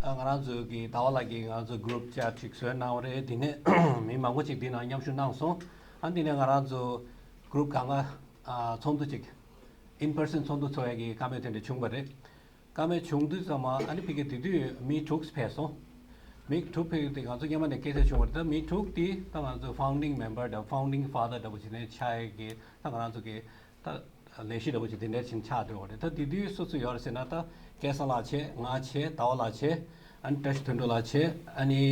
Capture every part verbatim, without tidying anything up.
ང་རང་ཚོ་གི་ཟླ་བ་ལགས་ཀྱིས་ང་ཚོ་group chat ཅིག་བཟོས་གནང་བ་རེད། དེ་ནས་མི་མང་པོ་ཅིག་འདི་ནང་མཉམ་ཞུགས་གནང་སོང་། ཨ་འདི་ནས་ང་རང་ཚོ་group གང་ག་ཚོགས་འདུ་ཅིག in person ཚོགས་འདུ་ཚོགས་ཡ་གི་བཀའ་མོལ་དེ་འདྲ་བྱུང་བ་རེད། བཀའ་མོལ་བྱུང་དུས་ཙམ་པ་ཨ་ནི་ཕ་གི་དེ་དུས་མི་དྲུག་ཕེབས་སོང་། མི་དྲུག་ཕེབས་དུས་ང་ཚོ་སྔོན་མ་ནས་སྐད་ཆ་བྱུང་བ་རེད། ད་མི་དྲུག་དེ་ད་ང་ཚོ་founding member དང་founding father འདྲ་པོ་ཅིག་ནས་ཆགས་ཡ་གི་ད་ང་རང་ཚོ་གི་ད་ལས་གཞི་འདྲ་པོ་ཅིག་དེ་འདྲ་ཕྱིན་ཆགས་འགྲོ་བ་རེད། ད་དེ་དུས་སུ་སུ་ཡོད་རེད་ཟེར་ན། ད་སྐལ་བཟང་ལགས་བྱས། ང་བྱས། ཟླ་བ་ལགས་བྱས། ཨ་ནི་བཀྲ་ཤིས་དོན་གྲུབ་ལགས་བྱས། ཨ་ནི་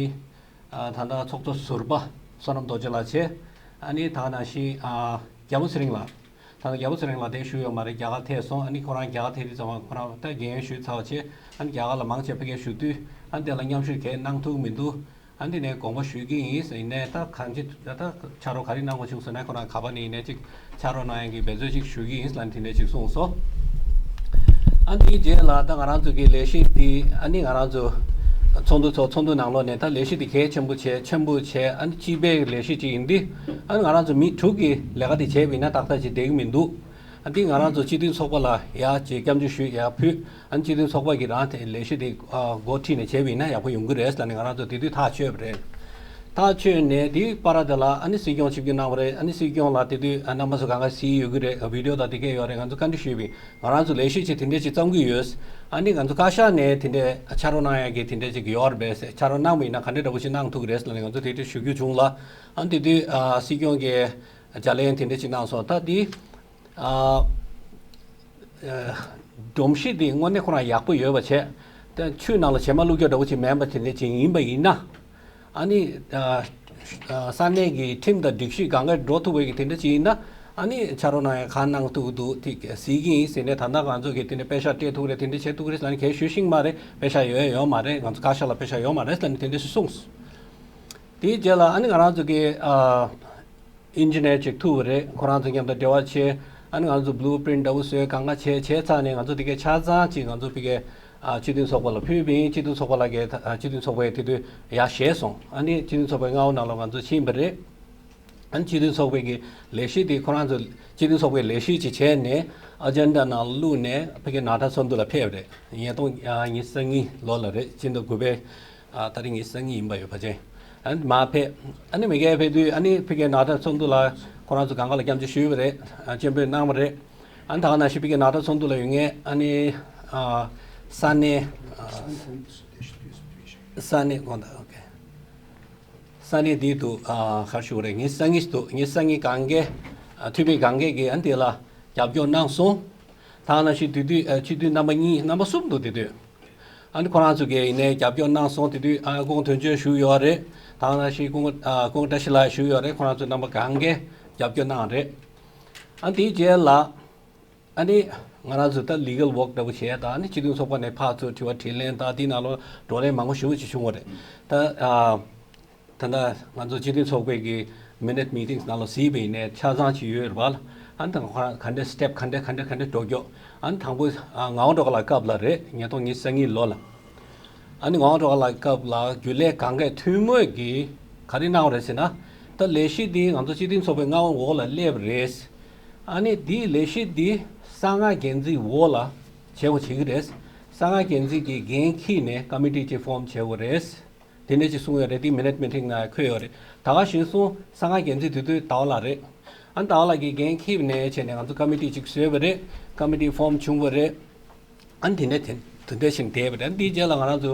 ད་ལྟ་ཚོགས་གཙོ་ཟུར་པ་བསོད་ནམས་རྡོ་རྗེ་ལགས་བྱས། ཨ་ནི་ད་ནང་བཞིན་རྒྱལ་པོ་ཚེ་རིང་ལགས། ད་ལྟ་རྒྱལ་པོ་ཚེ་རིང་ལགས་དེ་བཞུགས་ཡོད་མ་རེད། རྒྱ་གར་ཐད་སོང་། ཨ་ནི་ཁོ་རང་རྒྱ་གར་ཐད་དུས་ཙམ་པ་ཁོ་རང་ད་རྒན་ཡོལ་ཞུས་ཚར་བ་བྱས། ཨ་ནི་རྒྱ་གར་ལ་མང་ཆེ་ཕ་གིར་བཞུགས་དུས་ཨ་ནི་དེ་ལ་མཉམ་ཞུགས་གང་གནང་ཐུབ་མི་འདུག་ཨ་འདི་ནས་དགོངས་པ་ཞུ་གི་ཡིན། ཡིན་ནའི་ད་གང་ཅི་ད་ཕྱག་རོགས་ག་རེ་གནང་དགོས་བྱུང་ཟེར་ན། ཁོ་རང་ག་པ་ནས་ཡིན་ནའི་ཅིག་ཕྱག་རོགས་གནང་ཡག་གི་འབད་རྩོལ་ཅིག་ཞུ་གི་ཡིན་ལབ་ནས་དེ་འདྲས་ཅིག་གསུངས་སོང་། ཨ་འདིའི་རྗེས་ལ་ད་ང་རང་ཚོ་གི་ལས་གཞི་འདི་ཨ་ནི་ང་རང་ཚོ་ཚོགས་འདུ་ཚོགས། ཚོགས་འདུ་ནང་ལོགས་ནས་ད་ལས་གཞི་འདི་གལ་ཆེན་པོ་བྱས། ཆེན་པོ་བྱས། ཨ་ནི་སྤྱི་པའི་ལས་གཞི་ཅིག་ཡིན་དུས་ཨ་ནི་ང་རང་ཚོ་མི་དྲུག་གིས་ལས་ཀ་འདི་བྱས་པ་ཡིན་ན་ཏག་ཏག་ཅིག་བསྡད་ཀྱི་མི་འདུག་ཨ་འདི་ང་རང་ཚོ་སྤྱི་མཐུན་ཚོགས་པ་ལ་ཡར་ཅིག་སྐྱབས་འཇུག་ཞུས། ཡར་ཕུལ། ཨ་ནི་སྤྱི་མཐུན་ཚོགས་པ་གིས་རང་དེ་ལས་གཞི་དེ་ཨ་འགོ་ཁྲིད་ནས་བྱས་པ་ཡིན་ན་ཡག་པོ་ཡོང་གི་རེད་ལབ་ནས་ང་རང་ཚོ་དེ་དུས་ཐག་ཆོད་པ་རེད། ཐག་ཆོད་ནས་དེའི་བར་དེ་ལ་ཨ་ནི་སྲིད་སྐྱོང་ཆིབས་བསྒྱུར་གནང་བ་རེད། ཨ་ནི་སྲིད་སྐྱོང་ལ་དེ་དུས་ཨ་རྣམ་པ་ཚོ་གང་ག་གཟིགས་ཡོད་ཀྱི་རེད། ཝི་ཌི་ཡོ་དང་དེ་གས་ཡོད་རེད། ང་ཚོ་བཀའ་འདྲི་ཞུས་པ་ཡིན། ང་རང་ཚོ་ལས་གཞི་ཆེད་དེ་འདྲས་ཅིག་བརྩམ་གྱི་ཡོད། ཨ་ནི་ང་ཚོ་བཀའ་ཤག་ནས་དེ་འདྲས་ཕྱག་རོགས་གནང་ཡག་གི་དེ་འདྲས་ཅིག་ཡོད་རེད་པས། ཕྱག་རོགས་གནང་བ་ཡིན་ན་ག་འདྲས་འདྲ་པོ་ཞིག་གནང་ཐུབ་ཀྱི་རེད་ལབ་ནས་ང་ཚོ་དེ་འདྲས་ཞུ་རྒྱུ་བྱུང་ལ། ཨ་ནི་དེ་དུས་ཨ་སྲིད་སྐྱོང་གིས་ལྗགས་ལན་དེ་འདྲས་ཅིག་གནང་སོང་། ད་དེ་ཨ་སྒྲོམ་གཞི་འདི་དངོས་གནས་ཁོ་རང་ཡག་པོ་ཡོད་པ་བྱས། ད་ཆུ་ནང་ལ་བྱེ་མ་བླུགས་རྒྱུ་འདྲ་པོ་ཅིག་མེད་པ་དེ་འདྲ་ཅིག་ཡིན་པ་ཡིན་ན། ཨ་ནི་ཨ་ཨ་ས་གནས་ཀྱི་ཁྲིམས་དང་སྒྲིག་གཞི་གང་ག་འགྲོ་ཐུབ་པའི་གི་དེ་འདྲ་ཅིག་ཡིན་ན། ཨ་ནི་ཕྱག་རོགས་གནང་ཡག་གང་གནང་ཐུབ་ཀྱི་འདུག་དེ་གཟིགས་ཀྱི་ཡིན་ཟེར་ནས། ད་ལྟ་ང་ཚོ་གིས་དེ་འདྲ་པེ་ཤག་སྤྲད་ཐུབ་རེད། དེ་འདྲ་བྱེད་ཐུབ་རེད་ལབ་ནས་གས་ཞུ་ཤེས་མ་རེད། པེ་ཤག་ཡོད་ཡོད་མ་རེད། ང་ཚོ་བཀའ་ཤག་ལ་པེ་ཤག་ཡོད་མ་རེད་ལབ་ནས་དེ་འདྲ་གསུངས། དེའི་རྗེས་ལ་ཨ་ནི་ང་རང་ཚོ་གི་ཨ་ཨིན་ཇི་ནེར་ཅིག་ཐུག་པ་རེད། ཁོ་རང་ཚོ་མཉམ་དུ་འབྲེལ་བ་བྱས། ཨ་ནི་ང་ཚོ་བླུ་པྲིན་འདྲ་པོ་བཟོས། གང་ག་བྱས་བྱས་ཚར་ནས་ང་ཚོ་དེ་གའི་ཆ་ཚང་ཅིག་ང་ཚོ་ཕ་གིའི་ཨ་སྤྱི་མཐུན་ཚོགས་པ་ལ་ཕུལ་བ་ཡིན། སྤྱི་མཐུན་ཚོགས་པ་ལ་གས་ཨ་སྤྱི་མཐུན་ཚོགས་པས་དེ་དུས་ཡར་བཞེས་སོང་། ཨ་ནི་སྤྱི་མཐུན་ཚོགས་པའི་མངའ་འོག་ནང་ལ་ང་ཚོ་ཕྱིན་པ་རེད། ཨ་ནི་སྤྱི་མཐུན་ཚོགས་པའི་གི་ལས་གཞི་དེ་ཁོ་རང་ཚོ་སྤྱི་མཐུན་ཚོགས་པའི་ལས་གཞི་ཅིག་བྱས་ནས་ཨ་ཇེན་ཌ་ནང་བླུགས་ནས་ཕ་གིའི་ནཱ་ཌ་ཚོགས་འདུ་ལ་ཕེབས་པ་རེད། ཉིས་སྟོང་ཉི་ཤུ་རྩ་གཉིས་ལོ་ལ་རེད། སྤྱི་ཟླ་དགུ་པའི་ཨ་ད་རེས་ཉི་ཤུ་རྩ་གཉིས་ཡིན་པ་ཡོད་པ་ཅན། ཨ་ནི་མར་ཕེབས། ཨ་ནི་མི་སྒེར་ཕེབས་དུས་ཨ་ནི་ཕ་གིའི་ནཱ་ཌ་ཚོགས་འདུ་ལ་ཁོ་རང་ཚོ་གང་ག་ལ་སྐྱབས་འཇུག་ཞུས་པ་རེད། ཨ་སྤྱན་འབུལ་གནང་བ་རེད། ཨ་ནི་ད་ག་ནང་བཞིན་ཕ་གིའི་ནཱ་ཌ་ཚོགས་འདུ་ལ་ཡོད་མཁན་ཨ་ནི་ཨ་ས་གནས་ཨ་ས་གནས་དགོངས་དག་ཨོ་ཁེ། ས་གནས་འདི་དུ་ཨ་ག་རེ་ཞུ་དགོས་རེད། ཉི་ཤུ་རྩ་གཉིས་འདུག་ཉི་ཤུ་རྩ་གཉིས་གང་གའི་ཨ་འཐུས་མི་གང་གས་ཀྱིས་ཨ་ནི་དེ་ལ་རྒྱབ་སྐྱོར་གནང་སོང་། ད་ག་ནང་བཞིན་དེ་དུས་ཨ་སྤྱི་འཐུས་རྣམ་པ་གཉིས་རྣམ་པ་གསུམ་འདུག་དེ་དུས། ཨ་ནི་ཁོ་རང་ཚོ་གིས་ཡིན་ནའི་རྒྱབ་སྐྱོར་གནང་སོང་། དེ་དུས་ཨ་སྐུ་ངོ་དོན་གཅོད་བཞུགས་ཡོད་རེད། ད་ག་ནང་བཞིན་སྐུ་ངོ་ཨ་སྐུ་ངོ་བཀྲ་ཤིས་ལགས་བཞུགས་ཡོད་རེད། ཁོ་རང་ཚོ་རྣམ་པ་གང་གས་རྒྱབ་སྐྱོར་གནང་རེད། ཨ་ནི་དེའི་རྗེས་ལ་ཨ་ནི་ང་རང་ཚོ་ད་ལི་གལ་ཝོག་འདྲ་པོ་བྱས། ད་ཨ་ནི་སྤྱི་མཐུན་ཚོགས་པ་ནས་ཕར་ཚུར་དྲི་བ་དྲིས་ལན་དང་དེའི་ནང་ལོགས་བགྲོ་གླེང་མང་པོ་ཞེ་པོ་ཅིག་བྱུང་བ་རེད། ད་ཨ་ད་ལྟ་ང་ཚོ་སྤྱི་མཐུན་ཚོགས་པའི་གི་མི་ནཊ་མི་ཊིང་ནང་ལ་གཟིགས་པ་ཡིན་ནའི་ཆ་ཚང་ཅིག་ཡོད་རེད་པ། ཨ་ནི་ད་ང་ཁོ་རང་ག་འདྲ་སི་ཊེབ་ག་འདྲ་ག་འདྲ་ག་འདྲ་འགྲོ་རྒྱུ། ཨ་ནི་དང་པོ་ཨ་ངག་དབང་སྒྲོལ་དཀར་ལགས་སྐབས་ལ་རེད། ཉིས་སྟོང་ཉི་ཤུ་རྩ་གཉིས་ལོ་ལ། ཨ་ནི་ངག་དབང་སྒྲོལ་དཀར་ལགས་སྐབས་ལ་རྒྱུན་ལས་གང་གས་ཐུན་མོང་གིས་ག་རེ་གནང་བ་རེད་ཟེར་ན། ད་ལས་གཞི་འདི་ང་ཚོ་སྤྱི་མཐུན་ཚོགས་པའི་མངའ་འོག་ལ་སླེབས་རེད། ཨ་ནི་འདིའི་ལས་གཞི་འདི་གསང་སྔགས་སྒེར་འཛིན་འོག་ལ་བྱེད་དགོས་བྱེད་ཀྱི་རེད། གསང་སྔགས་སྒེར་འཛིན་གྱི་འགན་འཁྱེར་ནས་ཀ་མི་ཊི་ཅིག་ཕོམ་བྱེད་དགོས་རེད། དེ་འདྲ་ཅིག་གསུངས་ཡོད་རེད། དེ་མི་ནཊ་མི་ཊིང་ནང་འཁོད་ཡོད་རེད། ད་ག་གཞི་བཟུང་གསང་སྔགས་སྒེར་འཛིན་དེ་དུས་ཟླ་བ་ལགས་རེད། ཨ་ནི་ཟླ་བ་ལགས་ཀྱིས་འགན་འཁྱེར་ནས་བྱས་ནས་ང་ཚོ་ཀ་མི་ཊི་ཅིག་བཟོས་པ་རེད། ཀ་མི་ཊི་ཕོམ་བྱུང་བ་རེད། ཨ་ནི་དེ་ནས་དེ་དེ་འདྲ་ཞིག་བསྡད་པ་རེད། ཨ་ནི་དེའི་རྗེས་ལ་ང་རང་ཚོ་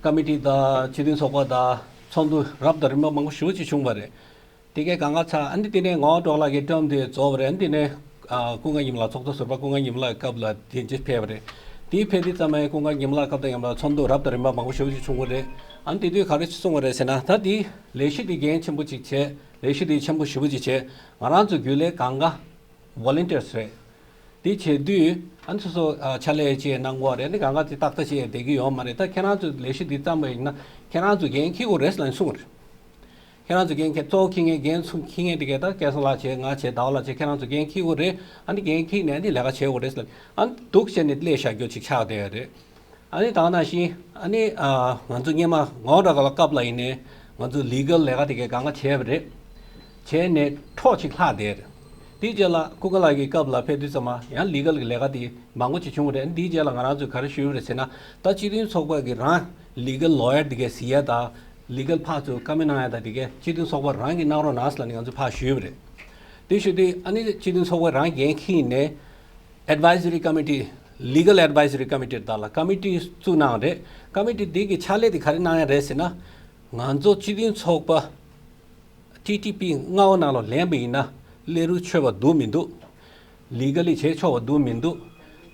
ཀ་མི་ཊི་དང་སྤྱི་མཐུན་ཚོགས་པ་དང་ཚོགས་འདུ་རབ་དང་རིམ་པ་མང་པོ་ཞེ་པོ་ཅིག་བྱུང་བ་རེད། དེ་གའི་གང་ག་ཚར། ཨ་ནི་དེ་ནས་ངག་དབང་སྒྲོལ་དཀར་ལགས་ཀྱི་ཊརམ་དེ་རྫོགས་པ་རེད། ཨ་ནི་དེ་ནས་ཨ་སྐུ་ངོ་ཉི་མ་ལགས། ཚོགས་གཙོ་ཟུར་པ་སྐུ་ངོ་ཉི་མ་ལགས་སྐབས་ལ་དེ་འདྲ་ཕེབས་པ་རེད། དེ་ཕེབས་དུས་ཙམ་པ་སྐུ་ངོ་ཉི་མ་ལགས་སྐབས་དང་མཉམ་དུ་ཚོགས་འདུ་རབ་དང་རིམ་པ་མང་པོ་ཞེ་པོ་ཅིག་བྱུང་བ་རེད། ཨ་ནི་དེ་དུས་ག་རེ་གསུངས་པ་རེད་ཟེར་ན། ད་དེ་ལས་གཞི་དེ་འགན་ཆེན་པོ་ཅིག་བྱས། ལས་གཞི་དེ་ཆེན་པོ་ཞེ་པོ་ཅིག་བྱས། ང་རང་ཚོ་རྒྱུན་ལས་གང་ག་ཝོ་ལན་ཊིར་སི་རེད། དེ་བྱེད་དུས་ཨ་ནི་སོ་སོ་ཨ་ཕྱག་ལས་ཅིག་གནང་དགོས་རེད། ཨ་ནི་གང་ག་དེ་ཏག་ཏག་ཅིག་བསྡད་ཀྱི་ཡོད་མ་རེད། ད་ཁྱེད་རང་ཚོ་ལས་གཞི་འདི་བརྩམས་པ་ཡིན་ན་ཁྱེད་རང་ཚོ་འགན་འཁྱེར་དགོས་རེད་ལབ་ནས་གསུངས་པ་རེད། ཁྱེད་རང་ཚོ་འགན་འཁྱེར། གཙོ་བོ་འཁྱེར་མཁན། འགན་ཚུགས་འཁྱེར་མཁན་དེ་གས་ད་སྐལ་བཟང་ལགས་བྱས། ང་བྱས། ཟླ་བ་ལགས་བྱས། ཁྱེད་རང་ཚོ་འགན་འཁྱེར་དགོས་རེད། ཨ་ནི་འགན་འཁྱེར་ནས་ཨ་ནི་ལས་ཀ་བྱེད་དགོས་རེད་ལབ། ཨ་ནི་འདུག་བྱས་ནས་སླེབས་བཞག་རྒྱུ་ཅིག་ཆགས་བསྡད་ཡོད་རེད། ཨ་ནི་ད་ག་ནང་བཞིན་ཨ་ནི་ཨ་ང་ཚོ་སྔོན་མ་ངག་དབང་སྒྲོལ་དཀར་ལགས་སྐབས་ལ་ཡིན་ནའི་ང་ཚོ་ལི་གལ་ལས་ཀ་དེ་གས་གང་ག་བྱས་པ་རེད། བྱས་ནས་འཕྲོ་ཅིག་ལྷག་བསྡད་རེད། དེའི་རྗེས་ལ་ཀུན་དགའ་ལགས་ཀྱི་སྐབས་ལ་ཕེབས་དུས་ཙམ་པ་ཡང་ལི་གལ་གྱི་ལས་ཀ་དེ་མང་པོ་ཅིག་བྱུང་བ་རེད། དེའི་རྗེས་ལ་ང་རང་ཚོས་ག་རེ་ཞུས་པ་རེད་ཟེར་ན། ད་སྤྱི་མཐུན་ཚོགས་པ་གི་རང་ལི་གལ་ལོ་ཡར་དེ་གའི་གཟིགས་ཡས་དང་ལི་གལ་ཕར་ཚུར་བཀའ་མོལ་གནང་ཡས་དང་དེ་གའི་སྤྱི་མཐུན་ཚོགས་པ་རང་གིས་གནང་རོགས་གནང་ཟེར་ལབ་ནས་ང་ཚོས་ཕར་ཞུས་པ་རེད། དེ་ཞུས་དུས་ཨ་ནི་སྤྱི་མཐུན་ཚོགས་པ་རང་འགན་འཁྱེར་ནས་Advisory Committee, Legal Advisory Committee དག་ལ་ཀ་མི་ཊི་བཙུགས་གནང་བ་རེད། ཀ་མི་ཊི་འདི་གི་ཕྱག་ལས་དེ་ག་རེ་གནང་ཡ་རེད་ཟེར་ན། ང་ཚོ་སྤྱི་མཐུན་ཚོགས་པ་ཊི་ཊི་པི་མངའ་འོག་ནང་ལ་ལེན་པ་ཡིན་ན་སླེ་རུ་ཆོད་པ་འདུག་མི་འདུག་ལི་གལ་ལི་བྱེད་ཆོག་པ་འདུག་མི་འདུག་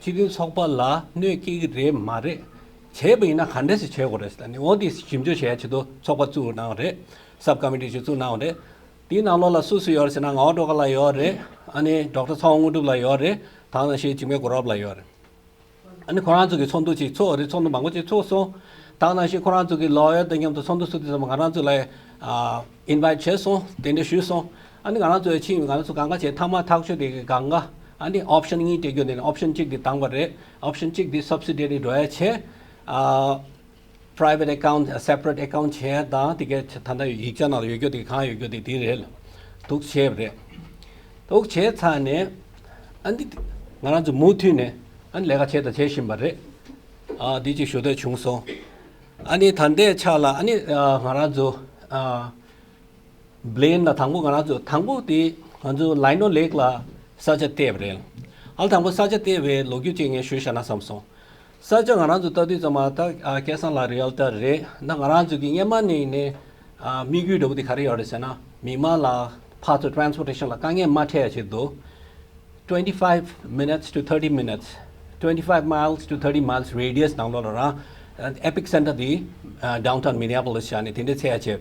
སྤྱི་མཐུན་ཚོགས་པ་ལ་གནོད་སྐྱེལ་གྱི་རེད་མ་རེད། བྱས་པ་ཡིན་ན་ག་འདྲས་སེ་བྱེད་དགོས་རེད་ཟེར་ནས་འོ་འདི་ཞིབ་འཇུག་བྱས་ཆེད་དུ་ཚོགས་པ་བཙུགས་གནང་བ་རེད། སབ་ཀ་མི་ཊི་ཞིག་བཙུགས་གནང་བ་རེད། དེའི་ནང་ལོགས་ལ་སུ་སུ་ཡོད་རེད་ཟེར་ན། ངག་དབང་སྒྲོལ་དཀར་ལགས་ཡོད་རེད། ཨ་ནི་ཌོག་ཊར་ཚེ་དབང་དངོས་གྲུབ་ལགས་ཡོད་རེད། ད་ག་ནང་བཞིན་འཇིགས་མེད་གུ་རབ་ལགས་ཡོད་རེད། ཨ་ནི་ཁོ་རང་ཚོ་གི་ཚོགས་འདུ་ཅིག་ཚོགས་རེད། ཚོགས་འདུ་མང་པོ་ཅིག་ཚོགས་སོང་། ད་ག་ནང་བཞིན་ཁོ་རང་ཚོ་གི་ལོ་ཡར་དང་མཉམ་དུ་ཚོགས་འདུ་ཚོགས་དུས་ཙམ་པ་ང་རང་ཚོ་ལ་ཨ་ཨིན་ཝའིཊ་བྱས་སོང་། གདན་འདྲེན་ཞུས་སོང་། ཨ་ནི་ང་རང་ཚོ་ཡ་ཕྱིན། ང་རང་ཚོ་གང་ག་བྱས། མཐའ་མ་ཐག་ཆོད་དེ་གི་གང་ག་ཨ་ནི་ཨོབ་ཤན་གཉིས་སྤྲད་རྒྱུ་དེ་ནི་ཨོབ་ཤན་གཅིག་དེ་བཏང་བ་རེད། ཨོབ་ཤན་གཅིག་དེ་སབ་སི་ཌི་རི་འགྲོ་ཡ་བྱས། ཨ། private account, separate account བྱས་དང་དེ་གའི་ད་ལྟ་ཡིག་ཆ་ནང་ལ་ཡོད་རྒྱུ་དེ་གང་ཡོད་རྒྱུ་དེ་དེ་རེད་ལ། འདུག་བྱས་པ་རེད། འདུག་བྱས་ཚར་ནས་ཨ་འདི་ང་རང་ཚོ་མུ་མཐུད་ནས་ཨ་ནི་ལས་ཀ་བྱས་དང་བྱེད་བཞིན་པ་རེད། ཨ་འདི་ཅིག་ཞུ་འདོད་བྱུང་སོང་། ཨ་ནི་ད་ལྟའི་ཆ་ལ་ཨ་ནི་ཨ་ང་རང་ཚོ་ཨ། བྷི་ལེན་ལ་དང་པོ་ང་རང་ཚོ་དང་པོ་དེ་ང་ཚོ་ལའི་ནོ་ལེག་ལ་ས་ཆ་བལྟས་པ་རེད། ཨ་ལ་དང་པོ་ས་ཆ་བལྟས་པའི་ལོ་རྒྱུས་ཅིག་ངས་ཞུས་བཞག་ན་བསམ་སོང་། ས་ཆ་ང་རང་ཚོ་ལྟ་དུས་ཙམ་པ་ད་ཨ་སྐལ་བཟང་ལགས་རི་ཨལ་ཊར་རེད། ད་ང་རང་ཚོ་གི་སྔན་མ་ནས་ནས་ཨ་དམིགས་ཡུལ་འདྲ་པོ་དེ་ག་རེ་ཡོད་རེད་ཟེར་ན། མི་མང་ལ་ཕར་ཚུར་ཊེ་རན་སི་པོར་ཊེ་ཤན་ལ་དཀའ་ངལ་མ་འཕྲད་ཡ་ཆེད་དུ། twenty-five minutes to thirty minutes, twenty-five miles to thirty miles radius ནང་ལོགས་ལ་རང་ཨེ་པིག་སེན་ཊར་དེ་ཌའུན་ཊའུན་མི་ནི་ཨ་པོ་ལིས་བྱས་ནས་དེ་འདྲའི་འཚོལ་ཡ་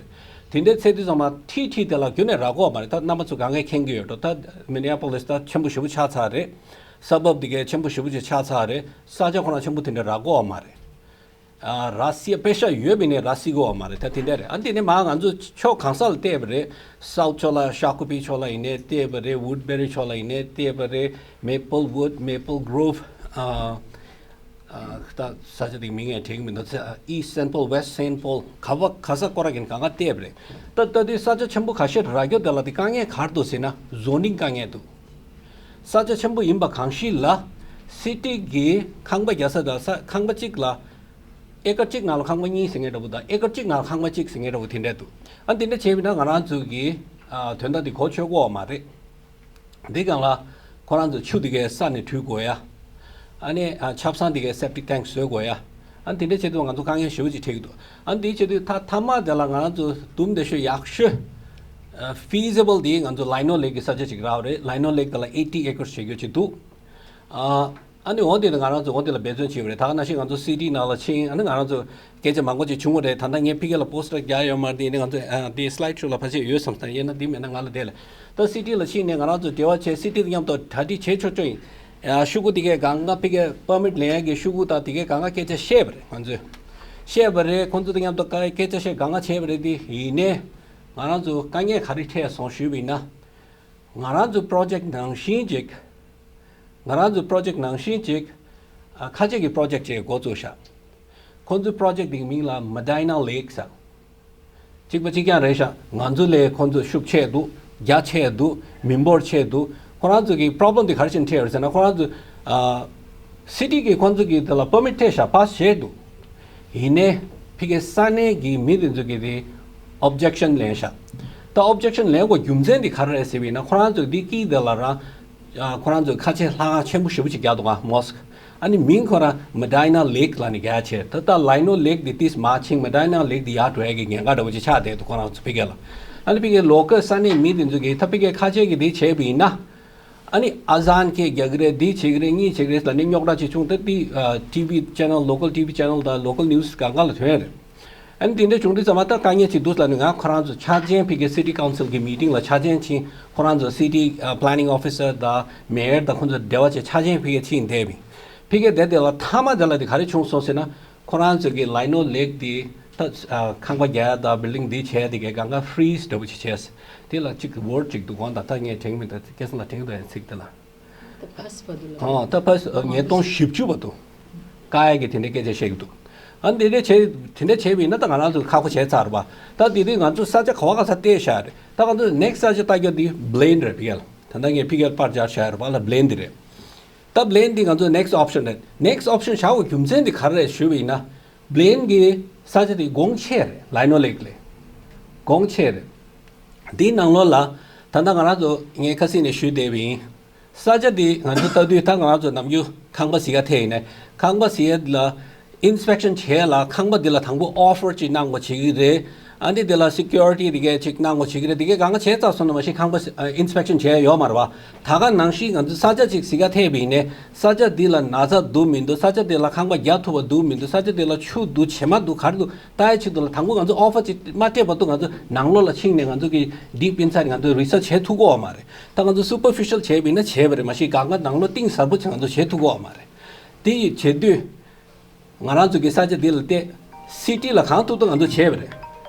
བྱས། དེ་འདྲའི་འཚོལ་དུས་ཙམ་པ་ཊི་ཊི་དེ་ལ་རྒྱུན་ནས་རག་གི་ཡོད་མ་རེད། ད་རྣམ་པ་ཚོ་གང་གས་མཁྱེན་གྱི་ཡོད་འགྲོ། ད་མི་ནི་ཨ་པོ་ལིས་ད་ཆེན་པོ་ཞེ་པོ་ཆགས་ཚར་རེད། སབ་བབ་དེ་གའི་ཆེན་པོ་ཞེ་པོ་ཅིག་ཆགས་ཚར་རེད། ས་ཆ་ཁོ་རང་ཆེན་པོ་དེ་འདྲ་རག་གི་ཡོད་མ་རེད། ཨ་ར་སི་ཡ་པེ་ཤ་ཡོད་པའི་ནས་ར་སི་གོ་བ་མ་རེད། ད་དེ་འདྲ་རེད། ཨ་དེ་ནས་མ་ང་ཚོ་ཕྱོགས་གང་ས་ལ་བལྟས་པ་རེད། སའུ་ཐི་ཕྱོགས་ལ་ཤ་ཀུ་པི་ཕྱོགས་ལ་ཡིན་ནའི་བལྟས་པ་རེད། ཝུཌ་བྷེ་རི་ཕྱོགས་ལ་ཡིན་ནའི་བལྟས་པ་རེད། མེ་པལ་ཝུཌ། མེ་པལ་གྷོ་རོབ། ཨ་ཨ་ད་ས་ཆ་དེ་མིང་ངས་དྲན་གྱི་མི་འདུག་ཨིསཊ་སེན་ཊ་པོལ། ཝེསཊ་སེན་ཊ་པོལ། ག་བ་ག་ས་སྐོར་ར་གིན་གང་ག་བལྟས་པ་རེད། ད་ལྟ་དུས་ས་ཆ་ཆེན་པོ་ཁ་ཤས་རག་རྒྱུ་དེ་ལ་དེ་དཀའ་ངལ་ག་རེ་འདུག་ཟེར་ན་ཛོ་ནིང་དཀའ་ངལ་འདུག་ས་ཆ་ཆེན་པོ་ཡིན་པ་གང་ཞིག་ལ་སི་ཊི་གི་ཁང་པ་རྒྱག་ས་དང་ས་ཁང་པ་གཅིག་ལ་ཨེ་ཀར་གཅིག་ནང་ལ་ཁང་པ་གཉིས་ཟེར་མཁན་འདྲ་པོ་དང་ཨེ་ཀར་གཅིག་ནང་ལ་ཁང་པ་གཅིག་ཟེར་མཁན་འདྲ་པོ་དེ་འདྲ་འདུག་ཨ་དེ་འདྲ་བྱས་པ་ཡིན་ན་ང་རང་ཚོ་གི་ཨ་དོན་དག་འདི་གོ་ཆོད་ཀྱི་ཡོད་མ་རེད། འདི་སྒང་ལ་ཁོ་རང་ཚོ་ཆུ་འདི་གའི་ས་ནས་བཀྲུ་དགོས་ཡ། ཨ་ནི་ཨ་ཆབ་གསང་འདི་གའི་སེབ་ཊིག་ཊེང་ཀི་བཟོ་དགོས་ཡ། ཨ་དེ་འདྲ་བྱེད་དུས་ང་ཚོ་དཀའ་ངལ་ཞེ་པོ་ཅིག་འཕྲད་ཀྱི་འདུག་ཨ་འདི་བྱེད་དུས་ད་མཐའ་མ་དེ་ལ་ང་རང་ཚོ་དུམ་བདེ་ཤོས་ཡག་ཤོས་ཨ་ཕི་ཛི་བལ་འདི་ང་ཚོ་ལའི་ནོ་ལེག་གི་ས་ཆ་ཅིག་རག་པ་རེད། ལའི་ནོ་ལེག་དེ་ལ་ཨེ་ཊི་ཨེ་ཀར་སི་བྱེད་རྒྱུ་ཅིག་འདུག་ཨ། ཨ་ནི་འོ་དེ་ང་རང་ཚོ་འོ་དེ་ལ་འབད་བརྩོན་བྱས་པ་རེད། ད་ག་ནང་བཞིན་ང་ཚོ་སི་ཊི་ནང་ལ་ཕྱིན། ཨ་ནི་ང་རང་ཚོ་སྐད་ཆ་མང་པོ་ཅིག་བྱུང་བ་རེད། ད་ལྟ་ངས་ཕ་གི་ལ་པོ་སི་ཊར་རྒྱག་ཡོད་མ་རེད། དེ་ནི་ང་ཚོ་ཨ་དེ་སི་ལའིཌ་ཤོ་ལ་ཕལ་ཆེར་ཡོད་བསམ། ད་ཡིན་ན་དེ་མེད་ན་ང་ལ་དེ་ལ་ད་སི་ཊི་ལ་ཕྱིན་ནས་ང་རང་ཚོ་འབྲེལ་བ་བྱས། སི་ཊི་དང་མཉམ་དུ་གྲ་སྒྲིག་བྱེད་ཆོག་ཆོག་ཡིན། ཨ་ཤོག་གུ་དེ་གའི་སྒང་ག་ཕ་གི་པར་མིཊ་ལེན་ཡ་གི་ཤོག་གུ་དང་དེ་གའི་སྒང་ག་སྐད་ཆ་བཤད་པ་རེད། ང་ཚོས་བཤད་པ་རེད། ཁོང་ཚོ་དང་མཉམ་དུ་སྐད་ཆ་བཤད་སྒང་ག་བྱས་པ་རེད། དེ་ཡིན་ནའི་ང་རང་ཚོ་དཀའ་ངལ་ག་རེ་འཕྲད་སོང་ཞུས་པ་ཡིན་ན། ང་རང་ཚོ་པོ་རོ་ཇེཀ་ནང་བཞིན་ཅིག་ང་རང་ཚོ་པོ་རོ་ཇེཀ་ནང་བཞིན་ཅིག་ཨ་ཁ་ཆེ་གི་པོ་རོ་ཇེཀ་ཅིག་འགོ་བཙུགས་ཤག་ཁོང་ཚོའི་པོ་རོ་ཇེཀ་དེ་གི་མིང་ལ་མ་ཌའི་ན་ལེག་ཟེར། གཅིག་པ་གཅིག་རྐྱང་རེད་ཤག་ང་ཚོ་ལས་ཁོང་ཚོ་ཤུགས་ཆེ་འདུག་རྒྱ་ཆེ་འདུག་མི་འབོར་ཆེ་འདུག་ཁོ་རང་ཚོ་གི་པོ་རོབ་ལེམ་དེ་ག་རེ་བྱས་ནས་འཕྲད་ཡོད་རེད་ཟེར་ན། ཁོ་རང་ཚོ་ཨ་སི་ཊི་གིས་ཁོང་ཚོ་གི་དེ་ལ་པར་མིཊ་སྤྲད་ཤག་པཱ་སི་བྱས་འདུག་ཡིན་ནའི་ཕ་གིའི་ས་གནས་ཀྱི་མི་དེ་ཚོ་གིས་དེ་ཨོབ་ཇེག་ཤན་ལེན་ཤག་ད་ཨོབ་ཇེག་ཤན་ལེན་དགོས་རྒྱུ་མཚན་དེ་ག་རེ་རེད་ཟེར་བ་ཡིན་ན། ཁོ་རང་ཚོས་འདི་དཀྱིལ་དེ་ལ་རང་ཨ་ཁོ་རང་ཚོས་ཁ་ཆེ་ལྷ་ཁང་ཆེན་པོ་ཞེ་པོ་ཅིག་རྒྱག་འདུག་ག་མོ་སི་ཀི། ཨ་ནི་མིང་ཁོ་རང་མ་ཌའི་ན་ལེག་ལབ་ནས་རྒྱག་བྱས། ད་ལྟ་ལའི་ནོ་ལེག་དེ་ཏིས་མར་ཕྱིན། མ་ཌའི་ན་ལེག་དེ་ཡར་འགྲོ་ཡ་གི་ཉེན་ཁ་འདྲ་པོ་ཅིག་ཆགས་བསྡད་འདུག་ཁོ་རང་ཚོ་ཕ་གི་ལ། ཨ་ནི་ཕ་གིའི་ལོ་ཀལ་ས་གནས་མི་དེ་ཚོ་གིས་ད་ཕ་གིའི་ཁ་ཆེ་གིས་དེ་བྱས་པ་ཡིན་ན། ཨ་ནི་ཨ་ཟན་ཁེ་རྒྱག་གི་རེད། འདི་བྱེད་ཀྱི་རེད། གཉིས་བྱེད་ཀྱི་རེད་ལབ་ནས་རྙོག་དྲ་ཅིག་བྱུང་། ད་འདི་ཨ་ཊི་ཝི་ཆེ་ནལ། ལོ་ཀལ་ཊི་ཝི་ཆེ་ནལ་དང་ལོ་ཀལ་ནིའུ་སི་སྒང་ག་ལ་ཐོན་རེད། ཨ་ནི་དེ་འདྲ་བྱུང་དུས་ཙམ་པ་ད་དཀའ་ངལ་ཅིག་འདུག་ལབ་ནས་ང་ཁོ་རང་ཚོ་འཆར་ཅན་ཕ་གི་སི་ཊི་ཀའུན་སིལ་གི་མི་ཊིང་ལ་འཆར་ཅན་ཕྱིན། ཁོ་རང་ཚོ་སི་ཊི་ཨ་པི་ལེ་ནིང་ཨོ་ཕི་སར་དང་མེ་ཡར་དང་ཁོ་ཚོ་འབྲེལ་བ་བྱས་འཆར་ཅན་ཕ་གི་ཕྱིན་བསྡད་པ་ཡིན། ཕ་གི་བསྡད་དེ་ལ་མཐའ་མ་དེ་ལ་དེ་ག་རེ་བྱུང་སོང་ཟེར་ན། ཁོ་རང་ཚོ་གི་ལའི་ནོ་ལེག་དེ་ད་ཨ་ཁང་པ་རྒྱག་ཡ་དང་བིལ་ཌིང་དེ་བྱས་ཡ་དེ་གའི་སྒང་ག་ཕི་རི་ཛི་འདྲ་པོ་ཅིག་བྱས། དེ་ལ་གཅིག་གི་ཝར་ཌ་ཅིག་འདུག་གོ་ད་ལྟ་ངས་དྲན་གྱི་མི་འདུག་སྐལ་བཟང་ལགས་དྲན་གྱི་འདུག་ཡ་ཚིག་དེ་ལ། ད་ཕ་སི་བ་འདུག་ལ། ཨོ་ད་ཕ་སི་ཉིས་སྟོང་བཞི་བཅུ་བ་འདུག་བཀག་ཡ་གི་དེ་འདྲའི་སྐད་ཆ་བཤད་ཀྱི་འདུག་ཨ་དེ་འདྲ་བྱས་དེ་འདྲ་བྱས་པ་ཡིན་ན་ད་ང་རང་ཚོ་ཁག་པོ་བྱས་ཚར་བ། ད་དེ་དུས་ང་ཚོ་ས་ཆ་ག་བ་ག་ས་བལྟས་བཞག་རེད། ད་ང་ཚོ་ནེག་སི་ཊི་ས་ཆ་ལྟ་རྒྱུ་དེ་བྷི་ལེན་རེད་ཕ་གི་ལ། ད་ལྟ་ངས་ཕི་གེར་པར་ཅར་བྱ་ཡོད་པ་ལ་བྷི་ལེན་འདི་རེད། ད་བྷི་ལེན་འདི་ང་ཚོ་next option རེད། next option བྱ་དགོས་རྒྱུ་མཚན་འདི་ག་རེ་རེད་ཞུས་པ་ཡིན་ན། བྷི་ལེན་གྱི་ས་ཆ་དེ་གོང་ཆེ་རེད། ལའི་ནོ་ལེག་ལས་གོང་ཆེ་རེད། འདིའི་ནང་ལོགས་ལ་ད་ལྟ་ང་རང་ཚོ་ངས་ཁ་སང་ནས་ཞུས་བསྡད་པ་ཡིན། ས་ཆ་འདི་ང་ཚོ་ལྟ་དུས་ད་ང་རང་ཚོ་ནམ་རྒྱུན་ཁང་པ་གཟིགས་ག་ཐད་ཡིན་ནའི་ཁང་པ་གཟིགས་ལ་inspection བྱས་ལ་ཁང་པ་འདི་ལ་དང་པོ་offer ཅིག་གནང་དགོས་བྱེད་ཀྱི་རེད། ཨ་འདི་འདི་ལ་security འདི་གས་ཅིག་གནང་དགོས་བྱེད་ཀྱི་རེད། འདི་གས་གང་ག་བྱས་ཚར་སོང་ན་མ་གཞི་ཁང་པ་inspection བྱས་ཡོད་མ་རེད་བ། ད་ག་ནང་བཞིན་ང་ཚོ་ས་ཆ་ཅིག་གཟིགས་ག་ཐད་པ་ཡིན་ནའི་ས་ཆ་འདི་ལ་ན་ཚ་འདུག་མི་འདུག་ས་ཆ་འདི་ལ་ཁང་པ་རྒྱག་ཐུབ་པ་འདུག་མི་འདུག་ས་ཆ་འདི་ལ་ཆུ་འདུག་བྱེ་མ་འདུག་ག་རེ་འདུག་ལྟ་ཡ་ཆེད་དུ་ལ་དང་པོ་ང་ཚོ་offer ཅིག་མ་སྤྲད་བར་དུ་ང་ཚོ་ནང་ལོགས་ལ་ཕྱིན་ནས་ང་ཚོ་གི་deep inside ང་ཚོ་research བྱེད་ཐུབ་ཀྱི་ཡོད་མ་རེད། ད་ང་ཚོ་superficial བྱས་པ་ཡིན་ན་བྱས་པ་རེད། མ་གཞི་གང་ག་ནང་ལོགས་གཏིང་ཟབ་པོ་ཅིག་ང་ཚོ་བྱེད་ཐུབ་ཀྱི་ཡོད་མ་རེད། དེ་ཡི་བྱེད་དུས་ང་རང་ཚོ་གི་ས་ཆ་འདི་ལ་བལྟས། city ལ་གང་ཐུབ་ཐུབ་ང་ཚོ་བྱས་པ་རེད།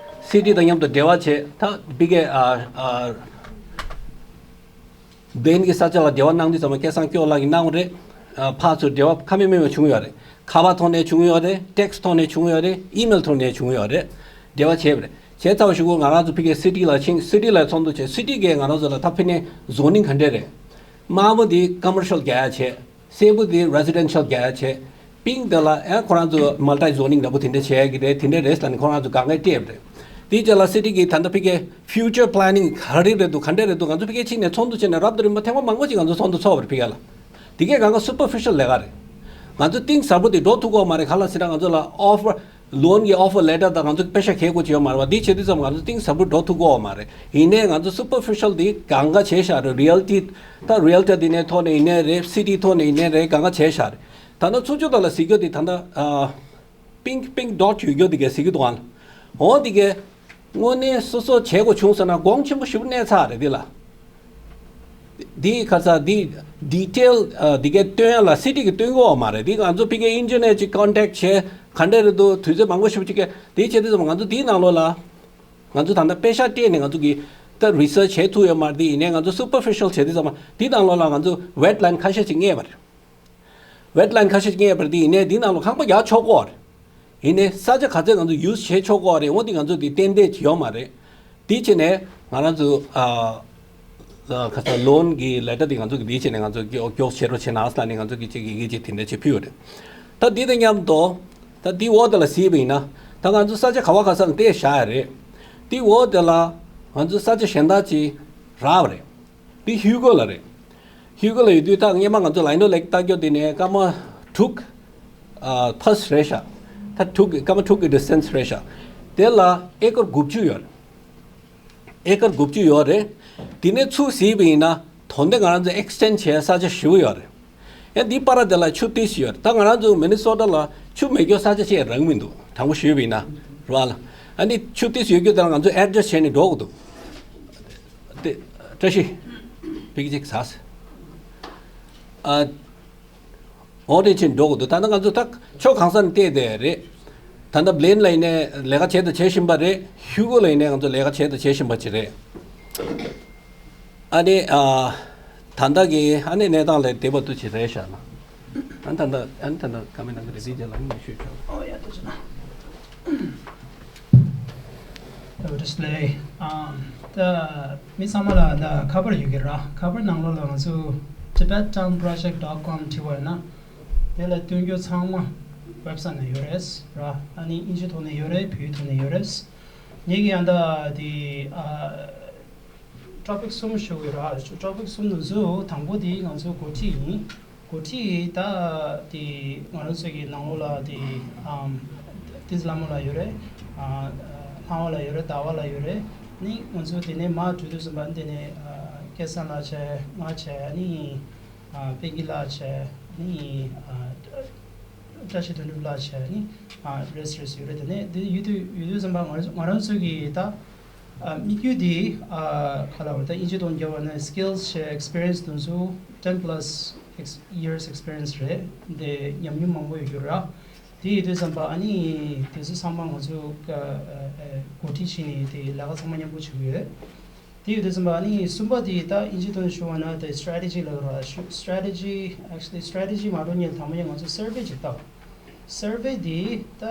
city དང་མཉམ་དུ་འབྲེལ་བ་བྱས། ད་ཕི་གེ་ཨ་ཨ། བྷི་ལེན་གྱི་ས་ཆ་ལ་འབྲེལ་བ་གནང་དུས་ཙམ་པ་སྐལ་བཟང་སྐྱོ་ལགས་ཀྱིས་གནང་བ་རེད། ཨ་ཕར་ཚུར་འབྲེལ་བ་ཁ་མེད་མེད་པ་བྱུང་ཡོད་རེད། ཁ་པར་ཐོག་ནས་བྱུང་ཡོད་རེད། text ཐོག་ནས་བྱུང་ཡོད་རེད། email ཐོག་ནས་བྱུང་ཡོད་རེད། འབྲེལ་བ་བྱས་པ་རེད། བྱས་ཚར་བ་གཞུག་གུ་ང་རང་ཚོ་ཕ་གིའི་city ལ་ཕྱིན། city ལ་ཚོགས་འདུ་བྱས། city གས་ང་རང་ཚོ་ལ་ད་ཕ་གི་ནས་zoning ག་འདྲས་རེད། དམར་པོ་འདི་commercial རྒྱག་ཡ་བྱས། སེར་པོ་འདི་residential རྒྱག་ཡ་བྱས། pink དེ་ལ་ཨེ་ཁོ་རང་ཚོ་multi zoning འདྲ་པོ་དེ་འདྲས་བྱས་ཀྱི་རེད། དེ་འདྲས་རེད་ཟེར་ནས་ཁོ་རང་ཚོ་དཀའ་ངལ་སྤྲད་པ་རེད། དེའི་རྗེས་ལ་city གིས་ད་ལྟ་ཕ་གིའི་future planning ག་རེ་རེད་འདུག་ག་འདྲས་རེད་འདུག་ང་ཚོ་ཕ་གིར་ཕྱིན་ནས་ཚོགས་འདུ་བྱས་ནས་རབ་ཏུ་རིམ་པ་ཐེངས་མ་མང་པོ་ཅིག་ང་ཚོ་ཚོགས་འདུ་ཚོགས་པ་རེད་ཕ་གི་ལ། དེ་གས་གང་ག་superficial ལས་ཀ་རེད། ང་ཚོ་གཏིང་ཟབ་པོ་དེ་འགྲོ་ཐུབ་ཀྱི་ཡོད་མ་རེད། ག་ལ་ཟེར་ན་ང་ཚོ་ལ་offer loan གི་offer letter དང་ང་ཚོ་པེ་ཤག་ཁེ་དགོས་ཀྱི་ཡོད་མ་རེད་བ། འདི་བྱེད་དུས་ཙམ་ང་ཚོ་གཏིང་ཟབ་པོ་འགྲོ་ཐུབ་ཀྱི་ཡོད་མ་རེད། ཡིན་ནའི་ང་ཚོ་superficial འདི་གང་ག་བྱས་བཞག་རེད། reality ད་realtor འདི་ནས་ཐོག་ནས་ཡིན་ནའི་རེད། city ཐོག་ནས་ཡིན་ནའི་རེད། གང་ག་བྱས་བཞག་རེད། ད་ནི་ཚུར་ཕྱོགས་དག་ལ་གཟིགས་རྒྱུ་འདི་ད་ལྟ་ཨ། pink pink dot ཡོད་རྒྱུ་འདི་གས་གཟིགས་རྒྱུ་འདུག་ཨང་། འོ་འདི་གས་དངོས་གནས་སོ་སོ་བྱེད་དགོས་བྱུང་ཟེར་ན་དགོངས་ཆེན་པོ་ཞེ་པོ་གནས་ཚར་རེད་འདི་ལ། འདི་ཁ་ས་འདི་detail ཨ་འདི་གས་སྟོན་ཡ་ལ་city གིས་སྟོན་གྱི་ཡོད་མ་རེད། འདི་ང་ཚོ་ཕ་གིའི་engineer ཅིག་contact བྱས་ག་འདྲས་རེད་འདུག་དུས་ཚོད་མང་པོ་ཞེ་པོ་ཅིག་གས་འདི་བྱེད་དུས་ཙམ་ང་ཚོ་འདིའི་ནང་ལོགས་ལ་ང་ཚོ་ད་ལྟ་པེ་ཤག་སྤྲད་ནས་ང་ཚོ་གིས་ད་research བྱེད་ཐུབ་ཡོད་མ་རེད། འདི་ཡིན་ནའི་ང་ཚོ་superficial བྱེད་དུས་ཙམ་འདི་ནང་ལོགས་ལ་ང་ཚོ་wetland ཁ་ཤས་ཅིག་རྙེད་པ་རེད། wetland ཁ་ཤས་ཅིག་རྙེད་པ་རེད། འདི་ཡིན་ནའི་དེའི་ནང་ལོགས་ཁང་པ་རྒྱག་ཆོག་གི་རེད། ཡིན་ནའི་ས་ཆ་ག་ཚད་ང་ཚོ་use བྱེད་ཆོག་གི་རེད། འོ་འདི་ང་ཚོ་འདི་ཏན་ཏན་ཅིག་ཡོད་མ་རེད། དེ་བྱས་ནས་ང་རང་ཚོ་ཨ་ཨ་ཁ་ས་loan གི་letter འདི་ང་ཚོ་གི་འདི་བྱས་ནས་ང་ཚོ་མགྱོགས་མགྱོགས་བྱེད་རོགས་བྱེད་གནང་ཟེར་ནས་ང་ཚོ་གི་ཅིག་ཡི་གེ་ཅིག་དེ་འདྲ་ཅིག་ཕུལ་བ་རེད། ད་འདི་དང་མཉམ་དུ་ད་འདི་འོག་དེ་ལ་གཟིགས་པ་ཡིན་ན་ད་ང་ཚོ་ས་ཆ་ག་བ་ག་ས་ལ་བལྟས་བཞག་ཡ་རེད། འདི་འོག་དེ་ལ་ང་ཚོ་ས་ཆ་གཞན་དག་ཅིག་རག་པ་རེད། འདི་ཧིའུ་གོ་ལ་རེད། ཧིའུ་གོ་ལ་ཡོད་དུས་ད་སྔས་མ་ང་ཚོ་ལའི་ནོ་ལེག་ལྟ་རྒྱུ་དེ་ནས་སྐར་མ་དྲུག་ཨ་pass རེད་ཤག་ད་དྲུག་གི་སྐར་མ་དྲུག་གི་distance རེད་ཤག་དེ་ལ་ཨེ་ཀར་དགུ་བཅུ་ཡོད་རེད། ཨེ་ཀར་དགུ་བཅུ་ཡོད་རེད། དེ་ནས་ཚུར་གཟིགས་པ་ཡིན་ན་དོན་དེ་ང་རང་ཚོ་extend བྱས་ས་ཆ་ཞེ་པོ་ཡོད་རེད། ཡང་འདི་པར་དེ་ལ་ཆུ་ཏོག་ཙམ་ཡོད་རེད། ད་ང་རང་ཚོ་མི་ནི་སོ་ཊ་ལ་ཆུ་མེད་རྒྱུ་ས་ཆ་ཅིག་རག་མི་འདུག་དྲང་པོ་ཞུས་པ་ཡིན་ན་རེད་བ་ལ། ཨ་ནི་ཆུ་ཏོག་ཙམ་ཡོད་རྒྱུ་དེ་ལ་ང་ཚོ་adjust བྱས་ནས་འགྲོ་དགོས་འདུག་དེ་བཀྲ་ཤིས་ཕ་གི་ཅིག་ཟ། ཨ། འོ་དེ་ཕྱིན་འགྲོ་དགོས་འདུག་ད་ལྟ་ང་ཚོ་ད་ཕྱོགས་གང་ས་ནས་བལྟས་བསྡད་རེད། ད་ལྟ་བྷི་ལེན་ལ་ཡིན་ནའི་ལས་ཀ་བྱས་དང་བྱེད་བཞིན་པ་རེད། ཧིའུ་གོ་ལ་ཡིན་ནའི་ང་ཚོ་ལས་ཀ་བྱས་དང་བྱེད་བཞིན་པ་ཅིག་རེད། ཨ་ནི་ཨ་ད་ལྟ་གི་ཨ་ནི་གནས་སྟངས་ལ་བསྡད་པ་དུ་ཅིག་རེད་ཤག་ན། ཨ་ད་ལྟ་ཨ་ནི་ད་ལྟ་ཀ་མེད་ནང་གི་རེད། དེའི་རྗེས་ལ་ངས་ཤོད་ཆོག་ཨོ་ཡ་ད་ཅི་ན། ཨོ་བཀྲ་ཤིས་བདེ་ལེགས། ཨམ། ད་མི་ཚང་མ་ལ་ད་ཁ་པར་ཡོད་ཀྱི་ར། ཁ་པར་ནང་ལོགས་ལ་ང་ཚོ་tibet town project dot com བྲིས་པ་ཡིན་ན། དེ་ལ་སྟོན་རྒྱུ་ཚང་མ་website ནང་ཡོད་རེད་ར། ཨ་ནི་དབྱིན་ཇི་ཐོག་ནས་ཡོད་རེད། བོད་ཡིག་ཐོག་ནས་ཡོད་རེད། ངེད་ཀྱི་ཡང་ད་དེ་ཨ། topic གསུམ་ཞུ་གི་ར། topic གསུམ་དུ་ཚུ་དང་པོ་དེ་ང་ཚོ་འགོ་ཁྲིད་ཡིན། འགོ་ཁྲིད་ད་དེ་ང་རང་ཚོ་གི་ནང་ལོགས་ལ་དེ་ཨམ་ཏིས་ལ་མོ་ལ་ཡོད་རེད། ཨ་ལྷ་བ་ལ་ཡོད་རེད། ཟླ་བ་ལ་ཡོད་རེད། ནི་ང་ཚོ་དེ་ནས་མར་འགྲོ་དུས་ཙམ་པ་དེ་ནས་ཨ་སྐལ་བཟང་ལགས་བྱས། ང་བྱས། ནི་ཨ་པེ་ཀི་ལགས་བྱས། ནི་ཨ་བཀྲ་ཤིས་དོན་གྲུབ་ལགས་བྱས། ནི་ཨ་རེས་རེས་ཡོད་རེད། དེ་ནས་དེ་ཡོད་དུས་ཡོད་དུས་ཙམ་པ་ང་རང་ང་རང་ཚོ་གི་ད་ཨ་དམིགས་ཡུལ་དེ་ཨ་ག་ལ་བར་ད་དབྱིན་ཇི་དང་རྒྱབ་པ་ན་skills བྱས་experience དེ་ཚོ་ten plus ex- years experience རེད། དེ་ཉམས་མྱོང་མང་པོ་ཡོད་རྒྱུ་ར། དེ་ཡོད་དུས་ཙམ་པ་ཨ་ནི་དེ་ཚོ་ཚང་མ་ང་ཚོ་ཨ་ཨ་འགོ་ཁྲིད་བྱས་ནས་དེ་ལས་ཀ་ཚང་མ་མཉམ་པོ་བྱེད་ཀྱི་ཡོད། དེ་ཡོད་དུས་ཙམ་པ་ཨ་ནི་གསུམ་པ་དེ་ད་དབྱིན་ཇི་དང་ཞུ་བ་ན་དེ་strategy ལབ་ར། ཞུ་strategy actually strategy མ་འགྲོ་ཉིན་དང་པོ་ནས་ང་ཚོ་survey ཅིག་བཏང་། survey དེ་ད་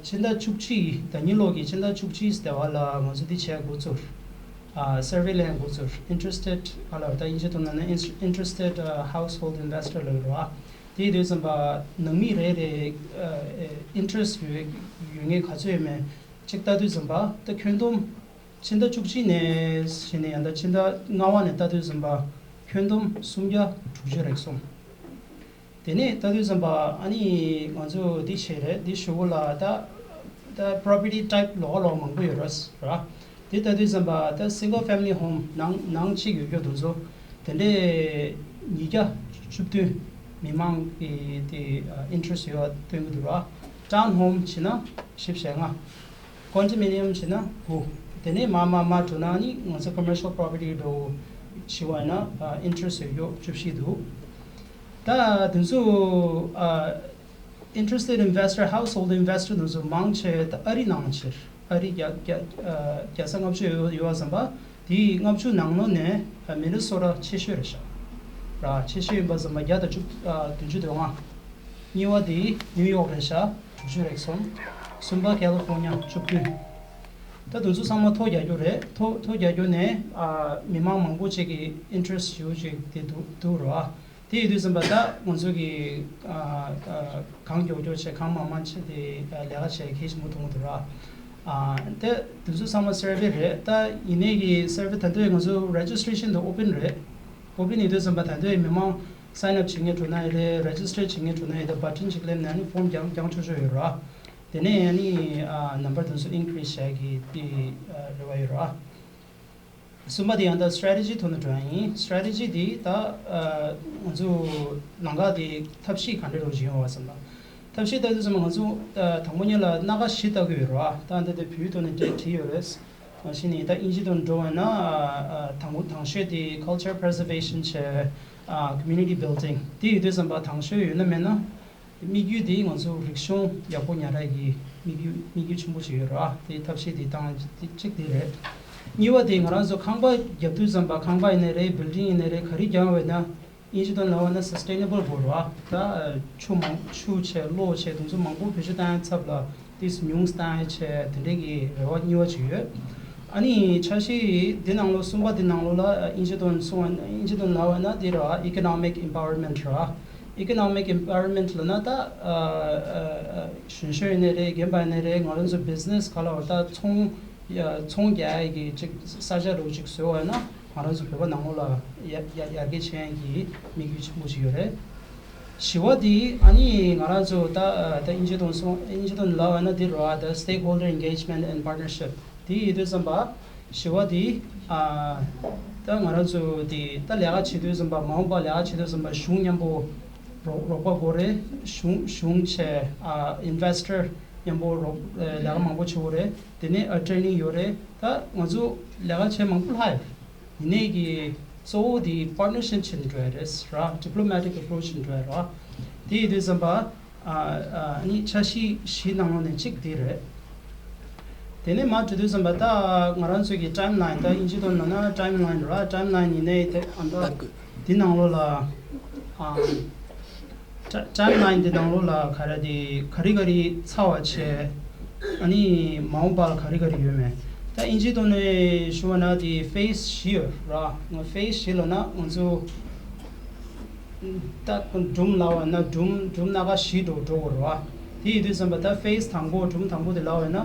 ཕྱི་ཟླ་བཅུ་གཅིག་ད་ཉིན་ལོག་གི་ཕྱི་ཟླ་བཅུ་གཅིག་ཟླ་བ་ལ་ང་ཚོ་དེ་བྱས་འགོ་བཙུགས། ཨ་survey ལེན་འགོ་ཚུགས། Interested ག་ལ་ད་དབྱིན་ཇི་ཐོག་ནང་ན་ins- interested ཨ་household investor ལབ་རེད་བ། དེ་དུས་ཙམ་པ་ནང་མི་རེ་རེ་ཨ་interest ཡོད་ཡོད་མཁན་ག་ཚོད་ཡོད་མེད་ཅིག་ལྟ་དུས་ཙམ་པ་ད་ཁྱོན་བསྡོམས། ཕྱི་ཟླ་བཅུ་གཅིག་ནས་བྱས་ནས་ཡང་ད་ཕྱི་ཟླ་ལྔ་པ་ནས་ལྟ་དུས་ཙམ་པ་ཁྱོན་བསྡོམས་སུམ་བརྒྱ་དྲུག་ཅུ་རེག་སོང་། དེ་ནས་ལྟ་དུས་ཙམ་པ་ཨ་ནི་ང་ཚོ་འདི་བྱས་རེད། འདི་ཞུ་གོ་ལ་ད་ད་property type ལོགས་ལོགས་མང་པོ་ཡོད་རེད་ར། དེ་ལྟ་དུས་ཙམ་པ་ད་single family home ནང་ནང་གཅིག་ཡོད་རྒྱུ་དེ་ཚོ་དེ་འདྲས་ཉིས་བརྒྱ་བཅུ་བདུན་མི་མང་གི་དེ་interest ཡོད་པ་སྟོན་གྱི་འདུག་ར། Town home བྱས་ན་བཞི་བཅུ་ཞེ་ལྔ། Condominium བྱས་ན་དགུ། དེ་ནས་མར་མར་མར་འགྲོ་ན་ནི་ང་ཚོ་commercial property འགྲོ་བྱེད་པ་ཡིན་ན་interest ཡོད་རྒྱུ་བཅུ་བཞི་འདུག་ད་དེ་ཚོ་ཨ་interested investor, household investor དེ་ཚོ་མང་ཆེ་ད་ཨ་རི་ནང་ཆེ། ཨ་རི་རྒྱ་རྒྱ་ཨ་རྒྱལ་ས་ལྔ་བཅུ་ཡོད་ཡོད་པ་ཙམ་པ་དེའི་ལྔ་བཅུ་ནང་ལོགས་ནས་ཨ་མི་ནི་སོ་ཊ་ཆེ་ཤོས་རེད་ཤག་ར། ཆེ་ཤོས་ཡིན་པ་ཙམ་པ་བརྒྱ་དང་བཅུ་ཨ་བདུན་ཅུ་དོན་ལྔ། གཉིས་པ་དེ་ནིའུ་ཡོག་རེད་ཤག་དྲུག་ཅུ་རེག་སོང་། གསུམ་པ་ཁ་ལི་ཧྥོར་ནི་ཡ་བཅུ་བདུན། ད་དེ་ཚོ་ཚང་མ་ཐོ་རྒྱག་རྒྱུ་རེད། ཐོ་ཐོ་རྒྱག་རྒྱུ་ནས་ཨ་མི་མང་མང་པོ་ཅིག་གི་interest ཞེ་པོ་ཅིག་དེ་འདུག་འདུག་ར། དེ་ཡིན་དུས་ཙམ་པ་ད་ང་ཚོ་གི་ཨ་ཨ་གང་མགྱོགས་མགྱོགས་བྱས་གང་མང་མང་བྱས་དེ་ཨ་ལས་ཀ་བྱས་གལ་ཆེན་པོ་མཐོང་གི་འདུག་ར། ཨ་དེ་དེ་ཚོ་ཚང་མ་survey རེད། ད་ཡིན་ནའི་གི་survey ད་ལྟ་ང་ཚོ་registration དེ་open རེད། Open ཡིན་དུས་ཙམ་པ་ད་ལྟ་མི་མང་sign up བྱེད་མཁན་འགྲོ་ན་ཡི་རེད། Register བྱེད་མཁན་འགྲོ་ན་ཡི་རེད། Button ཅིག་སླེབས་ན་ནི་form རྒྱང་རྒྱང་ཆོག་ཆོག་ཡོད་ར། དེ་ནས་ཡང་ནི་ཨ་number དེ་ཚོ་increase བྱ་གི་དེ་ཨ་རེ་བ་ཡོད་ར། གསུམ་པ་དེ་ཡང་ད་strategy ཐོག་ནས་འགྲོ་ཡ་ཡིན། Strategy དེ་ད་ཨ་ང་ཚོ་ལམ་ཁ་དེ་ཐབས་ཤེས་ག་འདྲ་རུ་བྱེད་ཡོང་བ་བསམ་ན། ཐབས་ཤེས་ལྟ་དུས་ཙམ་པ་ང་ཚོ་ཨ་དང་པོ་ཉིད་ལ་སྣ་ཁ་བཞི་ལྟ་གི་ཡོད་ར། ད་འདི་དེ་བོད་ཡིག་ཐོག་ནས་འགྲེལ་བྲིས་ཡོད་རེད། མ་གཞི་ནས་ད་དབྱིན་ཇི་དང་འགྲོ་བ་ན་ཨ་ཨ་དང་པོ་དང་ཤོས་དེ་culture preservation བྱས། ཨ་community building དེ་ཡོད་དུས་ཙམ་པ་དང་ཤོས་ཡོད་ན་མེད་ན། དམིགས་ཡུལ་དེ་ང་ཚོ་རིག་གཞུང་ཡག་པོ་ཉར་ཡག་གི་དམིགས་ཡུལ་དམིགས་ཡུལ་ཆེན་པོ་ཞིག་ཡོད་རེད་བ། དེ་ཐབས་ཤེས་དེ་བཏང་གཅིག་དེ་རེད། གཉིས་པ་དེ་ང་རང་ཚོ་ཁང་པ་རྒྱབ་དུས་ཙམ་པ་ཁང་པ་ཡིན་ནའི་རེད། Building ཡིན་ནའི་རེད། ག་རེ་རྒྱག་འོས་ན་དབྱིན་ཇི་དང་ལབ་པ་ན་sustainable དགོས་རེད་བ། ད་ཆུ་མང་ཆུ་བྱས་གློག་བྱས་དེ་ཚོ་མང་པོ་བེད་སྤྱོད་བཏང་ཡ་ཚབ་ལ་ཏིས་ཉུང་བཏང་ཡ་བྱས་དེ་འདྲས་ཀྱི་རེ་བ་གཉིས་པ་ཅིག་ཡོད། ཨ་ནི་འཆར་གཞི་འདི་ནང་ལོགས་གསུམ་པ་འདི་ནང་ལོགས་ལ་དབྱིན་ཇི་དང་གསུང་བ་དབྱིན་ཇི་དང་ལབ་པ་ན་འདི་རེད་བ། Economic empowerment རེད་བ། Economic empowerment ལབ་ན་ད་ཨ་ཨ་ཨ་གཞོན་གཞོན་ཡིན་ནའི་རེད། རྒན་པ་ཡིན་ནའི་རེད། ང་རང་ཚོ་business ག་ལ་བ་ད་ཚོང་ཡ་ཚོང་རྒྱག་ཡ་གི་ཅིག་ས་ཆ་རུ་ཅིག་བཟོས་པ་ན་ང་རང་ཚོ་བོད་པ་ནང་ལོགས་ལ་ཡ་ཡ་ཡར་རྒྱས་ཕྱིན་ཡ་གི་དམིགས་ཡུལ་ཆེན་པོ་ཞིག་ཡོད་རེད། བཞི་བ་དེ་ཨ་ནི་ང་རང་ཚོ་ད་ད་དབྱིན་ཇི་དང་གསུང་དབྱིན་ཇི་དང་ལབ་པ་ན་འདི་རེད་བ། ད་stakeholder engagement and partnership དེ་ཡིན་དུས་ཙམ་པ་བཞི་བ་དེ་ཨ་ད་ང་རང་ཚོ་དེ་ད་ལས་ཀ་བྱེད་དུས་ཙམ་པ་མ་འོངས་པ་ལས་ཀ་བྱེད་དུས་ཙམ་པ་གཞུང་མཉམ་པོ་རོགས་རོགས་པ་དགོས་རེད། གཞུང་གཞུང་བྱས་ཨ་investor མཉམ་པོ་རོགས་ལས་ཀ་མང་པོ་བྱེད་དགོས་རེད། དེ་ནས་attorney ཡོད་རེད། ད་ང་ཚོ་ལས་ཀ་བྱེད་མང་པོ་ལྷག་ཡོད། ཡིན་ནའི་གི་གཙོ་བོ་དེ་partnership བྱེད་འགྲོ་ཡ་རེད་ར། Diplomatic approach བྱེད་འགྲོ་ཡ་ར། དེ་ཡིན་དུས་ཙམ་པ་ཨ་ཨ་ནི་འཆར་གཞི་བཞི་ནང་ལོགས་ནས་གཅིག་དེ་རེད། དེ་ནས་མར་འགྲོ་དུས་ཙམ་པ་ད་ང་རང་ཚོ་གི་timeline ད་དབྱིན་ཇི་ཐོག་ནང་ན་timeline ར། Timeline ཡིན་ནའི་དེ་ཨ་ད་དེ་ནང་ལོགས་ལ་ཨ་ཊ་ཊའིམ་ལའིན་དེ་ནང་ལོགས་ལ་ག་རེ་དེ་ག་རེ་ག་རེ་ཚར་བ་བྱས། ཨ་ནི་མ་འོངས་པ་ལ་ག་རེ་ག་རེ་ཡོད་མེད། ད་དབྱིན་ཇིའི་ཐོག་ནས་ཞུ་བ་ན་དེ་ཕེ་སི་བཞི་ཡོད་ར། ང་ཕེ་སི་བཞི་ལབ་ན་ང་ཚོ་ད་སྒྲུང་ལབ་པ་ན་སྒྲུང་སྒྲུང་སྣ་ཁ་བཞི་འགྲོ་འགྲོ་དགོས་རེད་བ། དེ་ཡིན་དུས་ཙམ་པ་ད་ཕེ་སི་དང་པོ་སྒྲུང་དང་པོ་དེ་ལབ་པ་ན་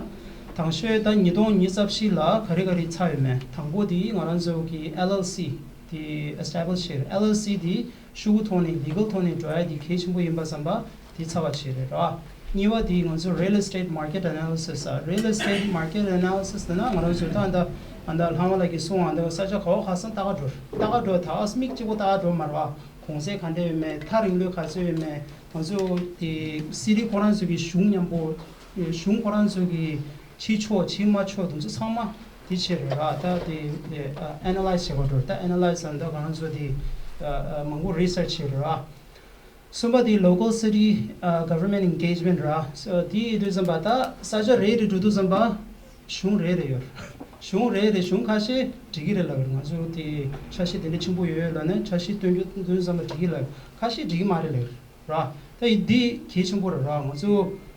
དང་ཤོས་ད་ཉིས་སྟོང་ཉི་ཤུ་རྩ་བཞི་ལ་ག་རེ་ག་རེ་ཚར་ཡོད་མེད། དང་པོ་དེ་ང་རང་ཚོ་གི་ཨེལ་ཨེལ་སི་དེ་ཨེ་སི་ཊེ་བྷི་ལིཤ་བྱས། ཨེལ་ཨེལ་སི་དེ་ཤོག་གུ་ཐོག་ནས་ལི་གལ་ཐོག་ནས་འགྲོ་ཡ་དེ་གལ་ཆེན་པོ་ཡིན་པ་བསམ་པ་དེ་ཚར་བ་བྱས་རེད་ར། གཉིས་པ་དེ་ང་ཚོ་real estate market analysis ཨ། real estate market analysis ལབ་ན་ང་རང་ཚོ་ད་ད་ཨ་ད་ལྷ་མོ་ལགས་ཀྱིས་གསུངས་པ་འདྲ་ས་ཆ་ག་བ་ག་ས་ལྟ་ག་འགྲོ་ལྟ་ག་འགྲོ་ད་མིག་གཅིག་པོ་ལྟ་ག་འགྲོ་མ་རེད་བ། གོང་ཚད་ག་འདྲ་ཡོད་མེད། ཐག་རིང་ལོས་ག་ཚོད་ཡོད་མེད། ང་ཚོ་དེ་སི་ཊི་ཁོ་རང་ཚོ་གི་གཞུང་མཉམ་པོ་གཞུང་ཁོ་རང་ཚོ་གི་ཕྱི་ཕྱོགས་ཕྱི་དམག་ཕྱོགས་དེ་ཚོ་ཚང་མ་དེ་བྱས་རེད་ར། ད་དེ་ཨ་ཨེ་ན་ལའི་ཛི་བྱེད་དགོས་འགྲོ། ད་ཨེ་ན་ལའི་ཛི་ཟེར་ན་ད་ང་རང་ཚོ་དེ་ཨ་ཨ་མང་པོ་རི་སར་ཆི་བྱས་རེད་ར། གསུམ་པ་དེ་local city ཨ་government engagement ར། སོ་དེ་ཡིན་དུས་ཙམ་པ་ད་ས་ཆ་རེ་རེ་འགྲོ་དུས་ཙམ་པ་གཞུང་རེ་རེ་ཡོད་རེད། གཞུང་རེ་རེ་གཞུང་ཁ་ཤས་འགྲིག་གི་རེད་ལབ་ཡོད་རེད། ང་ཚོ་དེ་འཆར་གཞི་དེ་འདྲ་ཆེན་པོ་ཡོད་ལབ་ནས་འཆར་གཞི་སྟོན་རྒྱུ་སྟོན་དུས་ཙམ་པ་འགྲིག་གི་ལབ་ཡོད། ཁ་ཤས་འགྲིག་གི་མ་རེད་ལབ་ཡོད་རེད་ར། ད་ཡིན་འདི་གལ་ཆེན་པོ་རེད་ར། ང་ཚོ་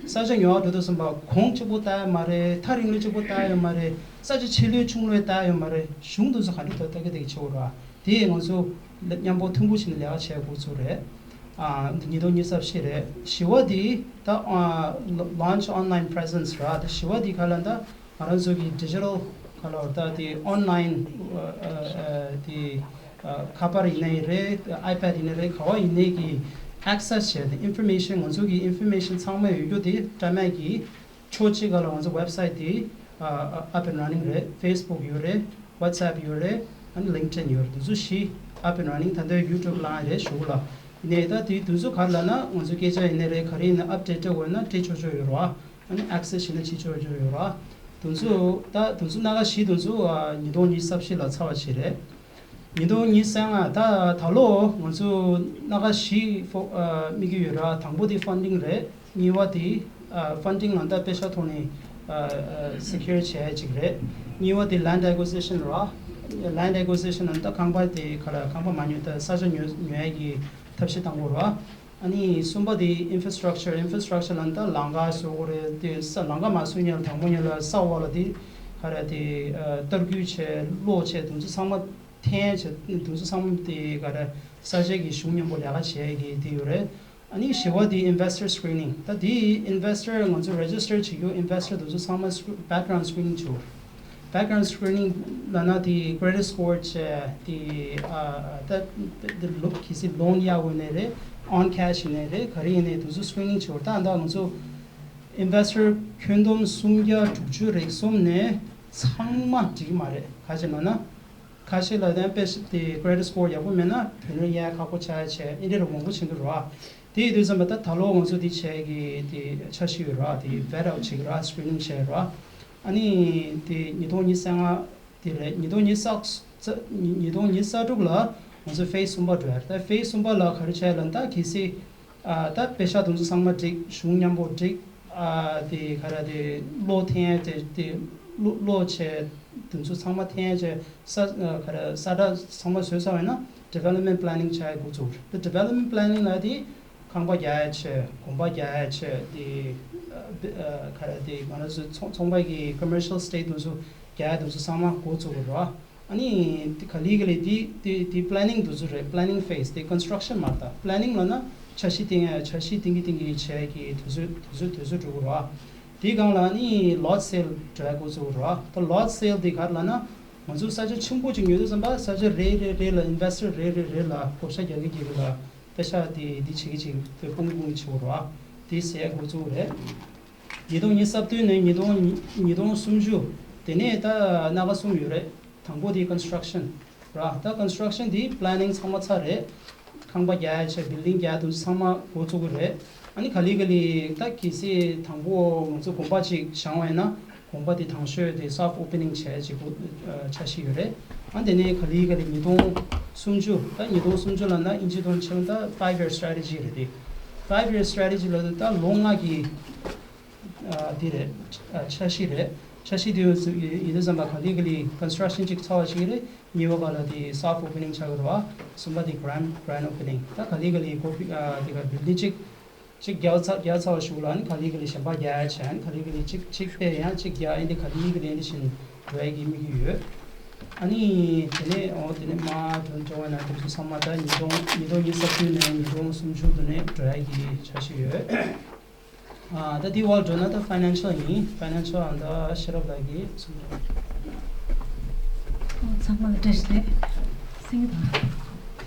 ས་ཆ་ཉོ་བ་འགྲོ་དུས་ཙམ་པ་གོང་གཅིག་པོ་ལྟ་ཡ་མ་རེད། ཐག་རིང་ལོས་གཅིག་པོ་ལྟ་ཡ་མ་རེད། ས་ཆ་ཆེ་ལོས་ཆུང་ལོས་ལྟ་ཡ་མ་རེད། གཞུང་དུ་ཚོ་ག་འདྲ་ལྟ་ལྟ་གི་དེ་ཆེ་བོ་ར། དེ་ང་ཚོ་མཉམ་པོ་ཐུམ་འབུ་བྱས་ནས་ལས་ཀ་བྱས་དགོས་ཚུལ་རེད། ཨ། ཉིས་སྟོང་ཉི་ཤུ་རྩ་བཞི་རེད། བཞི་བ་དེ་ད་ཨ། Launch Online Presence ར། ད་བཞི་བ་དེ་ག་ལ་ད་ང་རང་ཚོ་གི་digital ག་ལ་བར་ད་དེ་online ཨ། ཨ། ཨ། དེ་ཨ། ཁ་པར་ཡིན་ནའི་རེད། iPad ཡིན་ནའི་རེད། ག་བ་ཡིན་ནའི་གི་access བྱས་ཏེ་information ང་ཚོ་གི་information ཚང་མ་ཡོད་རྒྱུ་དེ་དྲ་མེད་ཀྱི་ཕྱོགས་གཅིག་ག་ལ་ང་ཚོ་website དེ་ཨ། ཨ། up and running རེད། Facebook ཡོད་རེད། WhatsApp ཡོད་རེད། ཨ་ནི་LinkedIn ཡོད་རེད། དེ་ཚོ་བཞི་up and running ད་ལྟ་YouTube ལངས་རེད་ཞུ་གི་ལ། ཡིན་ནའི་ད་དེ་དེ་ཚོ་ག་ལ་ན་ང་ཚོ་སྐད་ཆ་ཡིན་ནའི་རེད། ག་རེ་ཡིན་ན་update སྤྲད་དགོས་ན་སྤྲད་ཆོག་ཆོག་ཡོད་རེད་བ། ཨ་ནི་access བྱས་ན་བྱེད་ཆོག་ཆོག་ཡོད་རེད་བ། དེ་ཚོ་ད་དེ་ཚོ་སྣ་ཁ་བཞི་དེ་ཚོ་ཨ། ཉིས་སྟོང་ཉི་ཤུ་རྩ་བཞི་ལ་ཚར་བ་ཞིག་རེད། ཉིས་སྟོང་ཉི་ཤུ་རྩ་ལྔ་ད་ད་ལོ་ང་ཚོ་སྣ་ཁ་བཞི་ཕོ་ཨ། དམིགས་ཀྱི་ཡོད་ར། དང་པོ་དེ་funding རེད། གཉིས་པ་དེ་ཨ། funding ལ་ད་པེ་ཤ་ཐོག་ནས་ཨ། ཨ། secure བྱས་ཅིག་རེད། གཉིས་པ་དེ་land acquisition ར། land acquisition ལ་ད་ཁང་པ་དེ་ག་ལ་ཁང་པ་མ་ཉོས་ད་ས་ཆ་ཉོ་ཉོ་ཡ་གི་ཐབས་ཤེས་བཏང་དགོས་ར། ཨ་ནི་གསུམ་པ་དེ་infrastructure infrastructure ལ་ད་ལམ་ཁ་བཟོ་དགོས་རེད། དེ་ས་ལམ་ཁ་མ་བཟོས་ཉིན་དང་པོ་ཉིན་ལ་ས་འོག་ལ་དེ་ག་རེ་དེ་ཨ། ལྟ་སྐུལ་བྱས་གློག་བྱས་དེ་ཚོ་ཚང་མ་འཐེན་བྱས་དེ་ཚོ་ཚང་མ་དེ་ག་རེ་ས་ཆ་གི་གཞུང་མཉམ་པོ་ལས་ཀ་བྱས་ཀྱི་དེ་ཡོད་རེད། ཨ་ནི་བཞི་བ་དེ་investor screening ད་དེ་investor ང་ཚོ་register བྱེད་རྒྱུ་investor དེ་ཚོ་ཚང་མ་scre- background screening བྱེད་དགོས། background screening ལབ་ན་དེ་credit score བྱས། དེ་ཨ་ད་དེ་ལོ་གལ་སྲིད་loan གཡར་དགོས་ནའི་རེད། on cash ཡིན་ནའི་རེད། ག་རེ་ཡིན་ནའི་དེ་ཚོ་screening བྱེད་དགོས། ད་ད་ང་ཚོ་investor ཁྱོན་བསྡོམས་སུམ་བརྒྱ་དྲུག་ཅུ་རེ་གསུམ་ནས་ཚང་མ་འགྲིག་གི་མ་རེད། ག་རེ་ལབ་ན་ཁ་ཤས་ལ་དེ་དཔེ་དེ་credit score ཡག་པོ་མེད་ན་བུན་རིན་གཡར་ཁག་པོ་ཆགས་ཡ་བྱས་ཨེ་འདྲ་རུ་མང་པོ་ཕྱིན་འདུག་ར། དེ་ཡིན་དུས་ཙམ་པ་ད་ད་ལོ་ང་ཚོ་དེ་བྱས་ཀྱི་དེ་འཆར་གཞི་ཡོད་ར། དེ་vet out བྱེད་ཀྱི་ར། screening བྱས་ར། ཨ་ནི་དེ་ཉིས་སྟོང་ཉི་ཤུ་རྩ་ལྔ་དེ་རེད། ཉིས་སྟོང་ཉི་ཤུ་རྩ་ཉིས་སྟོང་ཉི་ཤུ་རྩ་དྲུག་ལ་ང་ཚོ་phase གསུམ་པ་འགྲོ་ཡ་རེད། ད་phase གསུམ་པ་ལ་ག་རེ་བྱས་ལབ་ན་ད་གལ་སྲིད་ཨ་ད་པེ་ཤག་དེ་ཚོ་ཚང་མ་འགྲིག་གཞུང་མཉམ་པོ་འགྲིག་ཨ་དེ་ག་རེ་དེ་གློག་འཐེན་ཡ་དེ་དེ་གློག་གློག་བྱས་དེ་ཚོ་ཚང་མ་འཐེན་ཡ་བྱས་ས་ཨ་ག་རེ་ས་བསྒྲགས་ཚང་མ་བཟོས་ཚར་བ་ཡིན་ན་development planning བྱ་ཡ་འགོ་བཙུགས་རེད། དེ་development planning ལ་དེ་ཁང་པ་རྒྱག་ཡ་བྱས། གོམ་པ་རྒྱག་ཡ་བྱས། དེ་ཨ་ག་རེ་དེ་ང་རང་ཚོ་ཚོང་ཚོང་པ་གི་commercial estate དེ་ཚོ་རྒྱག་ཡ་དེ་ཚོ་ཚང་མ་འགོ་བཙུགས་དགོས་རེད་བ། ཨ་ནི་དེ་ག་ལེ་ག་ལེ་དེ་དེ་དེ་planning དེ་ཚོ་རེད། planning phase དེ་construction མ་རེད། ད་planning ལབ་ན་འཆར་གཞི་བཏིང་ཡ་འཆར་གཞི་བཏིང་གི་བཏིང་གི་བྱས་ཀྱི་དུས་ཚོད་དུས་ཚོད་དུས་ཚོད་འགྲོ་གི་རེད་བ། དེའི་སྒང་ལ་ཨ་ནི་lot sale འགྲོ་ཡ་འགོ་བཙུགས་རེད། ད་lot sale དེ་ག་རེ་ལབ་ན་ང་ཚོ་ས་ཆ་ཆེན་པོ་ཅིག་ཉོ་དུས་ཙམ་པ་ས་ཆ་རེ་རེ་རེ་ལ་investor རེ་རེ་རེ་ལ་བགོ་བཤའ་རྒྱག་གི་རྒྱག་གི་ལ་པེ་ཤག་དེ་དེ་བྱེད་ཀྱི་བྱེད་ཀྱི་དེ་སྤུངས་སྤུངས་བྱེད་དགོས་རེད། དེ་ཟེར་ཡ་འགོ་བཙུགས་རེད། ཉིས་སྟོང་ཉི་ཤུ་རྩ་བདུན་ནས་ཉིས་སྟོང་ཉིས་སྟོང་སུམ་ཅུ་དེ་ནས་ད་སྣ་ཁ་གསུམ་ཡོད་རེད། དང་པོ་དེ་construction ར། ད་construction དེ་planning ཚང་མ་ཚར་རེད། ཁང་པ་རྒྱག་ཡ་བྱས་building རྒྱག་དུས་ཚང་མ་འགོ་བཙུགས་ཀྱི་རེད། ཨ་ནི་ག་ལེ་ག་ལེ་ད་གལ་སྲིད་དང་པོ་ང་ཚོ་དགོན་པ་ཅིག་བཞེངས་པ་ཡིན་ན་དགོན་པ་དེ་དང་ཤོས་དེ་soft opening བྱས་ཅིག་འགོ་འཆར་གཞི་ཡོད་རེད། ཨ་དེ་ནས་ག་ལེ་ག་ལེ་ཉིས་སྟོང་སུམ་ཅུ་ད་ཉིས་སྟོང་སུམ་ཅུ་ལབ་ན་ཨིན་ཇི་དང་ཕྱེ་ན་ད་five year strategy རེད་དེ། five year strategy ལབ་དུས་ད་ལོ་ལྔ་གི་ཨ་དེ་རེད། ཨ་འཆར་གཞི་རེད། འཆར་གཞི་དེ་ཡོད་ཡིན་དུས་ཙམ་པ་ག་ལེ་ག་ལེ་construction ཅིག་ཚར་བ་ཞིག་རེད། གཉིས་པ་ག་ལ་དེ་soft opening ཆགས་ཀྱི་རེད་བ། གསུམ་པ་དེ་grand grand opening ད་ག་ལེ་ག་ལེ་ཁོ་ཨ་དེ་ག་building ཅིག་ཅིག་རྒྱག་ཚར་རྒྱག་ཚར་བ་ཞིག་ལ་ཨ་ནི་ག་ལེ་ག་ལེ་གཞན་པ་རྒྱག་ཡ་བྱས། ཨ་ནི་ག་ལེ་ག་ལེ་ཅིག་ཅིག་སྤེལ་ཡང་ཅིག་རྒྱག་ཨེ་འདི་ག་ལེ་ག་ལེ་འདི་བཞིན་འགྲོ་ཡ་གི་དམིགས་ཡུལ་ཡོད། ཨ་ནི་དེ་ནས་འོ་དེ་ནས་མ་དོན་འགྲོ་བ་ན་དེ་ཚོ་ཚང་མ་ད་ཉིས་སྟོང་ཉིས་སྟོང་ཉི་ཤུ་རྩ་བདུན་ནས་ཉིས་སྟོང་སུམ་ཅུ་དེ་ནས་འགྲོ་ཡ་གི་འཆར་གཞི་ཡོད། ཨ་ད་དེ་བར་འགྲོ་ན་ད་financial ཡིན། financial ཨ་ད་ཤེས་རབ་ལགས་ཀྱིས་གསུངས་རོགས། ཨོ་ཚང་མ་ལ་བཀྲ་ཤིས་བདེ་ལེགས། སེང་གེ་དང་།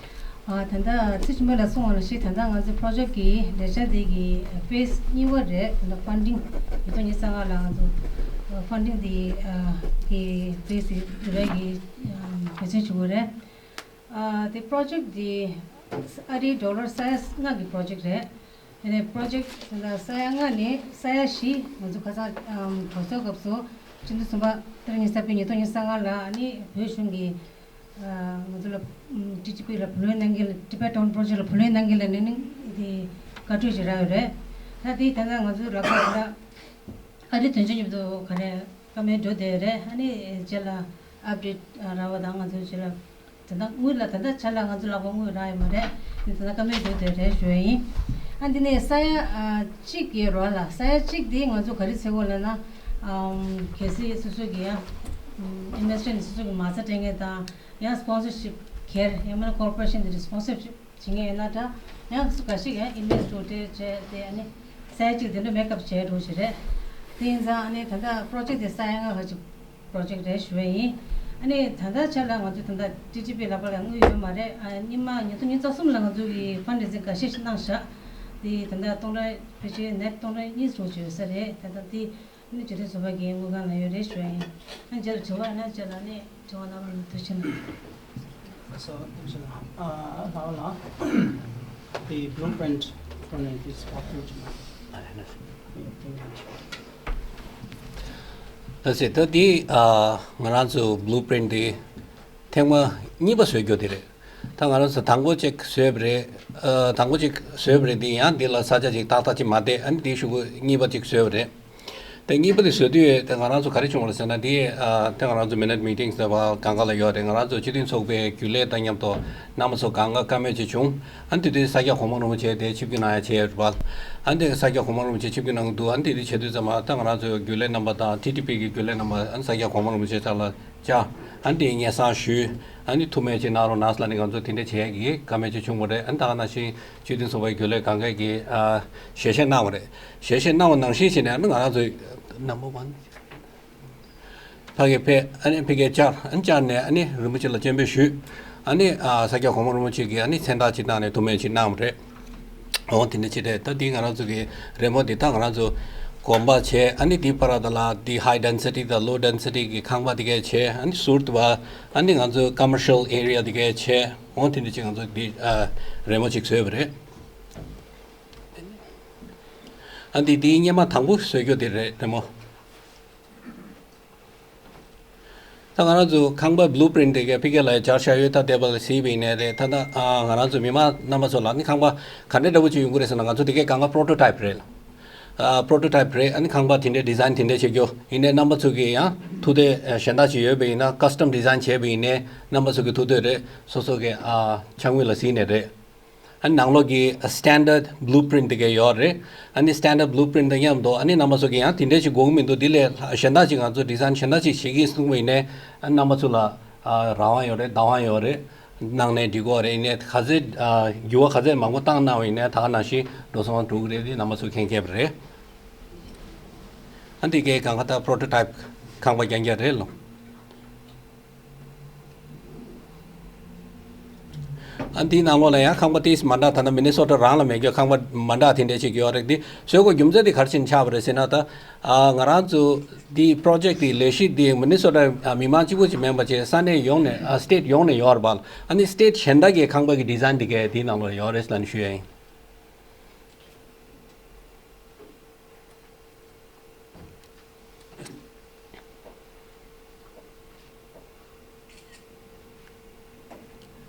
ཨ་ད་ལྟ་ཚེ་རིང་མོ་ལགས་གསུངས་པ་ནང་བཞིན་ད་ལྟ་ང་ཚོ་project གི་ལས་འཆར་དེ་གི་phase གཉིས་པ་རེད། ད་ལྟ་funding ཉིས་སྟོང་ཉི་ཤུ་རྩ་ལྔ་ལ་ང་ཚོ་funding དེ་གི་phase དེ་རེད་གི་འབད་བརྩོན་བྱེད་དགོས་རེད། ཨ་དེ་project དེ་ཨ་རིའི་dollar ས་ཡ་ལྔ་གི་project རེད། དེ་ནས་project ལ་ས་ཡ་ལྔ་ནས་ས་ཡ་བཞི་ང་ཚོ་ཁ་སང་གྲོས་ཚོགས་སྐབས་སུ་སྤྱི་ཟླ་གསུམ་པ་ཏ་རིག་ཉི་ཤུ་རྩ་བདུན་ཉིས་སྟོང་ཉི་ཤུ་རྩ་ལྔ་ལ་ཨ་ནི་བོད་གཞུང་གིས་ང་ཚོ་ལ་ཊི་ཊི་པི་ལ་བུ་ལོན་གནང་གི་ལ་Tibet Town Project ལ་བུ་ལོན་གནང་གི་ལ་ནི་ནི་དེ་བཀའ་འཁྲོལ་ཞིག་རག་ཡོད་རེད། ད་དེ་ད་ལྟ་ང་ཚོ་ལག་པ་ད་ལྟ་ཨ་རི་དོན་གཅོད་མཉམ་དུ་ག་རེ་བཀའ་མོལ་འགྲོ་བསྡད་ཡོད་རེད། ཨ་ནི་རྗེས་ལ་update རག་པ་དང་ང་ཚོ་རྗེས་ལ། ད་ལྟ་དངུལ་ལ་ད་ལྟ་ཆ་ལ་ང་ཚོ་ལག་པ་དངུལ་རག་ཡོད་མ་རེད། ད་ལྟ་བཀའ་མོལ་འགྲོ་བསྡད་རེད་ཞུ་ཡ་ཡིན། ཨ་འདི་ནས་ས་ཡ་ཨ་གཅིག་ཡོད་རེད་བ་ལ། ས་ཡ་གཅིག་དེ་ང་ཚོ་ག་རེ་བྱེད་དགོས་ལབ་ན། ཨམ་གལ་སྲིད་སོ་སོ་གི་ཡ་ཨིན་ཝེ་སི་ཊར་སོ་སོ་གི་མ་རྩ་སྤྲད་མཁན་དང་། ཡང་སི་པོན་སར་ཤིབ་སྒེར་ཡང་མིན་ན་ཀོར་པོ་རེ་ཤན་དེ་འདྲ་སི་པོན་སར་ཤིབ་བྱེད་མཁན་ཡོད་ན་འདྲ། ཡང་སུ་འགའ་ཞིག་ཡང་ཨིན་ཝེ་སི་ཊར་དེ་བྱས་ཏེ། ཨ་ནི་ས་ཡ་གཅིག་དེ་འདྲ་མེག་ཨབ་བྱས་འགྲོ་ཞིག་རེད། དེ་ཡིན་ཙང་ཨ་ནི་ད་ལྟ་པོ་རོ་ཇེག་དེ་ས་ཡ་ལྔ་ལྷག་ཅིག་པོ་རོ་ཇེག་རེད་ཞུ་བ་ཡིན། ཨ་ནི་ད་ལྟ་ཆ་ལ་ང་ཚོ་ད་ལྟ་ཊི་ཌི་པི་ལག་པ་ལ་དངུལ་ཡོད་མ་རེད། ཨ་ཉི་མ་ཉིས་སྟོང་ཉི་ཤུ་རྩ་གསུམ་ལ་ང་ཚོ་གི་ཕན་ཌ་རེ་ཛིང་འགའ་ཤས་ཤིག་གནང་བཞག་དེ་ད་ལྟ་སྟོང་ཕལ་ཆེར་ནེཊ་སྟོང་ཕྲག་གཉིས་ཙམ་ཅིག་ཡོད་ས་རེད། ད་ལྟ་དེ་ཨ་ནི་ཇོ་བདེ་བཟོ་པ་གི་དངུལ་ཁང་ལ་ཡོད་རེད་ཞུ་བ་ཡིན། ཨ་ནི་རྗེས་ལ་དྲི་བ་ཡོད་ན་རྗེས་ལ་ཨ་ནི་དྲི་བ་གནང་རོགས་གནང་། ཐུགས་རྗེ་ཆེ་གནང་། So, uh, Laola, the blueprint for this walkthrough. ད་ཟེར་ད་འདི་ང་རང་ཚོ་བྷུ་ལུ་པི་རིན་ཊི་འདི་ཐེངས་མ་གཉིས་པ་བཟོས་རྒྱུ་དེ་རེད། ད་ང་རང་ཚོ་དང་པོ་གཅིག་བཟོས་པ་རེད། ཨ་དང་པོ་གཅིག་བཟོས་པ་རེད། འདི་ཡང་འདི་ལ་ས་ཆ་ཅིག་ཏག་ཏག་ཅིག་མ་བསྡད། ཨ་ནི་འདི་གཞུག་གུ་གཉིས་པ་གཅིག་བཟོས་པ་རེད། དེ་གཉིས་པ་དེ་བཟོ་དུས་དེ་ང་རང་ཚོ་ག་རེ་བྱུང་བ་རེད་ཟེར་ན། དེ་ཨ་དེ་ང་རང་ཚོ་མི་ནཊ་མི་ཊིང་ཟེར་བ་གང་ག་ལ་ཡོད་རེད། ང་རང་ཚོ་སྤྱི་མཐུན་ཚོགས་པའི་རྒྱུན་ལས་དང་མཉམ་དུ་རྣམ་པ་ཚོ་གང་ག་བཀའ་མོལ་ཅིག་བྱུང་། ཨ་ནི་དེ་དུས་ས་སྐྱ་གོང་མ་རིན་པོ་ཆེ་དེ་ཆིབས་བསྒྱུར་གནང་ཡ་བྱས་ཡོད་རེད་པ། ཨ་ནི་དེ་ས་སྐྱ་གོང་མ་རིན་པོ་ཆེ་ཆིབས་བསྒྱུར་གནང་གི་འདུག་ཨ་ནི་དེ་དུས་བྱེད་དུས་ཙམ་པ་ད་ང་རང་ཚོའི་རྒྱུན་ལས་རྣམ་པ་དང་ཊི་ཊི་པི་གི་རྒྱུན་ལས་རྣམ་པ། ཨ་ནི་ས་སྐྱ་གོང་མ་རིན་པོ་ཆེ་ཕྱག་ལ་བཅར། ཨ་ནི་དེ་སྙན་སེང་ཞུས། ཨ་ནི་ཐུགས་སྨོན་ཅིག་གནང་རོགས་གནང་ཟེར་ལབ་ནས་ང་ཚོ་དེ་འདྲ་བྱས་ཀྱི་བཀའ་མོལ་ཅིག་བྱུང་བ་རེད། ཨ་ནི་ད་ག་ནང་བཞིན་སྤྱི་མཐུན་ཚོགས་པའི་རྒྱུན་ལས་གང་ག་གིས་ཨ་ཞལ་བཞེས་གནང་བ་རེད། ཞལ་བཞེས་གནང་བ་ནང་བཞིན་བྱས་ནས་ཨ་ནི་ང་རང་ཚོའི་ནམ་བར་ཝན་ཕ་གིར་ཕེབས། ཨ་ནི་ཕ་གིར་བཅར། ཨ་ནི་བཅར་ནས་ཨ་ནི་རིན་པོ་ཆེ་ལ་སྤྱན་འབུལ་ཞུས། ཨ་ནི་ཨ་ས་སྐྱ་གོང་མ་རིན་པོ་ཆེ་གིས་ཨ་ནི་མཚན་རྟགས་ཅིག་བཏང་ནས་ཐུགས་སྨོན་ཅིག་གནང་བ་རེད། འོ་དེ་འདྲ་ཅིག་རེད། ད་འདི་ང་རང་ཚོ་གི་རི་མོ་འདི་ད་ང་རང་ཚོ་གོམ་པ་བྱས། ཨ་ནི་འདི་བར་དུ་ལ་འདི་ཧའི་ཌེན་སི་ཊི་དང་ལོ་ཌེན་སི་ཊི་གི་ཁང་པ་འདི་གས་བྱས། ཨ་ནི་ཟུར་དུ་བ་ཨ་ནི་ང་ཚོ་ཀོ་མར་ཤལ་ཨེ་རི་ཡ་འདི་གས་བྱས། འོ་དེ་འདྲ་ཅིག་ང་ཚོ་འདི་ཨ་རི་མོ་ཅིག་བཟོས་པ་རེད། ཨ་འདི་འདི་སྔོན་མ་དང་པོ་བཟོས་རྒྱུ་དེ་རེད། རི་མོ། ད་ང་རང་ཚོ་ཁང་པ་བྷུ་ལུ་པི་རིན་ཊི་དེ་གའི་ཕ་གི་ལ་སྦྱར་བཞག་ཡོད། ད་དེ་བ་ལ་གཟིགས་པ་ཡིན་ནའི་རེད། ད་ད་ཨ་ང་རང་ཚོ་མི་མང་རྣམ་པ་ཚོ་ལ་ནི་ཁང་པ་ག་འདྲ་འདྲ་བོ་ཅིག་ཡོང་གི་རེད་ཟེར་ན། ང་ཚོ་དེ་གའི་གང་ག་པོ་རོ་ཊོ་ཊའིབ་རེད། ཨ་པོ་རོ་ཊོ་ཊའིབ་རེད། ཨ་ནི་ཁང་པ་དེ་འདྲའི་ཌི་ཛའིན་དེ་འདྲ་བྱེད་རྒྱུ། ཡིན་ནའི་རྣམ་པ་ཚོ་གི་ཡང་ཐུགས་འདོད་གཞན་དག་ཅིག་ཡོད་པ་ཡིན་ན། ཀ་སི་ཊམ་ཌི་ཛའིན་བྱས་པ་ཡིན་ནའི་རྣམ་པ་ཚོ་གི་ཐུགས་འདོད་རེད། སོ་སོ་གི་ཨ་ཅ་དངོས་ལ་གཟིགས་ནས་རེད། ཨ་ནང་ལོགས་ཀྱི་སི་ཊན་ཌར་བྷུ་ལུ་པི་རིན་ཊི་དེ་ག་ཡོད་རེད། ཨ་ནི་སི་ཊན་ཌར་བྷུ་ལུ་པི་རིན་ཊི་དང་མཉམ་དུ་ཨ་ནི་རྣམ་པ་ཚོ་གི་ཡང་དེ་འདྲས་ཞིག་དགོས་ཀྱི་མི་འདུག་དེ་ལས་གཞན་དག་ཅིག་ང་ཚོ་ཌི་ཛའིན་གཞན་དག་ཅིག་བྱེད་ཀྱི་གསུངས་པ་ཡིན་ནའི། ཨ་རྣམ་པ་ཚོ་ལ་ཨ་རང་དབང་ཡོད་རེད། བདག་དབང་ཡོད་རེད། གནང་ནའི་འགྲིག་གི་རེད། ཡིན་ནའི་ག་ཚད་ཨ་འགྱུར་བ་ག་ཚད་མང་པོ་བཏང་གནང་བ་ཡིན་ནའི་ད་ག་ནང་བཞིན་འགྲོ་སོང་འགྲོ་གི་རེད། དེ་རྣམ་པ་ཚོ་མཁྱེན་མཁྱེན་པ་རེད། ཨ་འདི་གའི་གང་ག་ད་པོ་རོ་ཊོ་ཊའིབ་ཁང་པ་རྐྱང་རྐྱང་རེད་ལོ། ཨ་འདིའི་ནང་ལོགས་ལ་ཡང་ཁང་པ་ཏིས་མ་འདྲ། ད་ལྟ་མི་ནི་སོ་ཊ་རང་ལ་མེད་རྒྱུ་ཁང་པ་མ་འདྲ་དེ་འདྲས་ཅིག་ཡོད་རེད། འདི་བཟོ་དགོས་རྒྱུ་མཚན་དེ་ག་རེ་བྱས་ནས་ཆགས་པ་རེད་ཟེར་ན། ད་ཨ་ང་རང་ཚོ་འདི་པོ་རོ་ཇེག་འདི་ལས་གཞི་འདི་མི་ནི་སོ་ཊ་མི་མང་གཅིག་པུ་ཅིག་མིན་པ་བྱས་ས་གནས་ཡོངས་ནས་ཨ་སི་ཊེཊ་ཡོངས་ནས་ཡོད་རེད་པ། ཨ་ནི་སི་ཊེཊ་གཞན་དག་གི་ཁང་པ་གི་ཌི་ཛའིན་འདི་གའི་འདིའི་ནང་ལོགས་ཡོད་རེད་ལབ་ནས་ཞུ་ཡ་ཡིན།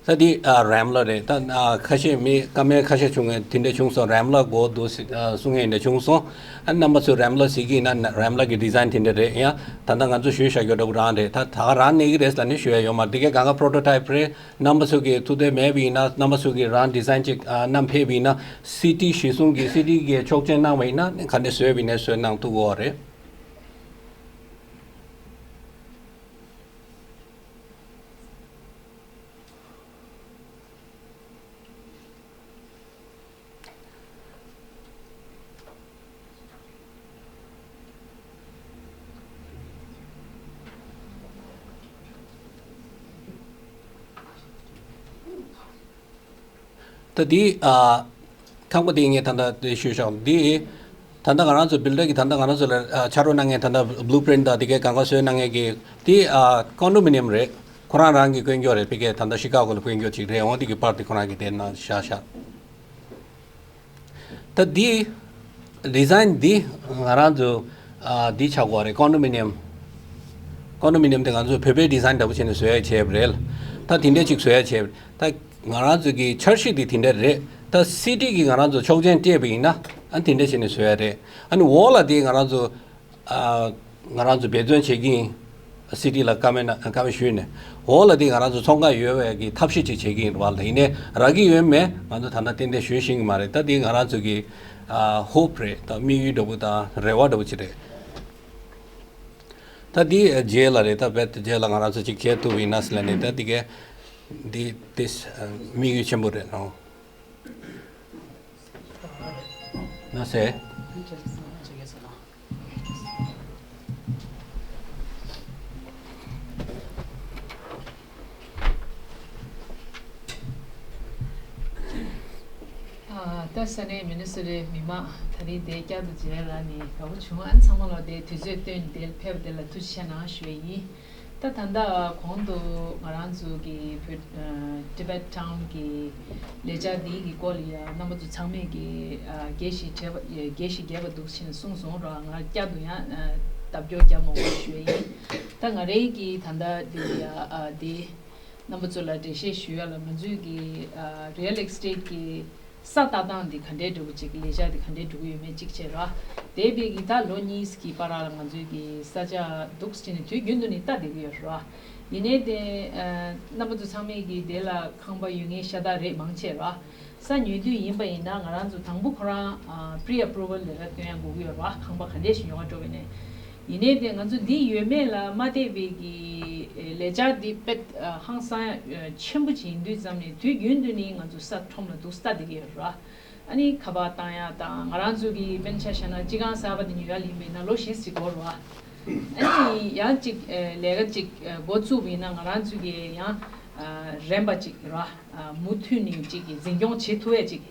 ད་འདི་ཨ་རེམ་ལ་རེད། ད་ཨ་ཁ་ཤས་མི་བཀའ་མོལ་ཁ་ཤས་བྱུང་ངས་དེ་འདྲ་བྱུང་སོང་། རེམ་ལ་དགོས་འདུག་ཟེར་ཨ་གསུང་མཁན་འདྲ་བྱུང་སོང་། ཨ་རྣམ་པ་ཚོས་རེམ་ལ་གཟིགས་ཀྱི་ཡིན་ན་རེམ་ལ་གི་ཌི་ཛའིན་དེ་འདྲ་རེད། ཡང་ད་ལྟ་ང་ཚོ་ཞུས་བཞག་རྒྱུ་འདྲ་པོ་རང་རེད། ད་ད་ག་རང་གནས་ཀྱི་རེད་ལབ་ནས་ཞུ་ཡ་ཡོད་མ་རེད། འདི་གའི་གང་ག་པོ་རོ་ཊོ་ཊའིབ་རེད། རྣམ་པ་ཚོ་གི་ཐུགས་འདོད་མེད་པ་ཡིན་ན། རྣམ་པ་ཚོ་གི་རང་ཌི་ཛའིན་ཅིག་ཨ་བསྣམས་ཕེབས་པ་ཡིན་ན། སི་ཊི་གཞི་བཟུང་གི་སི་ཊི་གི་ཆོག་མཆན་གནང་བ་ཡིན་ན་ག་འདྲ་བཟོས་པ་ཡིན་ནའི་བཟོས་གནང་ཐུབ་ཀྱི་ཡོད་རེད། ད་འདི་ཨ་ཁང་པ་འདི་ངས་ད་ལྟ་འདི་ཞུས་ཤག་འདི་ད་ལྟ་ང་རང་ཚོ་བྷིལ་ཌར་གྱིས་ད་ལྟ་ང་རང་ཚོ་ལ་ཨ་ཕྱག་རོགས་གནང་མཁན། ད་ལྟ་བྷུ་ལུ་པི་རིན་ཊི་དང་དེ་གའི་གང་ག་བཟོས་གནང་མཁན་གྱི་འདི་ཨ་ཀོན་ཌོ་མི་ནི་ཡམ་རེད། ཁོ་རང་རང་གིས་བསྐོན་རྒྱུ་རེད། ཕ་གིར་ད་ལྟ་ཤི་ཀ་གོ་ལ་བསྐོན་རྒྱུ་ཅིག་རེད། འོ་འདི་གི་པར་དེ་ཁོ་རང་གིས་དེ་ནང་བཞག་ཤག་ད་འདི་ཌི་ཛའིན་འདི་ང་རང་ཚོ་ཨ་འདི་ཆགས་ཀྱི་ཡོད་རེད། ཀོན་ཌོ་མི་ནི་ཡམ། ཀོན་ཌོ་མི་ནི་ཡམ་དེ་ང་ཚོ་བོད་པའི་ཌི་ཛའིན་འདྲ་པོ་བྱས་ནས་བཟོས་བྱས་པ་རེད། ད་དེ་འདྲ་ཅིག་བཟོས་བྱས། ད་ང་རང་ཚོ་གི་འཆར་གཞི་དེ་དེ་འདྲ་རེད། ད་སི་ཊི་གིས་ང་རང་ཚོ་ཆོག་མཆན་སྤྲད་པ་ཡིན་ན་ཨ་དེ་འདྲ་བྱས་ནས་བཟོས་ཡ་རེད། ཨ་ནི་འོག་ལ་དེ་ང་རང་ཚོ་ཨ་ང་རང་ཚོ་འབད་བརྩོན་བྱེད་ཀྱི་ཡིན། སི་ཊི་ལ་བཀའ་མོལ་གནང་བཀའ་མོལ་ཞུས་ནས། འོག་ལ་འདི་ང་རང་ཚོ་ཚོང་ཁང་ཡོད་པའི་གི་ཐབས་ཤེས་ཅིག་བྱེད་ཀྱི་ཡིན་པ་ལ། ཡིན་ནའི་རག་གི་ཡོད་མེད་ང་ཚོ་ད་ལྟ་ཏན་ཏན་ཞུ་ཤེས་ཀྱི་མ་རེད། ད་འདི་ང་རང་ཚོ་གི་ཨ་ཧོབ་རེད། ད་དམིགས་ཡུལ་འདྲ་པོ་དང་རེ་བ་འདྲ་པོ་ཅིག་རེད། ད་འདི་རྗེས་ལ་རེད། ད་རྦད་དེ་རྗེས་ལ་ང་རང་ཚོ་ཅིག་བྱེད་ཐུབ་ཡིན་ན་ཟེར་ལབ་ནས། ད་འདི་གའི་འདི་ཏིས་དམིགས་ཡུལ་ཆེན་པོ་རེད་ཨང་། ན་སེ། ཨ། ད་ས་གནས་མི་ནི་སོ་ཊའི་མི་མང་ད་རིང་དེ་བསྐྱར་དུ་མཇལ་ལ་ནི་དགའ་པོ་བྱུང་། ཨ་ནི་ཚང་མ་ལ་དེ་དུས་ཚོད་བཏོན་དེ་ཕེབས་དེ་ལ་ཐུགས་རྗེ་ཆེ་གནང་ཞུ་ཡི་ཡིན། ད་ད་ལྟ་གོང་དུ་ང་རང་ཚོ་གི་བོད་ཨ་ཊི་བེཊ་ཊའུན་གི་ལས་འཆར་འདི་གི་སྐོར་ལ་ཡང་རྣམ་པ་ཚོ་ཚང་མས་ཀྱི་ཨ་དགེ་ཞིག་བྱས་པ་དགེ་ཞིག་བརྒྱབ་པ་འདུག་ཕྱིན་གསུངས་སོང་ར། ང་བསྐྱར་དུ་ཡང་ཨ་བརྡ་སྐྱོར་བརྒྱབ་མ་དགོས་ཞུ་ཡི་ཡིན། ད་ང་རའི་གི་ད་ལྟ་འདི་ཡ་ཨ་འདི་རྣམ་པ་ཚོ་ལ་འགྲེལ་བཤད་ཞུ་ཡ་ལ། ང་ཚོའི་གི་ཨ་རི་ཡལ་ཨེ་སི་ཊེཊ་གི་ས་ལྟ་སྟངས་འདི་ག་འདྲའི་འདྲ་པོ་ཅིག་ལས་འཆར་འདི་ག་འདྲའི་འགྲོ་གི་ཡོད་མེད་གཅིག་བྱས་ར། དེ་བས་གི་ད་ལོ་གཉིས་ཀྱི་བར་ལ་ང་ཚོའི་གི་ས་ཆ་འདུག་ཅེས་ནས་དུས་རྒྱུན་དུ་ནི་ལྟ་བསྡད་ཀྱི་ཡོད་ར། ཡིན་ནའི་དེ་ཨ་རྣམ་པ་ཚོ་ཚང་མས་གི་དེ་ལ་ཁང་པ་ཡོད་མཁན་ཤ་སྟག་རེད་མང་ཆེ་ར། ས་ཉོ་དུས་ཡིན་པ་ཡིན་ན་ང་རང་ཚོ་དང་པོ་ཁོ་རང་ཨ་པི་རི་ཨེ་པུ་རུ་ཝལ་ལེ་ཊར་སྟོན་ཡ་དགོས་ཀྱི་ཡོད་ར། ཁང་པ་ག་འདྲས་ཤིག་ཉོ་ག་འགྲོ་བས་ནས། ཡིན་ནའི་དེ་ང་ཚོ་འདི་ཡོད་མེད་ལ་མ་བལྟས་པའི་གི་ལས་འཆར་འདི་དཔེ་ཧང་སང་ཡ་ཆེན་པོ་ཅིག་ཡིན་དུས་ཙམ་ནས་དུས་རྒྱུན་དུ་ནི་ང་ཚོ་ས་ཁྲོམ་ལ་འདུག་ལྟ་བསྡད་ཀྱི་ཡོད་ར། ཨ་ནི་ཁ་པར་བཏང་ཡ་དང་། ང་རང་ཚོ་གི་དཔེར་ན་ཆ་བཞག་ན་སྤྱི་ཁང་གསར་པ་འདི་ཉོ་ཡ་ལིན་པ་ཡིན་ན་ལོ་བཞི་ཙམ་འགོར་ར། ཨ་ནི་ཡང་ཅིག་ལས་ཀ་ཅིག་འགོ་བཙུགས་པ་ཡིན་ན་ང་རང་ཚོ་གི་ཡང་རན་པ་ཅིག་ར། མུ་མཐུད་ནས་ཅིག་གི་འཛིན་སྐྱོང་བྱེད་ཐུབ་ཡ་ཅིག་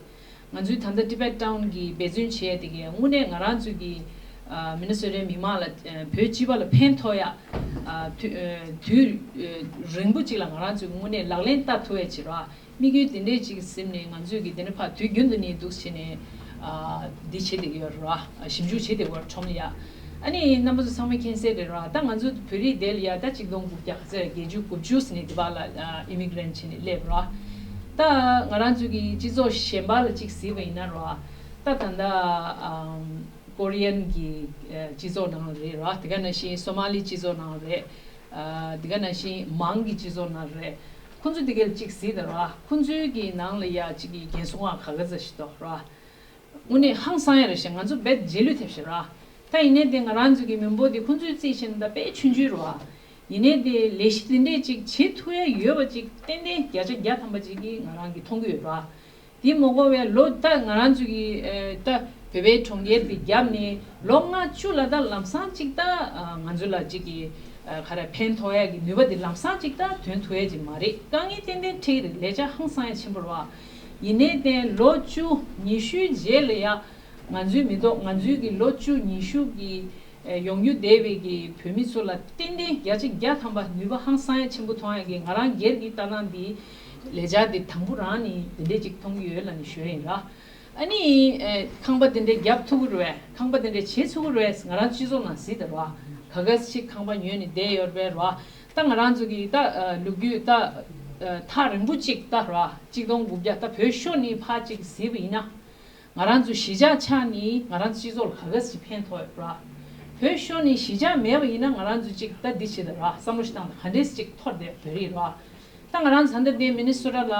ང་ཚོའི་ད་ལྟ་ཊི་བེཊ་ཊའུན་གྱི་འབད་བརྩོན་བྱེད་ཡ་དེ་གའི་དངོས་གནས་ང་རང་ཚོའི་གི་ཨ་མི་ནི་སོ་ཊའི་མི་མང་ལ་ཨ་བོད་སྤྱི་པ་ལ་ཕན་ཐོགས་ཡ་ཨ་དུས་ཨ་དུས་ཨ་རིང་པོ་ཅིག་ལ་ང་རང་ཚོའི་དངོས་གནས་ལག་ལེན་བསྟར་ཐུབ་ཡ་ཅིག་ར། དམིགས་ཡུལ་དེ་འདྲས་ཅིག་ཟིན་ནས་ང་ཚོའི་གི་དེ་འདྲ་ཕར་དུས་རྒྱུན་དུ་ནས་འདུག་བྱས་ནས་ཨ་འདི་བྱེད་བསྡད་ཀྱི་ཡོད་ར། ཞིབ་འཇུག་བྱེད་བསྡད་ཀྱི་ཡོད་ར་ཁྲོམ་ལ་ཡ། ཨ་ནི་རྣམ་པ་ཚོ་ཚང་མས་མཁྱེན་གསལ་རེད་ར། ད་ང་ཚོ་བོད་རིགས་དེ་ལ་ཡ་ད་ཆིག་སྟོང་དགུ་བརྒྱ་ག་ཚོད་བརྒྱད་ཅུ་དགུ་བཅུ་ཟིན་ནས་དེ་བར་ལ་ཨ་ཨི་མི་གྷི་རེན་ཊི་བྱས་ནས་སླེབས་ར། ད་ང་རང་ཚོ་གི་སྤྱི་ཚོགས་གཞན་པ་ལ་ཅིག་གཟིགས་པ་ཡིན་ན་ར། ད་ད་ལྟ་ཨམ་ཀོ་རི་ཡན་གྱི་ཨ་སྤྱི་ཚོགས་ནང་རེད་ར། དེ་ག་ནང་བཞིན་སོ་མ་ལི་སྤྱི་ཚོགས་ནང་རེད། ཨ་དེ་ག་ནང་བཞིན་མང་གི་སྤྱི་ཚོགས་ནང་རེད། ཁོང་ཚོ་དེ་ག་ལ་ཅིག་གཟིགས་དང་ར། ཁོང་ཚོའི་གི་ནང་ལ་ཡ་ཅིག་གི་རྒན་གསོ་ཁང་ག་ག་ཚོད་ཞིག་འདུག་ར། དངོས་གནས་ཧང་སང་ཡ་རེད་ཤག་ང་ཚོ་རྦད་རྗེས་ལུས་ཐེབས་ཤག་ར། ད་ཡིན་ནའི་དེ་ང་རང་ཚོ་གི་མི་འབོར་དེ་ཁོང་ཚོས་རྩིས་བྱས་ན་ད་དཔེ་ཆུང་ཆུང་རེད་བ། ཡིན་ནའི་དེ་ལས་གཞི་དེ་འདྲས་ཅིག་བྱེད་ཐུབ་ཡ་ཡོད་པ་ཅིག་ཏན་ཏན་བརྒྱ་ཆ་བརྒྱ་ཐམ་པ་ཅིག་གིས་ང་རང་གིས་མཐོང་གི་ཡོད་ར། དེ་མ་གཏོགས་པའི་ལོ་ད་ང་རང་ཚོ་གི་ཨ་ད་བོད་པའི་གྲོང་ཁྱེར་དེ་བརྒྱབ་ནས་ལོ་ལྔ་བཅུ་ལ་ད་ལམ་སང་ཅིག་ད་ཨ་ང་ཚོ་ལ་ཅིག་གི་ཨ་ག་རེ་ཕན་ཐོགས་ཡ་གི་ནུས་པ་དེ་ལམ་སང་ཅིག་ད་ཐོན་ཐུབ་ཡ་ཅིག་མ་རེད། དཀའ་ངལ་ཏན་ཏན་འཕྲད་ཀྱི་རེད། ལས་འཆར་ཧང་སང་ཡ་ཆེན་པོ་རེད་བ། ཡིན་ནའི་དེ་ལོ་བཅུ་ཉི་ཤུའི་རྗེས་ལ་ཡ། ང་ཚོའི་མི་ཐོག་ང་ཚོའི་གི་ལོ་བཅུ་ཉི་ཤུ་གི་ཨེ་ཡོང་རྒྱུ་བསྡད་པའི་གི་བོད་མི་ཚོ་ལ་ཏན་ཏན་བརྒྱ་ཆ་བརྒྱ་ཐམ་པ་ནུས་པ་ཧང་སང་ཡ་ཆེན་པོ་ཐོང་ཡ་གི་ང་རང་སྒེར་གྱི་ལྟ་སྟངས་འདི་ལས་འཆར་འདི་དང་པོ་རང་ནས་འདི་འདྲས་ཅིག་མཐོང་གི་ཡོད་ལབ་ནས་ཞུ་ཡ་ཡིན་ར། ཨ་ནི་ཨེ་ཁང་པ་འདི་འདྲས་རྒྱབ་ཐུབ་ཀྱི་རེད་བས། ཁང་པ་འདི་འདྲས་བྱེད་ཚུགས་ཀྱི་རེད་བས། ང་རང་སྤྱི་ཚོགས་ནང་གཟིགས་དང་ར། ག་ག་ཞིག་ཁང་པ་ཉོས་ནས་བསྡད་ཡོད་རེད་བས་ར། ད་ང་རང་ཚོ་གི་ད་ཨ་ལོ་རྒྱུས་ད་ཨ་ཐག་རིང་པོ་ཅིག་ད་ར་ཆིག་སྟོང་དགུ་བརྒྱ་ད་བོད་ཤོར་ནས་ཕར་ཅིག་གཟིགས་པ་ཡིན་ན། ང་རང་ཚོ་གཞིས་ཆགས་ཆགས་ནས་ང་རང་ཚོ་སྤྱི་ཚོགས་ལ་ག་ག་ཞིག་ཕན་ཐོགས་ཡོད་ར། བོད་ཤོར་ནས་གཞིས་ཆགས་མེད་པ་ཡིན་ན་ང་རང་ཚོ་ཅིག་ད་འདི་བྱེད་ད་ར། བསམ་བློ་ཞིག་བཏང་ད་ག་འདྲས་ཅིག་འཐོར་བསྡད་བོད་རིགས་ར། ད་ང་རང་ཚོ་ད་ལྟ་དེ་མི་ནི་སོ་ཊ་ལ་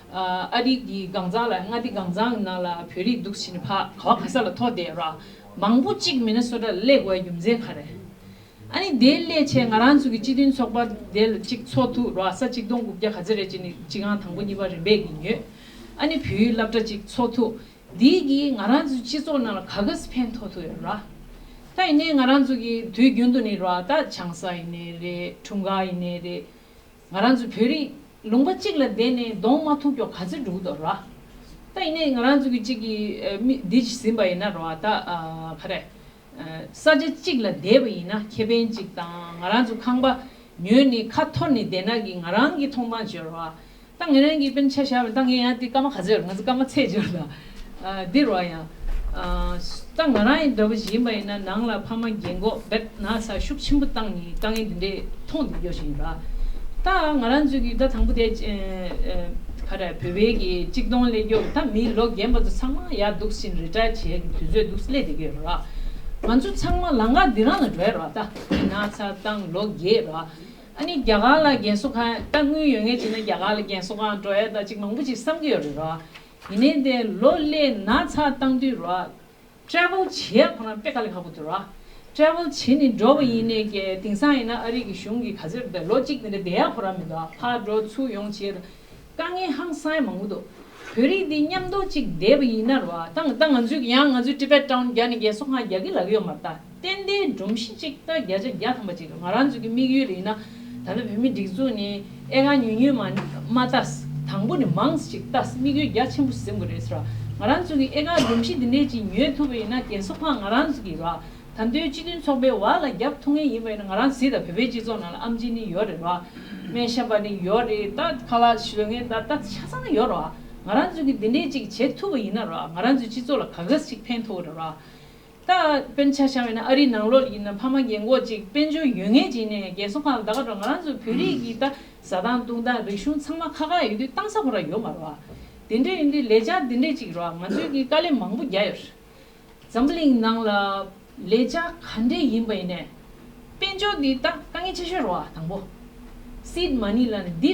ཨ་རི་གི་གང་ཚང་ལ་མངའ་སྡེ་གང་ཚང་གི་ནང་ལ་བོད་རིགས་འདུག་ཕྱིན་ཕ་ག་བ་ག་ས་ལ་འཐོར་བསྡད་ར། མང་པོ་ཅིག་མི་ནི་སོ་ཊ་ལ་སླེབས་དགོས་རྒྱུ་མཚན་ག་རེ། ཨ་ནི་དེ་སླེབས་བྱས་ང་རང་ཚོ་གི་སྤྱི་མཐུན་ཚོགས་པ་དེ་ལ་ཅིག་ཚོགས་ཐུབ་ར། ས་ཆིག་སྟོང་དགུ་བརྒྱ་ག་ཚོད་རེད་ཅིག་ནི་སྤྱི་ཁང་དང་པོ་གཉིས་པ་རིམ་པས་ཀྱི་ཉོས། ཨ་ནི་བོད་ཡིག་སློབ་གྲྭ་ཅིག་ཚོགས་ཐུབ། འདི་གིས་ང་རང་ཚོའི་སྤྱི་ཚོགས་ནང་ལ་ག་ག་སེ་ཕན་ཐོགས་ཐུབ་ཡོད་ར། ད་ཡིན་ནའི་ང་རང་ཚོ་གི་དུས་རྒྱུན་དུ་ནི་ར་ད་ཆང་ས་ཡིན་ནའི་རེད། འཁྲུངས་སྐར་ཡིན་ནའི་རེད། ང་རང་ཚོ་བོད་རིགས་ལུང་པ་གཅིག་ལ་བསྡད་ནས་གདོང་མ་ཐུག་ཀྱོག་ག་ཚོད་འགྲོ་གི་འདུག་ར། ད་ཡིན་ནའི་ང་རང་ཚོ་གི་གཅིག་གི་ཨ་མི་འདི་ཞིག་ཟིན་པ་ཡིན་ན་ར། ད་ཨ་ག་རེ། ས་ཆ་གཅིག་ལ་བསྡད་པ་ཡིན་ན་ཁེ་ཕན་གཅིག་དང་། ང་རང་ཚོ་ཁང་པ་ཉོས་ནས་ཁ་འཐོར་ནས་བསྡད་ན་གི་ང་རང་གི་མཐོང་སྟངས་བརྗོད་ར། ད་ང་རང་གི་དཔེར་ན་ཆ་བཞག་པ་ད་ངས་ཡང་དེ་སྐར་མ་ག་ཚོད་ཡོད་རེད། ང་ཚོ་སྐར་མ་ཚད་ཡོད་རེད་ད། ཨ་འདི་རུ་ཡང་ཨ་ད་ང་རང་ཡི་འདྲ་པོ་ཞིག་ཡིན་པ་ཡིན་ན་ནང་ལ་ཕ་མ་རྒན་གོག་བེད་ན་ས་ཤུགས་ཆེན་པོ་བཏང་ནས་དཀའ་ངལ་འདི་འདྲས་མཐོང་འདི་རྒྱུ་ཞིག་ཡིན་ར། ད་ང་རང་ཚོ་གི་ད་དང་པོ་དེ་ཨ་ཨ་ག་རེ་བོད་པའི་གི་གཅིག་སྟོང་སླེབས་རྒྱུ་ད་མི་ལོ་རྒན་པ་ཚོ་ཚང་མ་ཡར་འདུག་ཕྱིན་རི་ཊ་ཡར་བྱེད་ཀྱི་དུས་ཚོད་འདུག་སླེབས་བསྡད་ཀྱི་ཡོད་ར། ང་ཚོ་ཚང་མ་ལམ་ཁ་འདི་རང་ལ་འགྲོ་ཡ་རེད་བ། ད་ན་ཚ་བཏང་ལོ་བརྒྱད་རེད་བ། ཨ་ནི་རྒྱ་གར་ལ་རྒན་གསོ་ཁང་ད་དངུལ་ཡོད་མཁན་བྱས་ན་རྒྱ་གར་ལ་རྒན་གསོ་ཁང་འགྲོ་ཡ་ད་ཅིག་མང་པོ་ཅིག་བསམ་གྱི་ཡོད་རེད་ར། ཡིན་ནའི་དེ་ལོ་སླེབས་ན་ཚ་བཏང་དུས་ར། ཊེ་རེ་ཝལ་བྱེད་ཡ་ཁོ་རང་དཔེ་དཀའ་ལས་ཁག་པོ་འདུག་ར། ཊེ་རེ་ཝལ་བྱེད་ནས་འགྲོ་བ་ཡིན་ནའི་གི་དེང་སང་ཡིན་ན་ཨ་རི་གི་གཞུང་གི་ག་ཚོད་རེད་ལོ་གཅིག་དེ་འདྲ་བསྡད་ཡ་ཁོ་རང་མི་འདུག་ཕར་འགྲོ་ཚུར་ཡོང་བྱེད་དཀའ་ངལ་ཧང་སང་ཡ་མང་པོ་འདུག་བོད་རིགས་འདི་མཉམ་དུ་གཅིག་བསྡད་པ་ཡིན་ན་ར། ད་ད་ང་ཚོས་ཡང་ང་ཚོས་ཊི་བེཊ་ཊའུན་རྒྱག་ནས་རྒན་གསོ་ཁང་རྒྱག་གི་ལབ་ཀྱི་ཡོད་མ་རེད། ད་ཏན་ཏན་སྒྲོམ་གཞི་གཅིག་ད་བརྒྱ་ཆ་བརྒྱ་ཐམ་པ་གཅིག་ང་རང་ཚོ་གི་དམིགས་ཡུལ་ལ་ཡིན་ན། ད་ལྟ་བོད་མི་སྒྲིག་འཛུགས་ནས་ཨེ་ཀར་ཉུང་ཉུང་མ་མ་ལྟ། དང་པོ་ནས་མང་ཙམ་ཅིག་ལྟ། དམིགས་ཡུལ་རྒྱ་ཆེན་པོ་ཟིན་དགོས་རེད་ཟེར་བ། ང་རང་ཚོ་གི་ཨེ་ཀར་སྒྲོམ་གཞི་འདི་འདྲས་ཅིག་ཉོས་ཐུབ་པ་ཡིན་ན་རྒན་གསོ་ཁང་ང་རང་ཚོ་གི་ར། ད་ལྟའི་སྤྱི་མཐུན་ཚོགས་པའི་འོག་ལ་རྒྱབ་ཐུབ་མཁན་ཡིན་པ་ཡིན་ན་ང་རང་གཟིགས་དང་བོད་པའི་སྤྱི་ཚོགས་ནང་ལ་ཨེམ་ཆི་ནི་ཡོད་རེད་ར། སྨན་ཞབས་པ་ནི་ཡོད་རེད། ད་ཁ་ལག་ཞོན་མཁན་ད་ད་ཆ་ཚང་ཡོད་ར། ང་རང་ཚོ་གི་འདི་འདྲས་ཅིག་བྱེད་ཐུབ་པ་ཡིན་ན་ར་ང་རང་ཚོའི་སྤྱི་ཚོགས་ལ་ག་ག་ཅིག་ཕན་ཐོགས་རེད་ར། ད་དཔེར་ཆ་བཞག་པ་ཡིན་ན་ཨ་རིའི་ནང་ལོགས་ཡིན་ན་ཕ་མ་རྒན་གོག་ཅིག་དཔལ་འབྱོར་ཡོད་མཁན་ཅིག་ནས་རྒན་གསོ་ཁང་ལ་ད་ག་འགྲོ། ང་རང་ཚོ་བོད་རིགས་ཀྱི་ད་ཟ་སྟངས་བཏུང་སྟངས་རིག་གཞུང་ཚང་མ་ཁག་ཁག་ཡོད་དུས་བཏང་ས་ཁོ་རང་ཡོད་མ་རེད་བ། དེ་འདྲ་ཡིན་དུས་ལས་འཆར་འདི་འདྲས་ཅིག་རེད་བ། ང་ཚོས་ཀྱི་དཀའ་ལས་མང་པོ་རྒྱག་ཡོད་རེད། འཛམ་བུ་གླིང་ནང་ལ་ལས་འཆར་ག་འདྲས་ཡིན་པ་ཡིན་ནས་དཔལ་འབྱོར་འདི་ད་དཀའ་ངལ་ཆེ་ཤོས་རེད་བ། དང་པོ། སིཌ་མ་ནི་ལབ་ནས་འདི་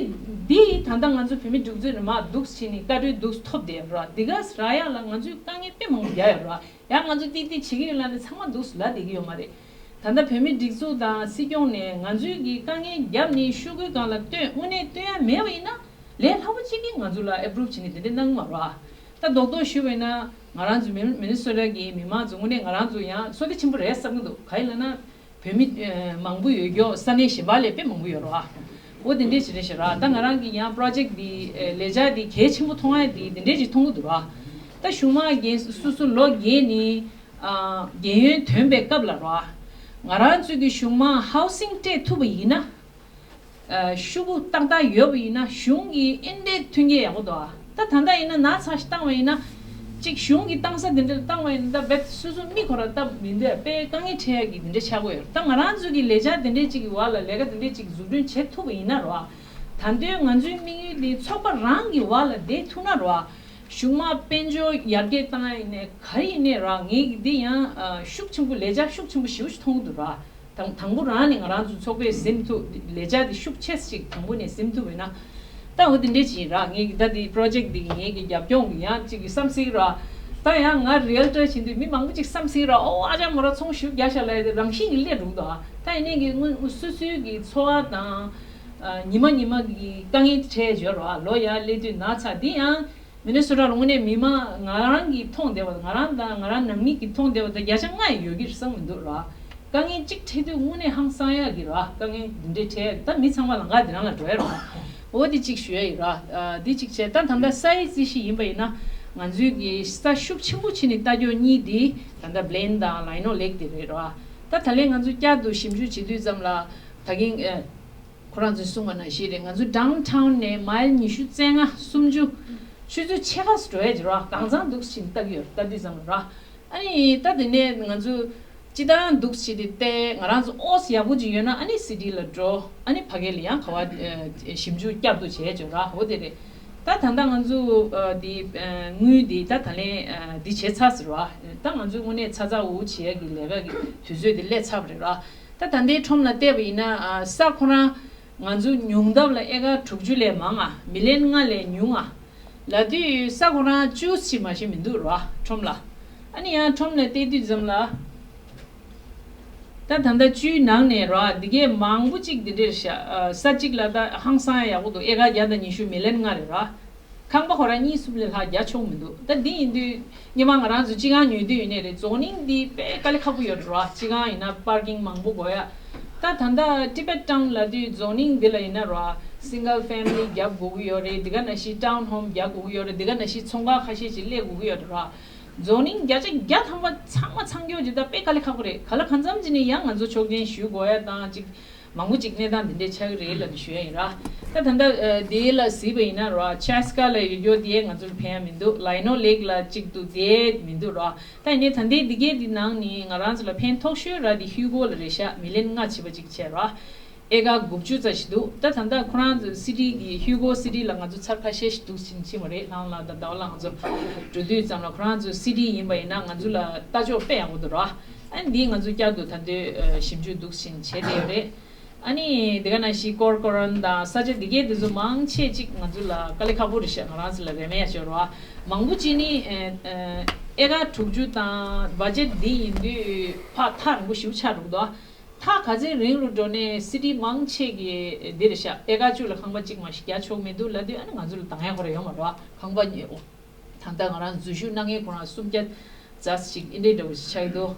འདི་ད་ལྟ་ང་ཚོ་བོད་མི་སྒྲིག་འཛུགས་ནས་མར་འདུག་བྱས་ནས་བཀའ་འཁྲོལ་འདུག་ཐོབ་བསྡད་ཡོད་རེད་བ། འདི་ག་རག་ཡ་ལ་ང་ཚོས་དཀའ་ངལ་དཔེ་མང་པོ་རྒྱག་ཡོད་རེད་བ། ཡང་ང་ཚོ་ཏིག་ཏིག་བྱེད་ཀྱི་ཡོད་ལབ་ནས་ཚང་མ་འདུག་ལབ་བསྡད་ཀྱི་ཡོད་མ་རེད། ད་ལྟ་བོད་མིའི་སྒྲིག་འཛུགས་དང་སྲིད་སྐྱོང་ནས་ང་ཚོའི་གི་དཀའ་ངལ་བརྒྱབ་ནས་ཤོག་གུའི་སྒང་ལ་བཏོན། དངོས་གནས་བཏོན་ཡ་མེད་པ་ཡིན་ན་ལས་སླ་པོ་གཅིག་གིས་ང་ཚོ་ལ་ཨེ་པུ་རུབ་བྱས་ནས་དེ་འདྲ་གནང་གི་མ་རེད་བ། ད་རྡོག་རྡོག་ཞུས་པ་ཡིན་ན་ང་རང་ཚོ་མི་མི་ནི་སོ་ཊ་གི་མི་མང་ཚོ་དངོས་གནས་ང་རང་ཚོ་ཡང་བསོད་བདེ་ཆེན་པོ་རེད་བསམ་གྱི་འདུག་ག་ཡིན་ལབ་ན། བོད་མི་ཨ་མང་པོ་ཡོད་རྒྱུ་ས་གནས་གཞན་པ་ལས་དཔེ་མང་པོ་ཡོད་རེད་བ། འོ་དེ་འདྲས་ཞིག་རེད་ཤག་ར། ད་ང་རང་གི་ཡང་པོ་རོ་ཇེཀ་འདི་ཨ་ལས་འཆར་འདི་གལ་ཆེན་པོ་མཐོང་ཡ་འདི་དེ་འདྲས་ཞིག་མཐོང་གི་འདུག་ར། ད་གཞུང་མང་རྒན་སོ་སོ་ལོ་རྒས་ནས་ཨ་རྒན་ཡོལ་ཐོན་པའི་སྐབས་ལ་ར། ང་རང་ཚོའི་གི་གཞུང་མང་ཧའུ་སིང་སྤྲད་ཐུབ་པ་ཡིན་ན། ཨ་ཤོག་གུ་ཏག་ཏག་ཡོད་པ་ཡིན་ན་གཞུང་གི་ཨེ་འདྲས་མཐུན་རྐྱེན་ཡག་པོ་འདུག་ཨ། ད་ད་ལྟ་ཡིན་ན་ན་ཚ་ཞིག་བཏང་བ་ཡིན་ན། གཅིག་གཞུང་གིས་བཏང་ས་དེ་འདྲ་བཏང་བ་ཡིན་ན་ད་རྦད་སོ་སོ་མི་ཁོ་ར་སྟབས་མི་འདོད་པའི་དཀའ་ངལ་འཕྲད་ཡ་གི་དེ་འདྲ་ཆགས་ཀྱི་ཡོད་རེད། ད་ང་རང་ཚོ་གི་ལས་འཆར་དེ་འདྲས་ཅིག་གི་འོག་ལ་ལས་ཀ་དེ་འདྲས་ཅིག་འཛུགས་སྐྲུན་བྱེད་ཐུབ་པ་ཡིན་ན་རོ། ད་དུང་ང་ཚོའི་དམིགས་ཡུལ་དེ་ཚོགས་པ་རང་གི་འོག་ལ་བསྡད་ཐུབ་ན་རོ། གཞུང་མང་དཔལ་འབྱོར་ཡར་རྒྱས་བཏང་ཡ་ཡིན་ནའི་ག་རེ་ཡིན་ནའི་རོ། ངས་གི་འདི་ཡང་ཨ་ཤུགས་ཆེན་པོ་ལས་འཆར་ཤུགས་ཆེན་པོ་ཞེ་པོ་ཞིག་མཐོང་གི་འདུག་རོ། དང་དང་པོ་རང་ནས་ང་རང་ཚོ་ཚོགས་པས་ཟིན་ཐུབ། ལས་འཆར་འདི་ཤུགས་ཆེ་ཞིག་དང་པོ་ནས་ཟིན་ཐུབ་ཡོད་ན། ད་འོ་དེ་འདྲས་ཅིག་ཡིན་ར། ངས་ཀྱི་ད་འདི་པོ་རོ་ཇེཀ་འདི་ངས་ཀྱི་རྒྱབ་སྐྱོང་གི་ཡང་ཅིག་གི་བསམ་སྲིད་ར། ད་ཡང་ང་རི་ཨལ་ཊར་བྱེད་དུས་མི་མང་པོ་ཅིག་བསམ་སྲིད་ར། ཨོ་ཨ་ཅག་མོ་ར་ཚོང་ཞིབ་རྒྱག་ཤག་ལབ་ཡ་དེ་རང་བཞིན་གྱིས་སླེབས་འགྲོ་གི་འདུག་ཨ། ད་ཡིན་ནའི་གི་དངོས་སོ་སོའི་གི་འཚོ་བ་དང་ཉི་མ་ཉི་མ་གི་དཀའ་ངལ་འཕྲད་ཡོད་ར། ལོ་ཡར་སླེབས་དུས་ན་ཚ་འདི་ཡང་། མི་ནི་སོ་ཊ་ལ་དངོས་གནས་མི་མང་ང་རང་གིས་མཐོང་བསྡད་པ་དང་། ང་རང་དང་ང་རང་ནང་མི་གིས་མཐོང་བསྡད་པ་དང་། བརྒྱ་ཆ་ལྔ་ཡི་ཡོད་ཀྱི་རེད་བསམ་གྱི་འདུག་ར། དཀའ་ངལ་གཅིག་འཕྲད་དུས་དངོས་གནས་ཧང་སང་ཡག་གི་ར། དཀའ་ངལ་འདི་འདྲས་འཕྲད་ད་མི་ཚང་མ་ལམ་ཁ་འདི་རང་ལ་འགྲོ་ཡ་ར། འོ་འདི་གཅིག་ཞུ་ཡ་ཡིན་ར། ཨ་འདི་གཅིག་བྱས། ད་ད་ལྟ་ས་ཡི་རྩིས་གཞི་ཡིན་པ་ཡིན་ན་ང་ཚོའི་གི་ས་ཤུགས་ཆེན་པོ་ཕྱིན་ནས་ལྟ་རྒྱུ་གཉིས་འདི་ད་ལྟ་བྷི་ལེན་དང་ལའི་ནོ་ལེག་འདི་རེད་ར། ད་ད་ལན་ང་ཚོ་བསྐྱར་དུ་ཞིབ་འཇུག་བྱེད་དུས་ཙམ་ལ་ད་གིན་ཨ། ཁོ་རང་ཚོས་གསུངས་པ་ནང་བཞིན་རེད། ང་ཚོ་ཌའོན་ཊའོན་ནས་མའིལ་ཉི་ཤུ་རྩ་ལྔ་སུམ་ཅུ་ཆུ་ཚོད་ཕྱེད་ཀ་ཙམ་འགྲོ་ཡ་ཅིག་ར། གང་ཚང་འདུག་ཕྱིན་ལྟ་གི་ཡོད་རེད། ལྟ་དུས་ཙམ་ལ་ར། ཨ་ནི་ད་དེ་ནས་ང་ཚོ་སྤྱི་བཏང་འདུག་ཕྱིན་དེ་བལྟས། ང་རང་ཚོ་ཨོ་སི་ཡག་པོ་ཅིག་ཡོད་ན་ཨ་ནི་སི་ཊི་ལ་འགྲོ། ཨ་ནི་ཕ་གི་ལ་ཡང་ག་བ་ཞིབ་འཇུག་བསྐྱར་དུ་བྱས་ཅིག་ར། འོ་དེ་རེད། ད་ད་ལྟ་ང་ཚོ་འདི་དངུལ་འདི་ད་ད་ལན་འདི་བྱས་ཚར་ཟེར་བ། ད་ང་ཚོ་དངོས་གནས་ཚ་ཚ་འུར་འུར་བྱེད་ཡ་གི་ལས་ཀ་གི་དུས་ཚོད་འདི་སླེབས་ཚར་བ་རེད་ར། ད་ད་ལྟའི་ཁྲོམ་ལ་བལྟས་པ་ཡིན་ན་ཨ་ས་ཁོ་རང་ང་ཚོ་ཉུང་མཐའ་ལ་ཨེ་ཀར་དྲུག་ཅུ་ལས་མང་ང་། མི་ལན་ལྔ་ལས་ཉུང་ང་། ལབ་དུས་ས་ཁོ་རང་བཅུ་ཙམ་མ་ཞིག་མི་འདུག་ར་ཁྲོམ་ལ། ཨ་ནི་ཡང་ཁྲོམ་ལ་བལྟས་དུས་ཙམ་ལ། ད་ད་ལྟ་བཅུའི་ནང་ནས་ར་འདི་གས་མང་པོ་ཅིག་འདི་འདྲས་ཤག་ཨ་ས་གཅིག་ལ་ད་ཧང་སང་ཡག་པོ་འདུག་ཨེ་ཀར་བརྒྱ་དང་ཉི་ཤུ་མི་ལན་ལྔ་རེད་ར། ཁང་པ་ཁོ་རང་གཉིས་གསུམ་ལས་ལྷག་རྒྱ་ཆོག་མི་འདུག་ད་འདི་ཡིན་དུས་སྔོན་མ་ང་རང་ཚོ་སྤྱི་ཁང་ཉོས་དུས་ཡིན་ནའི་རེད། ཛོ་ནིང་འདི་དཔེ་དཀའ་ལས་ཁག་པོ་ཡོད་རེད་བ། སྤྱི་ཁང་ཡིན་ན་པར་ཀིང་མང་པོ་དགོས་ཡ། ད་ད་ལྟ་ཊི་བེཊ་ཊའོན་ལབ་དུས་ཛོ་ནིང་འདི་ལ་ཡིན་ན་ར་སིང་གལ་ཕེ་མི་ལི་རྒྱབ་དགོས་ཀྱི་ཡོད་རེད། འདི་ག་ནང་བཞིན་ཊའོན་ཧོམ་རྒྱག་དགོས་ཀྱི་ཡོད་རེད། འདི་ག་ནང་བཞིན་ཚོང་ཁང་ཁ་ཤས་ཅིག་སླེབས་དགོས་ཀྱི་ཡོད་རེད་ར། ཛོ་ནིང་བརྒྱ་ཆ་བརྒྱ་ཐམ་པ་ཚང་མ་ཚང་རྒྱུ་ཅིག་ད་དཔེ་དཀའ་ལས་ཁག་པོ་རེད། ག་ལ་གང་འཚམ་ཅིག་ནས་ཡང་ང་ཚོ་ཆོག་མཆན་ཞུ་དགོས་ཡ་དང་ཅིག་མང་པོ་ཅིག་གནས་སྟངས་འདི་འདྲའི་ཆགས་ཀྱི་རེད་ལབ་ནས་ཞུ་ཡ་ཡིན་ར། ད་ད་ལྟ་ཨ་དེ་ལ་གཟིགས་པ་ཡིན་ན་ར་ཆེ་སི་ཀ་ལ་ཡོད་རྒྱུ་དེ་ང་ཚོ་ལ་ཕན་ཡ་མི་འདུག་ལའི་ནོ་ལེག་ལ་གཅིག་འདུག་དེ་མི་འདུག་ར། ད་ཡིན་ནའི་ད་ལྟའི་འདི་གའི་འདི་ནང་ནས་ང་རང་ཚོ་ལ་ཕན་ཐོགས་ཤོས་ར་འདི་ཧིའུ་གོ་ལ་རེད་ཤག་མི་ལན་ལྔ་བྱས་པ་ཅིག་བྱས་ར། ཨེ་ཀར་དགུ་བཅུ་ཙམ་ཞིག་འདུག་ད་ད་ལྟ་ཁོ་རང་ཚོ་སི་ཊི་གི་ཧིའུ་གོ་སི་ཊི་ལ་ང་ཚོ་ཚར་ཁ་ཤས་ཤིག་འདུག་ཕྱིན་ཕྱིན་པ་རེད། ལྷང་ལ་ད་ཟླ་བ་ལ་ང་ཚོ་འགྲོ་དུས་ཙམ་ལ་ཁོ་རང་ཚོ་སི་ཊི་ཡིན་པ་ཡིན་ན་ང་ཚོ་ལ་ལྟ་ཕྱོགས་དཔེ་ཡག་པོ་འདུག་ར། ཨ་ནི་འདི་ང་ཚོ་བསྐྱར་དུ་ད་ལྟའི་ཞིབ་འཇུག་འདུག་བཞིན་བྱས་བསྡད་ཡོད་རེད། ཨ་ནི་དེ་ག་ནང་བཞིན་ཀོར་ཀོ་རོན་དང་ས་ཆ་དེ་གའི་དེ་ཚོ་མང་ཆེ་ཅིག་ང་ཚོ་ལ་དཀའ་ལས་ཁག་པོ་རེད་ཤག་ང་རང་ཚོ་ལ་རེ་མེ་ཡ་ཤོར་བ། མང་པོ་ཅིག་ནི་ཨེ་ཀ་དྲུག་ཅུ་དང་བ་ཇེ་ཊི་འདི་ཡིན་དུས་ཕར་ཐག་རིང་པོ་ཞེ་པོ་ཆགས་འགྲོ་གི་འདུག་ཐག་ག་ཚོད་རིང་རུ་འགྲོ་ནས་སི་ཊི་མང་ཆེ་གི་འདི་རེད་ཤག་ཨེ་ཀ་བཅུ་ལ་ཁང་པ་གཅིག་མ་གཏོགས་རྒྱག་ཆོག་མི་འདུག་ལབ་དུས་ཨ་ནི་ང་ཚོ་ལ་དང་ཡ་ཁོ་ར་ཡོད་མ་རེད་བ། ཁང་པ་ཉོ། ད་ལྟ་ང་རང་འཛུལ་ཞུགས་གནང་མཁན་ཁོ་རང་སུམ་བརྒྱ་ཙམ་ཞིག་ཨིན་འདྲའི་འདྲ་བོ་ཞིག་ཆགས་ཀྱི་འདུག་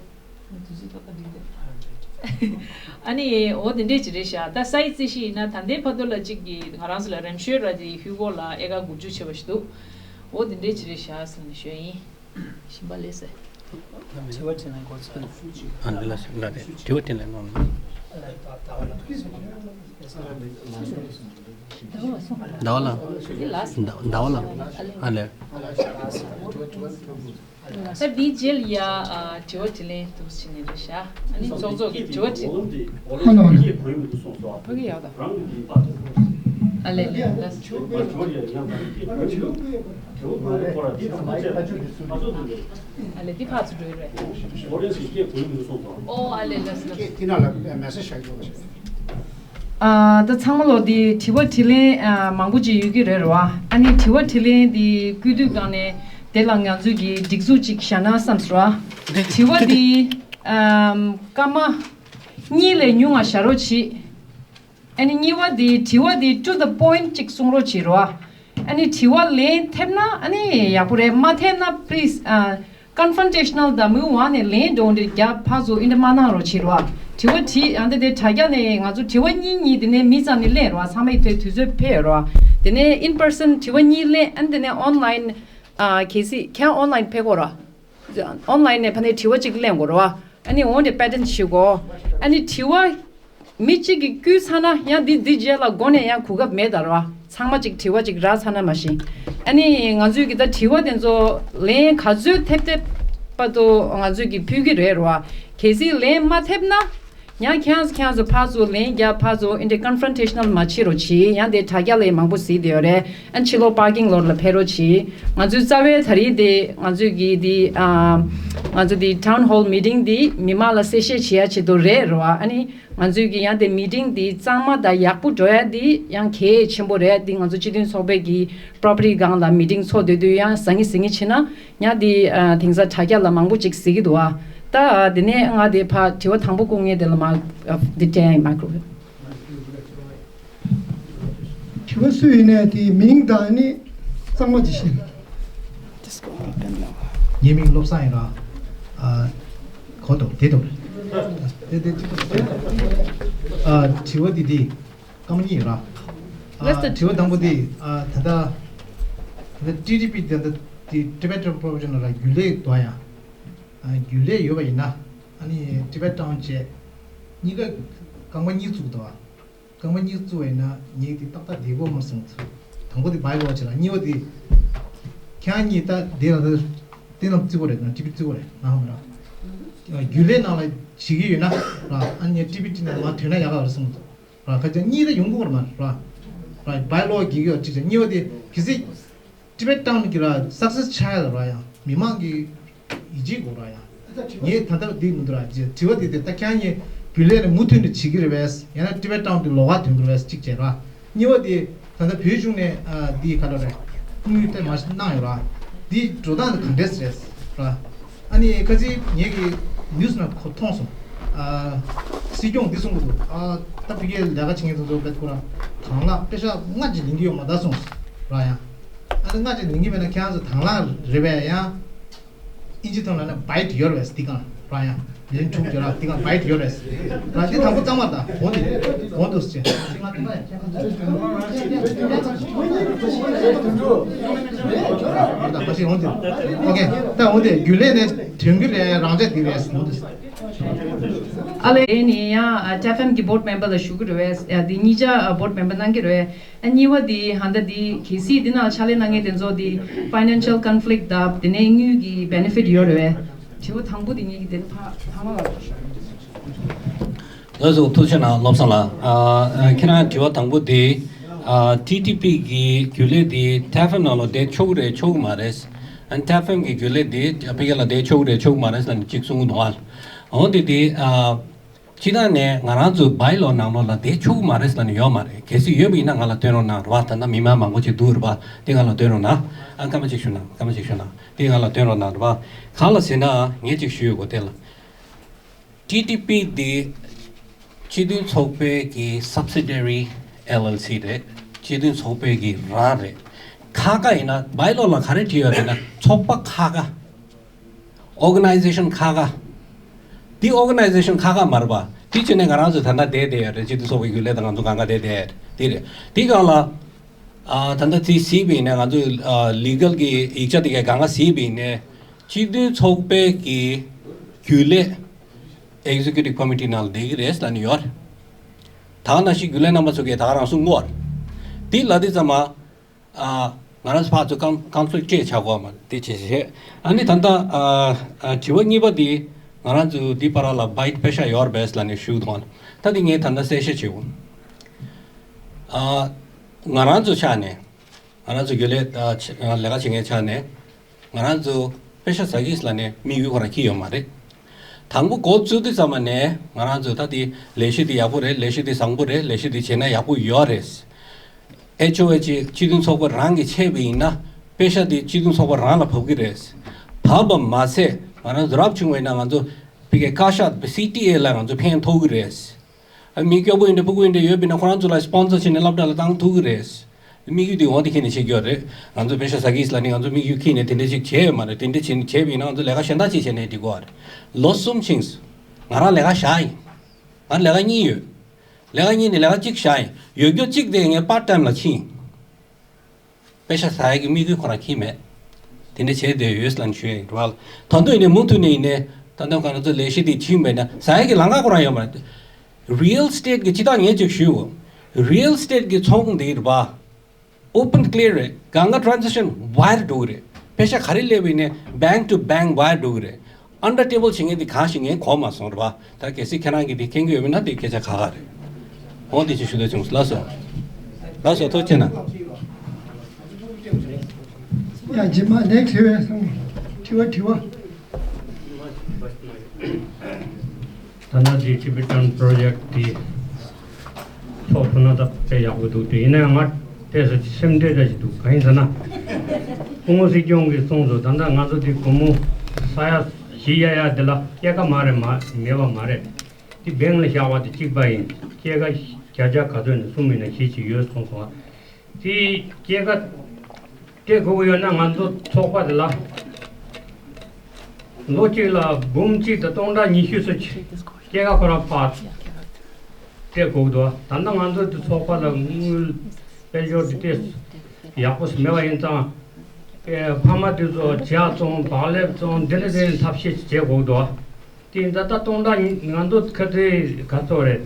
ཨ་ནི་འོ་དེ་འདྲས་ཅིག་རེད་ཤག་ད་སའི་རྩིས་གཞི་ཡིན་ན་ད་ལྟའི་བར་དུ་ལ་གཅིག་གིས་ང་རང་ཚོ་ལ་རེམ་ཤོད་ར་དེ་ཧུའུ་ཀོ་ལ་ཨེ་ཀ་དགུ་བཅུ་བྱས་པ་ཞིག་འདུག་འོ་དེ་འདྲས་ཅིག་རེད་ཤག་ཟེར་ནས་ཞུས་ཡིན། ཞིམ་པ་ལས་ཟེར། དྲི་བ་དྲིས་ལན་འགོ་ཚུགས། ཨ་འདི་ལ་ཞིག་ལ་རེད། དྲི་བ་དྲིས་ལན་གནང་། ཟླ་བ་ལ། འདི་ལ། ཟླ་ཟླ་བ་ལ། ཨ་ལས། ད་འདིའི་རྗེས་ལ་ཡ་དྲི་བ་དྲིས་ལན་འདུག་ཕྱིན་ནས་རེད་ཤག་ཨ་ནི་ཚོགས་གཙོ་གི་དྲི་བ་དྲིས། ཧ་ལོ། ཕ་གི་ཡག་ད། ཨ་ལས་ལས་ལས། ཨ་ལས་འདི་ཕར་ཚུར་འགྲོ་ཡི་རེད། ཨོ་ཨ་ལས་ལས་ལས། ཨ་ད་ཚང་མ་ལོ་འདི་དྲི་བ་དྲིས་ལན་ཨ་མང་པོ་ཅིག་ཡོད་ཀྱི་རེད་རེད་བ། ཨ་ནི་དྲི་བ་དྲིས་ལན་འདི་བསྐུལ་དུས་སྒང་ནས་དེ་ལ་ང་ཚོས་ཀྱི་སྒྲིག་འཛུགས་ཅིག་བཞག་ན་བསམ་སོང་ར། དྲི་བ་འདི་ཨམ་སྐར་མ་གཉིས་ལས་ཉུང་བ་བཞག་རོགས་གྱིས། ཨ་ནི་གཉིས་པ་དེ་དྲི་བ་དེ་to the point ཅིག་གསུང་རོགས་བྱེད་རོགས། ཨ་ནི་དྲི་བ་ལན་ཐེབས་ན་ཨ་ནི་ཡག་པོ་རེད། མ་ཐེབས་ན་please ཨ་confrontational དང་མུའུ་ཝང་ནས་ལན་འདྲ་འདྲ་རྒྱབ་ཕར་ཚུར་ཨིན་དྲ་མ་གནང་རོགས་བྱེད་རོགས། དྲི་བ་དྲིས་ཨ་འདི་དེ་དྲ་རྒྱ་ནས་ང་ཚོ་དྲི་བ་གཉིས་གཉིས་དེ་ནས་མི་ཙམ་ནས་ལན་རོགས། ཚང་མའི་དུས་དུས་ཚོད་ཕེབས་རོགས། དེ་ནས་in person དྲི་བ་གཉིས་ལན་ཨ་ནི་དེ་ནས་online ཨ་གལ་སྲིད་ཁྱེད་online ཕེབས་དགོས་རོགས། online ནས་ཕ་ནས་དྲི་བ་གཅིག་གླེང་དགོས་རེད་བ། ཨ་ནི་འོ་འདྲ་pattern ཞིག་གོ། ཨ་ནི་དྲི་བ་མི་གཅིག་གིས་བསྐུལ་ཚར་ན་ཡང་འདི་འདི་རྗེས་ལ་མགོ་ནས་ཡང་གོ་སྐབས་མེད་ད་རེད་བ། ཚང་མ་གཅིག་དྲི་བ་གཅིག་རག་ཚར་ན་མ་གཞི། ཨ་ནི་ང་ཚོས་གི་ད་དྲི་བ་དེ་ཚོ་ལན་ག་ཚོད་ཐེབས་ཐེབས་བར་དུ་ང་ཚོས་གི་ཕུལ་གི་རེད་རེད་བ། གལ་སྲིད་ལན་མ་ཐེབས་ན། ཡང་ཁྱེད་རང་ཚོ་ཁྱེད་རང་ཚོ་ཕར་ཚུར་ལན་རྒྱབ་ཕར་ཚུར་ཨིན་དྲ་confrontational མ་བྱེད་རོགས་གྱིས། ཡང་དེ་དྲ་རྒྱ་ལས་མང་པོ་གཟིགས་བསྡད་ཡོད་རེད། ཨ་ཕྱི་ལོགས་parking lot ལ་ཕེབས་རོགས་གྱིས། ང་ཚོའི་རྩ་བའི་ད་རེས་དེ་ང་ཚོས་ཀྱི་དེ་ཨ་ང་ཚོ་དེ་town hall meeting དེ་མི་མང་ལ་གསལ་བཤད་བྱེད་ཡ་ཆེད་དུ་རེད་རེད་བ། ཨ་ནི་ང་ཚོས་ཀྱི་ཡང་དེ་meeting དེ་གཙང་མ་དང་ཡག་པོ་འགྲོ་ཡ་དེ་ཡང་གལ་ཆེན་པོ་རེད། དེ་ང་ཚོ་སྤྱི་མཐུན་ཚོགས་པའི་གི་property སྒང་ལ་meeting ཚོགས་སྡོད་དུས་ཡང་ཟང་ངེ་ཟིང་ངེ་བྱེད་ན། ཡང་དེ་ཨ་དེང་སང་དྲ་རྒྱ་ལ་མང་པོ་ཅིག་གཟིགས་ཀྱི་འདུག་ཨ། ད་ཨ་དེ་ནས་ང་དེ་ཕར་དྲི་བ་དང་པོ་བསྐུར་མཁན་དེ་ལ་མ་ཨ་དེ་སྤྲད་ཡིན། མའི་ཀྲོ་ཕོན། དྲི་བ་སུ་ཡིན་ནའི་དེའི་མིང་དང་ནི་གཙང་མ་ཅིག་བཤད། ངའི་མིང་བློ་བཟང་ཡིན་ར། ཨ་གོ་འདུག་དེ་འདུག་དེ་དེ་ཅིག་ཨ་དྲི་བ་དེ་དེ། སྐར་མ་གཉིས་ར། ཨ་དྲི་བ་དང་པོ་དེ་ཨ་ད་ལྟ་ད་ལྟ་ཊི་ཊི་པི་ད་ལྟ་དེ་Tibetan Professional ར་རྒྱུན་ལས་འདུག་ཡ། ཨ་རྒྱུན་ལས་ཡོད་པ་ཡིན་ན་ཨ་ནི་Tibet Town བྱས་གཉིས་ཀ་རྐང་པ་གཉིས་བཙུགས་འདུག་ཨ། རྐང་པ་གཉིས་བཙུགས་པ་ཡིན་ན་ངས་དེ་ཏག་ཏག་བསྡད་དགོས་མ་སོང་། དང་པོ་དེ་bylaw བྱས་ལ་གཉིས་པ་དེ་ཁྱེད་རང་གཉིས་ད་དེ་ལ་ད་དེ་ནང་བརྩི་དགོས་རེད་ན་ཊི་ཊི་པི་བརྩི་དགོས་རེད་ན་ཧ་མ་ར། རྒྱུན་ལས་ནང་ལ་བྱེད་ཀྱི་ཡོད་ན་ར་ཨ་ནི་ཊི་ཊི་པི་ནང་མར་ཐོན་ན་ཡག་ག་རེད་བསམ་འདུག་ར། ཁ་ཅིག་གཉིས་ད་ཡོང་གི་རེད་མ་ར། ར་bylaw བརྒྱུད་ཀྱི་ཡོད་གཅིག་བྱས། གཉིས་པ་དེ་གལ་སྲིད་Tibet Town གི་ར་success ཆགས་ཡ་ལ་ར་ཡང་མི་མང་གི་ཡིད་ཆེས་དགོས་ར་ཡང་། ངས་ད་ལྟ་འདི་མི་འདུག་ར། དྲི་བ་དེ་དེ་ད་ཁྱེད་རང་གཉིས་རྒྱུན་ལས་ནས་མུ་མཐུད་ནས་བྱེད་ཀྱི་རེད་པས། ཡང་ན་Tibet Town དེ་ལོགས་ཀ་ཐོན་གྱི་རེད་པས་གཅིག་བྱས་ར། གཉིས་པ་དེ་ད་ལྟ་བོད་གཞུང་ནས་ཨ་འདི་ག་ལ་རེད། དངུལ་དེ་མ་གནང་ཡོད་ར། འདི་འགྲོ་སྟངས་དེ་ག་འདྲས་རེད་ར། ཨ་ནི་ཁ་ཅིག་ངེད་ཀྱི་ནིའུ་སི་ནང་གོ་མཐོང་སོང་། ཨ་སྲིད་སྐྱོང་འདི་གསུང་གི་འདུག་ཨ་ད་ཕ་གིའི་ལས་ཀ་བྱེད་མཁན་ཚོ་ཚོ་བེད་ཁོ་རང་དང་བླངས་པེ་ཤག་ལྔ་ཅིག་ལེན་གྱི་ཡོད་མ་ད་གསུངས་ར་ཡང་། ཨ་ད་ལྔ་ཅིག་ལེན་གྱི་མེད་ན་ཁྱེད་རང་ཚོ་དང་བླངས་རེད་པས་ཡང་། ཨིན་ཇི་ཐོག་ལ་ན་bite ཡོད་རེད་པས་འདི་གང་ར་ཡང་། ལན་དྲུག་བརྒྱབ་ར་འདི་གང་bite ཡོད་རེད། ར་འདི་དང་པོ་གཙང་མ་ད་འོ་འདི་འོ་འདུག་ཟེར། ད་མ་ཤེས་འོ་འདི་ཨོ་ཀེ་ད་འོ་འདི་རྒྱུན་ལས་ནས་ཐོན་གྱི་རེད་རང་ཆ་འདི་རེད་འོ་འདུག་ཟེར། ཨ་ལས་ཨེ་ནི་ཡང་ཊེབ་ཨེཕ་ཨེམ་གི་board member ལ་ཞུ་གི་རེད་པས། ཡ་འདི་གཉིས་ཆ་board member གནང་གི་རེད། ཨ་གཉིས་པ་འདི་ཧན་ད་འདི་གལ་སྲིད་འདི་ནང་ཕྱག་ལས་གནང་མཁན་དེ་ཚོ་འདི་financial conflict དང་དེ་ནས་དངུལ་གྱི་benefit ཡོད་རེད་པས། དྲི་བ་དང་པོ་འདི་ངེད་ཀྱི་དེ་ནི་ཕ་ཐང་མ་ལ། ལགས་སོ་ཐུགས་རྗེ་གནང་བློ་བཟང་ལགས། ཨ་ཁྱེད་རང་དྲི་བ་དང་པོ་འདི་ཨ་ཊི་ཊི་པི་གི་རྒྱུན་ལས་འདི་ཊེབ་ཨེཕ་ཨེམ་ནང་ལ་བསྡད་ཆོག་གི་རེད་ཆོག་གི་མ་རེད། ཨ་ཊེབ་ཨེཕ་ཨེམ་གི་རྒྱུན་ལས་འདི་ཕ་གི་ལ་བསྡད་ཆོག་གི་རེད་ཆོག་གི་མ་རེད་ཟེར་ནས་གཅིག་གསུང་གི་འདུག་ཨ། འོ་དེ་དེ་ཨ། སྤྱི་བཏང་ནས་ང་རང་ཚོའི་བའི་ལོ་ནང་ལོགས་ལ་དེ་ཆོག་གི་མ་རེད་ལབ་ནས་ཡོད་མ་རེད། གལ་སྲིད་ཡོད་པ་ཡིན་ན་ང་ལ་སྟོན་རོགས་གནང་རེད་བ། ད་ལྟ་མི་མང་མང་པོ་ཅིག་འདུག་རེད་བ། དེ་ང་ལ་སྟོན་རོགས་གནང་། ཨ། སྐར་མ་གཅིག་ཞུ་ན། སྐར་མ་གཅིག་ཞུ་ན། དེ་ང་ལ་སྟོན་རོགས་གནང་རེད་བ། གང་ལ་ཟེར་ན་ངས་ཅིག་ཞུ་ཡོད་གོ། དེ་ལ། ཊི་ཌི་པི་འདི་སྤྱི་མཐུན་ཚོགས་པའི་གི་སབ་སི་ཌི་རི་ཨེལ་ཨེལ་སི་རེད། སྤྱི་མཐུན་ཚོགས་པའི་གི་རང་རེད། ཁ་ཁ་ཡིན་ན་བའི་ལོ་ལ་ག་རེ་བྲིས་ཡོད་རེད་ན་ཚོགས་པ་ཁ་ཁ། ཨོ་ག་ནའི་ཛེ་ཤན་ཁ་ཁ། འདི་ཨོ་ག་ནའི་ཛེ་ཤན་ཁ་ཁ་མ་རེད་པ། དེ་བྱས་ནས་ང་རང་ཚོ་ད་ལྟ་བསྡད་བསྡད་ཡོད་རེད། སྤྱི་མཐུན་ཚོགས་པའི་རྒྱུན་ལས་དང་ང་ཚོ་གང་ག་བསྡད་བསྡད་ཡོད་རེད། དེ་རེད། དེ་སྒང་ལ་ཨ། ད་ལྟ་རྩིས་གཟིགས་པ་ཡིན་ན་ང་ཚོ་ཨ། ལི་གལ་གྱི་ཡིག་ཆ་དེ་གའི་གང་ག་གཟིགས་པ་ཡིན་ནའི་སྤྱི་མཐུན་ཚོགས་པའི་གི་རྒྱུན་ལས་ཨེག་ཛེ་ཀུ་ཊིབ་ཀོ་མི་ཊི་ནང་ལ་བསྡད་ཀྱི་རེད་ལབ་ནས་ཡོད་རེད། ད་ག་ནང་བཞིན་རྒྱུན་ལས་རྣམ་པ་ཚོ་གིས་ད་ག་རང་གསུང་གི་ཡོད་རེད། དེ་ལབ་དུས་ཙམ་པ། ཨ། ང་རང་ཚོ་ཕར་ཚུར་ཀོན་ཀོན་ཕི་ལིག་ཊི་སྤྲད་བྱ་དགོས་མ་རེད། དེ་བྱས་བྱས། ཨ་ནི་ད་ལྟ་ཨ། ཨ། དྲི་བ་གཉིས་པ་དེ་ང་རང་ཚོ་འདི་བར་ལ་བའི་པེ་ཤ་ཡོད་རེད་པས་ལབ་ནས་ཞུས་འདུག་ད་དེ་ངས་ད་ལྟ་གསལ་བཤད་བྱེད་འོང་། ཨ། ང་རང་ཚོ་ཆ་ནས། ང་རང་ཚོ་རྒྱུན་ལས་ཨ། ཆ་ལས་ཀ་བྱེད་མཁན་ཆ་ནས། ང་རང་ཚོ་པེ་ཤ་ཟ་གི་ལབ་ནས་དམིགས་ཡུལ་ཁོ་རང་འཁྱེར་ཡོད་མ་རེད། དང་པོ་འགོ་བཙུགས་དུས་ཙམ་པ་ནས་ང་རང་ཚོ་ད་དེ་ལས་གཞི་དེ་ཡག་པོ་རེད། ལས་གཞི་དེ་བཟང་པོ་རེད། ལས་གཞི་དེ་བྱས་ན་ཡག་པོ་ཡོད་རེད། ཨེཆ་ཨོ་ཨེཆ་སྤྱི་མཐུན་ཚོགས་པ་རང་གིས་བྱས་པ་ཡིན་ན་པེ་ཤ་དེ་སྤྱི་མཐུན་ཚོགས་པ་རང་ལ་བབས་ཀྱི་རེད། བབས་པ་མ་ཟད་ང་རང་ཚོ་རབ་བྱུང་བ་ཡིན་ན་ང་ཚོ་ཕ་གིའི་བཀའ་ཤག་སི་ཊི་ཨེ་ལ་ང་ཚོ་ཕན་ཐོགས་ཀྱི་རེད། ཨ། མི་སྐྱོ་པོ་ཡིན་འདྲ་སྤུ་གུ་ཡིན་འདྲ་ཡོད་པ་ཡིན་ན་ཁོ་རང་ཚོ་ལ་སི་པོན་སར་བྱས་ནས་སློབ་གྲྭ་ལ་བཏང་ཐུབ་ཀྱི་རེད། དམིགས་ཡུལ་དེ་འོ་དེ་འཁྱེར་ནས་བྱེད་ཀྱི་ཡོད་རེད། ང་ཚོ་པེ་ཤ་ཟ་གི་ལབ་ནས་ང་ཚོ་དམིགས་ཡུལ་འཁྱེར་ནས་དེ་འདྲ་ཅིག་བྱས་ཡོད་མ་རེད། དེ་འདྲ་བྱས་ནས་བྱས་པ་ཡིན་ན་ང་ཚོ་ལས་ཀ་གཞན་དག་ཅིག་བྱས་ནས་འགྲིག་གི་རེད། ལོ་གསུམ་ཕྱིན་སོང་། ང་རང་ལས་ཀ་བཞག་ཡིན། ང་ལས་ཀ་གཉིས་ཡོད། ལས་ཀ་གཉིས་ནས་ལས་ཀ་གཅིག་བཞག་ཡིན། ཡོད་རྒྱུ་གཅིག་དེ་ངས་པར་ཊའིམ་ལ་ཕྱིན། པེ་ཤ་ཟ་ཡག་གི་དམིགས་ཡུལ་ཁོ་རང་འཁྱེར་མེད། དེ་འདྲ་བྱས་བསྡད་ཡོད་ལབ་ཞུ་ཡ་ཡིན་རེད་བ། ད་དུང་ཡིན་ནའི་མུ་མཐུད་ནས་ཡིན་ནའི་ད་ལྟ་ང་རང་ཚོ་ལས་གཞི་དེ་ཕྱིན་པ་ཡིན་ན་ཟ་ཡག་གི་ལམ་ཁ་ཁོ་རང་ཡོད་མ་རེད། རི་ཡལ་ཨེ་སི་ཊེཊ་གི་སྤྱིར་བཏང་ངས་ཅིག་ཞུའོ། རི་ཡལ་ཨེ་སི་ཊེཊ་གི་ཚོང་ཁང་དེ་རེད་བ། ཨོ་པན་ཀི་ལི་ཡར་རེད། གང་ག་ཊ་རན་ཛེག་ཤན་ཝའི་རི་འགྲོ་གི་རེད། པེ་ཤ་ག་རེ་སླེབས་པ་ཡིན་ནའི་bank to bank ཝའི་རི་འགྲོ་གི་རེད། ཨན་ཌར་ཊེ་བལ་བྱེད་མཁན་དེ་གང་ཞིག་ངས་གོ་མ་སོང་རེད་བ། ད་གལ་སྲིད་ཁྱེད་རང་གིས་དེ་མཁྱེན་གྱི་ཡོད་མིན་ན་དེ་སྐད་ཆ་ཁག་ཁག་རེད། འོ་དེ་ཅིག་ཞུ་འདོད་བྱུང་། ལགས་སོ། ལགས་སོ། ཐུགས་རྗེ་གནང་། ཡ། རྗེས་མ་ནེག་སི་ཊི་དྲི་བ་སོང་། དྲི་བ་དྲི་བ། ད་ལྟ་དེ་ཊི་བེ་ཊན་པོ་རོ་ཇེཀ་དེ་ཚོགས་ཐུབ་ན་ད་དཔེ་ཡག་པོ་འདུག་དེ་ཡིན་ན་ཡང་ང་ཏོག་ཙམ་སེམས་ཁྲལ་འདྲ་ཞིག་འདུག་གང་ཡིན་ཟེར་ན། སྐུ་ངོ་སྲིད་སྐྱོང་གིས་གསུངས་སོང་། ད་ལྟ་ང་ཚོ་དེ་སྒོར་མོ་ས་ཡ་བཞི་གཡར་ཡག་དེ་ལ་སྐྱེད་ཀ་མ་རེད། མ་མེད་པ་མ་རེད། དེ་བེང་ལ་བཞག་པ་དེ་གཅིག་པ་ཡིན། སྐྱེད་ཀ་བརྒྱ་ཆ་ག་ཚོད་ནས་གསུམ་ཡིན་ན་བཞི་ཅིག་ཡོད་གསུངས་སོང་། དེ་སྐྱེད་ཀ་སྤྲད་དགོས་ཀྱི་ཡོད་ན་ང་ཚོ་ཚོགས་པ་དེ་ལ་ལོ་གཅིག་ལ་འབུམ་གཅིག་དང་སྟོང་ཕྲག་ཉི་ཤུ་ཙམ་ཅིག་སྐྱེད་ཀ་ཁོ་རང་ཕར་སྤྲད་དགོས་འདུག་ད་ལྟ་ང་ཚོ་དེ་ཚོགས་པ་ལ་དངུལ་དཔལ་འབྱོར་དེ་ཏོག་ཙམ་ཡག་པོ་ཞིག་མེད་པ་ཡིན་ཙང་། ཨེ། ཕ་མ་དེ་ཚོ་ཇ་བཙོང་། བག་ལེབ་བཙོང་། འདི་འདྲ་དེ་ཐབས་ཤེས་བྱེད་དགོས་འདུག་དེ་ད་ལྟ་སྟོང་ཕྲག་ཉི། ང་ཚོ་ཁ་ཚོད་ག་ཚོད་རེད།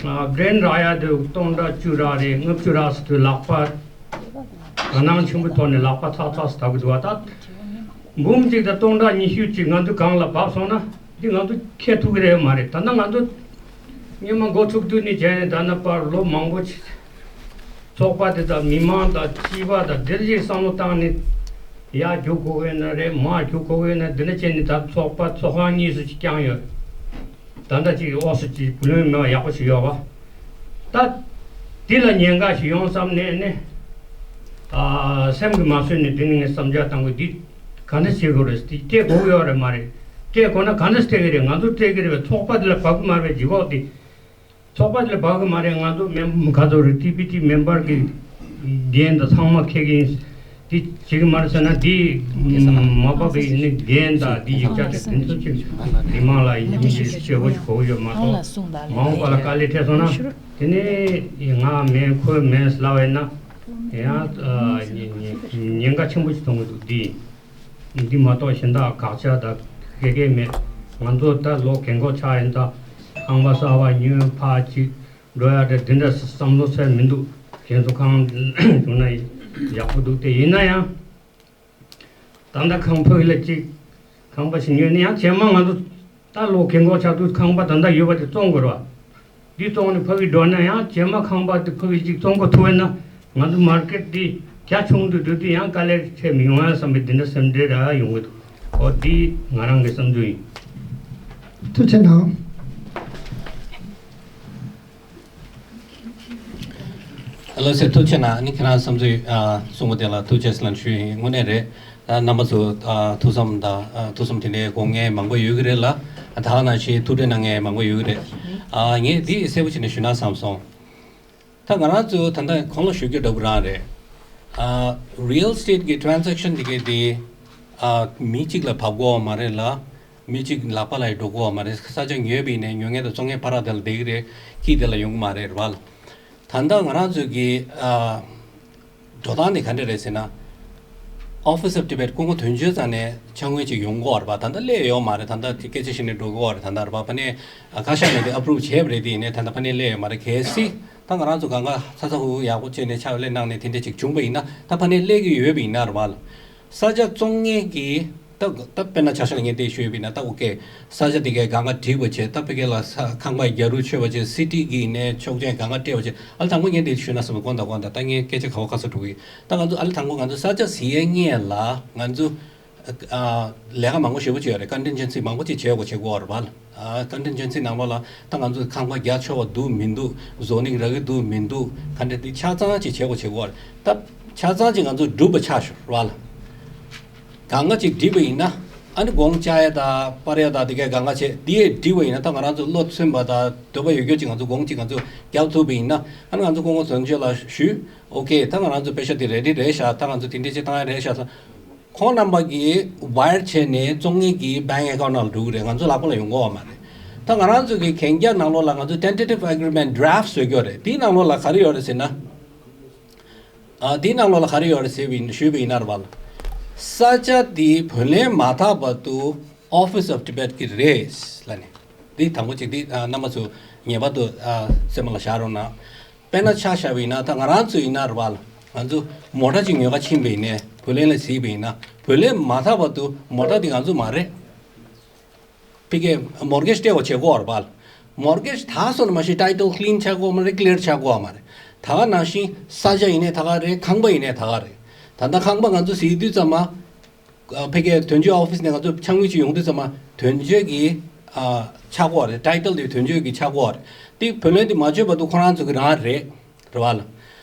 ཨ། བྷི་རེན་རག་ཡག་དེ་སྟོང་ཕྲག་བཅུ་རག་རེད། ལྔ་བཅུ་རག་ས་དུས་ལག་པ་དགའ་སྣང་ཆེན་པོའི་ཐོག་ནས་ལག་པ་ཚག་ཚག་ཟ་གི་འདུག་བ། ད་འབུམ་གཅིག་དང་སྟོང་ཕྲག་ཉི་ཤུ་ཅིག་ང་ཚོ་སྒང་ལ་བབས་སོང་ན་འདི་ང་ཚོ་ཁེ་ཐུག་གི་རེད་མ་རེད། ད་ལྟ་ང་ཚོ་སྔོན་མ་འགོ་ཚུགས་དུས་ནས་བྱས་ནས་ད་ལྟ་བར་ལོ་མང་པོ་ཅིག་ཚོགས་པ་དེ་དང་མི་མང་དང་སྤྱི་པ་དང་དེ་འདྲ་ཞིག་བསམ་བློ་བཏང་ནས་ཡར་རྒྱུག་དགོས་ཀྱི་ཡོད་ན་རེད། མར་རྒྱུག་དགོས་ཀྱི་ཡོད་ན། འདི་འདྲ་བྱས་ནས་ད་ཚོགས་པ་ཚོགས་ཁང་གཉིས་སུ་ཅིག་བསྐྱངས་ཡོད། ད་ལྟ་ཅིག་ཨོ་སི་ཅིག་བུ་ལོན་མེད་པ་ཡག་པོ་ཞིག་ཡོད་པ། ད་འདི་ལ་ཉེན་ཁ་ཞིག་ཡོང་བསམ་ནས་ནས། ཨ། སེམས་ཀྱིས་མ་བཟོད་ནས་དེ་ནས་ངས་བསམ་འཆར་བཏང་གི། འདི་ག་འདྲ་བྱེད་དགོས་རེད། འདི་སྤྲད་དགོས་ཀྱི་ཡོད་རེད་མ་རེད། སྤྲད་དགོས་ན་ག་འདྲ་སྤྲད་ཀྱི་རེད། ང་ཚོ་སྤྲད་ཀྱི་རེད་པས། ཚོགས་པ་འདི་ལ་བབས་ཀྱི་མ་རེད་པས། ལྗིད་ཁོག་དེ། ཚོགས་པ་ལ་བབས་ཀྱི་མ་རེད། ང་ཚོ་མེམ་ག་ཚོད་རེད། ཊི་བི་ཊི་མེམ་བར་གྱི་འགན་དང་ཚང་མ་འཁྱེར་གྱི་ཡིན། འདི་བྱེད་ཀྱི་མ་རེད་ཟེར་ན་འདི་མ་བབས་པའི་ནི་འགན་དང་འདི་ཡིག་ཆ་དེ་དེ་ཚོ་ཅིག་མི་མང་ལ་ཡིན་མི་ཞེ་པོ་ཞིག་གོ་གི་ཡོད་མ་གཏོགས། མ་འོངས་པ་ལ་དཀའ་ལས་འཕྲད་སོང་ན་དེ་ནས་ང་མེད་ཁོ་མེད་ལབ་པ་ཡིན་ན་ཡང་ཉེན་ཁ་ཆེན་པོ་ཞིག་མཐོང་གི་འདུག་འདི། འདི་མ་གཏོགས་གཞན་དག་དགག་བྱ་དང་ག་གེ་མེད། ང་ཚོ་ད་ལོ་རྒན་གོག་ཆགས་ཡིན་ཙང་ཁང་པ་གསར་པ་ཉོས་ཕར་ཅིག་འགྲོ་ཡ་དེ་འདི་འདྲ་བསམ་བློ་ཚད་མི་འདུག་གཞན་ཚོ་གང་བྱུང་ན་ཡག་པོ་འདུག་དེ་ཡིན་ན་ཡང་ད་ལྟ་ཁང་ཕ་གི་ལ་ཅིག་ཁང་པ་ཞིག་ཉོས་ནས་ཡང་རྗེས་མ་ང་ཚོ་ད་ལོ་རྒན་གོག་ཆགས་དུས་ཁང་པ་ད་ལྟ་ཡོད་པ་དེ་བཙོང་དགོས་རེད་བ། འདི་བཙོང་ནས་ཕ་གི་འགྲོ་ན་ཡང་རྗེས་མ་ཁང་པ་དེ་ཕ་གི་ཅིག་བཙོང་དགོས་ཐུག་པ་ཡིན་ན་ང་ཚོ་མར་ཀེཊ་འདི་རྒྱ་ཆུང་དུ་འགྲོ་དུས་ཡང་དཀའ་ལས་འཕྲད་མི་ཡོང་ཡ་བསམ་པའི་འདི་འདྲ་སེམས་ཁྲལ་རག་ཡོང་གི་འདུག་འོ་འདི་ང་རང་གི་བསམ་ཚུལ་ཡིན། ཐུགས་རྗེ་གནང་། ལགས་སེ། ཐུགས་རྗེ་གནང་། ཨ་ནི་ཁྱེད་རང་བསམ་ཚུལ་ཨ་གསུང་བ་དེ་ལ་ཐུགས་རྗེ་ཆེ་ལབ་ཞུ་ཡིན། དངོས་གནས་རེད། ཨ་རྣམ་པ་ཚོ་ཨ་ཐུགས་བསམ་དང་ཨ་ཐུགས་བསམ་དེ་འདྲའི་དགོངས་མཁན་མང་པོ་ཡོད་ཀྱི་རེད་ལ། ཨ་ད་ག་ནང་བཞིན་ཐུགས་ཁྲལ་གནང་མཁན་མང་པོ་ཡོད་ཀྱི་རེད། ཨ་ངས་འདི་གསལ་པོ་བྱས་ནས་ཞུས་ན་བསམ་སོང་། ད་ང་རང་ཚོ་ད་ལྟ་གོང་ལ་ཞུ་རྒྱུ་འདྲ་པོ་རང་རེད། ཨ་real estate་གི་transaction་དེ་གའི་དེ་ཨ་མི་གཅིག་ལ་བབས་དགོས་པ་མ་རེད་ལ། མི་གཅིག་ལག་པ་ལ་ཡི་འགྲོ་དགོས་པ་མ་རེད། ས་ཆ་ཉོས་པ་ཡིན་ནའི་ཉོ་མཁན་དང་བཙོང་མཁན་བར་དེ་ལ་བསྡད་ཀྱི་རེད། སྐྱིད་དེ་ལ་ཡོང་གི་མ་རེད་རེད་བ་ལ། ད་ལྟ་ང་རང་ཚོ་གི་ཨ་འགྲོ་སྟངས་དེ་ག་འདྲ་རེད་ཟེར་ན། Office of Tibet་སྐུ་ངོ་དོན་གཅོད་རྩ་ནས་ཕྱག་དངུལ་ཅིག་ཡོང་གི་ཡོད་རེད་པ། ད་ལྟ་སླེབས་ཡོད་མ་རེད། ད་ལྟ་སྐད་ཆ་བཤད་ནས་འགྲོ་གི་ཡོད་རེད། ད་ལྟ་རེད་པ། ཕ་ནས་ཨ་བཀའ་ཤག་ནས་དེ་approve་བྱས་པ་རེད། དེ་ཡིན་ནའི་ད་ལྟ་ཕ་ནས་སླེབས་ཡོད་མ་རེད། གལ་སྲིད་ད་ང་རང་ཚོ་གང་ག་ཚ་ཚ་ཧུ་ཧུ་ཡག་པོ་བྱས་ནས་ཕྱག་ལས་གནང་ནས་དེ་འདྲ་ཅིག་བྱུང་པ་ཡིན་ན། ད་ཕ་ནས་སླེབས་ཀྱི་ཡོད་པ་ཡིན་ན་རེད་པ། ས་ཆ་བཙོང་མཁན་གྱིས་ད་ད་དཔེར་ན་ཆ་བཞག་ལ་ངས་དེ་ཞུས་པ་ཡིན་ན། ད་ཨོ་ཀེ། ས་ཆ་དེ་གའི་གང་ག་སྒྲིག་པ་བྱས། ད་ཕ་གི་ལ་ས་ཁང་པ་རྒྱ་རུ་ཆོད་པ་བྱས། སི་ཊི་གི་ནས་ཆོག་མཆན་གང་ག་སྤྲད་པ་བྱས། ཨ་ལ་དང་པོ་ངས་དེ་ཞུས་ན་བསམ་པ། དགོངས་དག་དགོངས་དག་ད་ངས་སྐད་ཆ་ག་བ་ག་ས་འགྲོ་གི་ཡིན། ད་ང་ཚོ་ཨ་ལ་དང་པོ་ང་ཚོ་ས་ཆ་ཟེར་མཁན་ལ་ང་ཚོ་ཨ་ལས་ཀ་མང་པོ་ཞེ་པོ་ཅིག་ཡོད་རེད། contingency་མང་པོ་ཅིག་བྱེད་དགོས་བྱེད་དགོས་རེད་པ། ཨ་contingency་ནང་ལོགས་ལ་ད་ང་ཚོ་ཁང་པ་རྒྱ་ཆེ་བ་འདུག་མི་འདུག zoning་རག་གི་འདུག་མི་འདུག་ག་འདྲ་དེ་ཆ་ཚང་ཅིག་བྱེད་དགོས་བྱེད་དགོས་རེད། ད་ཆ་ཚང་ཅིག་ང་ཚོ་སྒྲུབ་པ་ཆགས་ཤོར་བ་ལ། གང་ག་ཅིག་སྒྲིག་པ་ཡིན་ན། ཨ་ནི་སྒོང་བཅག་ཡ་དང་སྤར་ཡ་དང་དེ་གའི་གང་ག་བྱས་དེ་སྒྲིག་པ་ཡིན་ན། ད་ང་རང་ཚོ་བློ་མཚོན་པ་དང་འདོད་པ་ཡོད་རྒྱུ་ཅིག་ང་ཚོ་སྒོང་ཅིག་ང་ཚོ་རྒྱག་ཐུབ་པ་ཡིན་ན། ཨ་ནི་ང་ཚོ་སྐུ་ངོ་དོན་གཅོད་ལ་ཞུས། ཨོ་ཀེ། ད་ང་རང་ཚོ་པེ་ཤ་དེ་ready་རེད་ཤག་ད་ང་ཚོ་དེ་འདྲ་ཅིག་བཏང་ཡ་རེད་ཤག་ད། ཁོང་རྣམ་པ་གིས་wire་བྱས་ནས་བཙོང་མཁན་གྱི་bank account་ནང་ལ་འགྲོ་གི་རེད། ང་ཚོ་ལག་པ་ལ་ཡོང་གི་ཡོད་མ་རེད། ད་ང་རང་ཚོ་གི་གན་རྒྱ་ནང་ལོགས་ལ་ང་ཚོ་tentative agreement draft་བཟོ་གི་ཡོད་རེད། དེའི་ནང་ལོགས་ལ་ག་རེ་ཡོད་རེད་ཟེར་ན། ཨ་དེའི་ནང་ལོགས་ལ་ག་རེ་ཡོད་རེད་ཟེར་བ་ཡིན། ཞུས་པ་ཡིན་ན་རེད་པ་ལ། ས་ཆ་དེ་བུ་ལོན་མ་བཏབ་བར་དུ་Office of Tibet་གི་རེད་ལབ་ནས། འདི་དང་པོ་གཅིག་འདི་ཨ་རྣམ་པ་ཚོ་ངེས་པར་དུ་ཨ་སེམས་ལ་བཞག་རོགས་གནང་། དཔེར་ན་ཆ་བཞག་པ་ཡིན་ན། ད་ང་རང་ཚོ་ཡིན་ན་རེད་པ་ལ། ང་ཚོ་མོ་ཊ་ཅིག་ཉོ་ག་ཕྱིན་པ་ཡིན་ནའི་བུ་ལོན་ལ་གཟིགས་པ་ཡིན་ན། བུ་ལོན་མ་བཏབ་བར་དུ་མོ་ཊ་འདི་ང་ཚོ་མ་རེད། ཕ་གིའི་mortgage་སྤྲད་དགོས་བྱེད་དགོས་རེད་པ་ལ། mortgage་བཏབ་སོང་ན་མ་གཞི་title clean་ཆགས་དགོས་མ་རེད། clear་ཆགས་དགོས་མ་རེད། ད་ག་ནང་བཞིན་ས་ཆ་ཡིན་ནའི་ད་ག་རེད། ཁང་པ་ཡིན་ནའི་ད་ག་རེད། ད་ལྟ་ཁང་པ་ང་ཚོ་གཟིགས་དུས་ཙམ་མ། ཨ་ཕ་གིའི་དོན་གཅོད་office་ནས་ང་ཚོ་ཕྱག་དངུལ་ཅིག་ཡོང་དུས་ཙམ་མ་དོན་གཅོད་ཀྱིས་ཨ་ཆགས་དགོས་རེད། title་དེ་དོན་གཅོད་ཀྱིས་ཆགས་དགོས་རེད། དེ་བུ་ལོན་དེ་མ་བཅོལ་བར་དུ་ཁོ་རང་ཚོ་གི་རང་རེད། རེད་པ་ལ།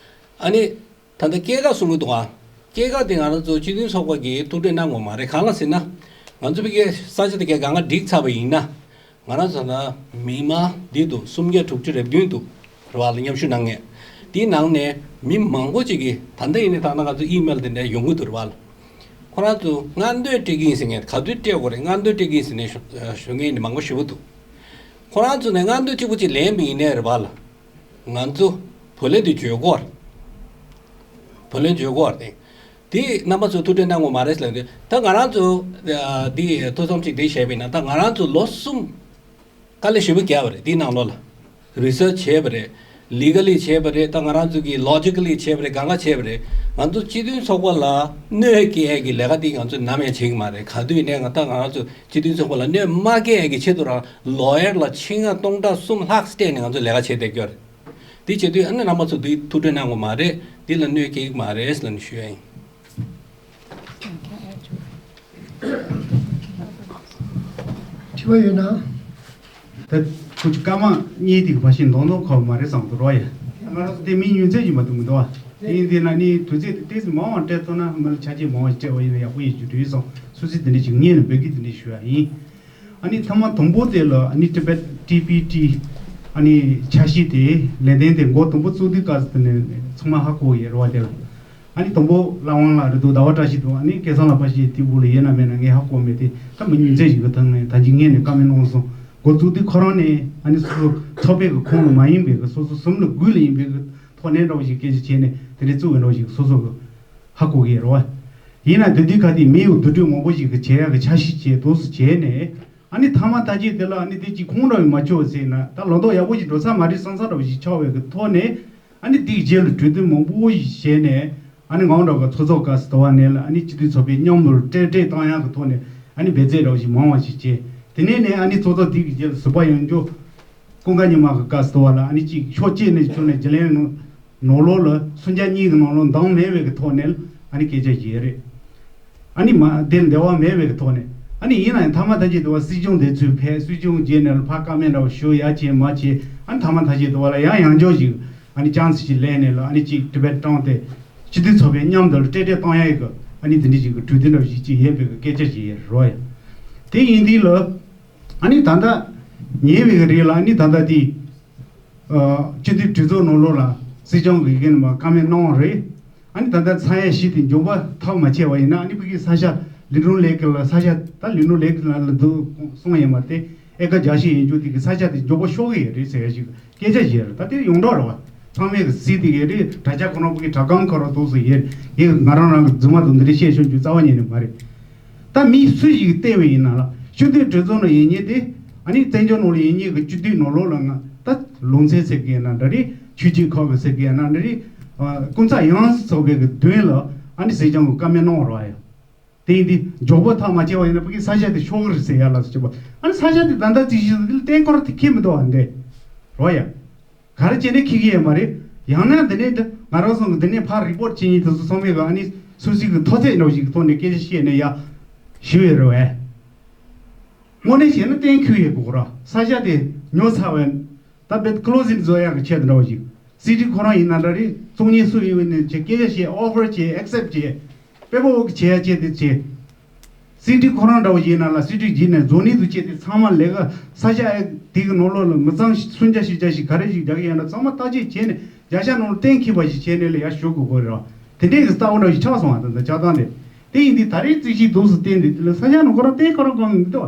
ཨ་ནི་ད་ལྟ་སྐྱེད་ཀ་གསུང་གི་འདུག་ཨ། སྐྱེད་ཀ་དེ་ང་རང་ཚོ་སྤྱི་མཐུན་ཚོགས་པ་གིས་ཐུགས་ཁྲལ་གནང་དགོས་མ་རེད། གང་ལ་ཟེར་ན། ང་ཚོ་ཕ་གིའི་ས་ཆ་དེ་གའི་གང་ག་སྒྲིག་ཚར་བ་ཡིན་ན། ང་རང་ཚོ་ན་མི་མང་འདི་འདུག་སུམ་བརྒྱ་དྲུག་ཅུ་རེ་བདུན་འདུག་རེད་པ་ལ། མཉམ་ཞུགས་གནང་མཁན། དེའི་ནང་ནས་མི་མང་པོ་ཅིག་གིས་ད་ལྟ་ཡིན་ནའི་ད་ལྟ་ང་ཚོ་email་དེ་འདྲ་ཡོང་གི་འདུག་རེད་པ་ལ། ཁོ་རང་ཚོ་སྔ་འདོད་སྤྲད་ཀྱི་ཡིན་ཟེར་མཁན། ག་དུས་སྤྲད་དགོས་རེད། སྔ་འདོད་སྤྲད་ཀྱི་ཡིན་ཟེར་ནས་ཞུ་ཞུ་མཁན་ནི་མང་པོ་ཞེ་པོ་འདུག་ཁོ་རང་ཚོ་ནས་སྔ་འདོད་གཅིག་པོ་ཅིག་ལེན་པ་ཡིན་ནའི་རེད་པ་ལ། ང་ཚོ་བུ་ལོན་དེ་འཇལ་དགོས་རེད། བུ་ལོན་འཇལ་དགོས་རེད། དེ་རྣམ་པ་ཚོ་ཐུགས་ཁྲལ་གནང་དགོས་མ་རེད་ཟེར་ལབ་དུས། ད་ང་རང་ཚོ་ཨ་འདི་ཐུགས་བསམ་ཅིག་འདི་བཞེས་པ་ཡིན་ན། ད་ང་རང་ཚོ་ལོ་གསུམ་དཀའ་ལས་ཞེ་པོ་བརྒྱབ་པ་རེད། དེའི་ནང་ལོགས་ལ་research་བྱས་པ་རེད། legally་བྱས་པ་རེད། ད་ང་རང་ཚོ་གིས་logically་བྱས་པ་རེད། གང་ག་བྱས་པ་རེད། ང་ཚོ་སྤྱི་མཐུན་ཚོགས་པ་ལ་གནོད་སྐྱེལ་ཡས་ཀྱི་ལས་ཀ་དེ་ང་ཚོ་ནམ་ཡང་བྱེད་ཀྱི་མ་རེད། ག་དུས་ནས་ང་ད་ང་རང་ཚོ་སྤྱི་མཐུན་ཚོགས་པ་ལ་གནོད་མ་སྐྱེལ་ཡས་ཀྱི་ཆེད་དུ་རང་lawyer་ལ་ཆིག་སྟོང་སྟོང་ཕྲག་གསུམ་ལྷག་སྤྲད་ནས་ང་ཚོ་ལས་ཀ་བྱས་བསྡད་ཀྱི་ཡོད་རེད། དེ་བྱེད་དུས་ཨ་ནི་རྣམ་པ་ཚོ་འདི་ཐུགས་ཁྲལ་གནང་དགོས་མ་རེད། འདི་ལ་གནོད་སྐྱེལ་གྱི་མ་རེད་ལབ་ནས་ཞུ་ཡ་ཡིན། དྲི་བ་ཡོད་ན། ད་ཁོ་ཚོ་སྐར་མ་གཉིས་དེ་གི་ཕ་ཤིང་མདོག་མདོག་ཁ་བ་མ་རེད་བསམ་འདུག་རོ་ཡ། ང་རང་ཚོ་དེ་མི་ཉུང་ཚད་ཅིག་མ་གཏོགས་མི་འདུག་བ། དེ་ཡིན་དེ་ན་ནི་དུས་ཚོད་དེ་ཏོག་ཙམ་མང་བ་སྤྲད་ཐུབ་ན། མི་ལ་ཆ་རྐྱེན་མང་བ་ཞིག་སྤྲད་པ་ཡིན་ན་ཡག་པོ་ཡིན་རྒྱུ་དྲན་སོང་། སོ་སོས་དེ་འདྲ་ཞིག་ངས་ནི་འབོད་སྐུལ་དེ་འདྲ་ཞུ་ཡ་ཡིན། ཨ་ནི་ཐ་མ་དང་པོ་དེ་ལ་ཨ་ནི་ཊི་བེཊ་ཊི་བི་ཊི་ཨ་ནི་འཆར་གཞི་དེ་ལས་དོན་དེ་འགོ་དང་པོ་བཙུགས་དུས་སྐབས་དེ་ནས་ཚང་མ་ཧ་གོ་ཡོད་རེད་བ། དེ་ལ་ཨ་ནི་དང་པོ་བླ་དབང་ལགས་རེད་འདུག་ཟླ་བ་བཀྲ་ཤིས་འདུག་ཨ་ནི་སྐལ་བཟང་ལགས་ཕ་ཤིང་དེ་བུ་ལ་ཡོད་ན་མེད་ན་ངས་ཧ་གོ་མེད་དེ། ད་མི་ཉུང་ཚད་ཞིག་གི་ཐོག་ནས་ད་ཅི་ངས་ནས་བཀའ་མོལ་གནང་སོང་། འགོ་བཙུགས་དུས་ཁོ་རང་ནས་ཨ་ནི་སོ་སོ་ཚོགས་པའི་གི་ཁོངས་ལ་མ་ཡིན་པའི་གི་སོ་སོ་ཟུར་ལ་སྒུག་ལ་ཡིན་པའི་གི་ཐོག་ནས་འདྲ་བོ་ཞིག་སྐད་ཆ་བྱས་ནས་དེ་འདྲའི་བཙུགས་པའི་འདྲ་བོ་ཞིག་སོ་སོ་གི་ཧ་གོ་གི་ཡོད་རེད་བ། ཡིན་ན་དེ་དུས་ཁ་དེ་མི་ཡོད་བསྡུ་སྒྲིག་མང་པོ་ཞིག་གི་བྱེད་ཡག་གི་འཆར་གཞི་བྱས་འདུག་སེ་བྱས་ནས། ཨ་ནི་མཐའ་མ་ད་ཅི་དེ་ལ་ཨ་ནི་དེ་ཅིག་ཁོང་འདྲ་བའི་མ་ཆོག་ཟེར་ན། ད་ལོ་ཏོག་ཡག་པོ་ཞིག་འགྲོ་ས་མ་རེད་བསམ་ས་འདྲ་བོ་ཞིག་ཆགས་པའི་གི་ཐོག་ནས། ཨ་ནི་དེའི་རྗེས་ལ་གྲོས་བསྡུར་མང་པོ་ཞིག་བྱས་ནས། ཨ་ནི་ང་འདྲ་གི་ཚོགས་གཙོ་ག་སི་དོ་བ་ནས་ལ་ཨ་ནི་སྤྱི་འཐུས་ཚོགས་པའི་མཉམ་དུ་སྤྲེལ་སྤྲེལ་བཏང་ཡག་གི་ཐོག་ནས་ཨ་ནི་འབད་བརྩོན་འདྲ་བོ་ཞིག་མང་བ་ཞིག་བྱས། དེ་ནས་ནས་ཨ་ནི་ཚོགས་གཙོ་དེ་གི་རྗེས་ལ་ཟུར་པ་ཡོང་རྒྱུ། ཀུན་དགའ་ཉི་མ་གི་ག་སི་དོ་བ་ལ་ཨ་ནི་ཅིག་ཕྱོགས་གཅིག་ནས་ཁྱོན་ནས་རྒྱུན་ལས་ནང་ནང་ལོགས་ལ་སུམ་བརྒྱ་གཉིས་ཀྱི་ནང་ལོགས་འདང་མེད་པའི་གི་ཐོག་ནས་ཨ་ནི་སྐད་ཆ་བཤད་རེད། ཨ་ནི་མ་དེ་འདོད་པ་མེད་པའི་གི་ཐོག་ནས། ཨ་ནི་ཡིན་ན་ཡང་མཐའ་མ་ད་ཅིག་དུ་བ་སྲིད་སྐྱོང་དེ་ཚོས་ཕེབས། སྲིད་སྐྱོང་རྗེས་ནས་ལ་ཕ་བཀའ་མོལ་འདྲ་བ་ཞུ་ཡ་བྱེད་མ་བྱེད། ཨ་ནི་མཐའ་མ་ད་ཅིག་དུ་བ་ལ་ཡང་ཡང་འཇོག་ཞིག་ཨ་ནི་ཅང་སི་ཞིག་ལེན་ནས་ལ་ཨ་ནི་ཅིག་ཊི་བེཊ་བཀྲོངས་ཏེ་སྤྱི་འཐུས་ཚོགས་པའི་མཉམ་དུ་ལ་ཏྲེ་ཏྲེ་བཏང་ཡ་ཡི་གི་ཨ་ནི་དེ་འདྲ་ཞིག་གི་གྲོས་མཐུན་འདྲ་བ་ཞིག་ཅིག་ཡོད་པའི་གི་སྐད་ཆ་ཞིག་ཡོད་རོ་ཡ། དེ་ཡིན་དུས་ལ་ཨ་ནི་ད་ལྟ་ཉེ་བའི་གི་རིང་ལ་ཨ་ནི་ད་ལྟ་དེ་སྤྱི་འཐུས་གྲོས་ཚོགས་ནང་ལོགས་ལ་སྲིད་སྐྱོང་གི་གིན་མ་བཀའ་མོལ་གནང་བ་རེད། ཨ་ནི་ད་ལྟ་ཚ་ཡ་བཞི་དེ་མགྱོགས་པ་ཐག་མ་ཆད་པ་ཡིན་ན་ཨ་ནི་ཕ་གི་ས་ཆ་ལི་ཀྲུང་ལེགས་ཀྱི་ལ་ས་ཆ་ད་ལི་ཀྲུང་ལེགས་ཀྱི་ལ་ལ་འདུག་སོང་ཡིན་མ་དེ་ཨེ་ཀ་བརྒྱ་ཞིག་ཡིན་རྒྱུ་དེ་གི་ས་ཆ་དེ་མགྱོགས་པ་ཤོར་གི་ཡོད་རེད་ཟེར་ཡ་ཞིག་སྐད་ཆ་བཤད་རེད། ད་དེ་ཡོངས་གྲགས་རེད་བ། ཚང་མས་གི་སྲིད་དེ་གི་རེད། དྲ་རྒྱ་ཁོ་རང་ཕ་གི་དྲ་སྒང་ཁ་ར་འདུག་སུ་ཡོད་ངས་ང་རང་རང་གི་རྫུན་མ་དང་འདི་འདྲ་བཤད་ཤོད་རྒྱུ་རྩ་བ་ཉིད་ནས་མ་རེད། ད་མི་སུ་ཞིག་བལྟས་པ་ཡིན་ན་ལ་སྤྱི་འཐུས་གྲོས་ཚོགས་ནང་ཡིན་མཁན་དེ་ཨ་ནི་བཙན་བྱོལ་ནང་ལ་ཡིན་མཁན་གི་སྤྱི་འཐུས་ནང་ལོགས་ལ་ང་ད་ལུང་ཚན་ཟེར་གི་ཡིན་ན་འདྲ་རེད། ཆོས་བརྒྱུད་ཁག་གི་ཟེར་གི་ཡིན་ན་འདྲ་རེད། ཨ་ཀུན་ཚ་ཡང་ཚོགས་པའི་གི་མདུན་ལ་ཨ་ནི་སྲིད་སྐྱོང་གི་བཀའ་མོལ་གནང་བ་རེད་ཡ། དེ་ཡིན་དུས་མགྱོགས་པོ་ཐག་མ་ཆད་པ་ཡིན་ན་ཕ་གི་ས་ཆ་དེ་ཤོར་གི་རེད་ཟེར་ཡ་ལ་སོགས་པ་ཨ་ནི་ས་ཆ་དེ་ད་ལྟ་རྩིས་གཞི་དེ་ལ་བརྟན་སྐོར་དེ་ཁེལ་མི་འདུག་ཨ་འདྲ་རོ་ཡ། ག་རེ་བྱས་ནས་འཁྱེར་གྱི་ཡོད་མ་རེད། ཡང་ན་འདི་ནས་འདི་ང་རང་ཚོ་གི་འདི་ནས་ཕར་རི་པོར་ཊི་བྱེད་མཁན་དེ་ཚོ་ཚང་མས་གི་ཨ་ནི་སུ་སུ་གི་མཐོ་ཚད་འདྲ་བོ་ཞིག་གི་ཐོག་ནས་སྐད་ཆ་བཤད་ནས་ཡ་ཞུ་ཡོད་རེད་བས། དངོས་གནས་བཤད་ན་གཏན་འཁེལ་ཡོད་དགོས་ར། ས་ཆ་དེ་ཉོ་ཚར་བས་ད་བེད་ཀློ་སིང་བཟོ་ཡག་གི་ཆེད་དུ་འདྲ་བོ་ཞིག་སྲིད་ཁྲི་ཁོ་རང་ཡིན་ན་འདྲ་རེད། ཚོགས་གཉིས་སུ་ཡིན་བས་ནས་ཆེ་སྐད་ཆ་བཤད། ཨོ་ཕར་བྱེད། ཨེག་སེབ་བྱེད། པེ་པར་ཝོག་བྱེད་ཡ་བྱེད་དེ་བྱེད། སྲིད་ཁྲི་ཁོ་རང་འདྲ་བོ་ཡིན་ན་ལ་སྲིད་ཁྲི་བརྒྱུད་ནས་རྫོང་ནི་དུ་བྱས་ཏེ་ཚང་མ་ལས་ཀ་ས་ཆ་ཨེ་དེ་གི་ནང་ལོགས་ལ་མི་ཚང་སུམ་བརྒྱ་བཞི་བརྒྱ་ཞིག་ག་རེ་ཞིག་རྒྱག་གི་ཡོད་ན་ཚང་མ་བརྟག་དཔྱད་བྱས་ནས་བརྒྱ་ཆ་ནང་ལ་གཏན་འཁེལ་བ་ཞིག་བྱས་ནས་ལ་ཡར་ཞུ་དགོས་དགོས་རེད་བ། དེ་འདྲས་ཀྱི་ལྟ་བ་འདྲ་བོ་ཞིག་ཆགས་སོང་བ། ད་ལྟ་ཆགས་སྟངས་དེ་དེ་ཡིན་དུས་ད་རེས་རྩིས་གཞི་འདུག་སུ་བསྟན་དུས་དེ་ལ་ས་ཆ་ནང་ཁོ་རང་བསྟན་ཁོ་རང་གང་མི་འདུག་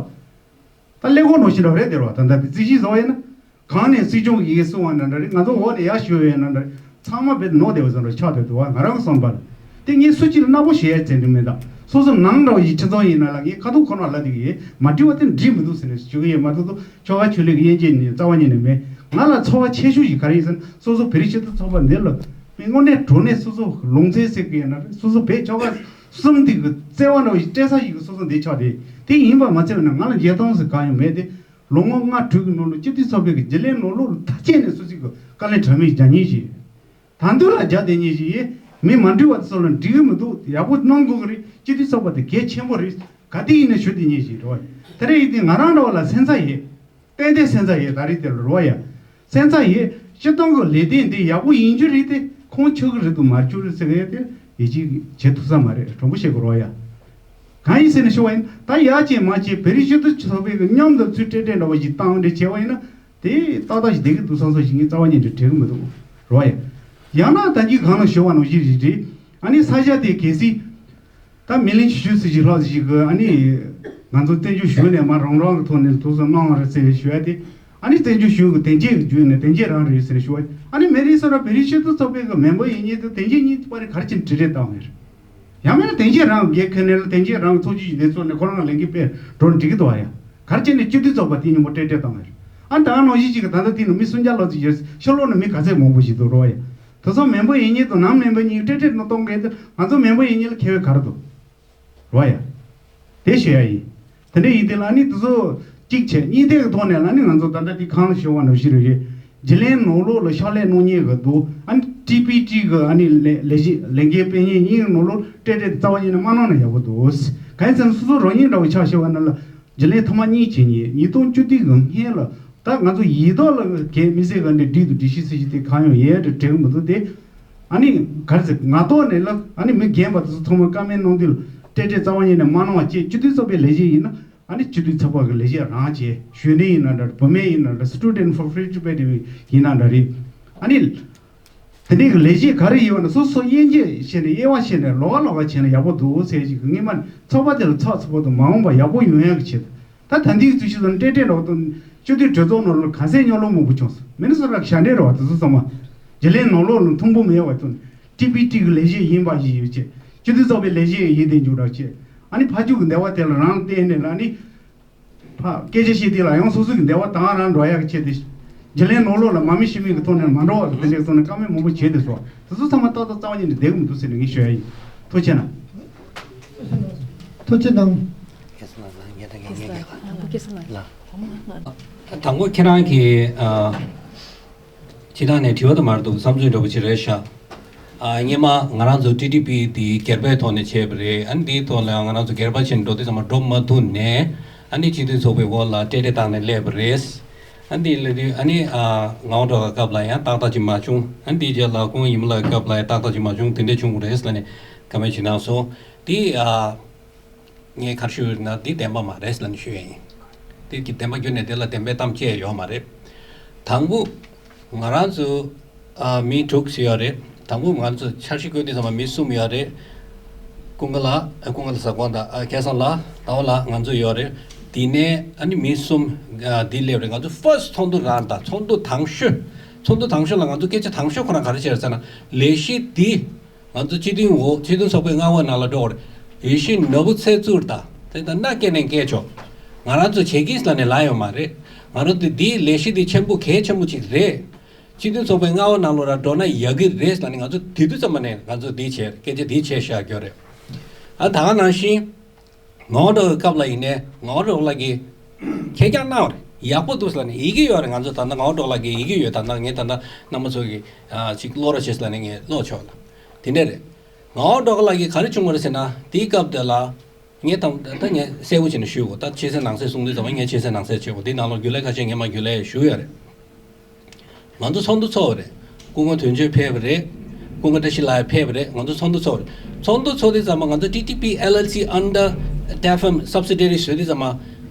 བ། ད་ཀླད་ཀོར་ནང་བཞིན་འདྲ་བོ་རེད་དེ་རེད་བ། ད་ལྟ་དེ་རྩིས་གཞི་བཟོ་བ་ཡིན་ན། གང་ནས་སྲིད་སྐྱོང་གིས་གསུང་བ་ན་འདྲ་རེད། ང་ཚོ་འོག་ནས་ཡར་ཞུ་བའི་ན་འདྲ་རེད། ཚང་མ་བེད་ནོར་བདེ་བ་བཟོ་འདྲ་ཆགས་བསྡད་འདུག་བ། ང་རང་གི་བསམ་པར། དེ་ངས་སུ་གཅིག་ལ་གནག་པོ་ཞུ་ཡ་བྱས་འདུག་མེད་ད། སོ་སོ་ནང་འདྲ་བ་ཡི་ཁྲི་ཚང་ཡིན་ན་ལ་ངས་ཁ་ཐུག་ཁོ་ན་ལ་དེ་གི་མ་འགྲིག་བ་དེ་འགྲིག་མི་འདུག་ཟེར་ནས་ཞུ་གི་ཡོད་མ་གཏོགས་ཆོལ་ཁ་ཆོས་ལུགས་ཀྱི་དབྱེ་འབྱེད་ནི་རྩ་བ་ཉིད་ནས་མེད། ང་ལ་ཚོར་བ་ཆེ་ཤོས་ཤིག་ག་རེ་ཡིན་ཟེར་ན་སོ་སོ་བོད་རིགས་སྤྱི་མཐུན་ཚོགས་པ་འདི་ལ་དངོས་གནས་དྲང་གནས་སོ་སོ་ལུང་ཚན་ཟེར་གི་ཡིན་ན་རེད། སོ་སོ་བོད་ཆོལ་ཁ་གསུམ་འདི་གི་བརྩེ་བ་འདྲ་བ་ཞིག་སྤྲད་ས་ཞིག་གི་སོ་སོ་འདི་ཆགས་ཏེ་དེ་ཡིན་པ་མ་ཚད་པ་ན་ང་ལ་འཇོན་ཐང་ཟེར་གང་ཡང་མེད་དེ། ལོ་ངོ་ལྔ་དྲུག་གི་ནང་ལ་སྤྱི་འཐུས་ཚོགས་པའི་གི་རྒྱུན་ལས་ནང་ལོགས་ལ་ཐག་བཅད་ནས་སོ་སོའི་གི་དཀའ་ལས་དྲག་མི་རྒྱག་མཁན་ཞིག་ད་དུང་ལ་རྒྱག་བསྡད་མཁན་ཞིག་ཡིན། མི་མ་འགྲིག་པ་དེ་ཚོ་ལ་འགྲིག་གི་མི་འདུག་ཡག་པོ་གནང་དགོས་ཀྱི་རེད། སྤྱི་འཐུས་ཚོགས་པ་དེ་གལ་ཆེན་པོ་རེད། ག་དུས་ཡིན་ན་ཞུ་བསྡད་མཁན་ཞིག་རེད་བ། དེ་འདྲ་ཡིན་དུས་ང་རང་འདྲ་བ་ལ་སེམས་འཚབ་ཡོད། ཏན་ཏན་སེམས་འཚབ་ཡོད། ད་རེས་དེ་ལ་རེད་བ་ཡ། སེམས་འཚབ་ཡོད། སྤྱིར་བཏང་གི་ལས་དོན་འདི་ཡག་པོ་ཡིན་རྒྱུ་རེད་དེ་ཁོང་ཆོག་གི་རེད་འདུག་མ་རྒྱུ་རེད་ཟེར་གི་ཡོད་དེ་ཡིད་ཆེས་བྱེད་ཐུབ་ས་མ་རེད། དྲང་པོ་བཤད་དགོས་རེད་བ་ཡ། གང་ཡིན་ཟེར་ན་ཞུ་བ་ཡིན། ད་ཡག་ཅིག་མ་ཅིག་བོད་རིགས་སྤྱི་མཐུན་ཚོགས་པའི་གི་མཉམ་དུ་ཚུར་སྤྲད་སྤྲད་འདྲ་བ་ཞིག་བཏང་འདྲ་བྱས་པ་ཡིན་ན་དེ་ཏག་ཏག་ཞིག་བསྡད་ཀྱི་འདུག་བསམ་བསམ་ཞིག་ངས་རྩ་བ་ཉིད་ནས་དྲན་གྱི་མི་འདུག་རེད་བ་ཡ། ཡང་ན་ད་གིན་གོང་ལ་ཞུ་བ་ནང་བཞིན་རེད་རེད། ཨ་ནི་ས་ཆ་དེ་གལ་སྲིད་ད་མི་ལན་བཅུ་ཙམ་ཞིག་ལྷག་ཙམ་ཞིག་གི་ཨ་ནི་ང་ཚོ་བཙན་བྱོལ་གཞུང་ནས་མར་རང་རང་གི་ཐོག་ནས་འདུག་སེ་གནང་བ་རེད་ཟེར་ཞུ་ཡ་དེ། ཨ་ནི་བཙན་བྱོལ་གཞུང་གི་དོན་གཅོད་ཀྱི་བརྒྱུད་ནས་དོན་གཅོད་རང་རེད་ཟེར་ཞུ་བ། ཨ་ནི་མི་རེ་ཟུང་ར་བོད་རིགས་སྤྱི་མཐུན་ཚོགས་པའི་གི་མེམ་བར་ཡིན་མཁན་དང་དོན་གཅོད་གཉིས་བར་ག་རེ་བྱས་ནས་འབྲེལ་འདྲིས་བཏང་བ་རེད། ཡང་མིན་ན་དོན་གཅོད་རང་གི་སྒེར་ཁ་ནས་ལ་དོན་གཅོད་རང་གི་ཚོགས་ཆུང་ཞིག་དེ་ཚོ་ནས་ཁོ་རང་ལས་འགན་སྤེལ་འགྲོ་འགྲིག་གི་འདུག་བ་ཡ། ག་རེ་བྱས་ནས་སྤྱི་མཐུན་ཚོགས་པ་དེ་མཉམ་པོ་འབྲེལ་འདྲིས་བཏང་བ་རེད། ཨ་ནི་ད་ག་ནང་བཞིན་ཅིག་གི་ད་ལྟ་དེ་ནང་མི་སུམ་བརྒྱ་ལྷག་ཙམ་ཡོད། ཕྱི་ལོགས་ནས་མི་ག་ཚད་མང་པོ་ཞིག་འདུག་རེད་བ་ཡ། དེ་ཚོ་མེམ་བར་ཡིན་མཁན་དང་ནང་མེམ་བར་གཉིས་འབྲེལ་འདྲིས་གནང་གཏོང་མཁན་དེ་ང་ཚོ་མེམ་བར་ཡིན་མཁན་ལ་ཁེ་བས་ག་རེ་འདུག་རེད་བ་ཡ། དེ་ཞུ་ཡ་ཡིན། དེ་འདྲ་ཡིན་དེ་ལ་ཨ་ནི་དེ་ཚོ་གཅིག་བྱས་གཉིས་ཐད་ཀྱི་ཐོག་ནས་ལ་ཨ་ནི་ང་ཚོ་ད་ལྟ་དེ་གང་ལ་ཞུ་བ་ནང་བཞིན་རེད། རྒྱུན་ལས་ནང་ལོགས་ལ་ཕྱག་ལས་གནང་མཁན་གི་འདུག་ཨ་ནི་ཊི་པི་ཊི་གི་ཨ་ནི་ལས་ལས་བྱེད་ལས་འགན་སྤེལ་མཁན་གཉིས་ཀྱི་ནང་ལོགས་འབྲེལ་འདྲིས་རྩ་བ་ཉིད་ནས་མ་གནང་ན་ཡག་པོ་འདུག་གང་ཡིན་ཟེར་ན་སོ་སོ་རང་ཉིད་འདྲ་བོ་ཆ་བཞག་པ་ན་ལ་རྒྱུན་ལས་ཐོག་མ་གཉིས་བྱེད་མཁན་ཉིས་སྟོང་བཅུ་བདུན་གི་སྔོན་ལ་ད་ང་ཚོ་ཡིག་ཐོག་ལ་གལ་མི་སྲིད་ག་འདྲ་སྒྲིག་འདུག་སྒྲིག་གཞི་ཟེར་གཞི་དེ་གང་ཡང་ཡོད་འདྲ་དྲན་གི་མི་འདུག་དེ། ཨ་ནི་ག་རེ་ཟེར་ང་ཐོག་ནས་ལ་ཨ་ནི་མི་རྒན་པ་དེ་ཚོ་ཚང་མ་བཀའ་མོལ་གནང་དུས་ལ་འབྲེལ་འདྲིས་རྩ་བ་ཉིད་ནས་མ་གནང་བ་བཅས་སྤྱི་འཐུས་ཚོགས་པའི་ལས་བྱེད་ཡིན་ན་ཨ་ནི་སྤྱི་འཐུས་ཚོགས་པ་གི་ལས་བྱེད་རང་བྱས། གཞོན་ནུ་ཡིན་ན་འདྲ་བུད་མེད་ཡིན་ན་འདྲ་Student for Free Tibet་ཡིན་ན་འདྲ་རེད། ཨ་ནི་དེ་འདྲའི་གི་ལས་བྱེད་ག་རེ་ཡིན་པ་ན་སོ་སོ་དབྱེ་འབྱེད་བྱས་ནས་དབྱེ་བ་ཕྱེ་ནས་ལོགས་ཀ་ལོགས་ཀ་བྱས་ན་ཡག་པོ་འདུག་ཟེར་ཞིག་གི་སྔོན་མ་ནས་ཚོགས་པ་དེ་ལ་ཚགས་ཚུད་པོ་དང་མ་འོངས་པ་ཡག་པོ་ཡོང་ཡག་གི་ཆེད་དུ། ད་ད་ལྟའི་དུས་ཚོད་ནང་འབྲེལ་འདྲིས་འགྲོ་དང་སྤྱི་འཐུས་གྲོས་ཚོགས་ནང་ལ་ག་ཚད་རྙོག་གླེང་མང་པོ་བྱུང་སོང་། མི་ནི་སོ་ར་ཞལ་འདྲེ་རེད་བ། དེ་ཚོ་ཚང་མ་རྒྱུན་ལས་ནང་ལོགས་ལ་མཐུན་པོ་མེད་བ་དང་ཊི་པི་ཊི་གི་ལས་བྱེད་ཡིན་པ་ཞིག་ཡོད་ཅེས། སྤྱི་འཐུས་ཚོགས་པའི་ལས་བྱེད་ཡིན་དེ་འཇུག་ར་ཅེས། ཨ་ནི་ཕ་ཕྱུགས་ཀྱི་འདས་པ་དེ་ལ་རང་བལྟས་ནས་ལ་ཨ་ནི་ཕ་སྐད་ཆ་བཤད་དུས་ལ་ཡང་སོ་སོ་གི་འདས་པ་དང་རང་འགྲོ་ཡག་གི་ཆེད་དུ་རྒྱུན་ལས་ནང་ལོགས་ལ་མ་མི་ཤི་མི་གི་ཐོག་ནས་མ་འགྲོ་བ་གི་དེ་འདྲས་སོང་ནས་བཀའ་མོལ་མང་པོ་བྱས་ཏེ་སོང་། དེ་ཚོ་ཚང་མ་ཏག་ཏག་རྩ་བ་ཉིད་ནས་བསྡད་གི་མི་འདུག་ཟེར་ནས་ངས་ཞུ་ཡ་ཡིན། ཐུགས་རྗེ་གནང་། ཐུགས་རྗེ་གནང་། དང་པོ་ཁྱེད་རང་གིས་ཨ། སྤྱི་བཏང་ནས་དྲི་བ་དུ་མར་འདུག་བསམ་ཚུལ་འདྲ་པོ་ཅིག་རེད་ཤག་ཨ། སྔོན་མ་ང་རང་ཚོ་ཊི་ཊི་པི་དེ་སྒེར་པའི་ཐོག་ནས་བྱས་པ་རེད། ཨ་ནི་དེའི་ཐོག་ལ་ང་རང་ཚོ་སྒེར་པ་བྱས་ནས་འགྲོ་དུས་ཙམ་པ་འགྲོ་མ་ཐུབ་ནས། ཨ་ནི་སྤྱི་མཐུན་ཚོགས་པའི་འོག་ལ་ཏྲེ་ཏྲེ་བཏང་ནས་སླེབས་པ་རེད། ཨ་ནི་དེ་ལབ་དུས་ཨ་ནི་ཨ། ངག་དབང་སྒྲོལ་དཀར་སྐབས་ལ་ཡང་ཏག་ཏག་ཅིག་མ་བྱུང་། ཨ་ནི་དེའི་རྗེས་ལ་སྐུ་ངོ་ཉི་མ་ལགས་སྐབས་ལ་ཡང་ཏག་ཏག་ཅིག་མ་བྱུང་། དེ་འདྲ་བྱུང་བ་རེད་ལབ་ནས་བཀའ་མོལ་ཞིག་གནང་སོང་། དེ་ཨ། ངས་ག་རེ་ཞུ་ཡོད་ན་འདི་བདེན་པ་མ་རེད་ལབ་ནས་ཞུ་ཡ་ཡིན། དེ་གི་བདེན་པ་བརྒྱུད་ནས་དེ་ལ་བདེན་པའི་གཏམ་བཅད་ཡོད་མ་རེད། དང་པོ་ང་རང་ཚོ་ཨ། མི་དྲུག་ཅིག་ཡོད་རེད། དང་པོ་ང་ཚོ་འཆར་གཞི་བཀོད་དུས་ཙམ་པ་མི་གསུམ་ཡོད་རེད། ཀུན་དགའ་ལགས། ཨ། ཀུན་དགའ་ལགས་ཟེར་དགོས་ད། ཨ། སྐལ་བཟང་ལགས། ཟླ་བ་ལགས། ང་ཚོ་ཡོད་རེད། དེ་ནས་ཨ་ནི་མི་གསུམ་ཨ། འདི་སླེབས་རེད། ང་ཚོ་ཕར་སི་ཊི་ཚོགས་འདུ་རང་དང་། ཚོགས་འདུ་དང་ཤོས། ཚོགས་འདུ་དང་ཤོས་ལ་ང་ཚོ་སྐད་ཆ་དང་ཤོས་ཁོ་རང་ག་རེ་བྱས་རེད་ཟེར་ན། ལས་གཞི་འདི་ང་ཚོ་སྤྱི་མཐུན་འོག་སྤྱི་མཐུན་ཚོགས་པའི་མངའ་འོག་ནང་ལ་འགྲོ་བར་ཡེ་ཤེས་ནོར་བུ་ཚེ་བཙུན་དང་དེ་དང་མནའ་སྐྱེལ་ནས་སྐྱེལ་ཆོག་ང་རང་ཚོ་བྱེད་ཀྱིས་ལབ་ནས་ལབ་ཡོད་མ་རེད། ང་རང་ཚོ་འདིའི་ལས་གཞི་འདི་ཆེན་པོ་གལ་ཆེན་པོ་ཅིག་རེད། སྤྱི་མཐུན་ཚོགས་པའི་མངའ་འོག་ནང་ལོགས་ལ་འགྲོ་ན་ཡག་གི་རེད་ལབ་ནས་ང་ཚོ་དེ་དུས་ཙམ་པ་ནས་ང་ཚོ་འདི་བྱས། སྐད་ཆ་འདི་བྱས་བཞག་རྒྱུ་རེད། ཨ། ད་ག་ནང་བཞིན། ངག་དབང་སྒྲོལ་དཀར་སྐབས་ལ་ཡིན་ནའི་ངག་དབང་སྒྲོལ་དཀར་ལགས་ཀྱིས་ཁས་བསྐྱངས་གནང་བ་རེད། ཡག་པོ་འདུག་ཟེར་ནས། ཡི་གེ་ཡོད་རེད། ང་ཚོ་ད་ལྟ་ངག་དབང་སྒྲོལ་དཀར་ལགས་ཀྱི་ཡི་གེ་ཡོད། ད་ལྟ་ངས་ད་ལྟ་རྣམ་པ་ཚོ་གིས་ཨ། ཅིག་ཀློག་རོགས་བྱེད་ཟེར་ནས་ངས་ཀློག་ཆོག་ལ། དེ་འདྲ་རེད། ངག་དབང་སྒྲོལ་དཀར་ལགས་ཀྱིས་ག་རེ་བྱུང་བ་རེད་ཟེར་ན། དེའི་སྐབས་དེ་ལ་ངས་ད་ད་ངས་གསལ་པོ་བྱས་ནས་ཞུ་དགོས། ད་ཕྱི་གསལ་ནང་གསལ་གསུང་དུས་ཙམ་པ་ངས་ཕྱི་གསལ་ནང་གསལ་བྱེད་དགོས། དེའི་ནང་ལོགས་རྒྱུན་ལས་ཁ་ཤས་ངས་མར་རྒྱུན་ལས་ཞུ་ཡོད་རེད། ང་ཚོ་ཚོགས་འདུ་ཚོགས་པ་རེད། སྐུ་ངོ་དོན་གཅོད་ཕེབས་པ་རེད། སྐུ་ངོ་བཀྲ་ཤིས་ལགས་ཕེབས་པ་རེད། ང་ཚོ་ཚོགས་འདུ་ཚོགས་པ་རེད། ཚོགས་འདུ་ཚོགས་དུས་ཙམ་པ་ང་ཚོ་ཊི་ཊི་པི་ཨེལ་ཨེལ་སི་under Tefm subsidiary བཟོས་དུས་ཙམ་པ།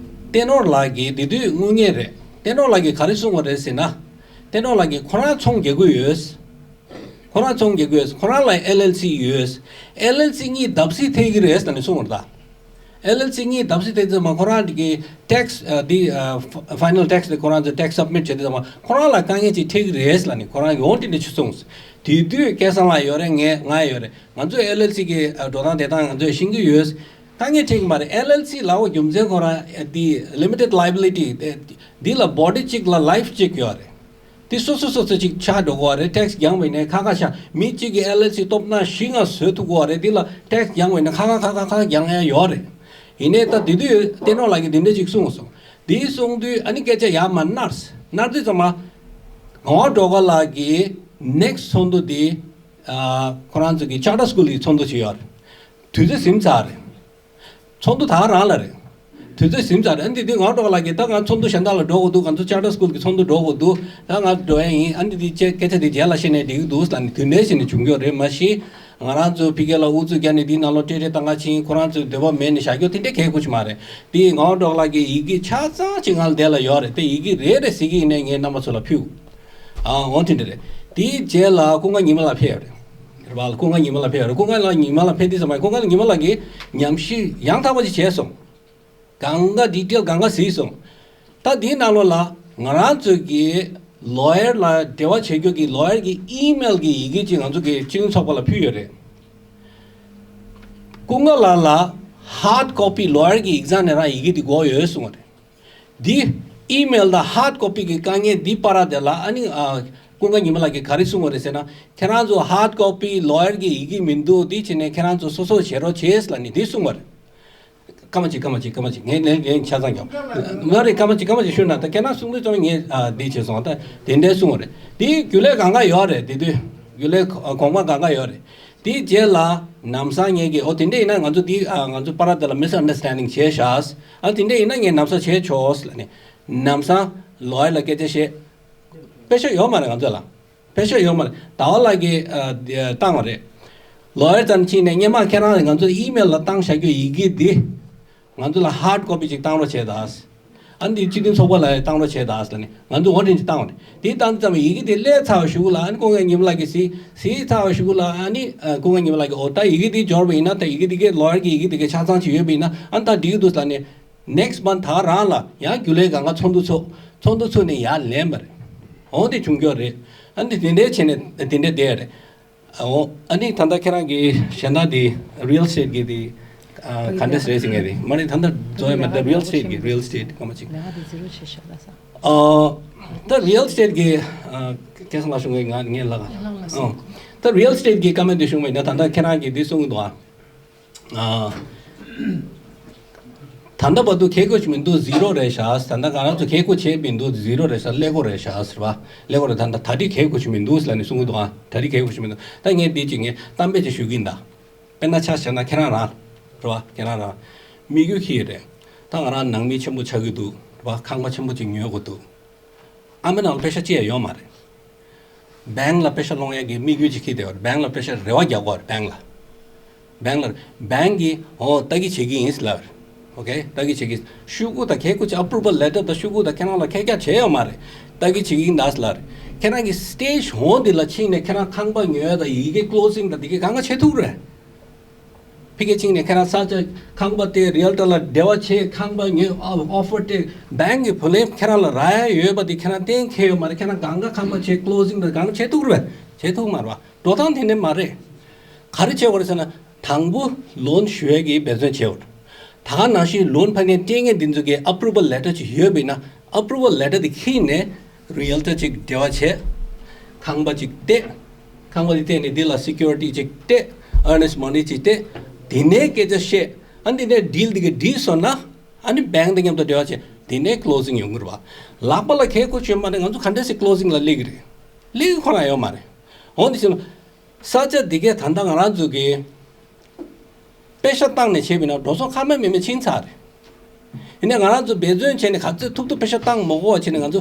བསྟན་ནོར་ལགས་ཀྱིས་དེ་དུས་དངུལ་གཉེར་རེད། བསྟན་ནོར་ལགས་ཀྱིས་ག་རེ་གསུངས་པ་རེད་ཟེར་ན། བསྟན་ནོར་ལགས་ཀྱིས་ཁོ་རང་ཚོང་རྒྱག་གི་ཡོད། ཁོ་རང་ཚོང་རྒྱག་གི་ཡོད། ཁོ་རང་ལ་ཨེལ་ཨེལ་སི་ཡོད། ཨེལ་ཨེལ་སི་གཉིས་བརྡབ་གསིག་ཐེབས་ཀྱི་རེད་ཟེར་ནས་གསུངས་པ་རེད་ད། ཨེལ་ཨེལ་སི་གཉིས་བརྡབ་གསིག་ཐེབས་དུས་ཙམ་པ་ཁོ་རང་གི་ཊེག་སི་ཨ། འདི་ཨ། ཕའི་ནལ་ཊེག་སི་འདི་ཁོ་རང་ཚོ་ཊེག་སི་སབ་མིཊ་བྱེད་དུས་ཙམ་པ་ཁོ་རང་ལ་དཀའ་ངལ་ཅིག་འཕྲད་ཀྱི་རེད་ལབ་ནས་ཁོ་རང་ཡོང་དེ་འདྲ་ཞིག་གསུངས། དེ་དུས་སྐལ་བཟང་ལགས་ཡོད་རེད། ངས་ང་ཡོད་རེད། ང་ཚོས་ཨེལ་ཨེལ་སི་གི་ཨ། འགྲོ་སྟངས་དེ་དག་ང་ཚོས་ཤེས་ཀྱི་ཡོད། དཀའ་ངལ་འཕྲད་ཀྱི་མ་རེད། ཨེལ་ཨེལ་སི་ལབ་པ་རྒྱུ་མཚན་ཁོ་རང་ཨ། འདི་ལི་མི་ཊེཌ་ལའི་བི་ལི་ཊི་འདི་ལ་བོ་ཌི་གཅིག་ལ་ལའིཕ་གཅིག་ཡོད་རེད། དེ་སོ་སོ་སོ་སོ་ཅིག་ཆགས་འགྲོ་གི་རེད། ཊེག་སི་རྒྱག་པ་ཡིན་ནའི་ཁ་ཁ་ཤ། མི་གཅིག་གིས་ཨེལ་ཨེལ་སི་སྟོབས་ན་བཞི་ལྔ་བཟོ་ཐུབ་ཀྱི་རེད། དེ་ལ་ཊེག་སི་རྒྱག་པ་ཡིན་ན་ཁ་ཁ་ཁ་ཁ་ཁ་རྒྱག་ཡ་ཡོད་རེད། ཡིན་ནའི་ད་དེ་དུས་བསྟན་ནོར་ལགས་ཀྱིས་དེ་འདྲ་ཅིག་གསུངས་སོང་། དེ་གསུངས་དུས་ཨ་ནི་སྐད་ཆ་ཡར་མར་ནར་སོང་། ནར་དུས་ཙམ་པ་ངག་དབང་སྒྲོལ་དཀར་ལགས་ཀྱིས་ནེག་སི་ཊི་ཚོགས་འདུ་དེ་ཨ། ཁོ་རང་ཚོ་གི་ཅར་ཊར་སི་ཀུལ་གྱི་ཚོགས་འདུ་ཅིག་ཡོད་རེད། དུས་ཚོད་ཟིན་ཚར་རེད། ཚོགས་འདུ་ད་ག་རང་ལ་རེད། དུས་ཚོད་ཟིན་ཚར་རེད། ཨ་ནི་དེ་དུས་ངག་དབང་སྒྲོལ་དཀར་ལགས་ཀྱིས་ད་ང་ཚོགས་འདུ་གཞན་དག་ལ་འགྲོ་དགོས་འདུག་ང་ཚོ་ཅར་ཊར་སི་ཀུལ་གྱི་ཚོགས་འདུ་འགྲོ་དགོས་འདུག་ད་ང་འགྲོ་ཡ་ཡིན། ཨ་ནི་དེ་སྐད་ཆ་དེ་རྗེས་ལ་བཤད་ནས་འགྲིག་གི་འདུག་ལབ་ནས་དུས་ནས་བྱས་ནས་བྱུང་རྒྱུ་རེད། མ་གཞི་ང་རང་ཚོ་ཕ་གི་ལ་ཨུ་ཚུགས་བརྒྱབ་ནས་དེའི་ནང་ལོགས་ཏྲེ་ཏྲེ་བཏང་ག་ཕྱིན། ཁོ་རང་ཚོའི་འདོད་པ་མེད་ནས་བཞག་རྒྱུ་དེ་འདྲ་གལ་དགོས་ཀྱི་མ་རེད། དེ་ངག་དབང་སྒྲོལ་དཀར་ལགས་ཀྱི་ཡི་གེ་ཆ་ཚང་ཅིག་ང་ལ་དེ་ལ་ཡོད་རེད། དེ་ཡི་གེ་རེ་རེ་གཟིགས་ཀྱི་ཡིན་ནའི་ངས་རྣམ་པ་ཚོ་ལ་ཕུལ། ཨ། འོ་དེ་འདྲ་རེད། དེའི་རྗེས་ལ་ཀུན་དགའ་ཉི་མ་ལགས་ཕེབས་རེད། རེད་པ། ཀུན་དགའ་ཉི་མ་ལགས་ཕེབས་རེད། ཀུན་དགའ་ལགས་ཉི་མ་ལགས་ཕེབས་དུས་ཙམ་པ་ཀུན་དགའ་ཉི་མ་ལགས་ཀྱིས་ཉམས་ཞིབ་ཡང་དག་པ་ཅིག་བྱས་སོང་། གང་ག་ཌི་ཊེལ་གང་ག་གཟིགས་སོང་། ད་འདིའི་ནང་ལོགས་ལ་ང་རང་ཚོ་གི་ལོ་ཡར་ལ་འབྲེལ་བ་བྱེད་རྒྱུ་གི་ལོ་ཡར་གི་ཨི་མེལ་གི་ཡི་གེ་ཅིག་ང་ཚོ་གི་སྤྱི་མཐུན་ཚོགས་པ་ལ་ཕུལ་ཡོད་རེད། ཀུན་དགའ་ལགས་ལ་ཧཱརཌ་ཀོ་པི་ལོ་ཡར་གི་ཡིག་ཚང་ནས་རང་ཡི་གེ་འདི་དགོས་ཡོད་གསུངས་པ་རེད། འདི་ཨི་མེལ་དང་ཧཱརཌ་ཀོ་པི་གི་དཀའ་ངལ་འདི་བར་དེ་ལ་ཨ་ནི་ཨ། ཀུན་དགའ་ཉི་མ་ལགས་ཀྱིས་ག་རེ་གསུངས་པ་རེད་ཟེར་ན། ཁྱེད་རང་ཚོ་ཧཱརཌ་ཀོ་པི་ལོ་ཡར་གི་ཡི་གེ་མི་འདུག་འདི་བྱས་ནས་ཁྱེད་རང་ཚོ་སོ་སོ་བྱེད་རོགས་བྱེད་ལབ་ནས་འདི་གསུངས་པ་རེད། སྐར་མ་གཅིག་སྐར་མ་གཅིག་སྐར་མ་གཅིག་ངས་ངས་ངས་ཆ་ཚང་རྒྱབ། མ་རེད། སྐར་མ་གཅིག་སྐར་མ་གཅིག་ཤོད་ན། ད་ཁྱེད་རང་གསུང་དུས་ཙམ་ངས་ཨ། འདི་བྱས་སོང་། ད་དེ་འདྲའི་གསུངས་པ་རེད། འདི་རྒྱུན་ལས་གང་ག་ཡོད་རེད། དེ་དུས་རྒྱུན་ལས་གོང་མ་གང་ག་ཡོད་རེད། དེའི་རྗེས་ལ་ལམ་སང་ངེད་ཀྱིས་ཨོ་དེ་འདྲ་ཡིན་ན་ང་ཚོ་འདི་ཨ། ང་ཚོ་བར་དེ་ལ་མི་སི་ཨན་ཌར་སི་ཊན་ཌིང་བྱས་ཤག་ཨ་དེ་འདྲ་ཡིན་ན་ངས་ལམ་སང་བྱས་ཆོག་ལབ་ནས་ལམ་སང་ལོ་ཡར་ལ་སྐད་ཆ་བཤད། པེ་ཤག་ཡོད་མ་རེད་ང་ཚོ་ལ། པེ་ཤག་ཡོད་མ་རེད། ཟླ་བ་ལགས་ཀྱིས་ཨ། འདི་བཏང་བ་རེད། ལོ་ཡར་ཚོ་ནས་ཕྱིན་ནས་སྔོན་མ་ཁྱེད་རང་ང་ཚོ་ཨི་མེལ་ལ་བཏང་བཞག་རྒྱུ་ཡི་གེ་འདི་ང་ཚོ་ལ་ཧཱརཌ་ཀོ་པི་ཅིག་བཏང་རོགས་བྱས་དང་། ཨ་འདི་སྤྱི་མཐུན་ཚོགས་པ་ལ་བཏང་རོགས་བྱས་དང་ཟེར་ནས་ང་ཚོས་འོ་དེ་འདྲ་བཏང་བ་རེད། དེ་བཏང་དུས་ཙམ་པ་ཡི་གེ་དེ་སླེབས་ཚར་བའི་གཞུག་ལ་ཨ་ནི་ཀུན་དགའ་ཉི་མ་ལགས་ཀྱིས་གཟིགས། གཟིགས་ཚར་བའི་གཞུག་ལ་ཨ་ནི་ཨ། ཀུན་དགའ་ཉི་མ་ལགས་ཀྱིས་འོ་ད་ཡི་གེ་དེ་འབྱོར་བ་ཡིན་ན། ད་ཡི་གེ་དེ་གའི་ལོ་ཡར་གྱི་ཡི་གེ་དེ་གའི་ཆ་ཚང་ཅིག་ཡོད་པ་ཡིན་ན་ཨ་ནི་ད་འགྲིག་གི་འདུག་ཟེར་ནས་ནེག་སི་མནཐ་ད་རང་ལ་ཡང་རྒྱུན་ལས་སྒང་ག་ཚོགས་འདུ་ཚོགས། ཚོགས་འདུ་ཚོགས་ནས་ཡར་ལེན་པ་རེད། འོ་དེ་བྱུང་རྒྱུ་རེད། ཨ་ནི་དེ་འདྲའི་བྱས་ནས་དེ་འདྲ་བསྡད་རེད། ཨོ། ཨ་ནི་ད་ལྟ་ཁྱེད་རང་གི་གཞན་དག་དེ་རི་ཡལ་ཨེ་སི་ཊེཊ་གི་དེ་ཨ། ག་འདྲ་རེད་ཟེར་མཁན་རེད། མ་རེད། ད་ལྟ་རྫོགས་ཡ་མ་རེད། ད་རི་ཡལ་ཨེ་སི་ཊེཊ་གི་རི་ཡལ་ཨེ་སི་ཊེཊ་སྐར་མ་གཅིག་ཨ། ད་རི་ཡལ་ཨེ་སི་ཊེཊ་གི་ཨ། སྐལ་བཟང་ལགས་ཞུ་གི། ང་ངས་ལབ་ག་ཨ། ད་རི་ཡལ་ཨེ་སི་ཊེཊ་གི་བཀའ་མོལ་དེ་ཞུ་བ་ཡིན་ན། ད་ལྟ་ཁྱེད་རང་གིས་དེ་གསུང་གི་འདུག་ཨ། ཨ། ད་ ད་ལྟ་བར་དུ་གལ་དགོས་ཀྱི་མི་འདུག་ཟི་རོ་རེད་ཤག་ད་ལྟ་ང་རང་ཚོ་གལ་དགོས་བྱས་མི་འདུག་ཟི་རོ་རེད་ཤག་ཀླད་ཀོར་རེད་ཤག་ཟེར་བ། ཀླད་ཀོར་རེད། ད་ལྟ་ད་རེས་གལ་དགོས་ཀྱི་མི་འདུག་ལབ་ནས་གསུང་གི་འདུག་ཨ། ད་རེས་གལ་དགོས་ཀྱི་མི་འདུག་ད་ངས་འདི་ཅིག་ངས་གཏམ་དཔེ་ཅིག་ཞུ་གི་ཡིན་ད། དཔེར་ན་ཆ་བཞག་ན་ཁྱེད་རང་རང་རེད་བ། ཁྱེད་རང་རང་དམིགས་ཡུལ་ཁྱི་རེད། ད་ང་རང་ནང་མི་ཆེན་པོ་ཆགས་ཀྱི་འདུག་རེད་བ། ཁང་པ་ཆེན་པོ་ཅིག་ཉོ་དགོས་འདུག་ཨ་མའི་ནང་ལ་པེ་ཤ་ཅི་ཡང་ཡོད་མ་རེད། བེང་ལ་པེ་ཤ་སློང་ཡག་གི་དམིགས་ཡུལ་ཅིག་ཁྱེར་བསྡད་ཡོད་རེད། བེང་ལ་པེ་ཤ་རེ་བ་རྒྱག་གི་ཡོད་རེད། བེང་ལ། བེང་ལ། བེང་གིས་ཨོ་ལྟ་གི་བྱེད་ཀྱི་ཡིན་ལབ་རེད། ཨོ་ཁེ། ལྟ་གི་བྱེད་ཀྱི། ཤོག་གུ་དང་གལ་དགོས་ཀྱི་approval letter དང་ཤོག་གུ་དང་ཁྱེད་རང་ལ་ཁྱད་རྒྱ་བྱས་ཡོད་མ་རེད། ལྟ་གི་བྱེད་ཀྱི་ཡིན་ད་ལབ་རེད། ཁྱེད་རང་གི་སི་ཊེ་ཇི་འོ་འདི་ལ་ཕྱིན་ནས་ཁྱེད་རང་ཁང་པ་ཉོ་ཡག་དང་ཡི་གེ་ཀློ་སིང་དང་དེ་གའི་གང་ག་བྱེད་ཐུབ་རེད། ཕ་གིར་ཕྱིན་ནས་ཁྱེད་རང་ས་ཆ་ཁང་པ་སྟེར། རི་ཨལ་ཊར་ལ་འབྲེལ་བ་བྱེད། ཁང་པ་ཉོས། ཨོ་ཕར་སྟེར། བེང་གི་བུ་ལོན་ཁྱེད་རང་ལ་རག་ཡག་ཡོད་པ་དེ་ཁྱེད་རང་གཏན་འཁེལ་ཡོད་མ་རེད། ཁྱེད་རང་གང་ག་ཁང་པ་བྱེད། ཀློ་སིང་དང་གང་བྱེད་ཐུབ་རེད། བྱེད་ཐུབ་མ་རེད་བ། འགྲོ་སྟངས་དེ་འདྲ་མ་རེད། ག་རེ་བྱེད་དགོས་རེད་ཟེར་ན། དང་པོ་ལོན་ཞུ་ཡག་གི་འབད་བརྩོན་བྱེད་དགོས་རེད། ད་ག་ནང་བཞིན་ལོན་ཕ་གིར་སྤྲད་མཁན་འདི་ཚོ་གི་approval letter ཅིག་ཡོད་པ་ཡིན་ན། approval letter དེ་ཁྱེར་ནས་རི་ཨལ་ཊར་ཅིག་འབྲེལ་བ་བྱས། ཁང་པ་ཅིག་སྟེར། ཁང་པ་དེ་སྟེར་ནས་འདི་ལ་སི་ཀུ་རི་ཊི་ཅིག་སྟེར། earnest money ཅིག་སྟེར། དེ་ནས་སྐད་ཆ་བཤད། ཨ་ནི་དེ་ནས་ཌིལ་དེ་ག་འགྲིག་སོང་ན། ཨ་ནི་བེང་དང་མཉམ་དུ་འབྲེལ་བ་བྱས། དེ་ནས་ཀློ་སིང་ཡོང་གི་རེད་བ། ལག་པ་ལ་གལ་དགོས་བྱུང་མ་ནས་ང་ཚོ་ག་འདྲ་སེ་ཀློ་སིང་ལ་སླེབས་ཀྱི་རེད། སླེབས་ཀྱི་ཁོ་རང་ཡོད་མ་རེད། འོ་འདི་ཕྱིན་ན། ས་ཆ་འདི་གས་ད་ལྟ་ང་རང་ཚོ་གི་པེ་ཤ་བཏང་ནས་བྱས་པ་ཡིན་ན་འགྲོ་སོང་ཁ་མེད་མིག་མེད་ཕྱིན་ཚར་རེད། ཡིན་ནའི་ང་རང་ཚོ་འབད་བརྩོན་བྱས་ནས་ག་ཚོད་ཐུབ་ཐུབ་པེ་ཤ་བཏང་མ་དགོས་པ་བྱས་ནས་ང་ཚོ་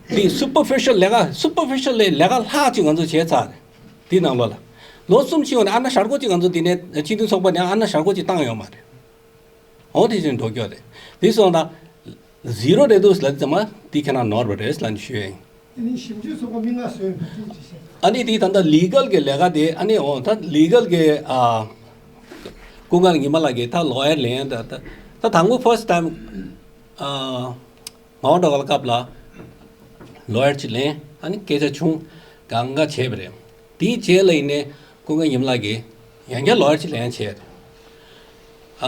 འདི་སུ་པར་ཕི་ཤལ་ལས་ཀ། སུ་པར་ཕི་ཤལ་ལས་ལས་ཀ་ལྷག་ཅིག་ང་ཚོ་བྱས་ཚར་རེད། འདི་ནང་ལོགས་ལ་ལོ་གསུམ་ཕྱིན་འོང་ནས་ཨ་ན་ཞར་སྐོར་ཅིག་ང་ཚོ་འདི་ནས་སྤྱི་མཐུན་ཚོགས་པ་ནས་ཨ་ན་ཞར་སྐོར་ཅིག་བཏང་ཡོད་མ་རེད། འོ་དེ་བཞིན་འགྲོ་རྒྱུ་རེད། དེ་སོང་ཙང་ཟི་རོ་རེད་འདུག་ལབ་ཙམ་མ་དེ་ཁྱེད་རང་ནོར་བ་རེད་ལབ་ནས་ཞུ་ཡ་ཡིན། ཨ་ནི་ཞིབ་འཇུག་ཚོགས་པ་མི་ལྔ་བཟོས་ཡོད་པ་དེ་ཅི་བྱས། ཨ་ནི་དེ་ད་ལྟ་ལི་གལ་གྱི་ལས་ཀ་དེ། ཨ་ནི་འོ་ད་ལི་གལ་གྱི་ཨ་སྐུ་ངལ་ཉི་མ་ལགས་ཀྱིས་ད་ལོ་ཡར་ལེན་ཡ་ད་ད་ད་དང་པོ་first time ཨ་ངག་དབང་སྒྲོལ་དཀར་ལ་སྐབས་ལ་ལོ་ཡར་ཅིག་ལེན། ཨ་ནི་སྐད་ཆ་བྱུང་། གང་ག་བྱས་པ་རེད། དེའི་རྗེས་ལ་ཡིན་ནའི་སྐུ་ངལ་ཉི་མ་ལགས་ཀྱིས་ཡང་བསྐྱར་ལོ་ཡར་ཅིག་ལེན་བྱས།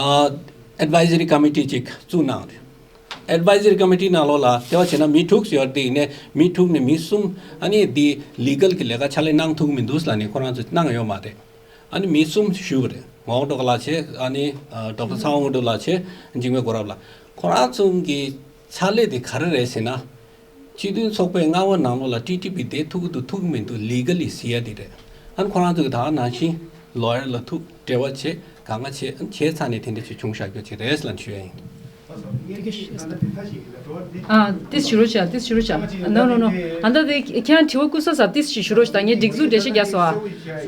ཨ་advisory committee ཅིག་བཙུགས་གནང་རེད། advisory committee ནང་ལོགས་ལ་དེ་བ་བྱས་ན་མི་དྲུག་ཡོད་རེད། དེ་ཡིན་ནའི་མི་དྲུག་ནས་མི་གསུམ་ཨ་ནི་འདི་ལི་གལ་གྱི་ལས་ཀ་ཕྱག་ལས་གནང་ཐུབ་ཀྱི་མི་འདུག་ལབ་ནས་ཁོ་རང་ཚོས་གནང་ཡོད་མ་རེད། ཨ་ནི་མི་གསུམ་ཞུས་པ་རེད། ངག་དབང་སྒྲོལ་དཀར་ལགས་བྱས། ཨ་ནི་ཨ་ཌོག་ཊར་ཚངས་དབང་དངོས་གྲུབ་ལགས་བྱས། འཇིགས་མེད་སྒོ་རབ་ལགས། ཁོ་རང་ཚོ་གི་ཕྱག་ལས་དེ་ག་རེ་རེད་ཟེར་ན། སྤྱི་མཐུན་ཚོགས་པའི་མངའ་འོག་ནང་ལོགས་ལ་ཊི་ཊི་པི་བསྡད་ཐུབ་ཀྱི་འདུག་ཐུབ་ཀྱི་མི་འདུག་ལི་གལ་ལི་ཟེར་ཡ་དེ་རེད། ཨ་ནི་ཁོ་རང་ཚོ་གི་ད་ག་ནང་བཞིན་ལོ་ཡར་ལ་ཐུག་འབྲེལ་བ་བྱེད། གང་ག་བྱེད། ཨ་ནི་བྱས་ཚར་ནས་དེ་འདྲ་ཅིག་བྱུང་བཞག་རྒྱུ་ཅིག་རེད་ལབ་ཞུ་ཡ་ཡིན། ཨ། ཏིས་ཞུ་རོགས་བྱ། ཏིས་ཞུ་རོགས་བྱ། No, no, no. ཨ་ད་དེ་ཁྱེད་རང་དྲི་བ་བཀོད་ས་ས་ཏིས་ཞིག་ཞུ་རོགས་བྱ། ད་ངས་སྒྲིག་འཛུགས་འགྲེལ་བཤད་རྒྱག་སོང་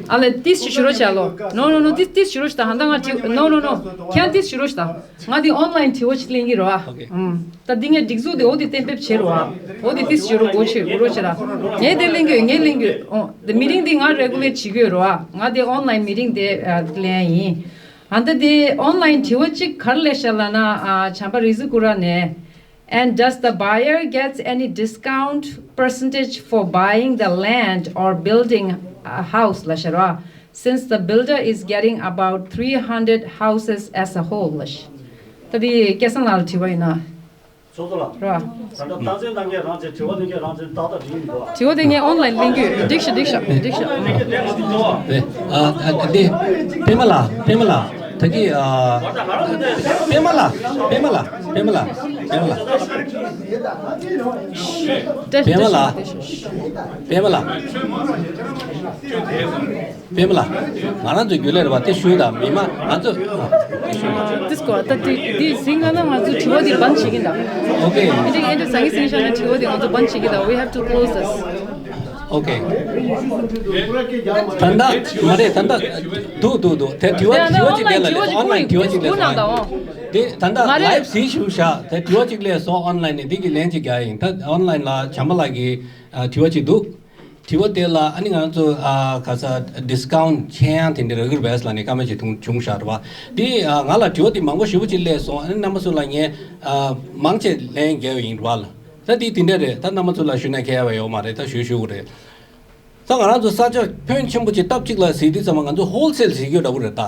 ཨ། ཨ་ལས་ཏིས་ཞིག་ཞུ་རོགས་བྱ་ལོ། No, no, no. ཏིས་ཏིས་ཞུ་རོགས་བྱ། ད་ཧ་ད་ང་དྲི། No, no, no. ཁྱེད་རང་ཏིས་ཞུ་རོགས་བྱ། ང་དེ་ཨོན་ལའིན་དྲི་བ་ཞིག་ལེན་གྱི་རོ་ཨ། ཨུམ། ད་འདི་ངས་སྒྲིག་འཛུགས་དེ་འོ་དེ་གཏན་འབེབས་བྱེད་རོ་ཨ། འོ་དེ་ཏིས་ཞུ་རོགས་འོ་བྱེད་འོ་རོགས་བྱེད་ར། ངས་དེ་ལེན་གྱི་ཡོད། ངས་ལེན་གྱི་ཡོད། ཨོ་དེ་མི་རིང་དེ་ང་རེ་གུ་ལེཊ་བྱེད་ཀྱི་ཡོད་རོ་ཨ། ང་དེ་ཨོན་ལའིན་མི་རིང་དེ་ཨ་ལེན་ཡིན། ཨ་ད་དེ་ཨོན་ལའིན་དྲི་བ་གཅིག་ག་རེ་སླེབས་ཤག་ལབ་ན། ཨ་བྱམས་པ་རིག་འཛིན་སྐུ་ར་ནས། And does the buyer get any discount percentage for buying the land or building a house ལབ་ཤག་ར། Since the builder is getting about three hundred houses as a whole ལབ་ཤག། ད་དེ་སྐལ་བཟང་ལགས་ལ་དྲི་བ་ཡིན་ན། ཚོགས་གཙོ་ལགས། ར། ད་ལྟ་རྟགས་མཚན་གནང་མཁན་རང་བཙན། དྲི་བ་གནང་མཁན་རང་བཙན་ཏག་ཏག་འགྲིག་གི་འདུག་ག། དྲི་བ་དེ་ངས་ཨོན་ལའིན་ལེན་གྱི་ཡོད། འགྲིག་ཤག་འགྲིག་ཤག་འགྲིག་ཤག་ལེན་མཁན་ལེན་མཁན་འདུག་ག། རེད། ཨ་ཨ་འདི་པད་མ་ལགས། པད་མ་ལགས། ད་གི་ཨ་པད་མ་ལགས། པད་མ་ལགས། པད་མ་ལགས། པད་མ་ལགས། པད་མ་ལགས། པད་མ་ལགས། པད་མ་ལགས། པད་མ་ལགས། པད་མ་ལགས། ང་རང་ཚོའི་རྒྱུན་ལས་རེད་པ། དེ་ཞུས་དང་མི་མང་ང་ཚོ། ཏིས་ཀོ་ད་དེ་དེ་ཟིན་ག་ན་ང་ཚོ་དྲི་བ་དེ་བན་བྱེད་ཀྱི་འདུག་ཨོ་ཁེ། ཨེ་འདྲ་ཨེ་འདྲ་ཟང་གི་ཟིན་ཤག་ན་དྲི་བ་དེ་ང་ཚོ་བན་བྱེད་ཀྱི་འདུག We have to close this. ཨོ་ཁེ། ད་ལྟ་མ་རེད། ད་ལྟ་འདུག་འདུག་འདུག་དེ་དྲི་བ་དྲི་བ་ཅིག་སླེབས་ལ། ཨོན་ལའིན་དྲི་བ་ཅིག་སླེབས་སོང་། དེ་ད་ལྟ་ལའིབ་གཟིགས་ཞུ་ཤག་དེ་དྲི་བ་ཅིག་སླེབས་སོང་། ཨོན་ལའིན་ནས་འདི་གི་ལན་ཅིག་རྒྱག་ཡིན། ད་ཨོན་ལའིན་ལ་བྱམས་པ་ལགས་ཀྱི་དྲི་བ་ཅིག་འདུག་དྲི་བ་དེ་ལ་ཨ་ནི་ང་ཚོ་ཨ་ག་ས་ཌིས་ཀའུན་ཊི་ཆེ་ཡང་དེ་འདྲ་རག་གི་རེད་པས་ལབ་ནས་ཀ་མེན་ཊི་ཅིག་བྱུང་བཞག་རེད་པ། དེ་ཨ་ང་ལ་དྲི་བ་དེ་མང་པོ་ཞེ་པོ་ཅིག་སླེབས་སོང་། ཨ་ནི་རྣམ་པ་ཚོ་ལ་ངས་ཨ་མང་ཆེ་ལན་རྒྱག་ཡིན་རེད་པ་ལ། ད་དེ་དེ་འདྲ་རེད། ད་རྣམ་པ་ཚོ་ལ་ཞུ་ན་ཁྱད་པར་ཡོད་མ་རེད། ད་ཞུ་ཞུ་གི་རེད། ད་ང་རང་ཚོ་ས་ཆ་ཕོན་ཆེན་པོ་ཅིག་སྟབས་གཅིག་ལ་གཟིགས་དུས་ཙམ་པ་ང་ཚོ་ཧོལ་སེལ་གཟིགས་རྒྱུ་འདྲ་པོ་རེད། ད་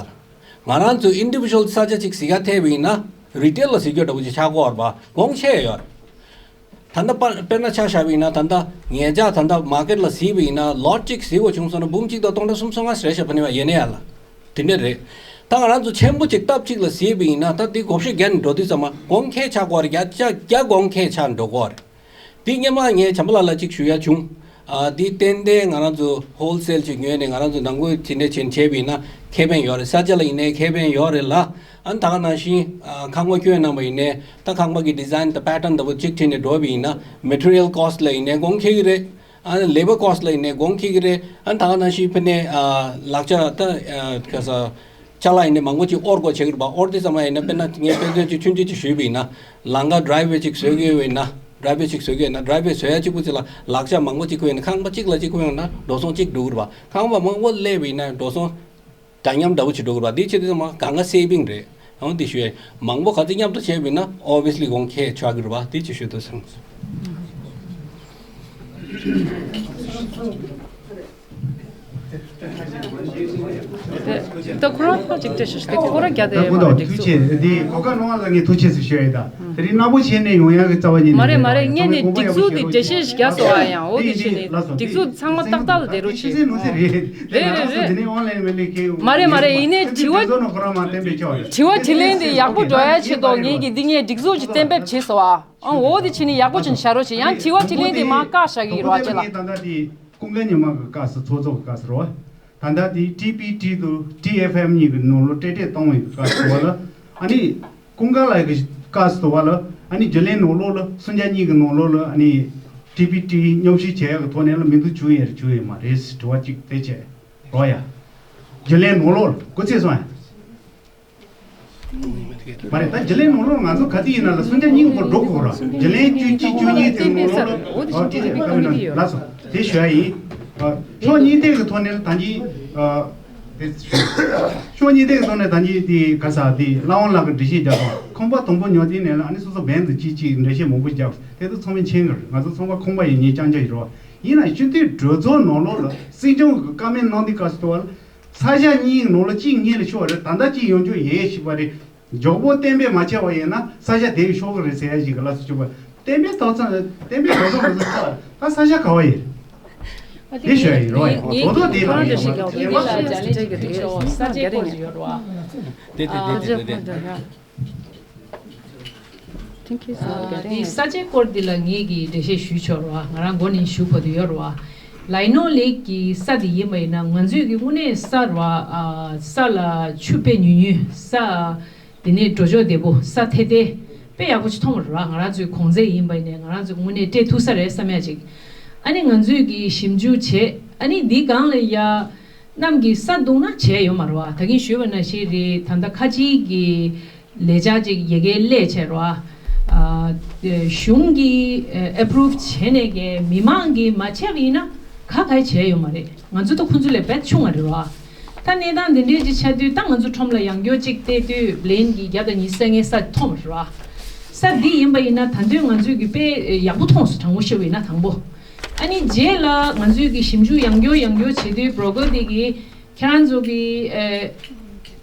ང་རང་ཚོ་ཨིན་ཌི་བི་ཇུ་ཨལ་ས་ཆ་ཅིག་གཟིགས་ཡ་ཐེབས་པ་ཡིན་ན་རི་ཊེལ་ལ་གཟིགས་རྒྱུ་འདྲ་པོ་ཅིག་ཆགས་ཀྱི་ཡོད་རེད་པ། གོང་ཆེ་ཡོད་རེད། ད་ལྟ་པ་དཔེར་ན་ཆ་བཞག་པ་ཡིན་ན། ད་ལྟ་ངེད་ཅག་ད་ལྟ་མར་ཀེཊ་ལ་གཟིགས་པ་ཡིན་ན། ལོཊ་གཅིག་གཟིགས་དགོས་བྱུང་སོང་ན་འབུམ་གཅིག་དང་སྟོང་ཕྲག་སུམ་ཅུ་སོ་ལྔ་རེད་ཤག་ཕ་ནི་བ་ཡེ་ནེ་ཡ་ལ། དེ་འདྲ་རེད། ད་ང་རང་ཚོ་ཆེན་པོ་ཅིག་སྟབས་གཅིག་ལ་གཟིགས་པ་ཡིན་ན། ད་འདི་བགོ་བཤའ་བརྒྱབ་ནས་འགྲོ་དུས་ཙམ་པ་གོང་འཁེལ་ཆགས་ཀྱི་ཡོད་རེད། བརྒྱ་ཆ་བརྒྱ་གོང་འཁེལ་ཆགས་འགྲོ་གི་ཡོད་རེད། འདི་སྔོན་མ་ངས་བྱམས་པ་ལགས་ལ་ཅིག་ཞུ་ཡ་བྱུང་། ཨ། འདི་ཏན་ཏན་ང་རང་ཚོ་ཧོལ་སེལ་ཅིག་ཉོས་ནས་ང་རང་ཚོ་ནང་ཁུལ་དེ་འདྲ་བྱས་བྱས་པ་ཡིན་ན་ཁེ་ཕན་ཡོད་རེད། ས་ཆ་ལ་ཡིན་ནའི་ཁེ་ཕན་ཡོད་རེད་ལ། ཨ་ནི་ད་ག་ནང་བཞིན་ཨ་ཁང་པ་བསྐྱོན་གནང་པ་ཡིན་ནའི་ད་ཁང་པ་གི་ཌི་ཛའིན་དང་པེ་ཊརན་འདྲ་པོ་གཅིག་བྲིས་ནས་འགྲོ་པ་ཡིན་ན་མེ་ཊི་རི་ཡལ་ཀོ་སི་ཊི་ལ་ཡིན་ནའི་གོང་འཁེལ་གི་རེད། ཨ་ནི་ལེ་བར་ཀོ་སི་ཊི་ལ་ཡིན་ནའི་གོང་འཁེལ་གི་རེད། ཨ་ནི་ད་ག་ནང་བཞིན་ཕ་ནས་ཨ་ལག་ཆ་ད་ཨ་ག་ས་ཅ་ལག་ཡིན་ནའི་མང་པོ་ཅིག་དབོར་དགོས་བྱེད་ཀྱི་རེད་པ། དབོར་དུས་ཙམ་པ་ཡིན་ན་དཔེར་ན་ངས་དཔེ་མཚོན་ཅིག་ཆུང་ཆུང་ཅིག་ཞུས་པ་ཡིན་ན། ལམ་ཁ་ཌི་རའི་ཝེ་ཅིག་བཟོ་གི་ཡོད་ན། ཌི་རའི་ཝེ་ཅིག་བཟོ་གི་ཡོད་ན། ཌི་རའི་ཝེ་བཟོ་ཡ་གཅིག་པུ་ཅིག་ལ་ལག་ཆ་མང་པོ་ཅིག་དགོས་ཡོད་ན། ཁང་པ་གཅིག་ལ་གཅིག་དགོས་ཡོད་ན་འགྲོ་སོང་གཅིག་འགྲོ་གི་རེད་པ། ཁང་པ་མང་པོ་སླེབས་པ་ཡིན་ན་འགྲོ་སོང་འདྲ་མཉམ་འདྲ་པོ་ཅིག་འགྲོ་གི་རེད་པ། འདི་བྱེད་དུས་ཙམ་པ་གང་ག་སེ་བིང་རེད། འོ་འདི་ཞུ་ཡ་ཡིན། མང་པོ་ག་ཚོད་མཉམ་དུ་བྱས་པ་ཡིན་ན་ཨོ་བི་ཡ་སི་ལི་གོང་འཁེལ་ཆགས་ཀྱི་རེད་པ། འདི་ཅིག་ཞུ་འདོད་སོང་། ད་ཁོ་རང་ཧ་ཅིག་བཀྲ་ཤིས་ཤིག་ཁོ་རང་རྒྱ་དེ་ད་ཡོད་མ་རེད། སྒྲིག་ཐུགས་རྗེ་ཆེ། འདི་གོ་སྐབས་གནང་བ་ལ་ངས་ཐུགས་རྗེ་ཆེ་ཞུ་ཡ་ཡིན། ད་དེ་རིང་གནག་པོ་བྱས་ནས་ཡོང་ཡ་གི་རྩ་བ་ཉིད་མ་རེད་མ་རེད། ངས་ནི་སྒྲིག་འཛུགས་འདི་འགྲེལ་བཤད་ཞིག་རྒྱག་སོང་བ་ཡང་། འོ་དེ་བྱས་ནས་སྒྲིག་འཛུགས་ཚང་མ་ཏག་ཏག་ལ་བསྡད་རོགས་བྱེད། རེད་རེད་རེད། མ་རེད་མ་རེད། ཡིན་ནའི་དྲི་བ་དྲི་ལན་འདི་ཡག་པོ་འགྲོ་ཡ་ཆེད་དུ་ངས་ཀྱི་འདི་ངས་སྒྲིག་འཛུགས་ཀྱི་གཏན་འབེབས་བྱས་སོང་བ། ཨང་། འོ་དེ་བྱས་ནས་ཡག་པོ་བྱས་ནས་བཞག་རོགས་བྱེད། ཡང་དྲི་བ་དྲི་ལན་དེ་མར་བཀག་བཞག་གི་ཡིན་རོགས་བྱེད་ལ། ད་ལྟ་དེ་ཀུན་དགའ་ཉི་མ་གི་སྐབས་སུ་ཚོགས་གཙོ་གི་སྐབས་སུ་རོ། ད་ལྟ་དེ་ཊི་པི་ཊི་དང་ཊི་ཨེཕ་ཨེམ་གཉིས་ཀྱི་ནང་ལོགས་སྤྲེལ་སྤྲེལ་གཏོང་བའི་སྐབས་སུ་བ་ལ། ཨ་ནི་ཀུན་དགའ་ལགས་ཀྱི་སྐབས་སུ་བ་ལ། ཨ་ནི་རྒྱུན་ལས་ནང་ལོགས་ལ་སུན་ཅཱ་གཉིས་ཀྱི་ནང་ལོགས་ལ། ཨ་ནི་ཊི་པི་ཊི་མཉམ་ཞུགས་བྱེད་ཡག་གི་ཐོག་ནས་ལ་མི་འདུག་བྱུང་ཡས་རེད་བྱུང་ཡས་མ་རེད་ཟེར་དྲི་བ་གཅིག་དེ་བྱས་རོགས་ཡ། རྒྱུན་ལས་ནང་ལོགས་ལ་སྐུ་ཚེ་སོང་ཡ། མ་རེད། ད་རྒྱུན་ལས་ནང་ལོགས་ང་ཚོ་ག་དུས་ཡིན་ན་ལ་སུན་ཅཱ་གཉིས་ཀྱི་སྐོར་འགྲོ་དགོས་ར། རྒྱུན་ལས་བཅུ་གཅིག་བཅུ་གཉིས་དེ་ནང་ལོགས་ལ། ཨོ་དེ་ལགས་སོ། དེ་ཞུ་ཡ་ཡིན། ཕྱོགས་གཉིས་ཐད་ཀྱི་ཐོག་ནས་ད་གིན་དེ་ཕྱོགས་གཉིས་ཐད་ཀྱི་ཐོག་ནས་ད་གིན་དེ་ག་ས་དེ་བླ་དབང་ལགས་ཀྱི་འགྲེལ་བཤད་རྒྱབ་པ། ཁང་པ་དང་པོ་ཉོ་དུས་ནས་ལ་ཨ་ནི་སོ་སོ་བན་དུ་གཅིག་གཅིག་འགྲེལ་བཤད་མང་པོ་རྒྱབ། དེ་ཚོ་ཚང་མས་མཁྱེན་གི་རེད། ང་ཚོ་ཚང་མ་ཁང་པ་ཡི་ཉེས་རྐྱང་རྐྱང་ཡིན་རོགས། ཡིན་ན་སྤྱི་འཐུས་གྲོས་ཚོགས་ནང་ལོགས་ལ་སྲིད་སྐྱོང་གི་བཀའ་མོལ་གནང་དུས་སྐབས་སུ་དུ་བ་ལ། ས་ཆ་གཉིས་ནང་ལ་གཅིག་སྔོན་ལ་ཤོར་བ་རེད། ད་ལྟ་གཅིག་ཡོང་རྒྱུ་ཡིན་ཞེས་པ་རེད། མགྱོགས་པོ་གཏན་འབེབས་མ་བྱས་པ་ཡིན་ན་ས་ཆ་དེ་ཡི་ཤོར་གི་རེད་ཟེར་ཡ་ཞིག་གི་ལ་སོ་ཅུ་པ། གཏན་འབེབས་ཐོག་ཚང་གཏན་འབེབས་རོགས་ཚང་མ་ཚོ་ཆགས། ད་ས་ཆ་ག་བ་ཡིན། དེ་ཞུ་ཡ་ཡིན་རོགས་ཡིན། དོ་དོ་དེ་ལ་ཡིན་རོགས། ས་ཆའི་སྐོར་ཞིག་ཡོད་རོགས། དེ་དེ་དེ་དེ་དེ། Thank you so much. དེ་ས་ཆའི་སྐོར་འདི་ལ་ངེད་ཀྱིས་འགྲེལ་བཤད་ཞུས་ཆོག་ར། ང་རང་འགོ་ནས་ཞུ་དགོས་དུ་ཡོད་ར། ལའི་ནོ་ལེག་གི་ས་དེ་ཡིན་པ་ཡིན་ན་ང་ཚོས་ཀྱི་དངོས་གནས་ས་ར། ས་ལ་ཆུ་དཔེ་ཉུང་ཉུང་། ས་དེ་ནས་འགྲོ་ཕྱོགས་བདེ་པོ། ས་ཐད་དེ་དཔེ་ཡག་པོ་ཅིག་མཐོང་བ་ར། ང་རང་ཚོའི་གོང་ཚད་ཡིན་པ་ཡིན་ན་ང་རང་ཚོ་དངོས་གནས་སྤྲད་ཐུབ་ས་རེད་བསམ་ཡ་ཅིག་ཨ་ནི་ང་ཚོས་ཀྱི་ཞིབ་འཇུག་བྱས། ཨ་ནི་འདི་སྒང་ལ་ཡ། གནམ་གྱི་ས་བརྡུངས་ན་བྱས་ཡོད་མ་རེད་བ། ད་གིན་ཞུས་པ་ནང་བཞིན་རེད། ད་ལྟ་ཁ་ཆེའི་གི་ལས་འཆར་ཅིག་ཡ་གིར་སླེབས་བྱས་རེད་བ། ཨ་གཞུང་གིས་ཨེ་ཨེ་པུ་རུབ་བྱས་ནས་གི་མི་མང་གིས་མ་བྱས་པ་ཡིན་ན་ག་ག་བྱས་ཡོད་མ་རེད། ང་ཚོ་ད་ཁོང་ཚོ་ལས་རྦད་ཆུང་བ་རེད་བ། ད་གནས་སྟངས་འདི་འདྲས་ཅིག་ཆགས་དུས་ད་ང་ཚོ་ཁྲོམ་ལ་ཡང་སྐྱོར་ཅིག་བལྟས་དུས་ལན་གྱི་བརྒྱ་དང་ཉི་ཤུ་རྩ་ལྔའི་ས་མཐོང་བ་རེད་བ། ས་འདི་ཡིན་པ་ཡིན་ན་ད་དུང་ང་ཚོས་ཀྱི་དཔེ་ཡག་པོ་མཐོང་སོང་། དྲང་པོ་བཤད་པ་ཡིན་ན་དང་པོ། ཨ་ནི་རྗེས་ལ་ང་ཚོས་ཀྱི་ཞིབ་འཇུག་ཡང་སྐྱོར་ཡང་སྐྱོར་བྱེད་དུས་བྲོ་ཀར་དེ་གིས་ཁྱེད་རང་ཚོ་གི་ཨེ་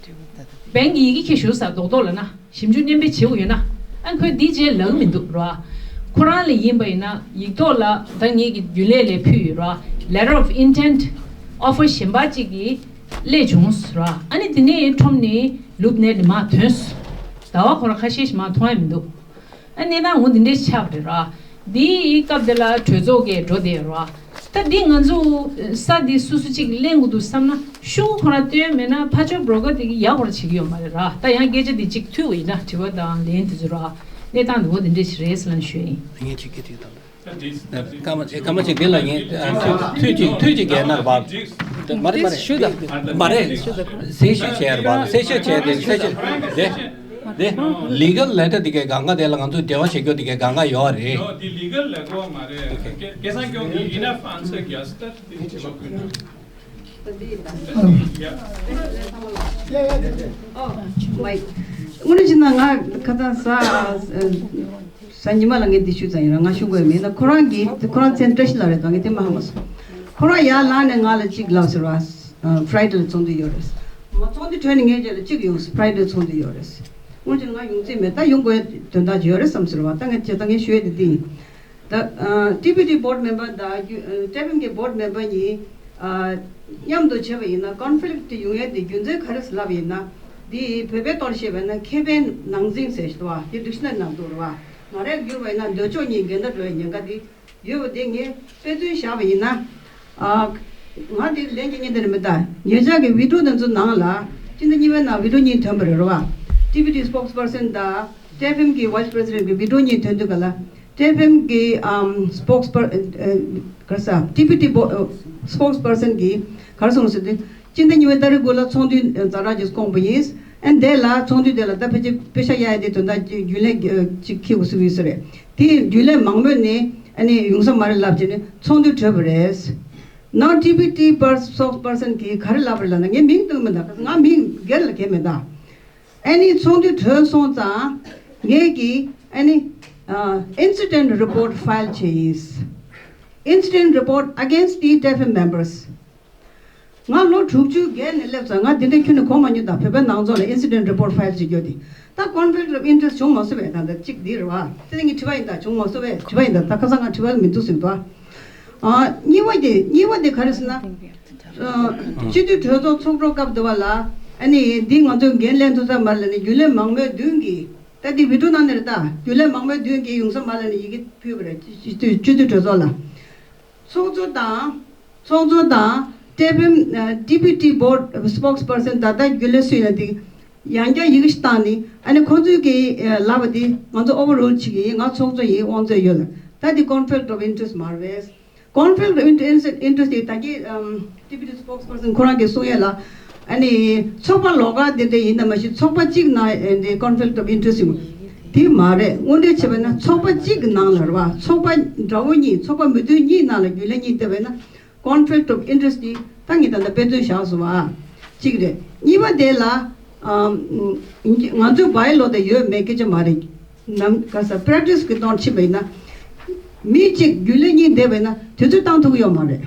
བན་གྱི་ཡི་གེ་ཁྱེར་ཞུ་ས་རྡོག་རྡོག་ལ་ན་ཞིབ་འཇུག་གཏན་འབེབས་བྱེད་དགོས་ཡོད་ན། ཨ་ཁོས་འདི་རྗེས་ལབ་མི་འདུག་ར། ཁོ་རང་ལ་ཡིན་པ་ཡིན་ན་ཡིག་ཐོག་ལ་ད་ངེད་ཀྱི་རྒྱུན་ལས་ལ་ཕུལ་ཡོད་ར། Letter of intent offer གཞན་པ་གཅིག་གིས་སླེབས་བྱུང་ར། ཨ་ནི་དེ་ནས་ཁྲོམ་ནས་ལུབ་ནས་མར་ཐོན་སོང་། ཟླ་བ་ཁོ་རང་ཁ་ཤས་ཤིག་མར་མཐོང་ཡ་མི་འདུག་ཨ་གནས་སྟངས་འོ་འདི་འདྲས་ཆགས་རེད་ར། འདིའི་སྐབས་དེ་ལ་གྲོས་ཚོགས་ཀྱིས་འགྲོ་བསྡད་ར། ད་འདི་ང་ཚོ་ས་འདི་སུ་སུ་གཅིག་ལེན་དགོས་འདུག་བསམ་ན་ཤོག་ཁོ་རང་བཏོན་མེད་ན་ཕར་ཕྱོགས་བྲོ་ཀར་དེ་གིས་ཡག་པོ་བྱེད་ཀྱི་ཡོད་མ་རེད་ར། ད་ཡང་སྐད་ཆ་འདི་གཅིག་ཐུག་པ་ཡིན་ན་དྲི་བ་དང་ལན་དེ་ཚོ་ར། གནས་སྟངས་འདི་འོ་འདི་འདྲས་ཞིག་རེད་ཟེར་ལབ་ཞུ་ཡ་ཡིན། ངས་ཅིག་སྐད་ཐིག་དང་། སྐར་མ་སྐར་མ་གཅིག་འདི་ལ་ངས་ཨ་ཐུག་ཐུག་ཅིག་ཐུག་ཅིག་རྒྱལ་ནར་བབ། མ་རེད་མ་རེད། ཞུ་དང་། མ་རེད། གསལ་ཞུ་བྱས་ར་བབ། གསལ་ཞུ་བྱས་ཏེ་གསལ་ཞུ་དེ་དེ་ལི་གལ་ལེ་ཊར་དེ་གའི་གང་ག་དེ་ལ་ང་ཚོས་འབྲེལ་བ་བྱེད་རྒྱུ་དེ་གའི་གང་ག་ཡོད་རེད། འདི་ལི་གལ་ལེ་ཊར་མ་རེད། སྐལ་བཟང་སྐྱོང་གིས་enough answer ག་ས་ལྟར་དེ་དྲི་བ་ཕུལ་ན། དངོས་གནས་བྱས་ན་ང་ཁ་སང་ས་ས་ཉི་མ་ལ་ངས་འདི་ཞུས་ཙང་ཡིན་ར། ང་ཞུ་དགོས་མེད་ན་ཁོ་རང་གིས་ཁོ་རང་མཚན་བཀྲ་ཤིས་ལགས་རེད་ད། ངས་དེ་མ་ཧ་མ་སོང་། ཁོ་རང་ཡར་ལངས་ནས་ང་ལ་གཅིག་ལབ་ཟེར་བ། ཕ་རའི་ཌེ་ལ་ཚོགས་འདུ་ཡོད་རེད། མ་ཚོགས་འདུ་གྲོལ་ནས་ངས་རྗེས་ལ་གཅིག་ཡོང་ཕ་རའི་ཌེ་ཚོགས་འདུ་ཡོད་རེད། དངོས་གཞི་ང་ཡོང་རྩིས་མེད། ད་ཡོང་དགོས་དོན་དག་ཅིག་ཡོད་རེད་བསམ་ཟེར་བ། ད་ངས་བྱས་ད་ངས་ཞུ་ཡས་དེ་འདི་ཡིན། ད་ཊི་པི་ཊི་བྷོ་ཌི་མེམ་བར་དང་ཊི་ཨེཕ་ཨེམ་གི་བྷོ་ཌི་མེམ་བར་གཉིས་མཉམ་དུ་བྱས་པ་ཡིན་ན་ཀོན་ཕི་ལིག་ཊི་ཡོང་ཡས་དེ་རྒྱུ་མཚན་ག་རེ་ལབ་ཡིན་ན། དེ་བོད་པའི་ཐོག་བཤད་པ་ན་ཁེ་ཕན་ནང་འཛིང་ཟེར་ཞིག་འདུག་བ། དེ་ཌིག་ཤ་ན་རི་ནང་འདུག་རེད་བ། ང་རང་བསྒྱུར་བ་ཡིན་ན་འདོད་ཕྱོགས་གཉིས་འགལ་ཟླ་འགྲོ་བའི་ཉེན་ཁ་དེ་ཡོད་པ་དེ་ངས་དཔེ་མཚོན་བཞག་པ་ཡིན་ན། ཨ། ང་དེ་ལན་གྱི་ཉིན་དེར་མི་ལྟ། ཉེ་ཆར་གྱི་བི་ཌི་ཡོ་དེ་ཚོ་ནང་ལ་སྤྱི་ཟླ་གཉིས་པའི་ནང་བི་ཌི་ཡོ་གཉིས་ཐོན་པ་རེད་རེད་བ། ཌི་པུ་ཊི་སི་པོག་སི་པར་སན་དང་ཊི་ཨེཕ་ཨེམ་གྱི་ཝའི་སི་པི་རེ་སི་ཌེན་ཊི་གི་བི་ཌི་ཡོ་གཉིས་ཐོན་དུས་ག་ལ། ཊི་ཨེཕ་ཨེམ་གྱི་ཨམ་སི་པོག་སི་པར་ཨ་ཨ་ག་རེ་ཟ། ཌི་པུ་ཊི་སི་པོག་སི་པར་སན་གྱིས་ག་རེ་གསུངས་ཟེར་དུས། སྤྱི་ཟླ་གཉིས་པའི་ཏ་རིག་དགུ་ལ་ཚོགས་འདུ་ཛ་དྲག་ཅིག་བསྐོང་པ་ཡིན། ཨ་ནི་དེ་ལ་ཚོགས་འདུ་དེ་ལ་ད་ཕལ་ཆེར་པེ་ཤ་གཡར་ཡ་དེ་དོན་དག་ཅིག་རྒྱུན་ལས་ཅིག་འཁྱེར་དགོས་ཟེར་གྱི་ཡོད་ས་རེད། དེ་རྒྱུན་ལས་མང་མོས་ནས་ཨ་ནི་ཡོང་ས་མ་རེད་ལབ་བྱས་ནས་ཚོགས་འདུ་གྲོལ་བ་རེད། ནང་ཌི་པུ་ཊི་སི་པོག་སི་པར་སན་གྱིས་ག་རེ་ལབ་རེད་ལབ་ན། ངས་མིང་བཏགས་མེད་ད། ང་མིང་སྒེར་ལ་གལ་མེད་ད། ཨ་ནི་ཚོགས་འདུ་གྲོལ་སོང་ཙང་ངས་ཀྱིས་ཨ་ནི་ཨ་incident report file བྱས་ཡིན། Incident report against the ཊི་ཨེཕ་ཨེམ་members. ང་ལོ་དྲུག་ཅུ་བརྒལ་ནས་སླེབས་ཙང་ང་འདི་འདྲ་ཁྱོན་ནས་གོ་མ་མྱོང་ད། བོད་པའི་ནང་ཚོགས་ལ་incident report file བྱེད་རྒྱུ་དེ། ད་conflict of interest བྱུང་མ་སོང་བས། ད་ད་གཅིག་འདི་རེད་བ། དེ་ངས་དྲི་བ་ཡིན་ད། བྱུང་མ་སོང་བས། དྲི་བ་ཡིན་ད། ད་ཁ་སང་ང་དྲི་བ་མི་འདུག་ཟེར་འདུག་ཨ། གཉིས་པ་དེ། གཉིས་པ་དེ་ག་རེ་ཟེར་ན། ཨ། སྤྱི་འཐུས་གྲོས་ཚོགས་ཚོགས་གྲོལ་སྐབས་དུ་བ་ལ་ཨ་ནི་འདི་ང་ཚོས་འགན་ལེན་ཐུབ་ས་མ་རེད་ལབ་ནས་རྒྱུན་ལས་མང་མོས་མདུན་གྱི། ད་འདི་བི་ཌི་ཡོ་ནང་ནས་རེད་ད། རྒྱུན་ལས་མང་མོས་མདུན་གྱི་ཡོང་ས་མ་རེད་ལབ་ནས་ཡི་གེ་ཕུལ་བ་རེད། སྤྱི་འཐུས་གྲོས་ཚོགས་ལ། ཚོགས་གཙོ་དང་། ཚོགས་གཙོ་དང་། ཊི་ཨེཕ་ཨེམ་ཨ་ཌི་པུ་ཊི་སི་པོག་སི་པར་སན་ད་ལྟ་རྒྱུན་ལས་སུ་ཡིན་ན་དེ། ཡང་བསྐྱར་ཡི་གེ་ཞིག་བཏང་ནས་ཨ་ནི་ཁོང་ཚོས་ཀྱི་ཨ་ལབ་པ་དེ་ང་ཚོ་ཨོ་ཝར་རུལ་བྱེད་ཀྱི་ཡིན། ང་ཚོགས་གཙོ་ཡིན། དབང་ཚད་ཡོད་ལ། ད་དེ་conflict of interest མ་རེད། Conflict of interest དེ་ད་གིན་ཨམ་ཌི་པུ་ཊི་སི་པོག་སི་པར་སན་ཁོ་རང་གིས་གསུང་ཡས་ལ། ཨ་ནི་ཚོགས་པ་ལོགས་ཀ་དེ་འདྲ་ཡིན་ན་མ་གཞི་ཚོགས་པ་གཅིག་ནང་ཨ་འདི་conflict of interest ཡོང་། དེ་མ་རེད། དངོས་འབྲེལ་བྱས་པ་ན་ཚོགས་པ་གཅིག་གི་ནང་ལ་རེད་བ། ཚོགས་པ་འདྲ་བོ་གཉིས། ཚོགས་པ་མི་མཐུན་གཉིས་ནང་ལ་རྒྱུན་ལས་གཉིས་བསྡད་པ་ཡིན་ན། Conflict of interest དེ་ད་ངས་ད་ལྟ་དཔེ་མཚོན་བཞག་སོང་བ། གཅིག་རེད། གཉིས་པ་དེ་ལ། ཨམ། ང་ཚོའི་བའི་ལོ་དེ་ཡོད་མེད་སྐད་ཆ་མ་རེད། ནམ་ག་ས་པྲེག་ཊི་སི་གི་ཐོག་ཕྱིན་པ་ཡིན་ན། མི་གཅིག་རྒྱུན་ལས་གཉིས་བསྡད་པ་ཡིན་ན་དུས་ཚོད་བཏང་ཐུབ་ཀྱི་ཡོད་མ་རེད།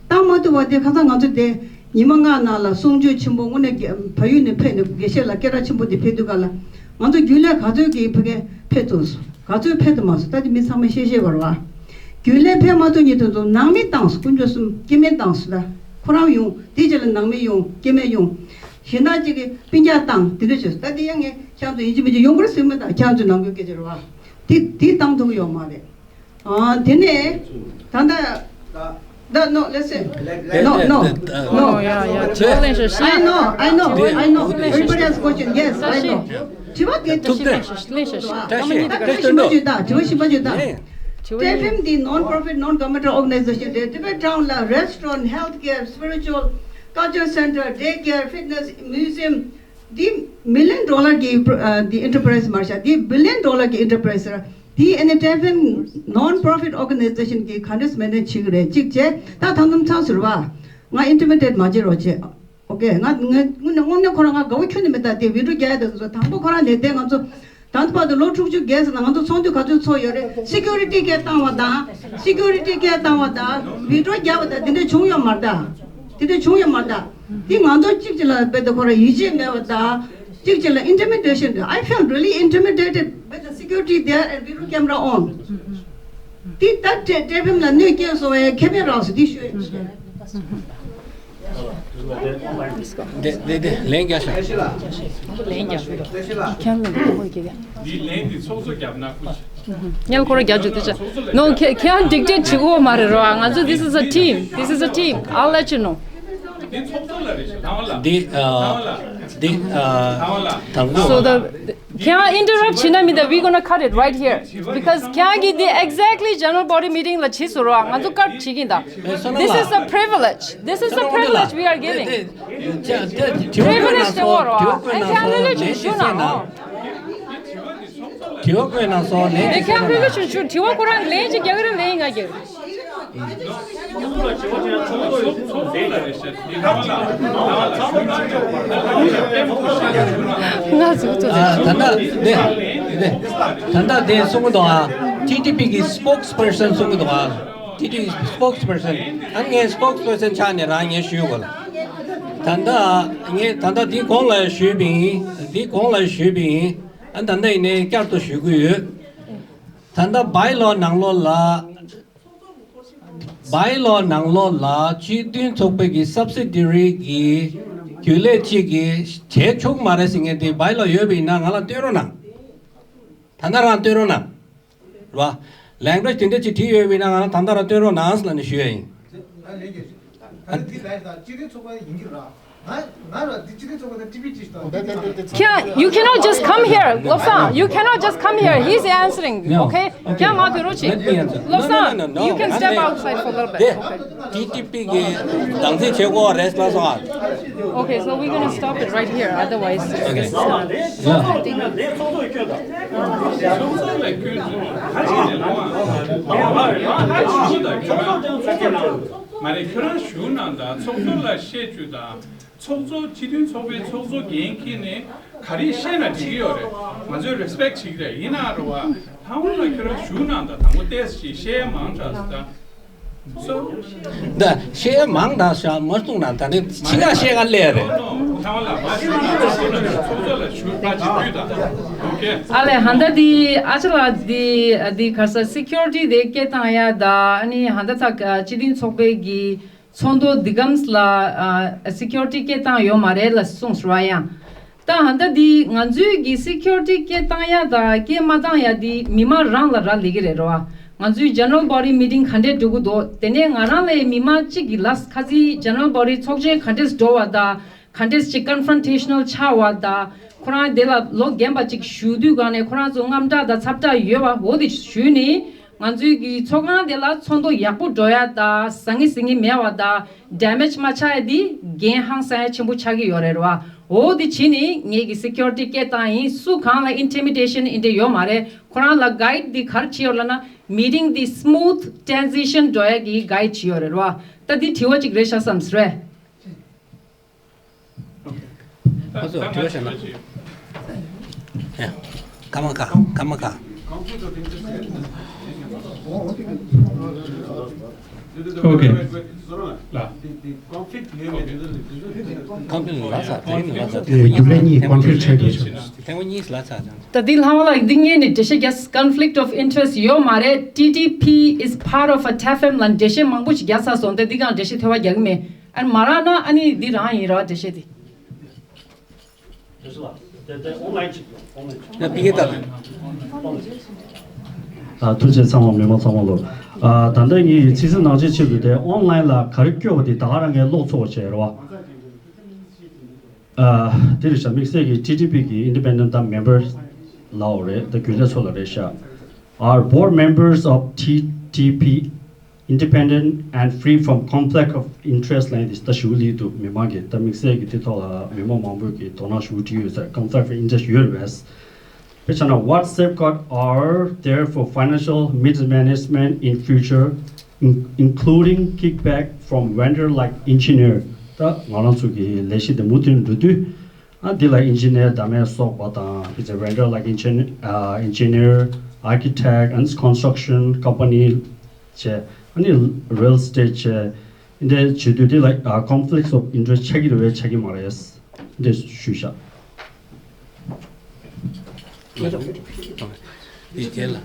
བཏང་མ་ཐུབ་པ་དེ་ཁ་སང་ང་ཚོ་དེ་ཉི་མ་ལྔ་ནང་ལ་གསུང་ཆོས་ཆེན་པོ་དངོས་གནས་རྒྱ་བལ་ཡུལ་ནས་ཕེབས་ནས་དགེ་བཤེས་ལགས་སྐད་གྲགས་ཆེན་པོ་དེ་ཕེབས་དུས་ག་ལ། ང་ཚོ་རྒྱུན་ལས་ག་ཚོད་ཀྱིས་ཕ་གི་ཕེབས་ཐུབ་སོང་། ག་ཚོད་ཕེབས་ཐུབ་མ་སོང་། ད་དེ་མི་ཚང་མས་ཤེས་ཤེས་པ་རེད་བ། རྒྱུན་ལས་ཕེབས་མ་ཐུབ་མཁན་དེ་ཚོ་ནང་མི་བཏང་སོང་། དཀོན་མཆོག་གསུམ་སྐྱེ་དམན་བཏང་སོང་། ད་ཁོ་རང་ཡོང་། དེའི་རྗེས་ལ་ནང་མི་ཡོང་། སྐྱེ་དམན་ཡོང་། གཞན་དག་ཅིག་གིས་སྤུན་ཀྱག་བཏང་། དེ་འདྲ་བྱས་སོང་། ད་དེ་ཡང་ངས་ཁྱེད་ཚོ་ཡིན་གཅིག་མིན་གཅིག་ཡོང་གི་རེད་ཟེར་མི་ད། ཁྱེད་ཚོའི་ནང་ཁུལ་སྐད་ཆ་རེད་བ། དེ་དེ་བཏང་ཐུབ་ཀྱི་ཡོད་མ་རེད། ཨ། དེ་ནས་ད་ལྟ། ད་no, listen. No, no, no. Oh, yeah, yeah. Challenge. I know, I know, I know. Everybody has question. Yes, I know. དྲི་བ་དེ་ཐུག་ཏེ། ལེན་ཤ་ཤ། དྲི་བ་ཞིམ་པ་བརྗོད་དང་། དྲི་བ་ཞིམ་པ་བརྗོད་དང་། ཊི་ཨེཕ་ཨེམ་དེ་non profit non governmental organization རེད། Tibet town ལ་restaurant, healthcare, spiritual, culture center, daycare, fitness, museum འདི་million dollar གི་འདི་enterprise མ་རེད་ཤག་འདི་billion dollar གི་enterprise རེད། འདི་ཨ་ནི་ཊི་ཨེཕ་ཨེམ་non profit organization གི་ག་འདྲས་manage བྱེད་ཀྱི་རེད། གཅིག་བྱས། ད་ཐང་ཐང་ཚང་ཟེར་བ། ང་intimidate མ་བྱེད་རོགས་བྱེད། ཨོ་ཀེ། ང་ང་དངོས་གནས་དངོས་གནས་ཁོ་རང་ང་དགའ་བོ་ཁྱོན་ནས་མེད། ད་དེ་བི་ཌི་ཡོ་རྒྱག་ཡ་དེ་ཚོ་དང་པོ་ཁོ་རང་ནས་བསྡད། ང་ཚོ་ད་ལྟ་བར་དུ་ལོ་དྲུག་ཅུ་བརྒལ་སོང་ན་ང་ཚོ་ཚོགས་འདུ་ག་ཚོད་ཚོགས་ཡོད་རེད། སི་ཀུ་རི་ཊི་སྐད་བཏང་བ་དང་། སི་ཀུ་རི་ཊི་སྐད་བཏང་བ་དང་། བི་ཌི་ཡོ་རྒྱག་པ་དང་དེ་འདྲ་བྱུང་ཡོད་མ་རེད་ད། དེ་འདྲ་བྱུང་ཡོད་མ་རེད་ད། དེ་ང་ཚོ་གཅིག་གཅིག་ལ་རྦད་དེ་ཁོ་རང་ཡིད་ཆེས་མེད་པ་དང་། གཅིག་གཅིག་ལ་intimidation རེད། I felt really intimidated with the security there and video camera on. དེ་ད་ཊི་ཨེཕ་ཨེམ་ལ་གནོད་སྐྱེལ་སོང་བའི་ཁེ་ཕན་རག་སོང་། དེ་ཤོད་ཡིན། དེ་དེ་དེ་ལན་རྒྱག་ཤག་ལན་རྒྱག་ཁྱེད་རང་ལ་འདི་ཁོ་རྒྱག་ཡ། འདི་ལན་འདི་ཚོགས་གཙོ་རྒྱབ་ན་ཁུ། ཉལ་ཁོ་ར་རྒྱབ་ཅིག་དེ་ཆ། No, ཁྱེད་ཁྱེད་རང་dictate བྱེད་དགོས་མ་རེད་རོ། ང་ཚོ་this is a team, this is a team, I'll let you know. འདི་ཨ་འདི་ཨ་དང་པོ། So the ཁྱེད་རང་interrupt བྱེད་ན་མི་འདུག we gonna cut it right here. Because ཁྱེད་རང་གིས་འདི་exactly general body meeting ལ་བྱེད་སོང་རོ། ང་ཚོ་cut བྱེད་ཀྱིན་ད། This is a privilege, this is a privilege we are giving. Privilege དེ་བོ་རོ། ཨ་ཁྱེད་རང་ལོས་ལོས་ཅིག་ཞུ་ན་རོ། དྲི་བ་བཀོད་གནང་སོང་། ལན་དེ་ཁྱེད་རང་ཕུལ་ལོ་ཆུང་ཆུང་དྲི་བ་ཁོ་རང་ལན་ཅིག་རྒྱག་གི་རེད། ལན་ཡིན་ང་རྒྱག་གི་རེད། ང་ཟུག་ཚོ། ད་ལྟ་དེ་དེ་ད་ལྟ་དེ་གསུང་གི་འདུག་ཨ། ཊི་ཊི་པི་གི་spokesperson གསུང་གི་འདུག་ཨ། ཊི་ཊི་པི་spokesperson ཨ་ངའི་spokesperson ཆགས་ནས་རང་ངས་ཞུས་དགོས་ལ། ད་ལྟ་ངས་ད་ལྟ་འདི་གོང་ལ་ཞུས་པ་ཡིན། འདི་གོང་ལ་ཞུས་པ་ཡིན། ཨ་ད་ལྟ་ཡིན་ནའི་བསྐྱར་དུ་ཞུ་གི་ཡོད། ད་ལྟ་bylaw ནང་ལོགས་ལ། bylaw ནང་ལོགས་ལ་སྤྱི་མཐུན་ཚོགས་པའི་གི་subsidiary གི་ རྒྱུན་ལས་གཅིག་གིས་བྱས་ཆོག་མ་རེད་ཟེར་མཁན་དེ་བའི་ལོ་ཡོད་པ་ཡིན་ན་ང་ལ་སྟོན་རོགས་གནང་། ད་ལྟ་རང་སྟོན་རོགས་གནང་། རེད་བ། ལེང་གུ་ཝེ་ཇི་དེ་འདྲ་ཅིག་བྲིས་ཡོད་པ་ཡིན་ན་ང་ལ་ད་ལྟ་རང་སྟོན་རོགས་གནང་ཟེར་ལབ་ནས་ཞུ་ཡ་ཡིན། ད་ལེགས་ཀྱི་ད་ལྟ་འདི་ལ་ཡིན་ད་སྤྱི་མཐུན་ཚོགས་པ་ཡིན་གྱི་ར། ང་ང་ར་འདི་སྤྱི་མཐུན་ཚོགས་པ་དང་ཊི་བི་ཊི་ཞིག་དང་ཊི་བི་ཊི། Can you cannot just come here, Lobsang? You cannot just come here. He's answering, okay? ཀྱང་མ་དུས་རོ་ཅིག Lobsang, you can step outside for a little bit. དེ་ཊི་ཊི་པི་གི་སྡང་ཚིག་བྱེད་དགོས་རེད་ལབ་སོང་ཨ། Okay, so we're gonna stop it right here. Otherwise, it's gonna stop. མ་རེད། ཁྱོད་རང་ཞུ་གནང་དང་ཚོགས་གཙོ་ལ་བཤད་རྒྱུ་དང་། ཚོགས་གཙོ་སྤྱི་མཐུན་ཚོགས་པའི་ཚོགས་གཙོ་འགན་འཁྱེར་ནས་ག་རེ་བཤད་ན་འགྲིག་གི་ཡོད་རེད། ང་ཚོས་རེ་སི་པེག་བྱེད་ཀྱི་རེད། ཡིན་ན་རེད་བ། ལྷ་དབང་ལགས་ཁྱོད་རང་ཞུ་གནང་དང་། དང་པོ་ཏོག་ཙམ་ཞིག་བཤད་མང་དྲགས་སོང་ད། ད་བཤད་མང་དྲགས་ཤག་མ་གཏོང་ན་ད་ནི་ཕྱི་ཁ་བཤད་ག་སླེབས་རེད། ལྷ་དབང་ལགས་མ་ཞུ་ན་ཚོགས་གཙོ་ལ་ཞུ་ད་ཅིག་དུས་ད། ཨོ་ཁེ། ཨ་ལས་ཧན་ད་འདི་ཨ་ཅག་ལགས་འདི་འདི་ག་ས་སི་ཁྱུ་རི་ཊི་དེ་སྐད་བཏང་ཡ་ད། ཨ་ནི་ཧན་ད་ད་སྤྱི་མཐུན་ཚོགས་པའི་གི་ཚོགས་འདུ་འདི་གམ་ལ་ཨ་སི་ཁྱུ་རི་ཊི་སྐད་བཏང་ཡོད་མ་རེད་ལབ་གསུངས་སོང་བ་ཡང་། ད་ཧན་ད་འདི་ང་ཚོའི་གི་སི་ཁྱུ་རི་ཊི་སྐད་བཏང་ཡ་ད་སྐད་མ་བཏང་ཡ་འདི་མི་མང་རང་ལ་རག་ལས་ཀྱི་རེད་རོ། ང་ཚོའི་ཇེ་ནེ་རལ་བོ་ཌི་མི་ཊིང་ག་འདྲས་འགྲོ་གི་འདུག་དེ་ནས་ང་རང་ལས་མི་མང་གཅིག་གི་ལས་ཁ་ཚིག་ཇེ་ནེ་རལ་བོ་ཌི་ཚོགས་ཆེན་ག་འདྲས་འགྲོ་བ་ད། ག་འདྲས་ཅིག་ཀོན་ཕྲོན་ཊེ་ཤ་ནལ་ཆགས་བ་དང་། ཁོ་རང་དེ་ལ་ལོ་རྒན་པ་ཅིག་བཞུགས་དུས་གང་ནས་ཁོ་རང་ཚོ་དངངས་སྐྲག་དང་འཚབ་སྐྲག་ཡོད་པ་འོ་དེ་ཞུས་ནས། ང་ཚོའི་གི་ཚོགས་ཁང་དེ་ལ་ཚོགས་འདུ་ཡག་པོ་འགྲོ་ཡ་དང་ཟང་ངེ་ཟིང་ངེ་མེད་པ་དང་ཌེ་མེཇ་མ་ཆགས་ཡ་དེ་འགན་ཧང་སང་ཡ་ཆེན་པོ་ཆགས་ཀྱི་ཡོད་རེད་བ། འོ་དེ་བྱས་ནས་ངེད་ཀྱི་སི་ཁྱུ་རི་ཊི་སྐད་བཏང་ཡིན། སུ་གང་ལ་ཨིན་ཊི་མི་ཌེ་ཤན་ཨིན་ཊི་ཡོད་མ་རེད། ཁོ་རང་ལ་གའིཌ་དེ་ག་རེ་བྱས་ཡོད་ལབ་ན་མི་ཊིང་དེ་སི་མུ་ཐི་ཊེ་རན་སི་ཤན་འགྲོ་ཡ་གི་གའིཌ་བྱས་ཡོད་རེད་བ། ད་དེ་དྲི་བ་ཅིག་རེད་ཤག་བསམ་སོང་རེད། ཁོ་ཚོ་དྲི་བ་བཤད་ན། ཡ། ཀརྨ་ཀ་ཀརྨ་ཀ་ཨོ་ཁེ། ལ། ཀོན་ཕི་ལིག་ལ་ཚ་དེ་ནི་ལ་ཚ་དེ་རྒྱུ་ལས་གཉིས་ཀོན་ཕི་ལིག་ཆགས་ཀྱི་ཡོད། ཐེངས་མ་གཉིས་ལ་ཚ་ཅང་། ད་འདི་ལྷ་མོ་ལགས་འདི་སྔོན་ནས་འགྲེལ་བཤད་རྒྱག་conflict of interest ཡོད་མ་རེད། ཊི་ཊི་པི་is part of ཊེབ་ཨེཕ་ཨེམ་ལ་འགྲེལ་བཤད་མང་པོ་ཞིག་རྒྱག་ཚར་སོང་། ད་འདི་གང་འགྲེལ་བཤད་ཐོལ་པ་རྒྱག་གི་མེད། ཨ་ནི་མ་རག་ན་ཨ་ནི་འདི་རང་ཡིན་ར་འགྲེལ་བཤད་འདི། ཡ་པི་ཀེ་ལྟ་རེད། ཨ་ཐུགས་རྗེ་ཆེ་ཚང་མ་མི་མང་ཚང་མ་ལོ། ཨ་ད་ལྟ་ངའི་ཚིག་ཟིན་ནང་ཆེན་ཆེད་དུ་དེ་ཨོན་ལན་ལ་ག་རེ་བསྐྱོད་པ་དེ་ད་ག་རང་གིས་ཀློག་ཚོར་བ་བྱས་རེད་བ། ཨ་དེ་རེད་ཤག་དམིགས་བསལ་གྱི་ཊི་ཊི་པི་གི་ཨིན་ཌི་པེན་ཌེན་ཊི་མེམ་བར་ལའོ་རེད། ད་རྒྱུན་ལས་ཚོ་ལ་རེད་ཤག Are board members of T T P independent and free from conflict of interest ལབ་ཡིན་དེ་ད་ཞུ་ལི་འདུག་མི་མང་གིས་ད་དམིགས་བསལ་གྱི་དེ་ཐོག་ལ་མི་མང་མང་པོས་ཀྱི་དོ་སྣང་ཞུ་གི་ཡོད་ཟེར། conflict of interest ཡོད་རེད་པས། དཔེ་ཆ་ན། What safeguards are there for financial mismanagement in future, in- including kickback from vendor like engineer? ད་ང་རང་ཚོ་གི་ལས་གཞི་དེ་མུ་མཐུད་འགྲོ་དུས། ཨ་འདི་ལ་ཨིན་ཇི་ནེར་དང་མེད་སོགས་པ་དང་། it's a vendor like engineer, uh, engineer, architect and construction company བྱས། ཨ་ནི་རི་ཡལ་ཨེ་སི་ཊེཊ་བྱས། འདི་བྱེད་དུས་འདི་ལ་conflicts of interest ཆགས་ཀྱི་རེད་པས་ཆགས་ཀྱི་མ་རེད། འདི་ཞུས་བཞག་འདི་རྗེས་ལ།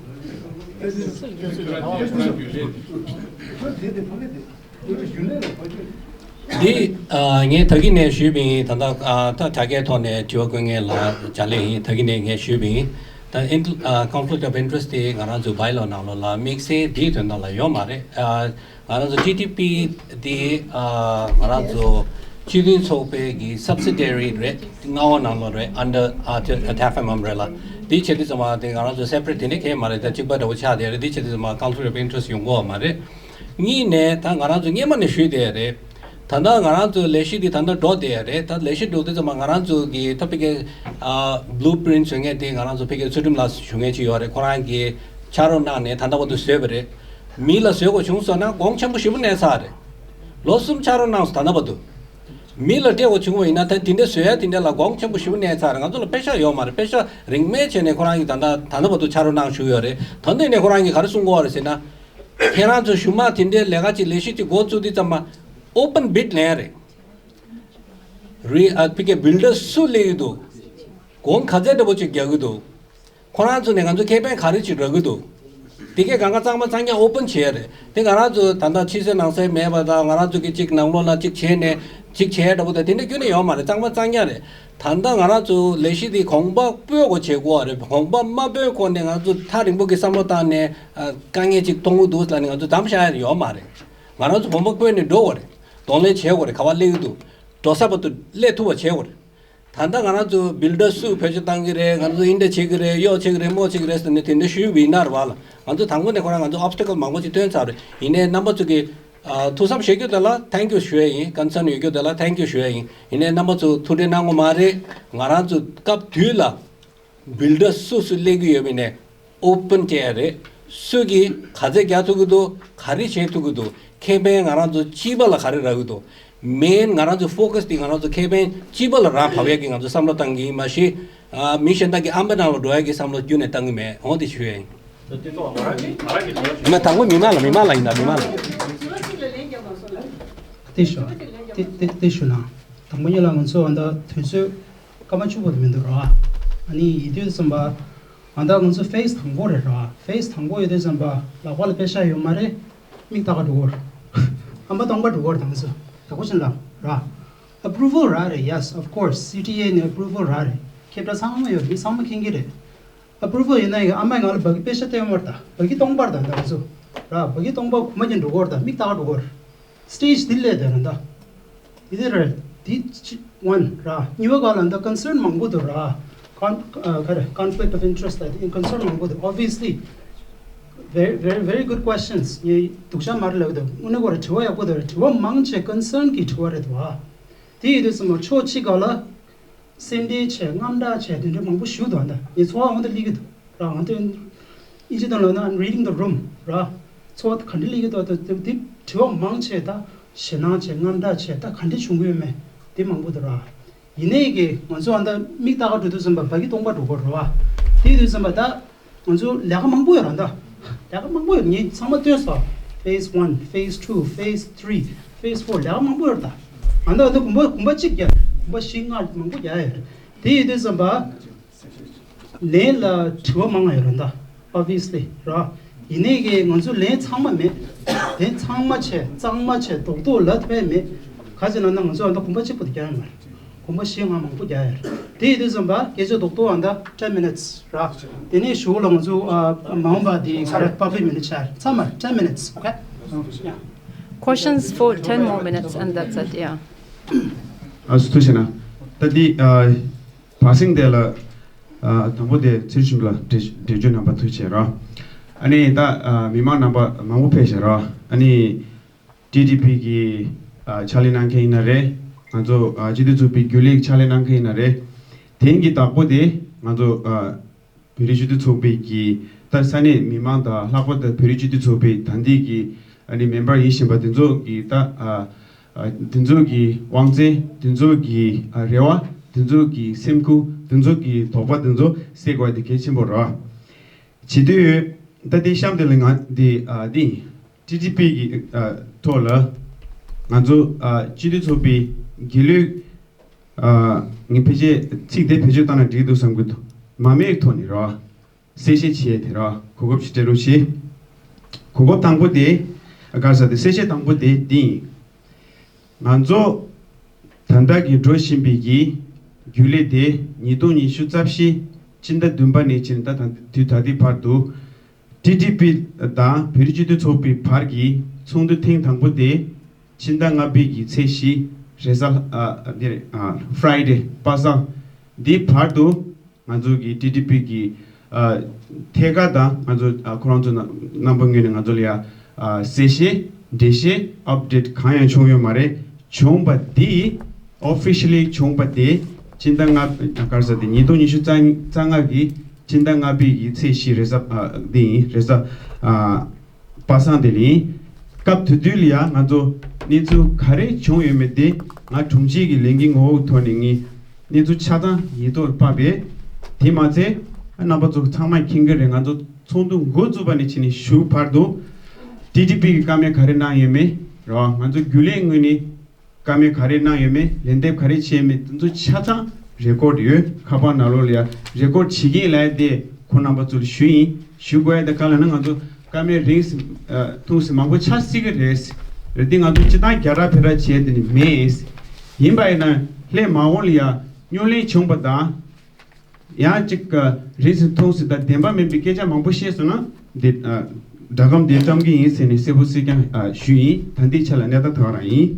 འདི་ཨ་ངས་ད་གིན་ནས་ཞུས་པ་ཡིན། ད་ལྟ་ཨ་ད་དྲ་རྒྱའི་ཐོག་ནས་དྲི་བ་བཀོད་མཁན་ལ་བྱ་ལས་ཡིན། ད་གིན་ནས་ངས་ཞུས་པ་ཡིན། ད་ཨིན་ཨ་conflict of interest དེ་ང་རང་ཚོའི་བའི་ལོ་ནང་ལོགས་ལ་དམིགས་བསལ་འདིའི་དོན་དག་ལ་ཡོད་མ་རེད། ཨ་ང་རང་ཚོ་ཊི་ཊི་པི་དེ་ཨ་ང་རང་ཚོ་སྤྱི་མཐུན་ཚོགས་པའི་གི་subsidiary རེད། མངའ་འོག་ནང་ལོགས་རེད། under ཨ་ཊེབ་ཨེཕ་ཨེམ་རེད་ལ། འདི་བྱེད་དུས་ཙམ་པ་དེ་ང་རང་ཚོ་སེ་པ་རེཊ་དེ་འདྲ་གང་ཡང་མ་རེད། ད་གཅིག་པ་འདྲ་བོ་ཆགས་བསྡད་རེད། འདི་བྱེད་དུས་ཙམ་པ་conflict of interest ཡོང་གི་ཡོད་མ་རེད། གཉིས་ནས་ད་ང་རང་ཚོ་སྔོན་མ་ནས་ཞུས་བསྡད་ཡ་རེད། ད་ལྟ་ང་རང་ཚོའི་ལས་གཞི་འདི་ད་ལྟ་འགྲོ་བསྡད་ཡ་རེད། ད་ལས་གཞི་འགྲོ་དུས་ཙམ་པ་ང་རང་ཚོ་གི་ད་ཕ་གི་ཨ་blue print བཟོ་མཁན་དེ་ང་རང་ཚོ་ཕ་གི་ཚུལ་ཁྲིམས་ལགས་ཞུ་མཁན་ཅིག་ཡོད་རེད། ཁོ་རང་གིས་ཕྱག་རོགས་གནང་ནས་ད་ལྟ་བར་དུ་བཟོས་པ་རེད། མི་ལ་བཟོ་དགོས་བྱུང་སོང་ན་གོང་ཆེན་པོ་ཞེ་པོ་གནས་ཚར་རེད། ལོ་གསུམ་ཕྱག་རོགས་གནང་སོང་། ད་ལྟ་བར་དུ་མི་ལ་སྤྲད་དགོས་བྱུང་བ་ཡིན་ན་ད་དེ་འདྲ་བཟོ་ཡ་དེ་འདྲ་ལ་གོང་ཆེན་པོ་ཞེ་པོ་གནས་ཚར་རེད། ང་ཚོ་ལ་པེ་ཤག་ཡོད་མ་རེད། པེ་ཤག་རིན་མེད་བྱས་ནས་ཁོ་རང་གིས་ད་ལྟ་ད་ལྟ་བར་དུ་ཕྱག་རོགས་གནང་བཞུགས་ཡོད་རེད། ད་ལྟ་ནས་ཁོ་རང་གིས་ག་རེ་གསུང་གི་ཡོད་རེད་ཟེར་ན། ཁྱེད་རང་ཚོ་གཞུག་མ་དེ་འདྲའི་ལས་ཀ་ཅིག་ལས་གཞི་ཅིག་འགོ་བཙུགས་དུས་ཙམ་པ་open bid ལེན་རེད། རི་ཨ་ཕ་གི་builder སུ་སླེབས་ཀྱི་འདུག་གོང་ག་ཚད་འདྲ་པོ་ཅིག་རྒྱག་གི་འདུག་ཁོ་རང་ཚོ་ནས་ང་ཚོ་ཁེ་ཕན་ག་རེ་ཅིག་རག་གི་འདུག་དེ་གས་གང་ག་གཙང་མ་གཙང་རྐྱང་ཨོ་པན་བྱས་རེད། དེ་ང་རང་ཚོ་ད་ལྟ་ཕྱི་གསལ་ནང་གསལ་མེད་པ་དང་ང་རང་ཚོ་གི་གཅིག་ནང་ལོགས་ལ་གཅིག་བྱས་ནས་གཅིག་བྱས་འདྲ་པོ་དང་དེ་འདྲ་ཁྱོན་ནས་ཡོད་མ་རེད། གཙང་མ་གཙང་རྐྱང་རེད། ད་ལྟ་ང་རང་ཚོ་ལས་གཞི་དེ་གོང་འཕེལ་སྤོས་གོ་བྱེད་དགོས་པ་རེད། གོང་འཕེལ་མ་སྤོས་གོང་ནས་ང་ཚོ་ཐག་རིང་པོ་གི་བསམ་བློ་བཏང་ནས་ཨ། དཀའ་ངལ་ཅིག་མཐོང་གི་འདུག་ལབ་ནས་ང་ཚོ་འདམ་བཞག་ཡ་ཡོད་མ་རེད། ང་རང་ཚོ་གོང་འཕེལ་སྤོས་ནས་འགྲོ་དགོས་རེད། གདོང་ལེན་བྱེད་དགོས་རེད། ག་པར་སླེབས་ཀྱི་འདུག་འགྲོ་ས་བར་དུ་སླེབས་ཐུབ་པ་བྱེད་དགོས་རེད། ད་ལྟ་ང་རང་ཚོ་བིལ་ཌར་སུ་བེད་སྤྱོད་བཏང་གི་རེད། ང་ཚོ་འདི་འདྲ་བྱེད་ཀྱི་རེད། གཡོག་བྱེད་ཀྱི་རེད། མོ་བྱེད་ཀྱི་རེད་ཟེར་ནས་དེ་འདྲ་ཞུས་པ་ཡིན་ན་རེད་བ་ལ། ང་ཚོ་དང་པོ་ནས་ཁོ་རང་ང་ཚོ་ཨོབ་སི་ཊི་ཀལ་མང་པོ་ཅིག་ཐོན་ཚར་རེད། ཡིན་ནའི་རྣམ་པ་ཚོ་གི་ཨ། ཐུགས་བསམ་བཞེས་རྒྱུ་དེ་ལ་ཐེང་ཀིའུ་ཞུ་ཡ་ཡིན། ཀོན་སརན་ཡོད་རྒྱུ་དེ་ལ་ཐེང་ཀིའུ་ཞུ་ཡ་ཡིན། ཡིན་ནའི་རྣམ་པ་ཚོ་ཐུགས་ཁྲལ་གནང་དགོས་མ་རེད། ང་རང་ཚོ་སྐབས་དུས་ལ་བིལ་ཌར་སུ་སུ་སླེབས་ཀྱི་ཡོད་མེད་ནས་ཨོ་པན་བྱས་ཡ་རེད། སུ་གིས་ག་ཚད་རྒྱག་ཐུབ་ཀྱི་འདུག་ག་རེ་བྱེད་ཐུབ་ཀྱི་འདུག་ཁེ་ཕན་ང་རང་ཚོ་སྤྱི་པ་ལ་ག་རེ་རག་གི་འདུག་མེན་ང་རང་ཚོ་ཕོ་ཀ་སི་དེ་ང་རང་ཚོ་ཁེ་ཕན་སྤྱི་པ་ལ་རག་ཐུབ་ཡ་གི་ང་ཚོ་བསམ་བློ་བཏང་གི་ཡིན། མ་གཞི་ཨ། མི་གཞན་དག་གི་ཨམ་པ་ནང་ལ་འགྲོ་ཡ་གི་བསམ་བློ་ཁྱོན་ནས་བཏང་གི་མེད། འོ་དེ་ཞུ་ཡ་ཡིན། མ་དང་པོ་མི་མང་ལ་མི་མང་ལ་ཡིན་ད་མི་མང་ལ། དེ་ཞུ་དེ་དེ་དེ་ཞུ་ན། དང་པོ་ཉིད་ལ་ང་ཚོ་ཨ་ད་དུས་ཚོད་སྐར་མ་བཅུ་པོ་དེ་མི་འདུག་ར། ཨ་ནི་ཡིན་དུས་ཙམ་པ། ཨ་ད་ང་ཚོ་ཕེ་སི་དང་པོ་རེད་ར། ཕེ་སི་དང་པོ་ཡོད་དུས་ཙམ་པ་ལག་པ་ལ་པེ་ཤ་ཡོད་མ་རེད། མིག་ལྟ་ག་འགྲོ་གོ་ར། ཨམ་པ་སྟོང་པ་འགྲོ་གོ་ར། ད་ང་ཚོ་ད་གོ་ཕྱིན་ལ་ར། ཨེ་པུ་རུ་ཝལ་རག་རེད། Yes, of course, སི་ཊི་ཨེ་ནས་ཨེ་པུ་རུ་ཝལ་རག་རེད། ཁྱེད་རང་ཚང་མ་ཡོད། མི་ཚང་མ་མཁྱེན་གྱི་རེད། ཨེ་པུ་རུ་ཝལ་ཡིན་ན་ཡང་ཨ་མས་ང་ལ་བ་གི་པེ་ཤ་སྟོན་ཡོད་མ་རེད་ད། བ་གི་སྟོང་པ་རེད་ད་ང་ཚོ་ར། བ་གི་སྟོང་པ་གོ་མ་ཉན་འགྲོ་གོ་ར་ད། མིག་ལྟ་ག་འགྲོ་གོ་ར། སི་ཊེ་ཇི་འདི་སླེབས་དེ་རེད་ད། འདི་དེ་རེད། འདི་གཅིག་ཝན་ར། གཉིས་པ་ག་ལ་ད་ཀོན་སརན་མང་པོ་འདུག་ར། ཀོན་ཨ་ག་རེ། Conflict of interest ལ་དེ་ཀོན་སརན་མང་པོ་འདུག Obviously, very, very, very good questions. ངས་སྡུག་ཅག་མ་རེད་ལབ་ཀྱི་འདུག་དངོས་གནས་ཁོ་ར་དྲི་བ་ཡག་པོ་འདུག་ར། དྲི་བ་མང་ཆེ་ཀོན་སརན་གྱི་དྲི་བ་རེད་འདུག་ཨ། དེ་ཡིན་དུས་ཙམ་པ་ཕྱོགས་གཅིག་ག་ལ། སེམས་ཁྲལ་བྱས། དངངས་སྐྲག་བྱས། དེ་འདྲ་མང་པོ་ཞིག་འདུག་ཨ་ད། ངའི་ཚོར་བ་འོང་དུ་སླེབས་ཀྱི་འདུག་ར། ང་ཚོ་ཨིན་ཇི་ནང་ལོགས་ན་I'm reading the room ར། ཚོར་བ་ག་འདྲ་སླེབས་ཀྱི་འདུག་ད་དེ་དྲི་བ་མང་ཆེ་ད་ཞེད་སྣང་བྱས། དངངས་སྐྲག་བྱས། ད་ག་འདྲ་བྱུང་གི་ཡོད་མེད་དེ་མང་པོ་འདུག་ར། ཡིན་ནའི་གི་ང་ཚོ་ཨ་ད་མིག་ལྟ་ག་འགྲོ་དུས་ཙམ་པ་བ་གི་སྟོང་པ་འགྲོ་གོ་ར་བ། དེ་དུས་ཙམ་པ་ད། ང་ཚོ་ལས་ཀ་མང་པོ་ཡོད་ར་ད། ལས་ཀ་མང་པོ་ཡོད། ངས་ཚང་མ་སྟོན་སོང་། Phase one, phase two, phase three, phase four ལས་ཀ་མང་པོ་ཡོད་ར་ད། ང་ད་ད་གོམ་པ་གོམ་པ་གཅིག་རྒྱག་གོམ་པ་བཞི་ལྔ་མང་པོ་རྒྱག་ཡ་ཡོད་རེད། དེ་ཡིན་དུས་ཙམ་པ། ལན་ལ་དྲི་བ་མང་ང་ཡོད་ར་ད། Obviously ར། ཡིན་ནའི་གི་ང་ཚོ་ལན་ཚང་མ་མེད། ལན་ཚང་མ་བྱས། གཙང་མ་བྱས། རྡོག་རྡོག་ལབ་ཐུབ་ཡ་མེད། ག་ཅི་ལབ་ན་ང་ཚོ་ཨ་ད་གོམ་པ་གཅིག་པོ་དེ་རྒྱག་ཡ་མ་རེད། གོམ་པ་བཞི་ལྔ་མང་པོ་རྒྱག་ཡ་རེད། དེ་ཡིན་དུས་ཙམ་པ་སྐད་ཆ་རྡོག་རྡོག་ཨ་ད་ten minutes ར། དེ་ནས་གཞུག་ལ་ང་ཚོ་ཨ་མ་འོངས་པ་དེ་ག་རེ་public minute བྱ་ཚང་མ་ten minutes, okay? Yeah. Questions for ten more minutes and that's it, yeah. ཨ་སུ་ཐུགས་ཆེ་ན། ད་དེ་ཨ་བར་སེང་དེ་ལ་ཨ་དང་པོ་དེ་ཚེ་རིང་ལ་འགྲེལ་འགྲེལ་བརྗོད་རྣམ་པ་ཐུགས་ཆེ་ར། ཨ་ནི་ད་ཨ་མི་མང་རྣམ་པ་མང་པོ་ཕེབས་ཤག་ར། ཨ་ནི། ཊི་ཌི་པི་གི་ཨ་ཕྱག་ལས་གནང་མཁན་ཡིན་ན་རེད། ང་ཚོ་ཨ་སྤྱི་འཐུས་ཚོགས་པའི་རྒྱུན་ལས་ཀྱི་ཕྱག་ལས་གནང་མཁན་ཡིན་ན་རེད། དེང་གི་བདག་པོ་དེ་ང་ཚོ་ཨ་བོད་རིགས་སྤྱི་འཐུས་ཚོགས་པའི་གི་ད་ས་གནས་མི་མང་དང་ལྷག་པར་དུ་བོད་རིགས་སྤྱི་འཐུས་ཚོགས་པའི་ད་ལྟའི་གི་ཨ་ནི་མེམ་བར་ཡིན་བཞིན་པ་དེ་ཚོ་གི་ད་ཨ་ཨ་དེ་ཚོ་གི་དབང་ཚད། དེ་ཚོ་གི་ཨ་རེ་བ། དེ་ཚོ་གི་སེམས་ཁུར། དེ་ཚོ་གི་དོགས་པ་དེ་ཚོ་སེལ་དགོས་པ་དེ་གལ་ཆེན་པོ་རེད། བྱེད་དུས་ད་ལྟའི་གཤམ་དེ་ལ་ང་འདི་ཨ་འདི། ཊི་ཌི་པི་གི་ཨ་ཐོག་ལ་ང་ཚོ་ཨ་སྤྱི་འཐུས་ཚོགས་པའི་རྒྱུན་ལས་ཨ་ངས་ཕལ་ཆེར་ཚིག་དེ་བེད་སྤྱོད་བཏང་ན་འགྲིག་འདུག་བསམ་གྱི་འདུག་མ་མོའི་ཐོག་ནས་རེད་བ། གསལ་བཤད་བྱས་དེ་རེད་བ། གོ་སྐབས་ཤིག་སྤྲད་རོགས་བྱེད། གོ་སྐབས་དང་པོ་དེ་ག་རེ་ཟེར་དེ་གསལ་བཤད་དང་པོ་དེ་འདི་ཡིན། ང་ཚོ་ད་ལྟ་གི་འགྲོ་བཞིན་པའི་གི་རྒྱུན་ལས་དེ་ཉིས་སྟོང་ཉི་ཤུ་རྩ་བཞི་སྤྱི་ཟླ་བདུན་པ་ནས་བྱས་ནས་ད་ད་དུས་ད་ལྟའི་བར་དུ། ཊི་ཌི་པི་དང་བོད་རིགས་སྤྱི་འཐུས་ཚོགས་པའི་བར་གྱི་ཚོགས་འདུ་ཐེངས་དང་པོ་དེ་ཕྱི་ཟླ་ལྔ་པའི་གི་ཚེས་བཞི་རེས་གཟའ་ཨ་འདི་རེད་ཨ་Friday པ་སངས་འདིའི་བར་དུ་ང་ཚོ་གི་ཊི་ཌི་པི་གི་ཨ་ཐད་ཀར་དང་ང་ཚོ་ཨ་ཁོ་རང་ཚོ་རྣམ་པ་ངོས་ནས་ང་ཚོ་ལ་ཡ་ཨ་གསལ་བཤད་འགྲེལ་བཤད་ཨབ་ཌེཊ་གང་ཡང་བྱུང་ཡོད་མ་རེད། བྱུང་བ་འདི་ཨོ་ཕི་ཤལ་ལི་བྱུང་བ་དེ་ཕྱི་ཟླ་ལྔ་ག་རེ་ཟེར་དེ་ཉིས་སྟོང་ཉི་ཤུ་རྩ་ལྔ་གི་ཕྱི་ཟླ་ལྔ་པའི་གི་ཚེས་བཞི་རེས་གཟའ་ཨ་འདི་ཡིན། རེས་གཟའ་ཨ་པ་སངས་དེ་ལ་ཡིན། སྐབས་དེ་དུས་ལ་ཡ་ང་ཚོ་གནས་ཚུལ་ག་རེ་བྱུང་ཡོད་མེད་དེ་ང་དྲུང་ཆེ་གི་ལས་འགན་ངོ་བོ་ཐོག་ནས་ངས་གནས་ཚུལ་ཆ་ཚང་ཡིག་ཐོག་ཕབ་པས། དེ་མ་ཚད་རྣམ་པ་ཚོ་ཚང་མས་མཁྱེན་གྱི་རེད། ང་ཚོ་ཚོགས་འདུ་འགོ་བཙུགས་པ་ནས་བྱས་ནས་གཞུག་བར་དུ་ཊི་ཌི་པི་གི་བཀའ་མོལ་ག་རེ་གནང་ཡོད་མེད་རེད་བ། ང་ཚོ་རྒྱུན་ལས་ངོས་ནས་བཀའ་མོལ་ག་རེ་གནང་ཡོད་མེད། ལན་འདེབས་ག་རེ་བྱས་མེད། དེ་ཚོ་ཆ་ཚང་རེ་ཀོར་ཌི་ཡོད། ཁ་པར་ནང་ལོགས་ལ་ཡ་རེ་ཀོར་ཌི་བྱེད་ཀྱིན་ལབ་ཡ་དེ་ ཁོང་རྣམ་པ་ཚོ་ལ་ཞུ་ཡིན། ཞུ་དགོས་ཡ་དེ་ག་ལ་ན་ང་ཚོ་ཀ་མད་རིང་ཐུང་སི་མང་པོ་ཆགས་སྲིད་ཀྱི་རེད། རེད་དེ་ང་ཚོ་སྤྱི་བཏང་རྒྱ་ར་བེ་ར་བྱས་དེ་ནི་མེད། ཡིན་པ་ཡིན་ན་སླད་མ་འོངས་ལ་ཡ་རྙོག་གླེང་བྱུང་བ་དང་། ཡང་ཅིག་རིང་སི་ཐུང་སི་དང་བདེན་པ་མིན་པའི་སྐད་ཆ་མང་པོ་བཤད་སོང་ན་འདི་སྒྲ་སྒམ་འདི་བཀྲམ་གི་ཡིན་ཟེར་ནས་གསལ་པོ་གསལ་རྐྱང་ཞུ་ཡིན། ད་འདི་ཆ་ལ་གནས་སྟངས་ད་ག་རང་ཡིན།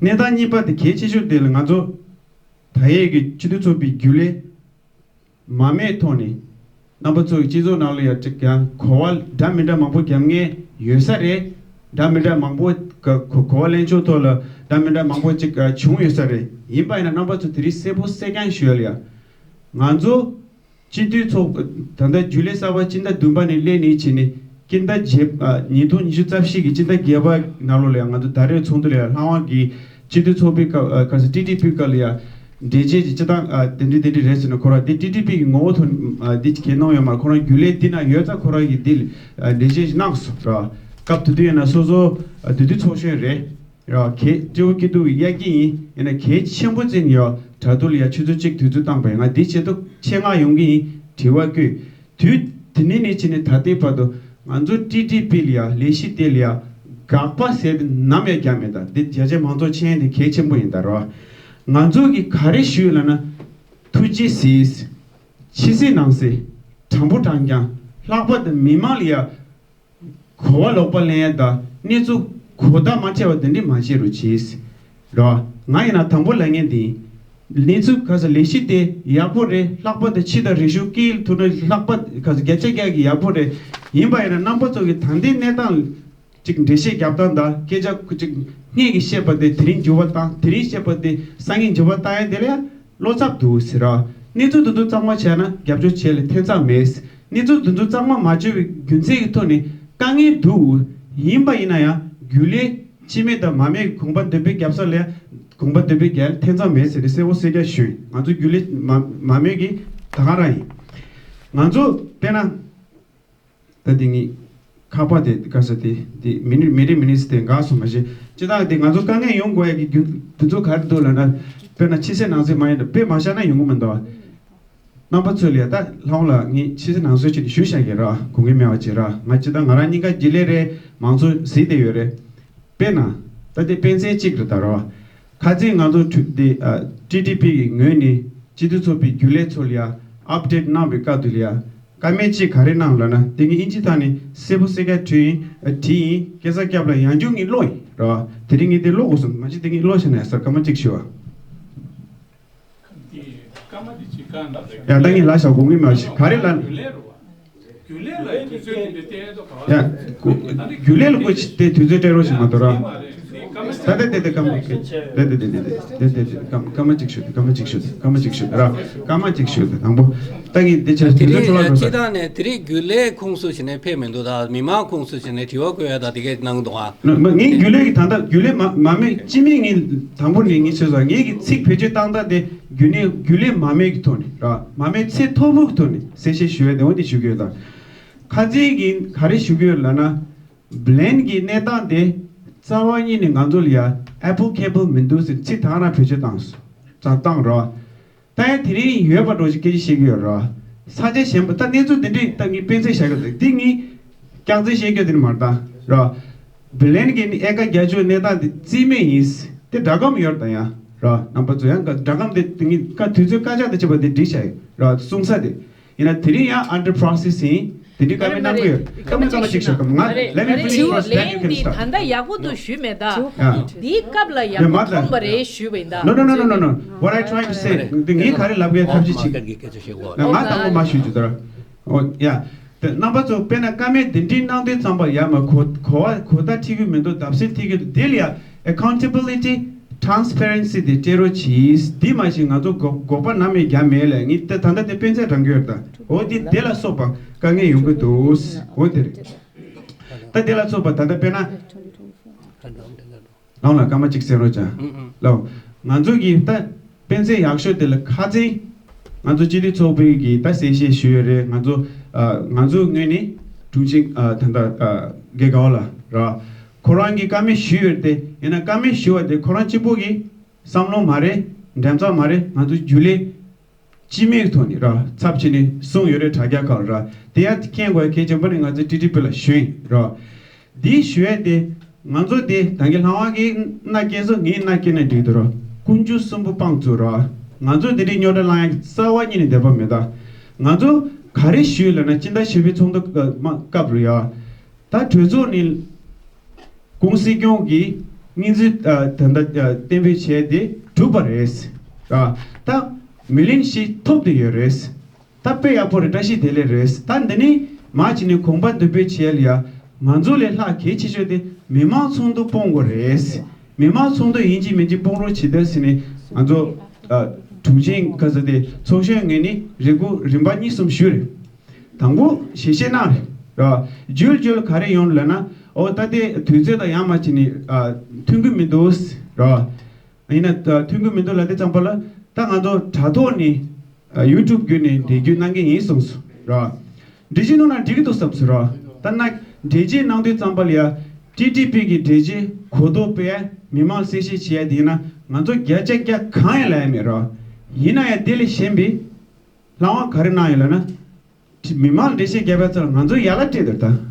གནས་སྟངས་གཉིས་པ་དེ་གལ་ཆེ་ཤོས་དེ་ལ་ང་ཚོ་ད་ཡས་ཀྱི་སྤྱི་འཐུས་ཚོགས་པའི་རྒྱུན་ལས་མ་མེད་ཐོག་ནས་རྣམ་པ་ཚོ་སྤྱི་ཚོགས་ནང་ལ་ཡ་ཅིག་ཀྱང་གོ་བ་འདྲ་མི་འདྲ་མང་པོ་རྒྱབ་མཁན་ཡོད་ས་རེད། འདྲ་མི་འདྲ་མང་པོ་ག་གོ་གོ་བ་ལེན་ཕྱོགས་ཐོག་ལ་འདྲ་མི་འདྲ་མང་པོ་ཅིག་བྱུང་ཡོད་ས་རེད། ཡིན་པ་ཡིན་ན་རྣམ་པ་ཚོ་དེ་རིང་གསལ་པོ་གསལ་རྐྱང་ཞུ་ཡ་ལ་ཡ། ང་ཚོ་སྤྱི་འཐུས་ཚོགས་ད་ལྟ་རྒྱུན་ལས་གསར་པ་སྤྱི་ཟླ་བདུན་པ་ནས་སླེབས་ནས་བྱས་ནས་སྤྱི་ཟླ་བརྒྱད་ཨ་ཉིས་སྟོང་ཉི་ཤུ་རྩ་བཞི་གི་སྤྱི་ཟླ་བརྒྱད་པ་ནང་ལོགས་ལ་ཡང་ང་ཚོ་ཟླ་རེའི་ཚོགས་འདུ་ལ་ཡང་ལྷ་དབང་གི་སྤྱི་འཐུས་ཚོགས་པའི་སྐབས་ཨ་ག་ས་ཊི་ཊི་པི་སྐབས་ལ་ཡང་འགྲེལ་བྱེད་ཀྱི་སྤྱི་བཏང་ཨ་དེ་འདྲ་དེ་འདྲ་རེད་ཟེར་ནས་ཁོ་རང་དེ་ཊི་ཊི་པི་གི་ངོ་བོ་ཐོག་ཨ་འདི་གལ་གནང་ཡོད་མ་རེད། ཁོ་རང་རྒྱུན་ལས་འདི་ན་ཡོད་ཙང་ཁོ་རང་གིས་འདི་ལ་ཨ་འགྲེལ་བཤད་ཞིག་གནང་སོང་ར། སྐབས་དེ་དུས་ཡིན་ན་སོ་སོ་ཨ་དེ་དུས་ཚོགས་གཞོན་རེད། ར་གལ་སྤྲེའུ་སྐྱིད་སྡུག་གི་གཡར་གྱི་ཡིན། ཡིན་ན་གལ་ཆེན་པོ་ཅན་ཡོད་དྲ་ཐོག་ལ་ཡ་ཆུ་ཚོད་གཅིག་དུས་ཚོད་བཏང་པ་ཡིན། ང་འདི་ཆེད་དུ་ཆེད་མངགས་ཡོང་གི་ཡིན་དྲི་བ་བཀོད། དུས་དེ་ནས་ནས་བྱས་ནས་ད་ལྟའི་བར་དུ་ང་ཚོ་ཊི་ཊི་པི་ལ་ཡ་ལས་གཞི་དེ་ལ་ཡ་དགག་པ་ཟེར་དེ་ནམ་ཡང་བརྒྱབ་མེད། ད་འདི་རྒྱ་ཆེ་མང་ཚོགས་མཁྱེན་དེ་གལ་ཆེན་པོ་ཡིན་ད་ར། ང་ཚོ་གི་ག་རེ་ཞུས་ལབ་ན་ཐུགས་རྗེ་གཟིགས། ཕྱི་གསལ་ནང་གསལ། དྲང་པོ་དྲང་རྐྱང་། ལྷག་པར་དུ་མི་མང་ལ་ཡ་གོ་བ་ལོག་པ་ལེན་ཡ་དང་གནས་ཚུལ་གོ་བརྡ་མ་འཕྲད་པ་དེ་འདྲས་མ་བྱེད་རོགས་གྱིས། རོ། ང་ཡིན་ན་དང་པོ་ལབ་མཁན་དེ་ཡིན། གནས་ཚུལ་ག་ས་ལས་གཞི་དེ་ཡག་པོ་རེད། ལྷག་པར་དུ་ཕྱི་དང་རིག་གཞུང་སྐད་ཡིག་ཐུག་ན་ལྷག་པར་ག་ས་བརྒྱ་ཆ་བརྒྱ་གི་ཡག་པོ་རེད། ཡིན་པ་ཡིན་ན་རྣམ་པ་ཚོ་གི་ད་ལྟའི་གནས་སྟངས་ཅིག་འགྲེལ་བཤད་རྒྱབ་སྟངས་དང་སྐད་ཆ་ཅིག་སྔས་ཀྱི་བཤད་པ་དེ་དེ་རིང་འགྱུར་བ་བཏང་། དེ་རིང་བཤད་པ་དེ་སང་ཉིན་འགྱུར་བ་བཏང་ཡ་དེ་ལ་ཡ་བློ་འཚབ་འདུག་ཟེར་ར། གནས་ཚུལ་དེ་ཚོ་གཙང་མ་བྱས་ན་རྒྱབ་སྐྱོར་བྱས་ལ་ཐེ་ཚོམ་མེད། གནས་ཚུལ་དེ་ཚོ་གཙང་མ་མ་བྱུང་བའི་རྒྱུ་མཚན་གྱི་ཐོག་ནས་དཀའ་ངལ་འདུག་ཡིན་པ་ཡིན་ན་ཡང་རྒྱུན་ལས་སྤྱི་མི་དང་མ་མི་གོམ་པ་མདུན་སྤོས་རྒྱབ་ས་ལ་གོམ་པ་མདུན་སྤོས་རྒྱག་ཐེ་ཚོམ་མེད་ཟེར་ཏེ་གསལ་པོ་གསལ་རྐྱང་ཞུས། ང་ཚོ་རྒྱུན་ལས་མ་མ་མི་གི་ད་ག་རང་ཡིན། ང་ཚོ་དཔེར་ན། ད་དེ་ངའི་ཁ་པར་དེ་ག་ས་དེ་དེ་མི་ནི་མི་རེ་མི་ནི་སི་དེ་འགག་སོང་མ་ཤེས། ཅི་ལྟར་དེ་ང་ཚོ་དཀའ་ངལ་ཡོང་དགོས་ཡ་གི་རྒྱུ་དེ་ཚོ་ག་རེ་འདུག་ལབ་ན། དཔེར་ན་ཕྱི་གསལ་ནང་གསལ་མ་ཡིན་ན་དཔེ་མ་བཞག་ན་ཡོང་གི་མི་འདུག་རྣམ་པ་ཚོ་ལ་ཡ་ད་ལྷ་དབང་ལགས་ངས་ཕྱི་གསལ་ནང་གསལ་ཅིག་ཞུ་བཞག་གི་ར། དགོངས་ཀྱི་མེད་པ་ཅིག་ར། ང་ཅི་ད་ང་རང་གཉིས་ཀ་རྒྱུན་ལས་རེད། མང་ཚོགས་གཟིགས་བསྡད་ཡོད་རེད། དཔེར་ན། ད་དེ་དཔེ་མཚོན་གཅིག་རེད་ད་ར། ཁ་རྩང་ང་ཚོ་ཊི་ཊི་པི་གི་ངོས་ནས་སྤྱི་འཐུས་ཚོགས་པའི་རྒྱུན་ལས་ཚོ་ལ་ཡ་ཨབ་ཌེཊ་གནང་བའི་སྐབས་དུ་ལ་ཡ། ཀ་མད་ཅིག་ག་རེ་གནང་ལབ་ན་དེ་ངས་ཨིན་ཇི་ཐོག་ནས་གསལ་པོ་གསལ་རྐྱང་བྲིས་ཡིན། བྲིས་ཡིན། སྐལ་བཟང་སྐྱབས་ལ་ཡང་བསྐྱར་ངས་ཀློག་ཡིན་ར། དེ་རིང་ངས་དེ་ཀློག་དགོས་སོང་། མ་གཞི་དེ་ངས་ཀློག་བྱས་ན་ཡ་ཟེར་སྐར་མ་གཅིག་ཞུ་བ། ཡ་ད་ངས་ལ་ཞག་དགོངས་ཀྱི་མེད་པ་ཞིག་ག་རེ་ལབ། ཡ། རྒྱུན་ལས་ལ་ཁོ་ཅི་དེ་དུས་ཚོད་སྤྲད་རོགས་ཞིག་མ་གཏོགས་ར། ད་ལྟ་དེ་དེ་སྐར་མ་དེ་དེ་དེ་དེ་སྐར་མ་གཅིག་ཞུ། སྐར་མ་གཅིག་ཞུ། སྐར་མ་གཅིག་ཞུ། སྐར་མ་གཅིག་ཞུ། དང་པོ། ད་ངས་དེ་ཆ་དེ་ཚོ་འཕྲོ་བརླག་འགྲོ་ས། དེ་རིང་རྒྱུན་ལས་ཁོངས་སུ་བྱས་ནས་ཕེབས་མི་འདུག་ད་མི་མང་ཁོངས་སུ་བྱས་ནས་དྲི་བ་བཀོད་ཡ་ད་དེ་གས་གནང་འདུག་ཨ། ངས་རྒྱུན་ལས་ཀྱི་ད་ལྟ་རྒྱུན་ལས་མ་མ་མེད་སྤྱི་མི་ངས་དང་པོ་ནས་ངས་ཤེས་སོང་། ངས་ཀྱི་ཚིག་བེད་སྤྱོད་བཏང་སྟངས་དེ་རྒྱུན་ལས་རྒྱུན་ལས་མ་མེད་ཀྱི་ཐོག་ནས་ར། མ་མེད་ཚད་མཐོ་པོ་གི་ཐོག་ནས་གསལ་བཤད་ཞུ་ཡ་དེ་འོ་དེ་ཞུ་གི་ཡོད་ད། ཁ་རྩང་གིས་ག་རེ་ཞུ་གི་ཡོད་ལབ་ན། བྷི་ལན་གྱི་གནས་སྟངས་དེ་རྩ་བ་ཉིད་ནས་ང་ཚོ་ལ་ཡ་ཨེ་པི་ལི་ཀེ་བལ་མི་འདུག་ཟེར་ཚིག་ད་ག་རང་བེད་སྤྱོད་བཏང་སོང་། ཙང་བཏང་རོགས། ད་ཡང་དེ་རིང་ཡོད་པ་འགྲོ་ཞིག་སྐད་ཆ་བཤད་ཀྱི་ཡོད་རོགས། ས་ཆ་གཞན་པ་ད་གནས་ཚུལ་འདི་འདྲས་ད་ངས་དཔེ་མཚོན་བཞག་གི་འདུག་འདི་ངས་རྐྱང་རྩེན་བཤད་རྒྱུ་དེ་ནི་མ་རེད་ད་རོགས། བྷི་ལན་གྱི་ཨེ་ཀ་བརྒྱད་ཅུ་གནས་སྟངས་དེ་རྩིས་མེད་ཡིན། དེ་སྒྲ་སྒམ་ཡོད་རེད་ད་ཡང་རོགས། རྣམ་པ་ཚོ་ཡང་སྒྲ་སྒམ་དེ་ངས་ཀ་དུས་ཚོད་བཀའ་རྒྱ་དང་བཅས་པ་དེ་བསྒྲིགས་བཞག་ཡོད་རོགས། གསུང་ས་དེ། ཡིན་ན་དེ་རིང་ཡང་under process ཡིན། དེ་འདྲའི་བཀའ་མོལ་གནང་གི་ཡོད། བཀའ་མོལ་སྐར་མ་གཅིག་ཞུ། སྐར་མ་ལན་དེ་ཕི་ལིས་ཕི་ལིས་ཕི་ལིས་ད་ལྟ་ཡག་པོ་འདུག་ཞུས་མེད་ད། ཡ། འདིའི་སྐབས་ལ་ཡག་པོ་མཐོང་བ་རེད་ཞུས་པ་ཡིན་ད། No, no, no, no, no, no. What I trying to say. དེ་ངས་ག་རེ་ལབ་དགོས་ཐབས་ཤེས་བྱེད། ང་དང་པོ་མ་ཞུ་རྒྱུ་དོར། ཨོ་ཡ། དེ་རྣམ་པ་ཚོ་དཔེར་ན་བཀའ་མོལ་འདི་འདྲའི་གནང་དུས་ཙམ་པ་ཡ་མ་གོ་གོ་བ་གོ་བརྡ་ཁྲིད་ཀྱི་མི་འདུག་བརྡབ་གསིག་ཁྲིད་ཀྱི་འདུག་དེ་ལ་ཡ། Accountability, transparency དེ་སྤྲད་རོགས་གྱིས། འདི་མ་གཞི་ང་ཚོ་འགོ་འགོག་པ་ནམ་ཡང་རྒྱག་མེད་ལས། ངས་ད་ད་ལྟ་དེ་དཔེ་མཚོན་དྲངས་ཀྱི་ཡོད་ད། འོ་དེ་དེ་ལ་སོགས་པ་དཀའ་ངལ་ཡོང་གི་འདུག་འོ་དེ་རེད། ད་དེ་ལ་སོགས་པ་ད་ལྟ་དཔེར་ན། ལའོ་ལ་སྐར་མ་གཅིག་གསན་རོགས་བྱ། ལའོ། ང་ཚོ་གི་ད་དཔེ་མཚོན་ཡག་ཤོས་དེ་ལ་ཁ་རྩང་། ང་ཚོ་སྤྱི་འཐུས་ཚོགས་པའི་གི་ད་གསལ་བཤད་ཞུས་ཡོད་རེད། ང་ཚོ་ཨ་ང་ཚོ་ངོས་ནས་དྲུང་ཆེ་ཨ་ད་ལྟ་ཨ་དགེ་དགའ་བ་ལགས་ར། ཁོ་རང་གིས་བཀའ་མོལ་ཞུས་ཡོད་དེ། ཡིན་ན་བཀའ་མོལ་ཞུ་བ་དེ་ཁོ་རང་གཅིག་པོ་གི་བསམ་བློ་མ་རེད། འགྲེམས་ཚོགས་མ་རེད། ང་ཚོ་རྒྱུན་ལས་ སྤྱི་མིང་ཐོག་ནས་ར་ཚབ་བྱས་ནས་གསུངས་ཡོད་རེད། དྲ་རྒྱ་ཁག་ལ་ར། དེ་ཡང་མཁྱེན་དགོས་གལ་ཆེན་པོ་ནི་ང་ཚོ་ཊི་ཊི་པི་ལ་ཞུ་ཡིན་ར། འདི་ཞུ་ཡས་དེ་ང་ཚོ་དེ་ད་གིན་ལྷ་དབང་གིས་མནའ་སྐྱེལ་སོང་། ངས་མནའ་སྐྱེལ་ན་འགྲིག་འདུག་ར། ཀུན་སྤྱོད་གསུམ་པོ་སྤངས་ཚུལ་ར། ང་ཚོ་དེ་འདྲའི་རྙོག་དྲ་བསླང་ཡ་རྩ་བ་ཉིད་ནས་བདེན་པ་མེད་ད། ང་ཚོ་ག་རེ་ཞུས་ལབ་ན་སྤྱི་ཟླ་བཞི་པའི་ཚོགས་འདུ་སྐབས་སྐབས་རུ་ཡ། ད་གྲོས་ཚོགས་ནས་ཀུང་སྲིད་སྐྱོང་གིས་སྙན་ཞུ་ཨ་ད་ལྟ་ཨ་གཏན་འབེབས་བྱས་ཏེ་གྲུབ་པ་རེད། ཨ་ད་མི་ལན་ཞིག་ཐོབ་བསྡད་ཡོད་རེད། ད་དཔེ་ཡག་པོ་རེད། བཀྲ་ཤིས་བདེ་ལེགས་རེད། ད་འདི་ནས་མར་ཕྱིན་ནས་གོམ་པ་མདུན་སྤོས་བྱས་ལ་ཡ། ང་ཚོ་ལས་ལྷག་གལ་ཆེ་ཤོས་དེ་མི་མང་ཚོགས་འདུ་སྤོང་དགོས་རེད། མི་མང་ཚོགས་འདུ་ཡིན་གཅིག་མིན་གཅིག་སྤོང་རོགས་བྱེད་དང་ཟེར་ནས་ང་ཚོ་ཨ་དྲུང་ཆེ་ག་ས་དེ་ཚོགས་གཞོན་ངོས་ནས་རེ་སྐུལ་རིམ་པ་གཉིས་གསུམ་ཞུས་རེད། དང་པོ་ཞལ་བཞེས་གནང་རེད་ར། བརྗོད་བརྗོད་ག་རེ་ཡོང་ལབ་ན། ཨོ་ད་དེ་དུས་ཚོད་དང་ཡང་མ་ཕྱིན་ནས་ཨ་མཐུན་གྱི་མི་འདུག་ར། ཡིན་ན་ད་མཐུན་གྱི་མི་འདུག་ལབ་དུས་ཙམ་པ་ལ་ད་ང་ཚོ་དྲ་ཐོག་ནས་ཨ་ཡུ་ཊུབ་བརྒྱུད་ནས་འགྲེལ་བརྗོད་གནང་གི་ཡིན་གསུངས་སོང་ར། འགྲེལ་བརྗོད་གནང་ན་འགྲིག་གི་འདུག་བསམ་སོང་ར། ད་ན་འགྲེལ་བརྗོད་གནང་དུས་ཙམ་པ་ལ་ཡ་ཊི་ཊི་པི་གི་འགྲེལ་བརྗོད་གོ་རྟོགས་སྤེལ་མི་མང་གསལ་བཤད་བྱེད་ཡ་དེ་ཡིན་ན་ང་ཚོ་བརྒྱ་ཆ་བརྒྱ་གང་ཡང་ལབ་ཡ་མེད་ར། ཡིན་ན་ཡང་དེ་ལས་གཞན་པའི་ལྷ་དབང་ག་རེ་གནང་ཡོད་ལབ་ན། མི་མང་འགྲེལ་བཤད་རྒྱབ་པའི་ཚེ་ལ་ང་ཚོ་ཡ་ལ་སྤྲད་འདུག་ད།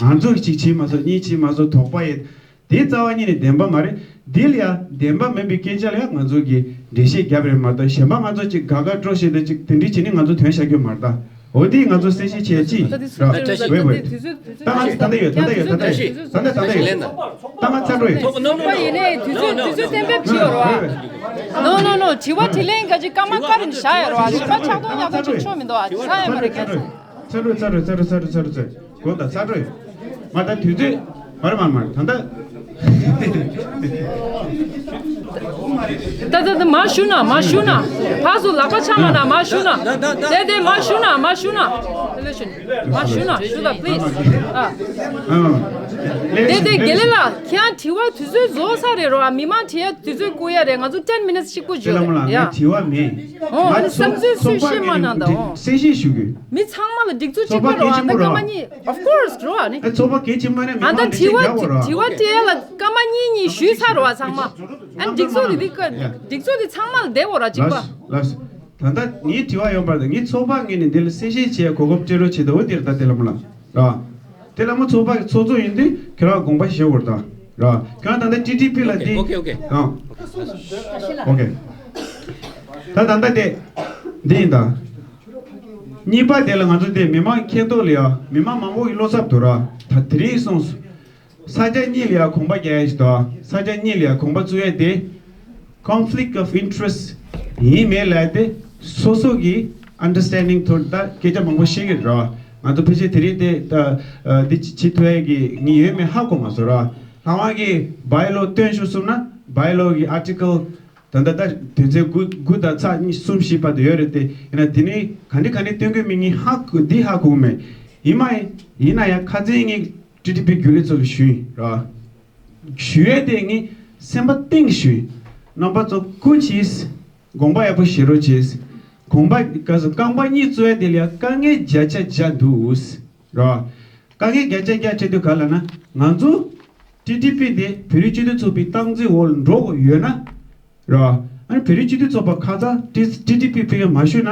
ང་ཚོ་གཅིག་བྱེད་མ་སོང་གཉིས་བྱེད་མ་སོང་དོགས་པ་ཡོད། དེ་རྩ་བ་ཉིད་ནས་བདེན་པ་མ་རེད། འདི་ལ་ཡ་བདེན་པ་མིན་པའི་སྐད་ཆ་ལ་ཡ་ང་ཚོ་གིས་འགྲེལ་བཤད་རྒྱབ་རེད་མ་གཏོགས་གཞན་པ་ང་ཚོ་གཅིག་དགའ་དགའ་སྤྲོ་བྱེད་དེ་གཅིག་དེ་འདྲ་བྱེད་ནི་ང་ཚོ་དོན་བྱ་རྒྱུ་མ་རེད་ད། འོ་དེ་ང་ཚོ་གསལ་བཤད་བྱེད་ཅིག་ར། ད་ང་ཚོ་ད་ལྟ་ཡོད་ད་ལྟ་ཡོད་ད་ལྟ་ཡོད་ད་ལྟ་ད་ལྟ་ད་ལྟ་ཡོད། ད་ང་ཚ་འགྲོ་ཡོད། ཐོག་ནོ་ནོ་ནོ། ཡིན་ནའི་དུས་ཚོད་དུས་ཚོད་གཏན་འབེབས་བྱས་ཡོད་རེད་བ། ནོ་ནོ་ནོ། དྲི་བ་དྲིས་ལན་ག་ཅིག་སྐར་མ་སྐར་རིམ་བཞག་ཡོད་རེད་བ། གཞན་པ་ཆག་ཐུང་ཉག་ཐུང་ཅིག་ཆོག་མི་འདུག་བ། ཆག་ཡོད་མ་རེད་ཁྱེད་ཚོ། ཚ་རུ་ཚ་རུ་ཚ་རུ་ཚ་རུ་ཚ་རུ་ཚ། དགོངས་དག་ཚ་རུ། མ་ད་དུས་ཚོད་མར་མར་མར་ད་ད། ད་ད་ད་མ་ཞུ་ན་མ་ཞུ་ན། ཕར་ཚུར་ལག་པ་འཆང་མ་ན་མ་ཞུ་ན། དེ་དེ་མ་ཞུ་ན་མ་ཞུ་ན། དེ་ལས་ཞུ་ན། མ་ཞུ་ན་ཞུ་ད་please། ཨ། དེ་དེ་དགེ་ལེགས་ལགས་ཁྱེད་རང་དྲི་བ་དུས་ཚོད་རྫོགས་ས་རེད་རོ། ཨ་མི་མང་དྲི་ཡ་དུས་ཚོད་བསྐུར་ཡ་རེད། ང་ཚོ་ten minutes་གཅིག་པོ་བརྗོད་རེད་ཡ། ང་དྲི་བ་མེད། ཨོ་ཨ་ནི་བསམ་ཚུལ་སུས་བཤད་མ་གནང་དང་ཨོ། གསལ་བཤད་ཞུ་གི། མི་ཚང་མ་ལ་སྒྲིག་འཛུགས་གཅིག་པ་རོ། ཨ་ད་སྐར་མ་གཉིས་of course་རོ། ཨ་ནི་ཨ་ཚོགས་པ་གལ་ཆེན་པོ་རེད། མི་ཨ་ད་མང་དྲི་བ་དྲི་བ་སྤྲད་ཡ་ལ་སྐར་མ་གཉིས་གཉིས་ཞུས་ཚར་རོ། ཨ་ཚང་མ་ཨ་སྒྲིག་འཛུགས་དེ་དེ་སྒྲིག་འཛུགས་དེ་ཚང་མ་ལ་བདེ་བོ་ར་གཅིག་པ། ལགས་ལགས། ད་ལྟ་ངའི་དྲི་བ་ཡོང་བར་དང་ངའི་ཚོགས་པ་ངོས་ནས་འདི་ལ་གསལ་བཤད་བྱེད་གོ་སྐབས་སྤྲད་རོགས་བྱེད་དོ། འོ་འདིར་ད་དེ་ལ་མོ་ལ་ར། དེ་ལ་མོ་ཚོགས་པ་གི་ཚོགས་གཙོ་ཡིན་དུས་ཁྱེད་རང་དགོངས་པ་བཞེས་དགོས་རེད་ད་ར། ཁྱེད་རང་ད་ལྟ་ཊི་ཊི་པི་ལ་འདི་ཨོ་ཁེ་ཨོ་ཁེ། ཨང་། ཨོ་ཁེ། ད་ད་ལྟ་དེ་འདི་ཡིན་ད། གཉིས་པ་དེ་ལ་ང་ཚོ་དེ་མི་མང་ཁེ་ཐོག་ལ་ཡ་མི་མང་མང་པོ་གི་བློ་འཚབ་འདུག་ར། ད་དེ་རིང་སོང་། ས་ཆ་གཉིས་ལ་ཡ་གོམ་པ་རྒྱག་ཡ་ཞིག་འདུག་ས་ཆ་གཉིས་ལ་ཡ་གོམ་པ་བཙུགས་ཡ་དེ། conflict of interest ཡིན་མེད་ལབ་དེ་སོ་སོ་གི་understanding ཐོག་ད་སྐད་ཆ་མང་པོ་བཤད་ཀྱི་རེད། ང་ཚོ་ཕལ་ཆེར་དེ་རིང་དེ་ད་འདི་བྱེད་ཐུབ་ཡ་གི་ངས་ཡོད་མེད་ཧ་གོ་མ་སོང་ར། ལྷ་དབང་གིས་by law བཏོན་ཤོག་གསུངས་ན་by law གི་article ད་ལྟ་ད་དོན་ཚན་དགུ་དགུ་དང་ཚེག་གཉིས་གསུམ་བཞི་བར་དུ་ཡོད་རེད་དེ། ཡིན་ན་དེ་ནི་ག་འདྲ་ག་འདྲ་བཏོན་དགོས་མིན་ངས་ཧ་གོ་འདི་ཧ་གོ་གི་མེད། ཡིན་མ་ཡིན་ཡིན་ན་ཡང་ཁ་སང་ངས་ཊི་ཊི་པི་རྒྱུན་ལས་ཚོ་ལ་ཞུས་ཡིན་ར། ཞུ་ཡས་དེ་ངས་སེམས་པ་གཏིང་ཞུས། རྣམ་པ་ཚོ་སྐུ་མཁྱེན། དགོངས་པ་ཡག་པོ་བཞེས་རོགས་བྱེད། དགོངས་པ་ག་ས་རྐང་པ་གཉིས་བཙུགས་ཡས་དེ་ལ་ཡང་དཀའ་ངལ་བརྒྱ་ཆ་བརྒྱ་འདུག་ར། དཀའ་ངལ་བརྒྱ་ཆ་བརྒྱ་བྱེད་དུས་ག་ལ་ན་ང་ཚོ་ཊི་ཊི་པི་དེ་བོད་རིགས་སྤྱི་མཐུན་ཚོགས་པའི་སྟངས་འཛིན་འོག་ལ་འགྲོ་དགོས་ཡོད་ན་ར། ཨ་ནི་བོད་རིགས་སྤྱི་མཐུན་ཚོགས་པ་ཁ་ཚ་ཊི་ཊི་པི་ཕེ་མ་ཞུས་ན།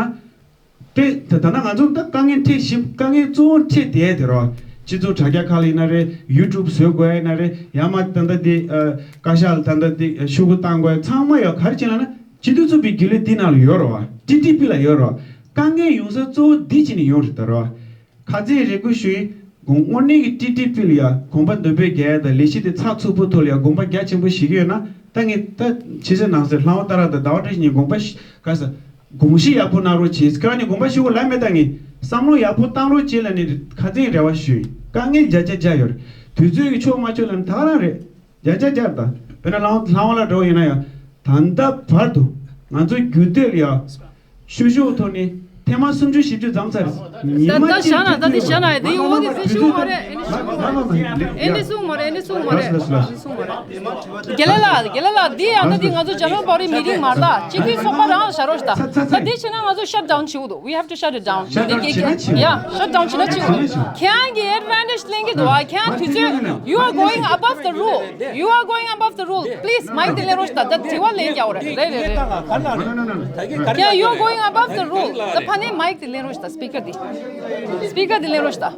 དེ་ད་ད་ན་ང་ཚོ་ད་དཀའ་ངལ་འཕྲད་བཞིན་དཀའ་ངལ་གཙོ་བོ་འཕྲད་བསྡད་དེ་རོ། སྤྱི་ཚོགས་དྲ་རྒྱ་ཁག་ལ་ཡིན་ན་རེད། ཡུ་ཊུབ་བཟོ་དགོས་ཡིན་ན་རེད། ཡང་མ་ད་ལྟ་དེ་ཨ་བཀའ་ཤག་ལ་ད་ལྟ་དེ་ཤོག་གུ་བཏང་དགོས་ཚང་མ་ཡོད། ག་རེ་བྱས་ལབ་ན་སྤྱི་མཐུན་ཚོགས་པའི་རྒྱུན་ལས་འདི་ནང་ལ་ཡོད་རོ། ཊི་ཊི་པི་ལ་ཡོད་རོ། དཀའ་ངལ་ཡོང་ས་གཙོ་བོ་འདི་བྱས་ནས་ཡོང་རེད་ད་རོ། ཁ་རྩང་རེ་སྐུལ་ཞུ་ཡིན། དགོངས་དངོས་གནས་ཀྱི་ཊི་ཊི་པི་ལ་ཡ་གོམ་པ་མདུན་སྤོས་རྒྱག་ཡ་དང་ལས་གཞི་དེ་ཚགས་ཚུད་པོ་ཐོག་ལ་ཡ་དགོངས་པ་རྒྱ་ཆེན་པོ་བཞེས་ཀྱི་ཡོད་ན་ད་ངས་ད་ཕྱི་ཚེས་ནང་གསེས་ལྷ་དབང་ཏཱ་ར་དང་ཟླ་བ་བཀྲ་ཤིས་གཉིས་དགོངས་པ་ག་ས། དགོངས་གཞི་ཡག་པོ་གནང་རོགས་བྱེད། ཁྱེད་རང་གཉིས་དགོངས་པ་ཞུ་དགོས་ལབ་མེད་ད། ངས་བསམ་བློ་ཡག་པོ་བཏང་རོགས་བྱེད་ལབ་ནས་ཁ་རྩང་རེ་བ་ཞུས་ཡིན། དཀའ་ངལ་བརྒྱ་ཆ་བརྒྱ་ཡོད་རེད། དུས་ཚོད་ཀྱི་ཆོག་མ་ཆོག་ལབ་ན་ད་ག་རང་རེད། བརྒྱ་ཆ་བརྒྱ་རེད་ད། དཔེར་ན་ལྷ་དབང་ལྷ་དབང་ལ་འགྲོ་ཡིན་ན་ཡང་ད་ལྟ་བར་དུ་ང་ཚོ་རྒྱུད་སྟོད་ལ་ཡ་བཤུ་གཞོག་ཐོག་ནས་ ཐེངས་མ་སུམ་ཅུ་བཞི་བཅུ་མཚམས་ཚར། ད་ད་བཞག་ན་ད་འདི་བཞག་ན་ཡ་འདི་ཡོང་གི་འདི་ཤུགས་མ་རེད། ཨེ་འདི་ཤུགས་མ་རེད། ཨེ་འདི་ཤུགས་མ་རེད། ཨེ་འདི་ཤུགས་མ་རེད། ཨེ་འདི་ཤུགས་མ་རེད། དགེ་ལེགས་ལགས། དགེ་ལེགས་ལགས། འདི་ཡང་ད་འདི་ང་ཚོ་ཇ་ནོར་པ་རི་མི་རིང་མ་རེད་ད། སྤྱི་འཐུས་ཚོགས་པ་རང་ལ་བཞག་རོགས་ཞུ་ད། ད་འདི་བྱས་ན་ང་ཚོ་ཤཊ་ཌའོན་བྱེད་དགོས་འདུག We have to shut it down. འདི་གེ་གེ་ཡ་ཤཊ་ཌའོན་བྱེད་ན་བྱེད་དགོས། ཁྱེད་རང་གི་ཨེ་ཌི་ཝན་ཊེཇ་ལེན་གྱི་འདུག་ཨ། ཁྱེད་རང་དུས་ཚོད། You are going above the rule. You are going above the rule. Please མའིག་དེ་ལེན་རོགས་ཞུ་ད། ད་དྲི་བ་ལེན་རྒྱག་རེད། རེད་རེད་རེད། ཁྱེད་རང་you are going above the rule. ད་ཕ་ནས་མའིག་དེ་ལེན་རོགས་ཞུ་ད། སི་པི་ཀར་དེ། སི་པི་ཀར་དེ་ལེན་རོགས་ཞུ་ད།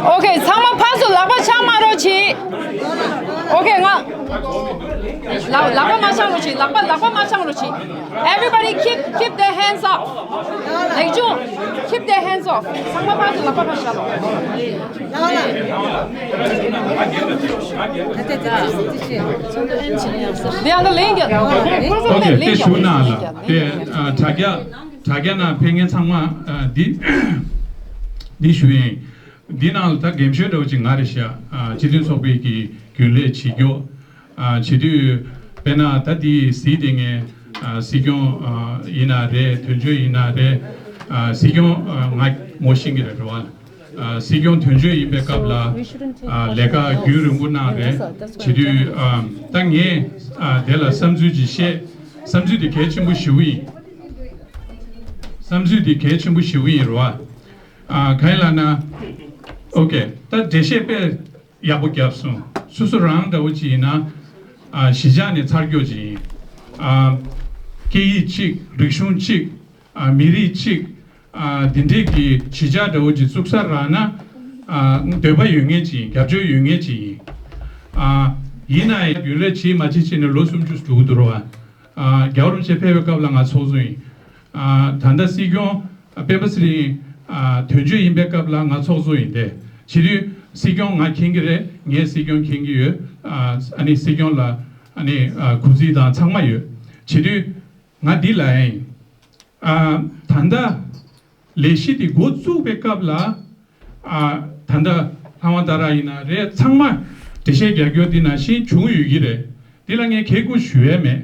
ཨོ་ཁེ། ཚང་མ་ཕར་ཚུར་ལག་པ་འཆང་མ་རོགས་གྱིས། ཨོ་ཁེ། ང་ལག་ལག་པ་མ་འཆང་རོགས་གྱིས། ལག་པ་ལག་པ་མ་འཆང་རོགས་གྱིས། Everybody keep keep their hands up. ལེགས་བྱུང་། Keep their hands up. ཚང་མ་ཕར་ཚུར་ལག་པ་ཕར་བཞག་རོགས། ལགས་ལགས། དེ་ཡང་ད་ལན་རྒྱག་ཨོ་ཁེ། དེ་ཞུ་ན་ལ་དེ་ཨ་དྲ་རྒྱ་དྲ་རྒྱ་ནང་ཕེབས་མཁན་ཚང་མ་ཨ་འདི་འདི་ཞུ་ཡིན། འདི་ནང་ལ་ད་འགེམ་ཤོས་འདྲ་བོ་ཅིག་ང་རེད་ཤག་ཨ་སྤྱི་མཐུན་ཚོགས་པའི་གི་རྒྱུན་ལས་བྱེད་རྒྱུ། ཨ་བྱེད་དུས་དཔེར་ན་ད་འདི་གཟིགས་བསྡད་མཁན་ཨ་སྲིད་སྐྱོང་ཨ་ཡིན་ན་རེད། དོན་གཅོད་ཡིན་ན་རེད། ཨ་སྲིད་སྐྱོང་ཨ་ང་ངོ་ཤེས་ཀྱི་རེད་རེད་བ། ཨ་སྲིད་སྐྱོང་དོན་གཅོད་ཡིན་པའི་སྐབས་ལ་ཨ་ལས་ཀ་རྒྱུན་རིང་པོ་གནང་རེད། བྱེད་དུས་ཨ་ད་ངས་ཨ་དེ་ལ་བསམ་ཚུལ་ཅིག་བཤད། བསམ་ཚུལ་དེ་གལ་ཆེན་པོ་ཞེ་པོ་ཡིན། བསམ་ཚུལ་དེ་གལ་ཆེན་པོ་ཞེ་པོ་ཡིན་རེད་བ། ཨ་གང་ཡིན་ལབ་ན། ཨོ་ཁེ། ད་འགྲེལ་བཤད་དཔེ་ཡག་པོ་བརྒྱབ་སོང་། སོ་སོ་རང་འདྲ་བོ་ཅིག་ཡིན་ན། ཨ་གཞིས་ཆགས་ནས་ཚར་ཀྱོག་ཅིག་ཡིན། ཨ་སྐད་ཡིག་གཅིག་རིག་གཞུང་གཅིག་ཨ་མི་རིགས་གཅིག་ཨ་འདི་འདྲས་ཀྱི་གཞིས་ཆགས་འདྲ་བོ་ཅིག་བཙུགས་ས་རག་ན། ཨ་འདོད་པ་ཡོད་མཁན་ཅིག་ཡིན། རྒྱབ་སྐྱོར་ཡོད་མཁན་ཅིག་ཡིན། ཨ་ཡིན་ན་ཡང་རྒྱུན་ལས་བྱེད་མ་བྱེད་བྱས་ནས་ལོ་སུམ་ཅུ་འགྲོ་གི་འདུག་རེད་བ། ཨ་རྒྱལ་བ་རིན་པོ་ཆེ་ཕེབས་པའི་སྐབས་ལ་ང་ཚོགས་གཙོ་ཡིན། ཨ་ད་ལྟ་སྲིད་སྐྱོང་ཨ་སྤེན་པ་ཚེ་རིང་ཨ་དོན་གཅོད་ཡིན་པའི་སྐབས་ལ་ང་ཚོགས་གཙོ་ཡིན་ཏེ། བྱེད་དུས་སྲིད་སྐྱོང་ང་མཁྱེན་གྱི་རེད། ངས་སྲིད་སྐྱོང་མཁྱེན་གྱི་ཡོད། ཨ་ཨ་ནི་སྲིད་སྐྱོང་ལ་ཨ་ནི་ཨ་གུས་བརྩི་དང་ཚང་མ་ཡོད། བྱེད་དུས་ང་འདི་ལ་ཡིན། ཨ་ད་ལྟ་ལས་གཞི་འདི་འགོ་བཙུགས་པའི་སྐབས་ལ། ཨ་ད་ལྟ་ལྷ་དབང་རྟ་ར་ཡིན་ན་རེད། ཚང་མ་འགྲེལ་བཤད་རྒྱག་རྒྱུ་འདི་ནང་བཞིན་བྱུང་ཡོད་ཀྱི་རེད། འདི་ལ་ངས་ཁེ་ཁུར་ཞུ་ཡས་མེད།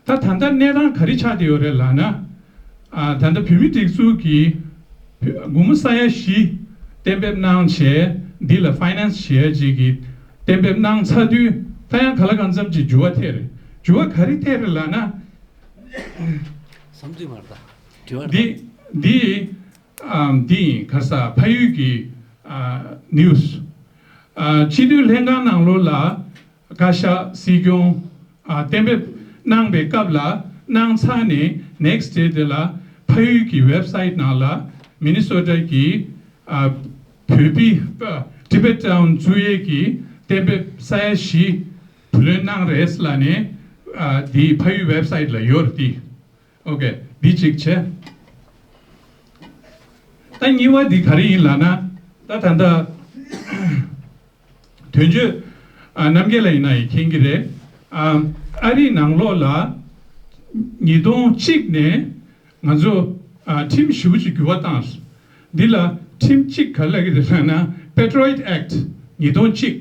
ད་ད་ལྟ་གནས་སྟངས་ག་རེ་ཆགས་བསྡད་ཡོད་རེད་ལབ་ན། ཨ་ད་ལྟ་བོད་མིའི་སྒྲིག་འཛུགས་ཀྱིས་སྒོར་མོ་ས་ཡ་བཞི་གཏན་འབེབས་གནང་བྱས། འདི་ལ་ཕའི་ནན་སི་བྱེད་ཡས་ཅིག་གི་གཏན་འབེབས་གནང་ཚར་དུས། ད་ཡང་ག་ལ་གང་འཚམ་ཅིག་འགྱུར་བ་ཐེབས་རེད། འགྱུར་བ་ག་རེ་ཐེབས་རེད་ལབ་ན། བསམ་ཚུལ་མ་རེད་ད། དྲི་བ་རེད་འདི་ད། འདི་ཨམ་འདི་ཡིན། ག་རེ་ཟ། ཕ་ཡུལ་གྱི་ཨ་ནིའུ་སི། ཨ་སྤྱི་འཐུས་ལྷན་ཁང་ནང་ལོགས་ལ་བཀའ་ཤག་སྲིད་སྐྱོང་ཨ་གཏན་འབེབས་གནང་པའི་སྐབས་ལ། གནང་ཚར་ནས་ནེག་སི་ཌེ་དེ་ལ་ཕ་ཡུལ་གྱི་ཝེབ་སའིཊ་ནང་ལ་མི་ནི་སོ་ཊ་གི་ཨ་བོད་པའི་ཨ་ཊི་བེཊ་ཊའུན་བཙུགས་ཡས་ཀྱི་གཏན་འབེབས་ས་ཡ་བཞི་བུ་ལོན་གནང་རེད་ལབ་ནས། ཨ་འདི་ཕ་ཡུལ་ཝེབ་སའིཊ་ལ་ཡོད་རེད་འདི། ཨོ་ཁེ། འདི་གཅིག་བྱས། ད་གཉིས་པ་འདི་ག་རེ་ཡིན་ལབ་ན། ད་ད་ལྟ་དོན་གཅོད་ཨ་རྣམ་རྒྱལ་ལགས་ཡིན་ན་ཡང་མཁྱེན་གྱི་རེད། ཨ་ཨ་རིའི་ནང་ལོགས་ལ་ཉིས་སྟོང་གཅིག་ནས་ང་ཚོ་ཨ་ཁྲིམས་ཞེ་པོ་ཅིག་འགྱུར་བ་བཏང་། འདི་ལ་ཁྲིམས་གཅིག་ག་རེ་ལབ་ཀྱི་རེད་ལབ་ན། Patriot Act ཉིས་སྟོང་གཅིག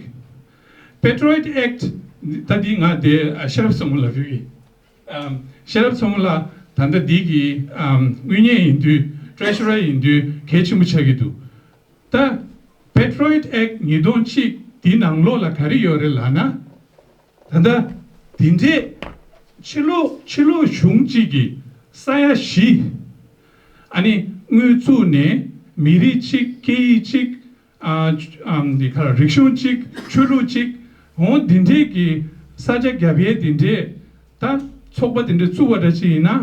Patriot Act ད་འདི་ང་དེ་ཨ་ཤེས་རབ་བསམ་གླིང་ལ་ཕུལ་གྱི། ཨམ་ཤེས་རབ་བསམ་གླིང་ལགས་ད་ལྟ་འདི་གི་ཨམ་དངུལ་གཉེར་ཡིན་དུས། ཊེ་རེ་ཤུ་རར་ཡིན་དུས་གལ་ཆེན་པོ་ཆགས་ཀྱི་འདུག་ད་Patriot Act ཉིས་སྟོང་གཅིག་འདི་ནང་ལོགས་ལ་ག་རེ་ཡོད་རེད་ལབ་ན། ད་ལྟ་འདི་འདྲས་ཕྱི་ལོགས་ཕྱི་ལོགས་གཞུང་གཅིག་གིས་ས་ཡ་བཞི། ཨ་ནི་དངུལ་བཙུགས་ནས་མི་རིགས་གཅིག་སྐད་ཡིག་གཅིག་ཨ་ཨམ་འདི་ག་རེ། རིག་གཞུང་གཅིག་ཆོས་ལུགས་གཅིག་འོ་འདི་འདྲས་ཀྱི་ས་ཆ་རྒྱབ་ཡས་འདི་འདྲས། ད་ཚོགས་པ་འདི་འདྲས་བཙུགས་པ་འདྲ་ཅིག་ཡིན་ན།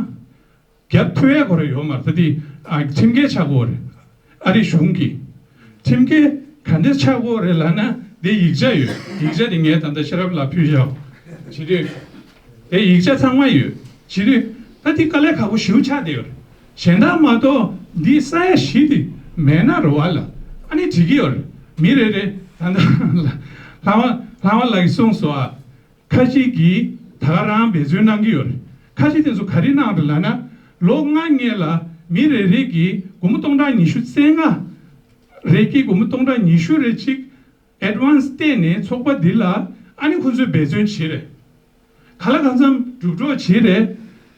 རྒྱབ་ཐུབ་ཡས་ཁོ་རང་ཡོད་མ་རེད། ད་འདི་ཨ་ཁྲིམས་འགལ་ཆགས་ཀྱི་ཡོད་རེད། ཨ་རི་གཞུང་གིས། ཁྲིམས་འགལ་ག་འདྲས་ཆགས་ཀྱི་ཡོད་རེད་ལབ་ན། འདི་ཡིག་ཆ་ཡོད། ཡིག་ཆ་འདི་ངས་ད་ལྟ་ཤེས་རབ་ལགས་ཕུལ་བཞག་བྱེད་དུས། དེ་ཡིག་ཆ་ཚང་མ་ཡོད། བྱེད་དུས་ད་འདི་དཀའ་ལས་ཁག་པོ་ཞེ་པོ་ཆགས་བསྡད་ཡོད་རེད། གཞན་དག་མ་གཏོགས་འདི་ས་ཡ་བཞི་འདི་མེད་ན་རེད་བ་ལ། ཨ་ནི་འགྲིག་གི་ཡོད་རེད། མི་རེ་རེ་ད་ལྟ་ལྷ་དབང་ལྷ་དབང་ལགས་ཀྱིས་གསུངས་སོང་ཨ། ཁ་ཅིག་གིས་ད་ག་རང་འབད་བརྩོན་གནང་གི་ཡོད་རེད། ཁ་ཅིག་དེ་ཚོ་ག་རེ་གནང་རེད་ལབ་ན། ལོ་ལྔ་སྔོན་ལ་མི་རེ་རེ་གིས་སྒོར་མོ་སྟོང་ཕྲག་ཉི་ཤུ་རྩ་ལྔ་ རེ་ཀི་སྒོར་མོ་སྟོང་ཕྲག་ཉི་ཤུ་རེ་གཅིག་ཨེ་ཌི་ཝན་སི་བལྟས་ནས་ཚོགས་པ་འདི་ལ་ཨ་ནི་ཁོ་ཚོས་འབད་བརྩོན་བྱེད་རེད། ག་ལ་གང་འཚམ་སྒྲུབ་གྲོགས་བྱེད་རེད།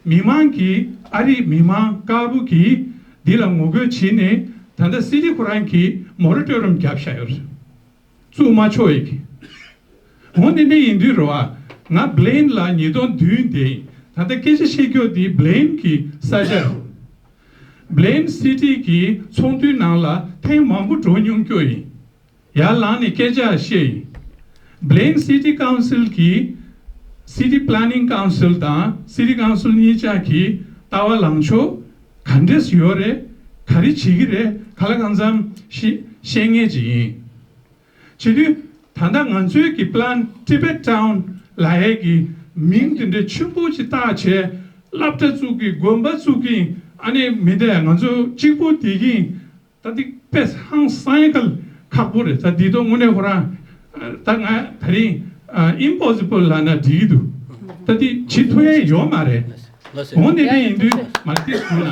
མི་མང་གིས་ཨ་རིའི་མི་མང་དཀར་པོ་གིས་འདི་ལ་ངོ་རྒོལ་བྱེད་ནས་ད་ལྟ་སི་ཊི་ཁོ་རང་གིས་མོ་ར་ཊོ་རི་ཡམ་བརྒྱབ་བཞག་ཡོད་རེད། བཙུགས་མ་ཆོག་ཡིག་བོད་འདི་འདྲ་ཡིན་དུས་རེད་བ། ང་བྷི་ལེན་ལ་ཉིས་སྟོང་བདུན་དེ་ད་ལྟ་སྐད་ཆ་བཤད་རྒྱུ་འདི་བྷི་ལེན་གྱི་ས་ཆ་རེད། བྷི་ལེན་སི་ཊི་གི་ཚོགས་འདུའི་ནང་ལ་ཐེངས་མང་པོ་འགྲོ་མྱོང་རྒྱུ་ཡིན། ཡར་ལངས་ནས་སྐད་ཆ་བཤད་ཡིན། བྷི་ལེན་སི་ཊི་ཀའུན་སིལ་གྱི་སི་ཊི་པི་ལེ་ནིང་ཀའུན་སིལ་དང་སི་ཊི་ཀའུན་སིལ་གཉིས་ཆ་གི་ལྟ་བ་ལངས་ཕྱོགས་ག་འདྲས་ཡོད་རེད། ག་རེ་བྱེད་ཀྱི་རེད། ག་ལ་གང་འཚམ་ཤེས་ཤེས་མཁན་ཅིག་ཡིན། བྱེད་དུས་ད་ལྟ་ང་ཚོའི་གི་པི་ལན་ཊི་བེཊ་ཊའུན་ལབ་ཡས་ཀྱི་མིང་དེ་འདྲ་ཆེན་པོ་ཅིག་བཏགས་བྱས་སློབ་གྲྭ་བཙུགས་ཀྱིན་དགོན་པ་བཙུགས་ཀྱིན་ཨ་ནི་མི་འདྲ་ང་ཚོ་གཅིག་པུ་བསྡད་ཀྱིན་ད་འདི་དཔེ་ཧང་སང་ཡ་གལ་ཁག་པོ་རེད། ད་འདི་དོ་དངོས་གནས་ཁོ་རང་ད་ང་ད་རིང་ཨིམ་པོ་སི་བལ་ལབ་ན་འགྲིག་གི་འདུག་ད་འདི་བྱེད་ཐུབ་ཡ་ཡོད་མ་རེད། འོ་ནི་དེ་ཡིན་དུས་མ་ཏིས་དུས་ན།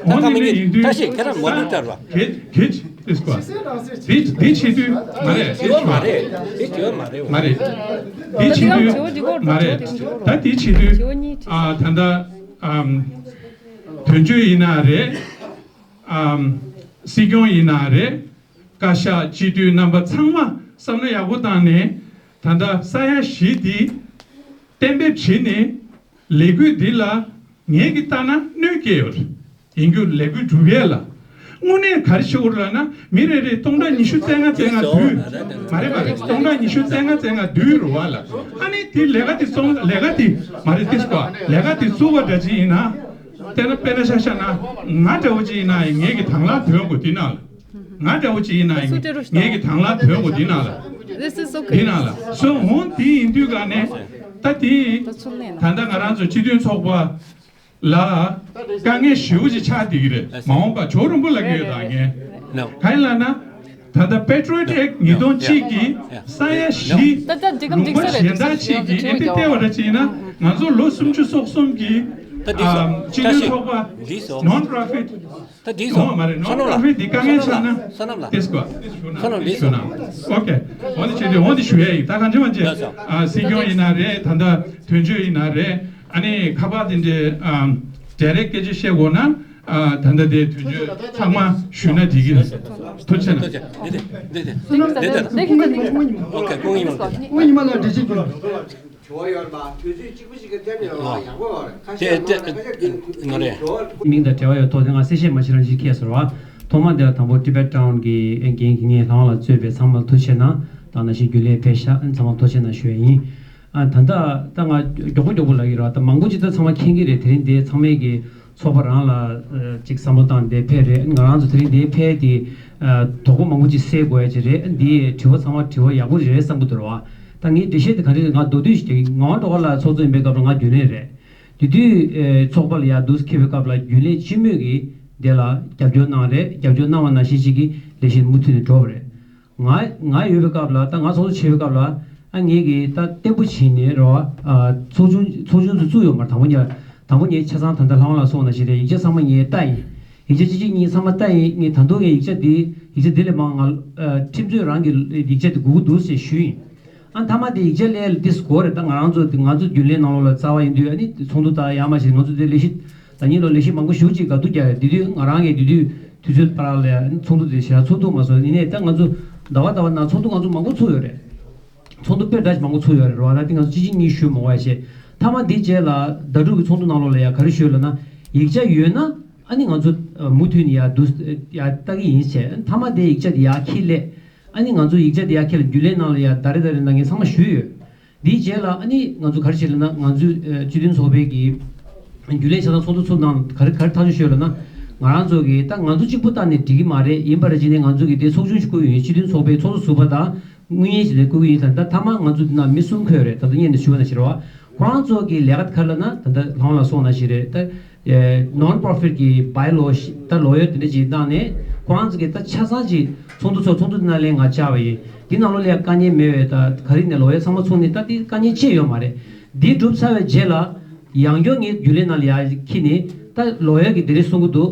འོ་ནི་དེ་ཡིན་དུས་ད་ཤེས་ཁྱེད་རང་མ་ནུ་ལྟར་བ། གེ་གེ་ཏིས་གོ། དེ་དེ་བྱེད་དུས་མ་རེད། དེ་བྱེད་མ་རེད། དེ་བྱེད་མ་རེད། མ་རེད། དེ་བྱེད་དུས་མ་རེད། ད་དེ་བྱེད་དུས་ཨ་ད་ལྟ་ཨམ་དོན་གཅོད་ཡིན་ན་རེད། ཨམ་སྲིད་སྐྱོང་ཡིན་ན་རེད། བཀའ་ཤག་སྤྱི་འཐུས་རྣམ་པ་ཚང་མ་བསམ་བློ་ཡག་པོ་བཏང་ནས་ད་ལྟ་ས་ཡ་བཞི་འདི་གཏན་འབེབས་བྱེད་ནས་ལས་འགུལ་འདི་ལ་ངེད་ཀྱིས་ལྟ་ན་གནོད་སྐྱེལ་ཡོད་རེད། ཡིན་རྒྱུ་ལས་འགུལ་སྒྲུབ་ཡས་ལ། དངོས་གནས་ག་རེ་བྱེད་དགོས་རེད་ལབ་ན་མི་རེ་རེས་སྟོང་ཕྲག་ཉི་ཤུ་རྩ་ལྔ་རྩ་ལྔ་བསྡུས། མ་རེད་མ་རེད། སྟོང་ཕྲག་ཉི་ཤུ་རྩ་ལྔ་རྩ་ལྔ་བསྡུས་རུ་བ་ལ། ཨ་ནི་དེ་ལས་ཀ་དེ་སོང་ལས་ཀ་དེ་མ་རེད་དེ་སྐོར་ལས་ཀ་དེ་བཙུགས་པ་འདྲ་ཅིག་ཡིན་ན། དེ་ན་དཔེར་ན་ཆ་བཞག་ན་ང་འདྲ་བོ་ཅིག་ཡིན་ན་ཡང་ངེད་ཀྱི་དང་བླངས་དོན་དགོས་དེ་ན་ལ། ང་འདྲ་བོ་ཅིག་ཡིན་ན་ཡང་ངེད་ཀྱི་དང་བླངས་དོན་དགོས་དེ་ན་ལ། This is okay. དེ་ན་ལ་སོ་འོང་དེ་ཡིན་དུས་ག་ནས་ད་དེ་ད་ལྟ་ང་རང་ཚོ་སྤྱི་མཐུན་ཚོགས་པ། ལ། དཀའ་ངལ་ཞེ་པོ་ཅིག་ཆགས་བསྡད་ཀྱི་རེད། མ་འོངས་པ་ཇོ་རིན་པོ་ལབ་ཀྱི་ཡོད་ད་ངས། གང་ཡིན་ལབ་ན། ད་ལྟ་Patriot Act ཉིས་སྟོང་གཅིག་གི་ས་ཡ་བཞི་ལུང་པ་གཞན་དག་ཅིག་གིས་ཨེ་འདི་བལྟས་པ་འདྲ་ཅིག་ཡིན་ན་ང་ཚོ་ལོ་སུམ་ཅུ་སོ་གསུམ་གྱི་སྤྱི་མཐུན་ཚོགས་པ་non profit ད་འདི་སོང་། ཨོ་མ་རེད། non profit འདི་དཀའ་ངལ་ཆགས་ན་ཏེ་སྐོར་ཏེ་ཞུ་ན་ཏེ་ཞུ་ན། ཨོ་ཁེ། འོ་འདི་བྱས་ཏེ་འོ་འདི་ཞུ་ཡ་ཡིན། ད་གང་ཅི་མ་ཅི་ཨ་སྲིད་སྐྱོང་ཡིན་ན་རེད། ད་ལྟ་དོན་གཅོད་ཡིན་ན་རེད། ཨ་ནི་ཁ་པར་དེ་འདྲའི་ཨམ་direct སྐད་ཆ་བཤད་དགོས་ན་ཨ་ད་ལྟ་དེ་དོན་གཅོད་ཚང་མ་ཞུས་ན་འགྲིག་གི་རེད། ཐུགས་རྗེ་གནང་། འདི་དེ་འདི་དེ་འདི་དེ་ཨོ་ཁེ། ཀོང་ཡིན་མ། ཀོང་ཡིན་མ་ལ་འགྲེལ་བཤད་རྒྱུ། དྲི་བ་ཡོད་པ་དུས་ཚོད་གཅིག་པུ་ཞིག་གི་སྟེང་ནས་ཡོང་བ་ཡག་པོ་ཡོད་རེད། ཁ་ཤས་ང་རེད། ང་རེད། མིང་དང་འབྲེལ་བ་ཡོད་ཐོག་དེ་ང་གསལ་བཤད་མ་བྱེད་རང་ཞིག་ཁས་ཟེར་བ། ཐོག་མ་དེ་ལ་དང་པོ་Tibet Town གི་འགན་འཁྱེར་མཁན་ལྷ་དབང་ལགས་གཙོས་པའི་ཚང་མར་ཐུགས་རྗེ་གནང་། དང་ནང་བཞིན་རྒྱུན་ལས་ཕེབས་ཤག་ཚང་མར་ཐུགས་རྗེ་གནང་ཞུ་ཡ་ཡིན། ཨ་ད་ལྟ་ད་ང་མགྱོགས་པོ་མགྱོགས་པོ་ལབ་ཀྱི་རེད་བ། ད་མང་པོ་ཅིག་ད་ཚང་མ་མཁྱེན་གྱི་རེད། དེ་རིང་འདི་ཚང་མས་ཀྱི་ཚོགས་པ་རང་ལ་ཅིག་བསམ་བློ་བཏང་སྟེ་ཕེབས་རེད། ང་རང་ཚོ་དེ་རིང་འདི་ཕེབས་ཏེ་དོགས་པ་མང་པོ་ཅིག་སེལ་དགོས་ཡ་ཅིག་རེད། འདི་དྲི་བ་ཚང་མ་དྲི་བ་ཡག་པོ་རེད་བསམ་གྱི་འདུག་རེད་བ། ད་ངའི་འགྲེལ་བཤད་དེ་ག་རེ་རེད། ང་མདོར་བསྡུས་ཤིག་ང་དབང་སྒྲོལ་དཀར་ལགས་ཚོགས་གཙོ་ཡིན་པའི་སྐབས་ལ་ང་རྒྱུན་ལས་རེད། དེ་དུས་ཨེ་ཚོགས་པ་ལ་ཡར་འདུག་འཁེལ་བའི་སྐབས་ལ་རྒྱུན་ལས་སྤྱི་མོས་ཀྱིས་དེ་ལ་རྒྱབ་སྐྱོར་གནང་རེད། རྒྱབ་སྐྱོར་གནང་བ་ནང་བཞིན་ཞིག་གིས་ལས་གཞི་མུ་མཐུད་ནས་འགྲོ་བ་རེད། ང་ང་ཡོད་པའི་སྐབས་ལ་ད་ང་ཚོགས་གཙོ་བྱེད་པའི་སྐབས་ལ་ཨ་ངེད་ཀྱིས་ད་བརྟན་པོ་བྱས་ནས་རེད་བ། ཨ་ཚོགས་ཆུང་ཚོགས་ཆུང་ཚོ་བཙུགས་ཡོད་མ་རེད། དང་པོ་ཉིད་དང་པོ་ངས་ཆ་ཚང་ད་ལྟ་ལྷ་དབང་ལགས་གསུངས་ནང་བཞིན་རེད། ཡིག་ཆ་ཚང་མ་ངས་ལྟ་ཡིན། ཡིག་ཆ་གཅིག་གཅིག་གཉིས་ཚང་མ་ལྟ་ཡིན། ངས་ད་དུང་ངས་ཡིག་ཆ་འདི་ཡིག་ཆ་འདི་ལས་མང་ང་ཨ་ཁྲིམས་རྩོད་རང་གི་ཡིག་ཆ་འདི་དགོས་ཀྱི་འདུག་ཅེས་ཞུས་ཡིན། ཨ་མཐའ་མ་དེ་ཡིག་ཆ་ལས་ལ་ཏིས་གོ་རེད། ད་ང་རང་ཚོ་ང་ཚོ་རྒྱུན་ལས་ནང་ལོགས་ལ་རྩ་བ་ཡིན་དུས་ཨ་ནི་ཚོགས་འདུ་དང་ཡར་མར་ཞིག་ང་ཚོ་དེ་ལས་གཞི་ད་ཉིན་ལོ་ལས་གཞི་མང་པོ་ཞེ་པོ་ཅིག་འགབ་རྡུང་རྒྱག་ཡོད། དེ་དུས་ང་རང་གིས་དེ་དུས་དུས་ཚོད་ལྟར་ལ་ཚོགས་འདུ་དེ་ཞེ་དྲག་ཚོགས་ཐུབ་མ་སོང་། ཡིན་ནའི་ད་ང་ཚོ་ཟླ་བ་ཟླ་བ་ནང་ཚོགས་འདུ་ང་ཚོ་མང་པོ་ཚུགས་ཡོད་རེད། ཚོགས་འདུ་དཔེ་འདྲ་ཞིག་མང་པོ་ཚུགས་ཡོད་རེད་རོ། ད་དེ་ང་ཚོ་གཅིག་གཅིག་གཉིས་ཞུས་མ་དགོས་ཡ་བྱས། མཐའ་མ་འདི་རྗེས་ལ་ཟླ་དྲུག་གི་ཚོགས་འདུ་ནང་ལོགས་ལ་ཡ་ག་རེ་ཞུས་ལབ་ན། ཡིག་ཆ་ཡོད་ན་ཨ་ནི་ང་ཚོ་མུ་མཐུད་ནས་ཡ་འདུག་ཡ་ལྟ་གི་ཡིན་བྱས། མཐའ་མ་དེ་ཡིག་ཆ་དེ་ཡ་ཁྱི་ལས། ཨ་ནི་ང་ཚོ་ཡིག་ཆ་དེ་ཡར་ཁྱེར་ལ་རྒྱུན་ལས་ནང་ལ་ཡར་ཟླ་རེ་ཟླ་རེ་ནང་ངས་ཚང་མ་ཞུས་ཡོད། དེའི་རྗེས་ལ་ཨ་ནི་ང་ཚོ་ག་རེ་བྱས་ལབ་ན། ང་ཚོའི་ཨ་སྤྱི་མཐུན་ཚོགས་པའི་གི་རྒྱུན་ལས་ཆ་ཚང་ཚོགས་འདུ་ཚོགས་ནང་ག་རེ་ག་རེ་ཐག་གཅོད་ཞུས་ལབ་ན། ང་རང་ཚོ་གི་ད་ང་ཚོ་གཅིག་པུ་བལྟས་ནས་འགྲིག་གི་མ་རེད། ཡིན་པ་རེད་ཅེས་ནས་ང་ཚོ་གི་དེ་ཚོགས་ཆུང་ཞིག་བསྐོ་གི་ཡོད། སྤྱི་མཐུན་ཚོགས་པའི་ཚོགས་གཙོ་ཟུར་པ་དང་དངུལ་གཉེར་ཞིག་ལ་བསྐོ་གི་ཡོད། ད་ད་མཐའ་མ་ང་ཚོ་འདི་ན་མི་གསུམ་འཁོད་རེད། ད་ལྟ་སྔོན་ནས་ཞུས་པ་ནང་བཞིན་རེད་བ། ཁོ་རང་ཚོ་གི་ལས་ཀ་ག་རེ་ལབ་ན། ད་ལྟ་ལྷ་དབང་ལགས་གསུངས་ནང་བཞིན་རེད། ད་ཨེ་non profit གི་by law ཞིག་ད་ལོ་ཡར་དེ་འདྲ་ཅིག་བཏང་ནས་ཁོ་རང་ཚོ་གི་ད་ཆ་ཚང་ཅིག་ཚོགས་འདུ་ཚོགས། ཚོགས་འདུ་དེ་ནང་ལ་ང་བཅར་བ་ཡིན། དེ་ནང་ལོགས་ལ་ཡ་དཀའ་ངལ་མེད་པའི་ད་ག་རེ་ནས་ལོ་ཡར་ཚང་མ་ཚུགས་ནས་ད་དེ་དཀའ་ངལ་ཅི་ཡོད་མ་རེད། འདི་གྲུབ་ཚར་བའི་རྗེས་ལ་ཡང་བསྐྱར་ངས་རྒྱུན་ལས་ནང་ལ་ཡར་འཁྱེར་ནས་ད་ལོ་ཡར་གི་དེ་རིང་གསུང་གི་འདུག་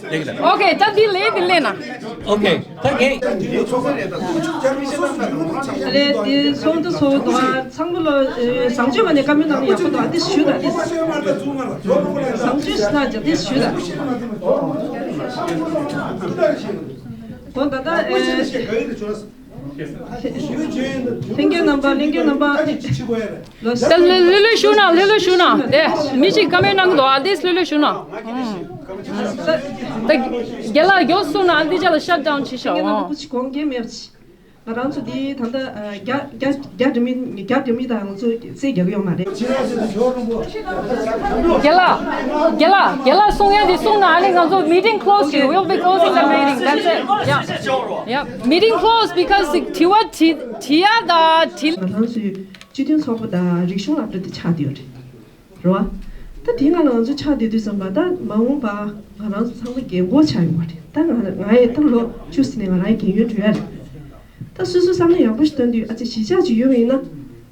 ལེགས་ལ། ཨོ་ཁེ། ད་འདི་ལེན་འདི་ལེན་ན། ཨོ་ཁེ། ད་ངས། ཨ་ལེ། འདི་སོང་དུ་སོང་དུ་ཨ་ཚང་མ་ལ་ཨེ་བཟང་སྤྱོད་པ་ནས་བཀའ་མོལ་གནང་ཡག་པོ་འདུག་ཨ་འདི་ཞུ་ད་འདི། བཟང་སྤྱོད་ཞུ་ད་འདི་ཞུ་ད། གོ་ད་ད་ཨེ། ལྷན་རྒྱས་རྣམ་པ། ལྷན་རྒྱས་རྣམ་པ། ད་ལྷོད་ལྷོད་ཞུ་ན། ལྷོད་ལྷོད་ཞུ་ན། དེ་མི་ཞིག་བཀའ་མོལ་གནང་གི་འདུག་ཨ་དེས་ལྷོད་ལྷོད་ཞུ་ན། ད་རྒན་ལགས་མགྱོགས་གསུངས་ན་ཨ་འདི་ཅག་ལ་ཤཊ་ཌའོན་བྱེད་ཤག་ལྷན་རྒྱས་རྣམ་པ། ཨོ། སྐུ་མཁྱེན་དགོངས་འགལ་མེད་པ། ང་རང་ཚོ་འདི་ད་ལྟ་རྒྱ་རྒྱ་རྒྱ་འགྲིམ་མི་རྒྱ་འགྲིམ་མི་དང་ང་ཚོ་རྩིས་རྒྱག་གི་ཡོད་མ་རེད། རྒན་ལགས། རྒན་ལགས། རྒན་ལགས་གསུང་ཡ་འདི་གསུང་ན་ཨ་ནི་ང་ཚོ་meeting closed. We'll be closing the meeting. That's it. Yeah. Yeah. Meeting closed because དྲི་བ་དྲི་དྲི་ཡ་ད་དྲི། ང་རང་ཚོའི་སྤྱི་མཐུན་ཚོགས་པ་དང་རིག་གཞུང་སློབ་གྲྭ་དེ་ཆགས་བསྡད་ཡོད་རེད། རེད་བ། ད་དེ་སྔ་ལ་ང་ཚོ་ཆགས་བསྡད་དུས་ཙམ་པ་ད་མ་འོངས་པ་ང་རང་ཚོ་ཚང་མ་རྒན་གོག་ཆགས་ཡོང་བ་རེད། ད་ང་ང་ཡི་ད་ལོ་བཅུ་ཟིན་ནས་ང་རང་རྒན་ཡོལ་འགྲོ་ཡ་རེད། ད་སོ་སོ་བསམ་བློ་ཡག་པོ་ཞིག་བཏོན་དུས་ཨ་ཙི་གཞིས་ཆགས་ཅིག་ཡོད་པ་ཡིན་ན་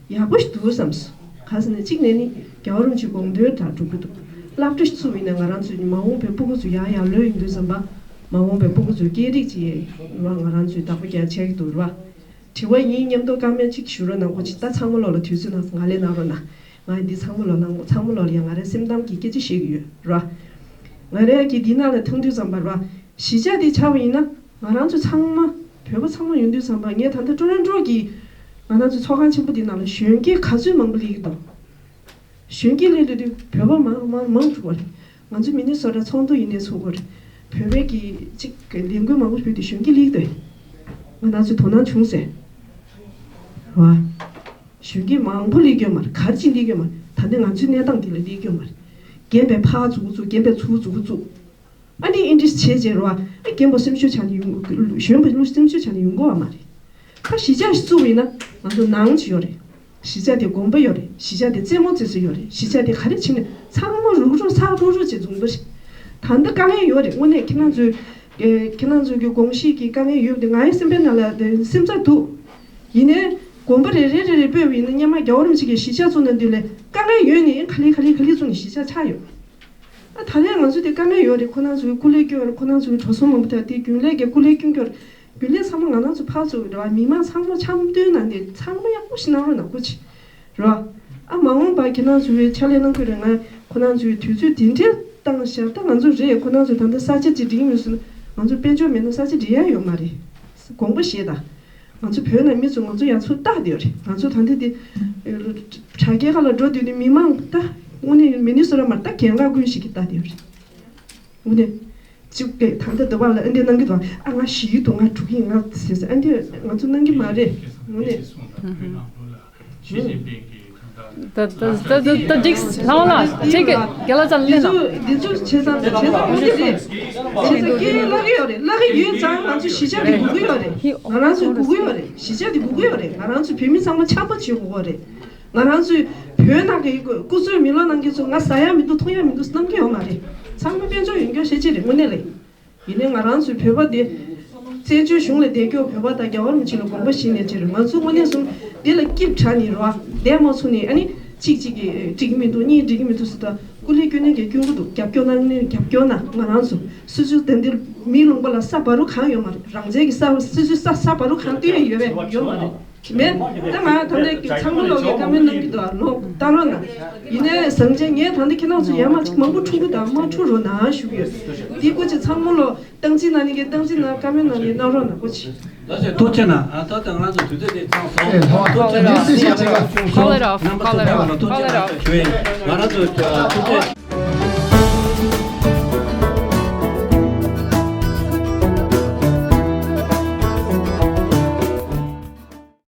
ཡག་པོ་ཞིག་འདུག་བསམ་སོང་ ག་ཟེར་ན་གཅིག་ནས་ནི་རྒྱལ་བ་རིན་པོ་ཆེའི་དགོངས་དོན་དག་སྒྲུབ་ཀྱི་འདུག་སློབ་གྲྭ་ཞིག་བཙུགས་པ་ཡིན་ན་ང་རང་ཚོའི་མ་འོངས་པའི་སྤུ་གུ་ཚོ་ཡར་ཡར་ལོས་ཡོང་དུས་ཙམ་པ། མ་འོངས་པའི་སྤུ་གུ་ཚོའི་སྐད་རིགས་ཅིག་ཡིན་ན་ང་རང་ཚོས་བདག་པོ་རྒྱག་ཆགས་ཀྱི་འདུག་རེད་བ། དྲི་བ་ཡིན་མཉམ་དུ་བཀའ་མོལ་གཅིག་ཞུ་རོགས་གནང་། གོ་ཅིག་ད་ཚང་མ་ལོག་ལ་དུས་ཚོད་ནང་ང་ལས་གནང་རོགས་གནང་། ང་འདི་ཚང་མ་ལོག་ལ་ཚང་མ་ལོག་ལ་ཡང་ང་རའི་སེམས་གཏམ་གྱི་སྐད་ཆ་བཤད་ཀྱི་ཡོད་རེད་བ། ང་རའི་གི་འདི་ནང་ལ་ཐོན་དུས་ཙམ་པ་རེད་བ། གཞིས་ཆགས་འདི་ཆགས་པ་ཡིན་ན་ང་རང་ཚོ་ཚང་མ་བོད་པ་ཚང་མ་ཡོང་དུས་ཙམ་པ་ངས་ད་ལྟ་ཀྲོ་རོན་ཀྲོ་གི་ང་རང་ཚོ་ཚོགས་ཁང་ཆེན་པོ་འདི་ནང་ལ་གཞོན་སྐྱེས་ག་ཚོད་མང་པོ་སླེབས་ཀྱི་འདུག་གཞོན་སྐྱེས་སླེབས་སླེབས་དུས་བོད་པ་མང་མང་མང་འགྲོ་བ་རེད། ང་ཚོ་མི་ནི་སོ་ཊ་ཚོགས་འདུ་ཡིན་ནའི་ཚོགས་དགོས་རེད། བོད་པའི་གི་གཅིག་གི་ལས་འགུལ་མང་པོ་བྱས་ཏེ་གཞོན་སྐྱེས་སླེབས་འདུག་ང་རང་ཚོ་དོ་སྣང་བྱུང་ཟེར་བ། གཞོན་སྐྱེས་མང་པོ་སླེབས་ཀྱི་ཡོད་མ་རེད། ག་རེ་བྱས་སླེབས་ཀྱི་ཡོད་མ་རེད། ད་ནི་ང་ཚོའི་གནས་སྟངས་འདི་ལ་སླེབས་ཀྱི་ཡོད་མ་རེད། རྒན་པའི་ཕར་འཛུགས་འཛུགས། རྒན་པའི་ཚུར་འཛུགས་འཛུགས། ཨ་ནི་ཨིན་ཏྲིས་བྱས་བྱས་རོ། ཨ་རྒན་པ་སེམས་ཤུགས་ཆག་ནས་ཡོང་གི། གཞོན་པ་ལུས་སེམས་ཤུགས་ཆག་ནས་ཡོང་གི་ཡོད་མ་རེད། ད་གཞིས་ཆགས་ཤིག་བཙུགས་པ་ཡིན་ན་ང་ཚོ་ནང་ཆེ་ཡོད་རེད། གཞིས་ཆགས་དེ་དགོན་པ་ཡོད་རེད། གཞིས་ཆགས་དེ་རྩེད་མོ་རྩེ་ས་ཡོད་རེད། གཞིས་ཆགས་དེ་ག་རེ་བྱེད་ནས་ཚང་མ་རུག་རུག་ཚགས་རུག་རུག་བྱས་བཟུང་པ་རེད། ད་ལྟ་དཀའ་ངལ་ཡོད་རེད། དངོས་གནས་ཁྱེད་རང་ཚོའི་ཨེ་ཁྱེད་རང་ཚོའི་གི་དགོངས་གཞི་གི་དཀའ་ངལ་ཡོད་པ་དེ་ང་ཡི་སེམས་པའི་ནང་ལ་དེ་སེམས་འཚབ་འདུག་ཡིན་ནའི་དགོན་པ་རེ་རེ་རེ་རེ་སྤོས་པ་ཡིན་ན་སྔོན་མ་རྒྱལ་བ་རིན་པོ་ཆེ་གིས་གཞིས་ཆགས་བཙུགས་གནང་དུས་ལས་དཀའ་ངལ་ཡོད་ནི་ག་ལེ་ག་ལེ་ག་ལེ་བཙུགས་ནས་གཞིས་ཆགས་ཆགས་ཡོད། ཨ་ད་ལན་ང་ཚོ་དེ་དཀའ་ངལ་ཡོད་རེད། ཁོ་རང་ཚོའི་སྐུ་ལས་སྐྱོན་ཡོད་རེད། ཁོ་རང་ཚོའི་འགྲོ་སོང་མང་པོ་དང་དེ་རྒྱུན་ལས་ཀྱི་སྐུ་ལས་སྐྱོན་སྐྱོན་རེད། རྒྱུན་ལས་ཚང་མ་ང་རང་ཚོ་ཕར་ཚུར་རེད་བ། མི་མང་ཚང་མ་འཆམ་མཐུན་ནང་ནས་ཚང་མ་ཡག་པོ་ཞིག་གནང་རོགས་གནང་། གོ་ཆི་རེད་བ། ཨ་མ་འོངས་པ་ཁྱེད་རང་ཚོའི་ཕྱག་ལས་གནང་དགོས་རེད། ང་ཁོ་རང་ཚོའི་དུས་ཚོད་དེ་འདྲའི་བཏང་བཞག་ད་ང་ཚོ་རེད། ཁོ་རང་ཚོ་ད་ལྟ་ས་ཆ་ཅིག་སྒྲིག་མི་སྲིད་ན་ང་ཚོ་དཔལ་འབྱོར་མེད་ན་ས་ཆ་སྒྲིག་ཡ་ཡོད་མ་རེད། དགོངས་པ་བཞེས་དང་། ང་ཚོ་བོད་ནང་མི་ཚོ་ང་ཚོ་ཡང་ཚུར་ལྟ་བསྡད་ཡོད་རེད། ང་ཚོ་ད་ལྟ་དེ་དྲ་རྒྱའི་ཁ་ལ་འགྲོ་དུས་ནི་མི་མང་ད་དངོས་གནས་མི་ནི་སོ་ར་མར་ད་གྱེན་ལ་ཀུན་ཞིག་གིས་ལྟ་བསྡད་ཡོད་རེད། དངོས་གནས་གཅིག་པས་ད་ལྟ་འདི་བ་ལ་ཨ་འདི་གནང་གི་འདུག་ཨ་ང་ཞི་གི་འདུག་ང་འགྲོ་གི་ཡིན་ང་ཟེར་ཟེར་ཨ་འདི་ང་ཚོ་གནང་གི་མ་རེད། དངོས་གནས། ཞི་ཅིན་ཕིང་གིས་ད་ལྟ་ད་ད་ད་ད་འགྲིག་ལྷ་དབང་ལགས་ཁྱེད་ཀྱི་རྒན་ལགས་ཙམ་གླེང་དང་། འདི་ཚོ་འདི་ཚོ་བྱས་ཙང་བྱས་ཙང་དངོས་གནས་རེད། བྱས་ཙང་སྐད་ལབ་ཀྱི་ཡོད་རེད། ལབ་ཀྱི་ཡོད་ཙང་ང་ཚོ་གཞིས་ཆགས་ཀྱི་དགོས་ཀྱི་ཡོད་རེད། ང་རང་ཚོ་དགོས་ཀྱི་ཡོད་རེད། གཞིས་ཆགས་འདི་དགོས་ཀྱི་ཡོད་རེད། ང་རང་ཚོ་བོད་མི་ཚང་མ་འཆམ་པོ་བྱེད་དགོས་ཀྱི་རེད། ང་རང་ཚོའི་བོད་ནང་གི་སྐུ་གསོལ་མི་ལོ་གནང་མཁན་ཚོ་ང་ཟ་ཡ་མི་འདུག་འཐུང་ཡ་མི་འདུག་གནང་གི་ཡོད་མ་རེད། ཚང་མ་དཔལ་འབྱོར་ཡོད་མཁན་ཤེས་ཀྱི་རེད། དངོས་གནས་རེད། ཡིན་ནའི་ང་རང་ཚོའི་བོད་པ་དེ་བཙན་བྱོལ་གཞུང་ལ་བསྡད་རྒྱུ། བོད་པ་དང་རྒྱལ་བ་རིན་པོ་ཆེ་ལ་དགོངས་པ་བཞེས་ནས་བྱས་རེད། ང་ཚོ་དངོས་གནས་སོང་འདི་ལ་སྐྱིད་དྲགས་ནས་རེད་བ། བསྡད་མ་ཚུགས་ནས་ཨ་ནི་གཅིག་གཅིག་གིས་འགྲིག་གི་མི་འདུག་གཉིས་འགྲིག་གི་མི་འདུག་ཟེར། ད་སྐུ་ལས་སྐྱོན་ནས་ཀྱི་སྐྱོན་གྱི་འདུག་རྒྱབ་སྐྱོར་གནང་ནས་རྒྱབ་སྐྱོར་གནང་། ང་རང་ཚོ་སོ་སོའི་དེ་འདིར་མིའི་ལུང་པ་ལ་ས་བ་རུ་གང་ཡོད་མ་རེད། རང་བཙན་གྱི་ས་སོ་སོའི་ས་ས་བ་རུ་གང་སྟོན་ཡ་ཡོད་པས་ཡོད་མ་རེད། མེད། ད་ང་ད་ལྟ་ཚང་མ་ལོག་གི་བཀའ་མོལ་གནང་གི་འདུག་ལོག་བཏང་རོགས་གནང་། ཡིན་ནའི་བཟང་ཆེན་ངས་ད་ལྟ་ཁྱེད་རང་ཚོ་ཡར་མར་ཅིག་མང་པོ་འཁྲུག་གི་དང་མ་འཁྲུག་རོགས་གནང་ཞུ་གི་ཡོད། འདི་སྐུ་མཁྱེན་ཚང་མ་ལོག་སྟངས་འཛིན་གནང་ནི་གི་སྟངས་འཛིན་གནང་། བཀའ་མོལ་གནང་ནི་གནང་རོགས་གནང་། སྐུ་མཁྱེན། ཐུགས་རྗེ་གནང་། ཨ་ད་ལྟ་ང་ཚོ་དུས་ཚོད་དེ་ཚང་སོང་། ཨེ་ལྷ་བ་ཐུགས་རྗེ་གནང་། ལིང་སི་ཞིག་བྱེད་ཀ་ཁྱོད་Call it off. རྣམ་པ་Call it ཚོ་off. ཕེབས་པ་ལ་ཐུགས་རྗེ་གནང་ཞུ་ཡིན། ང་རང་ཚོ་ཐུགས་རྗེ།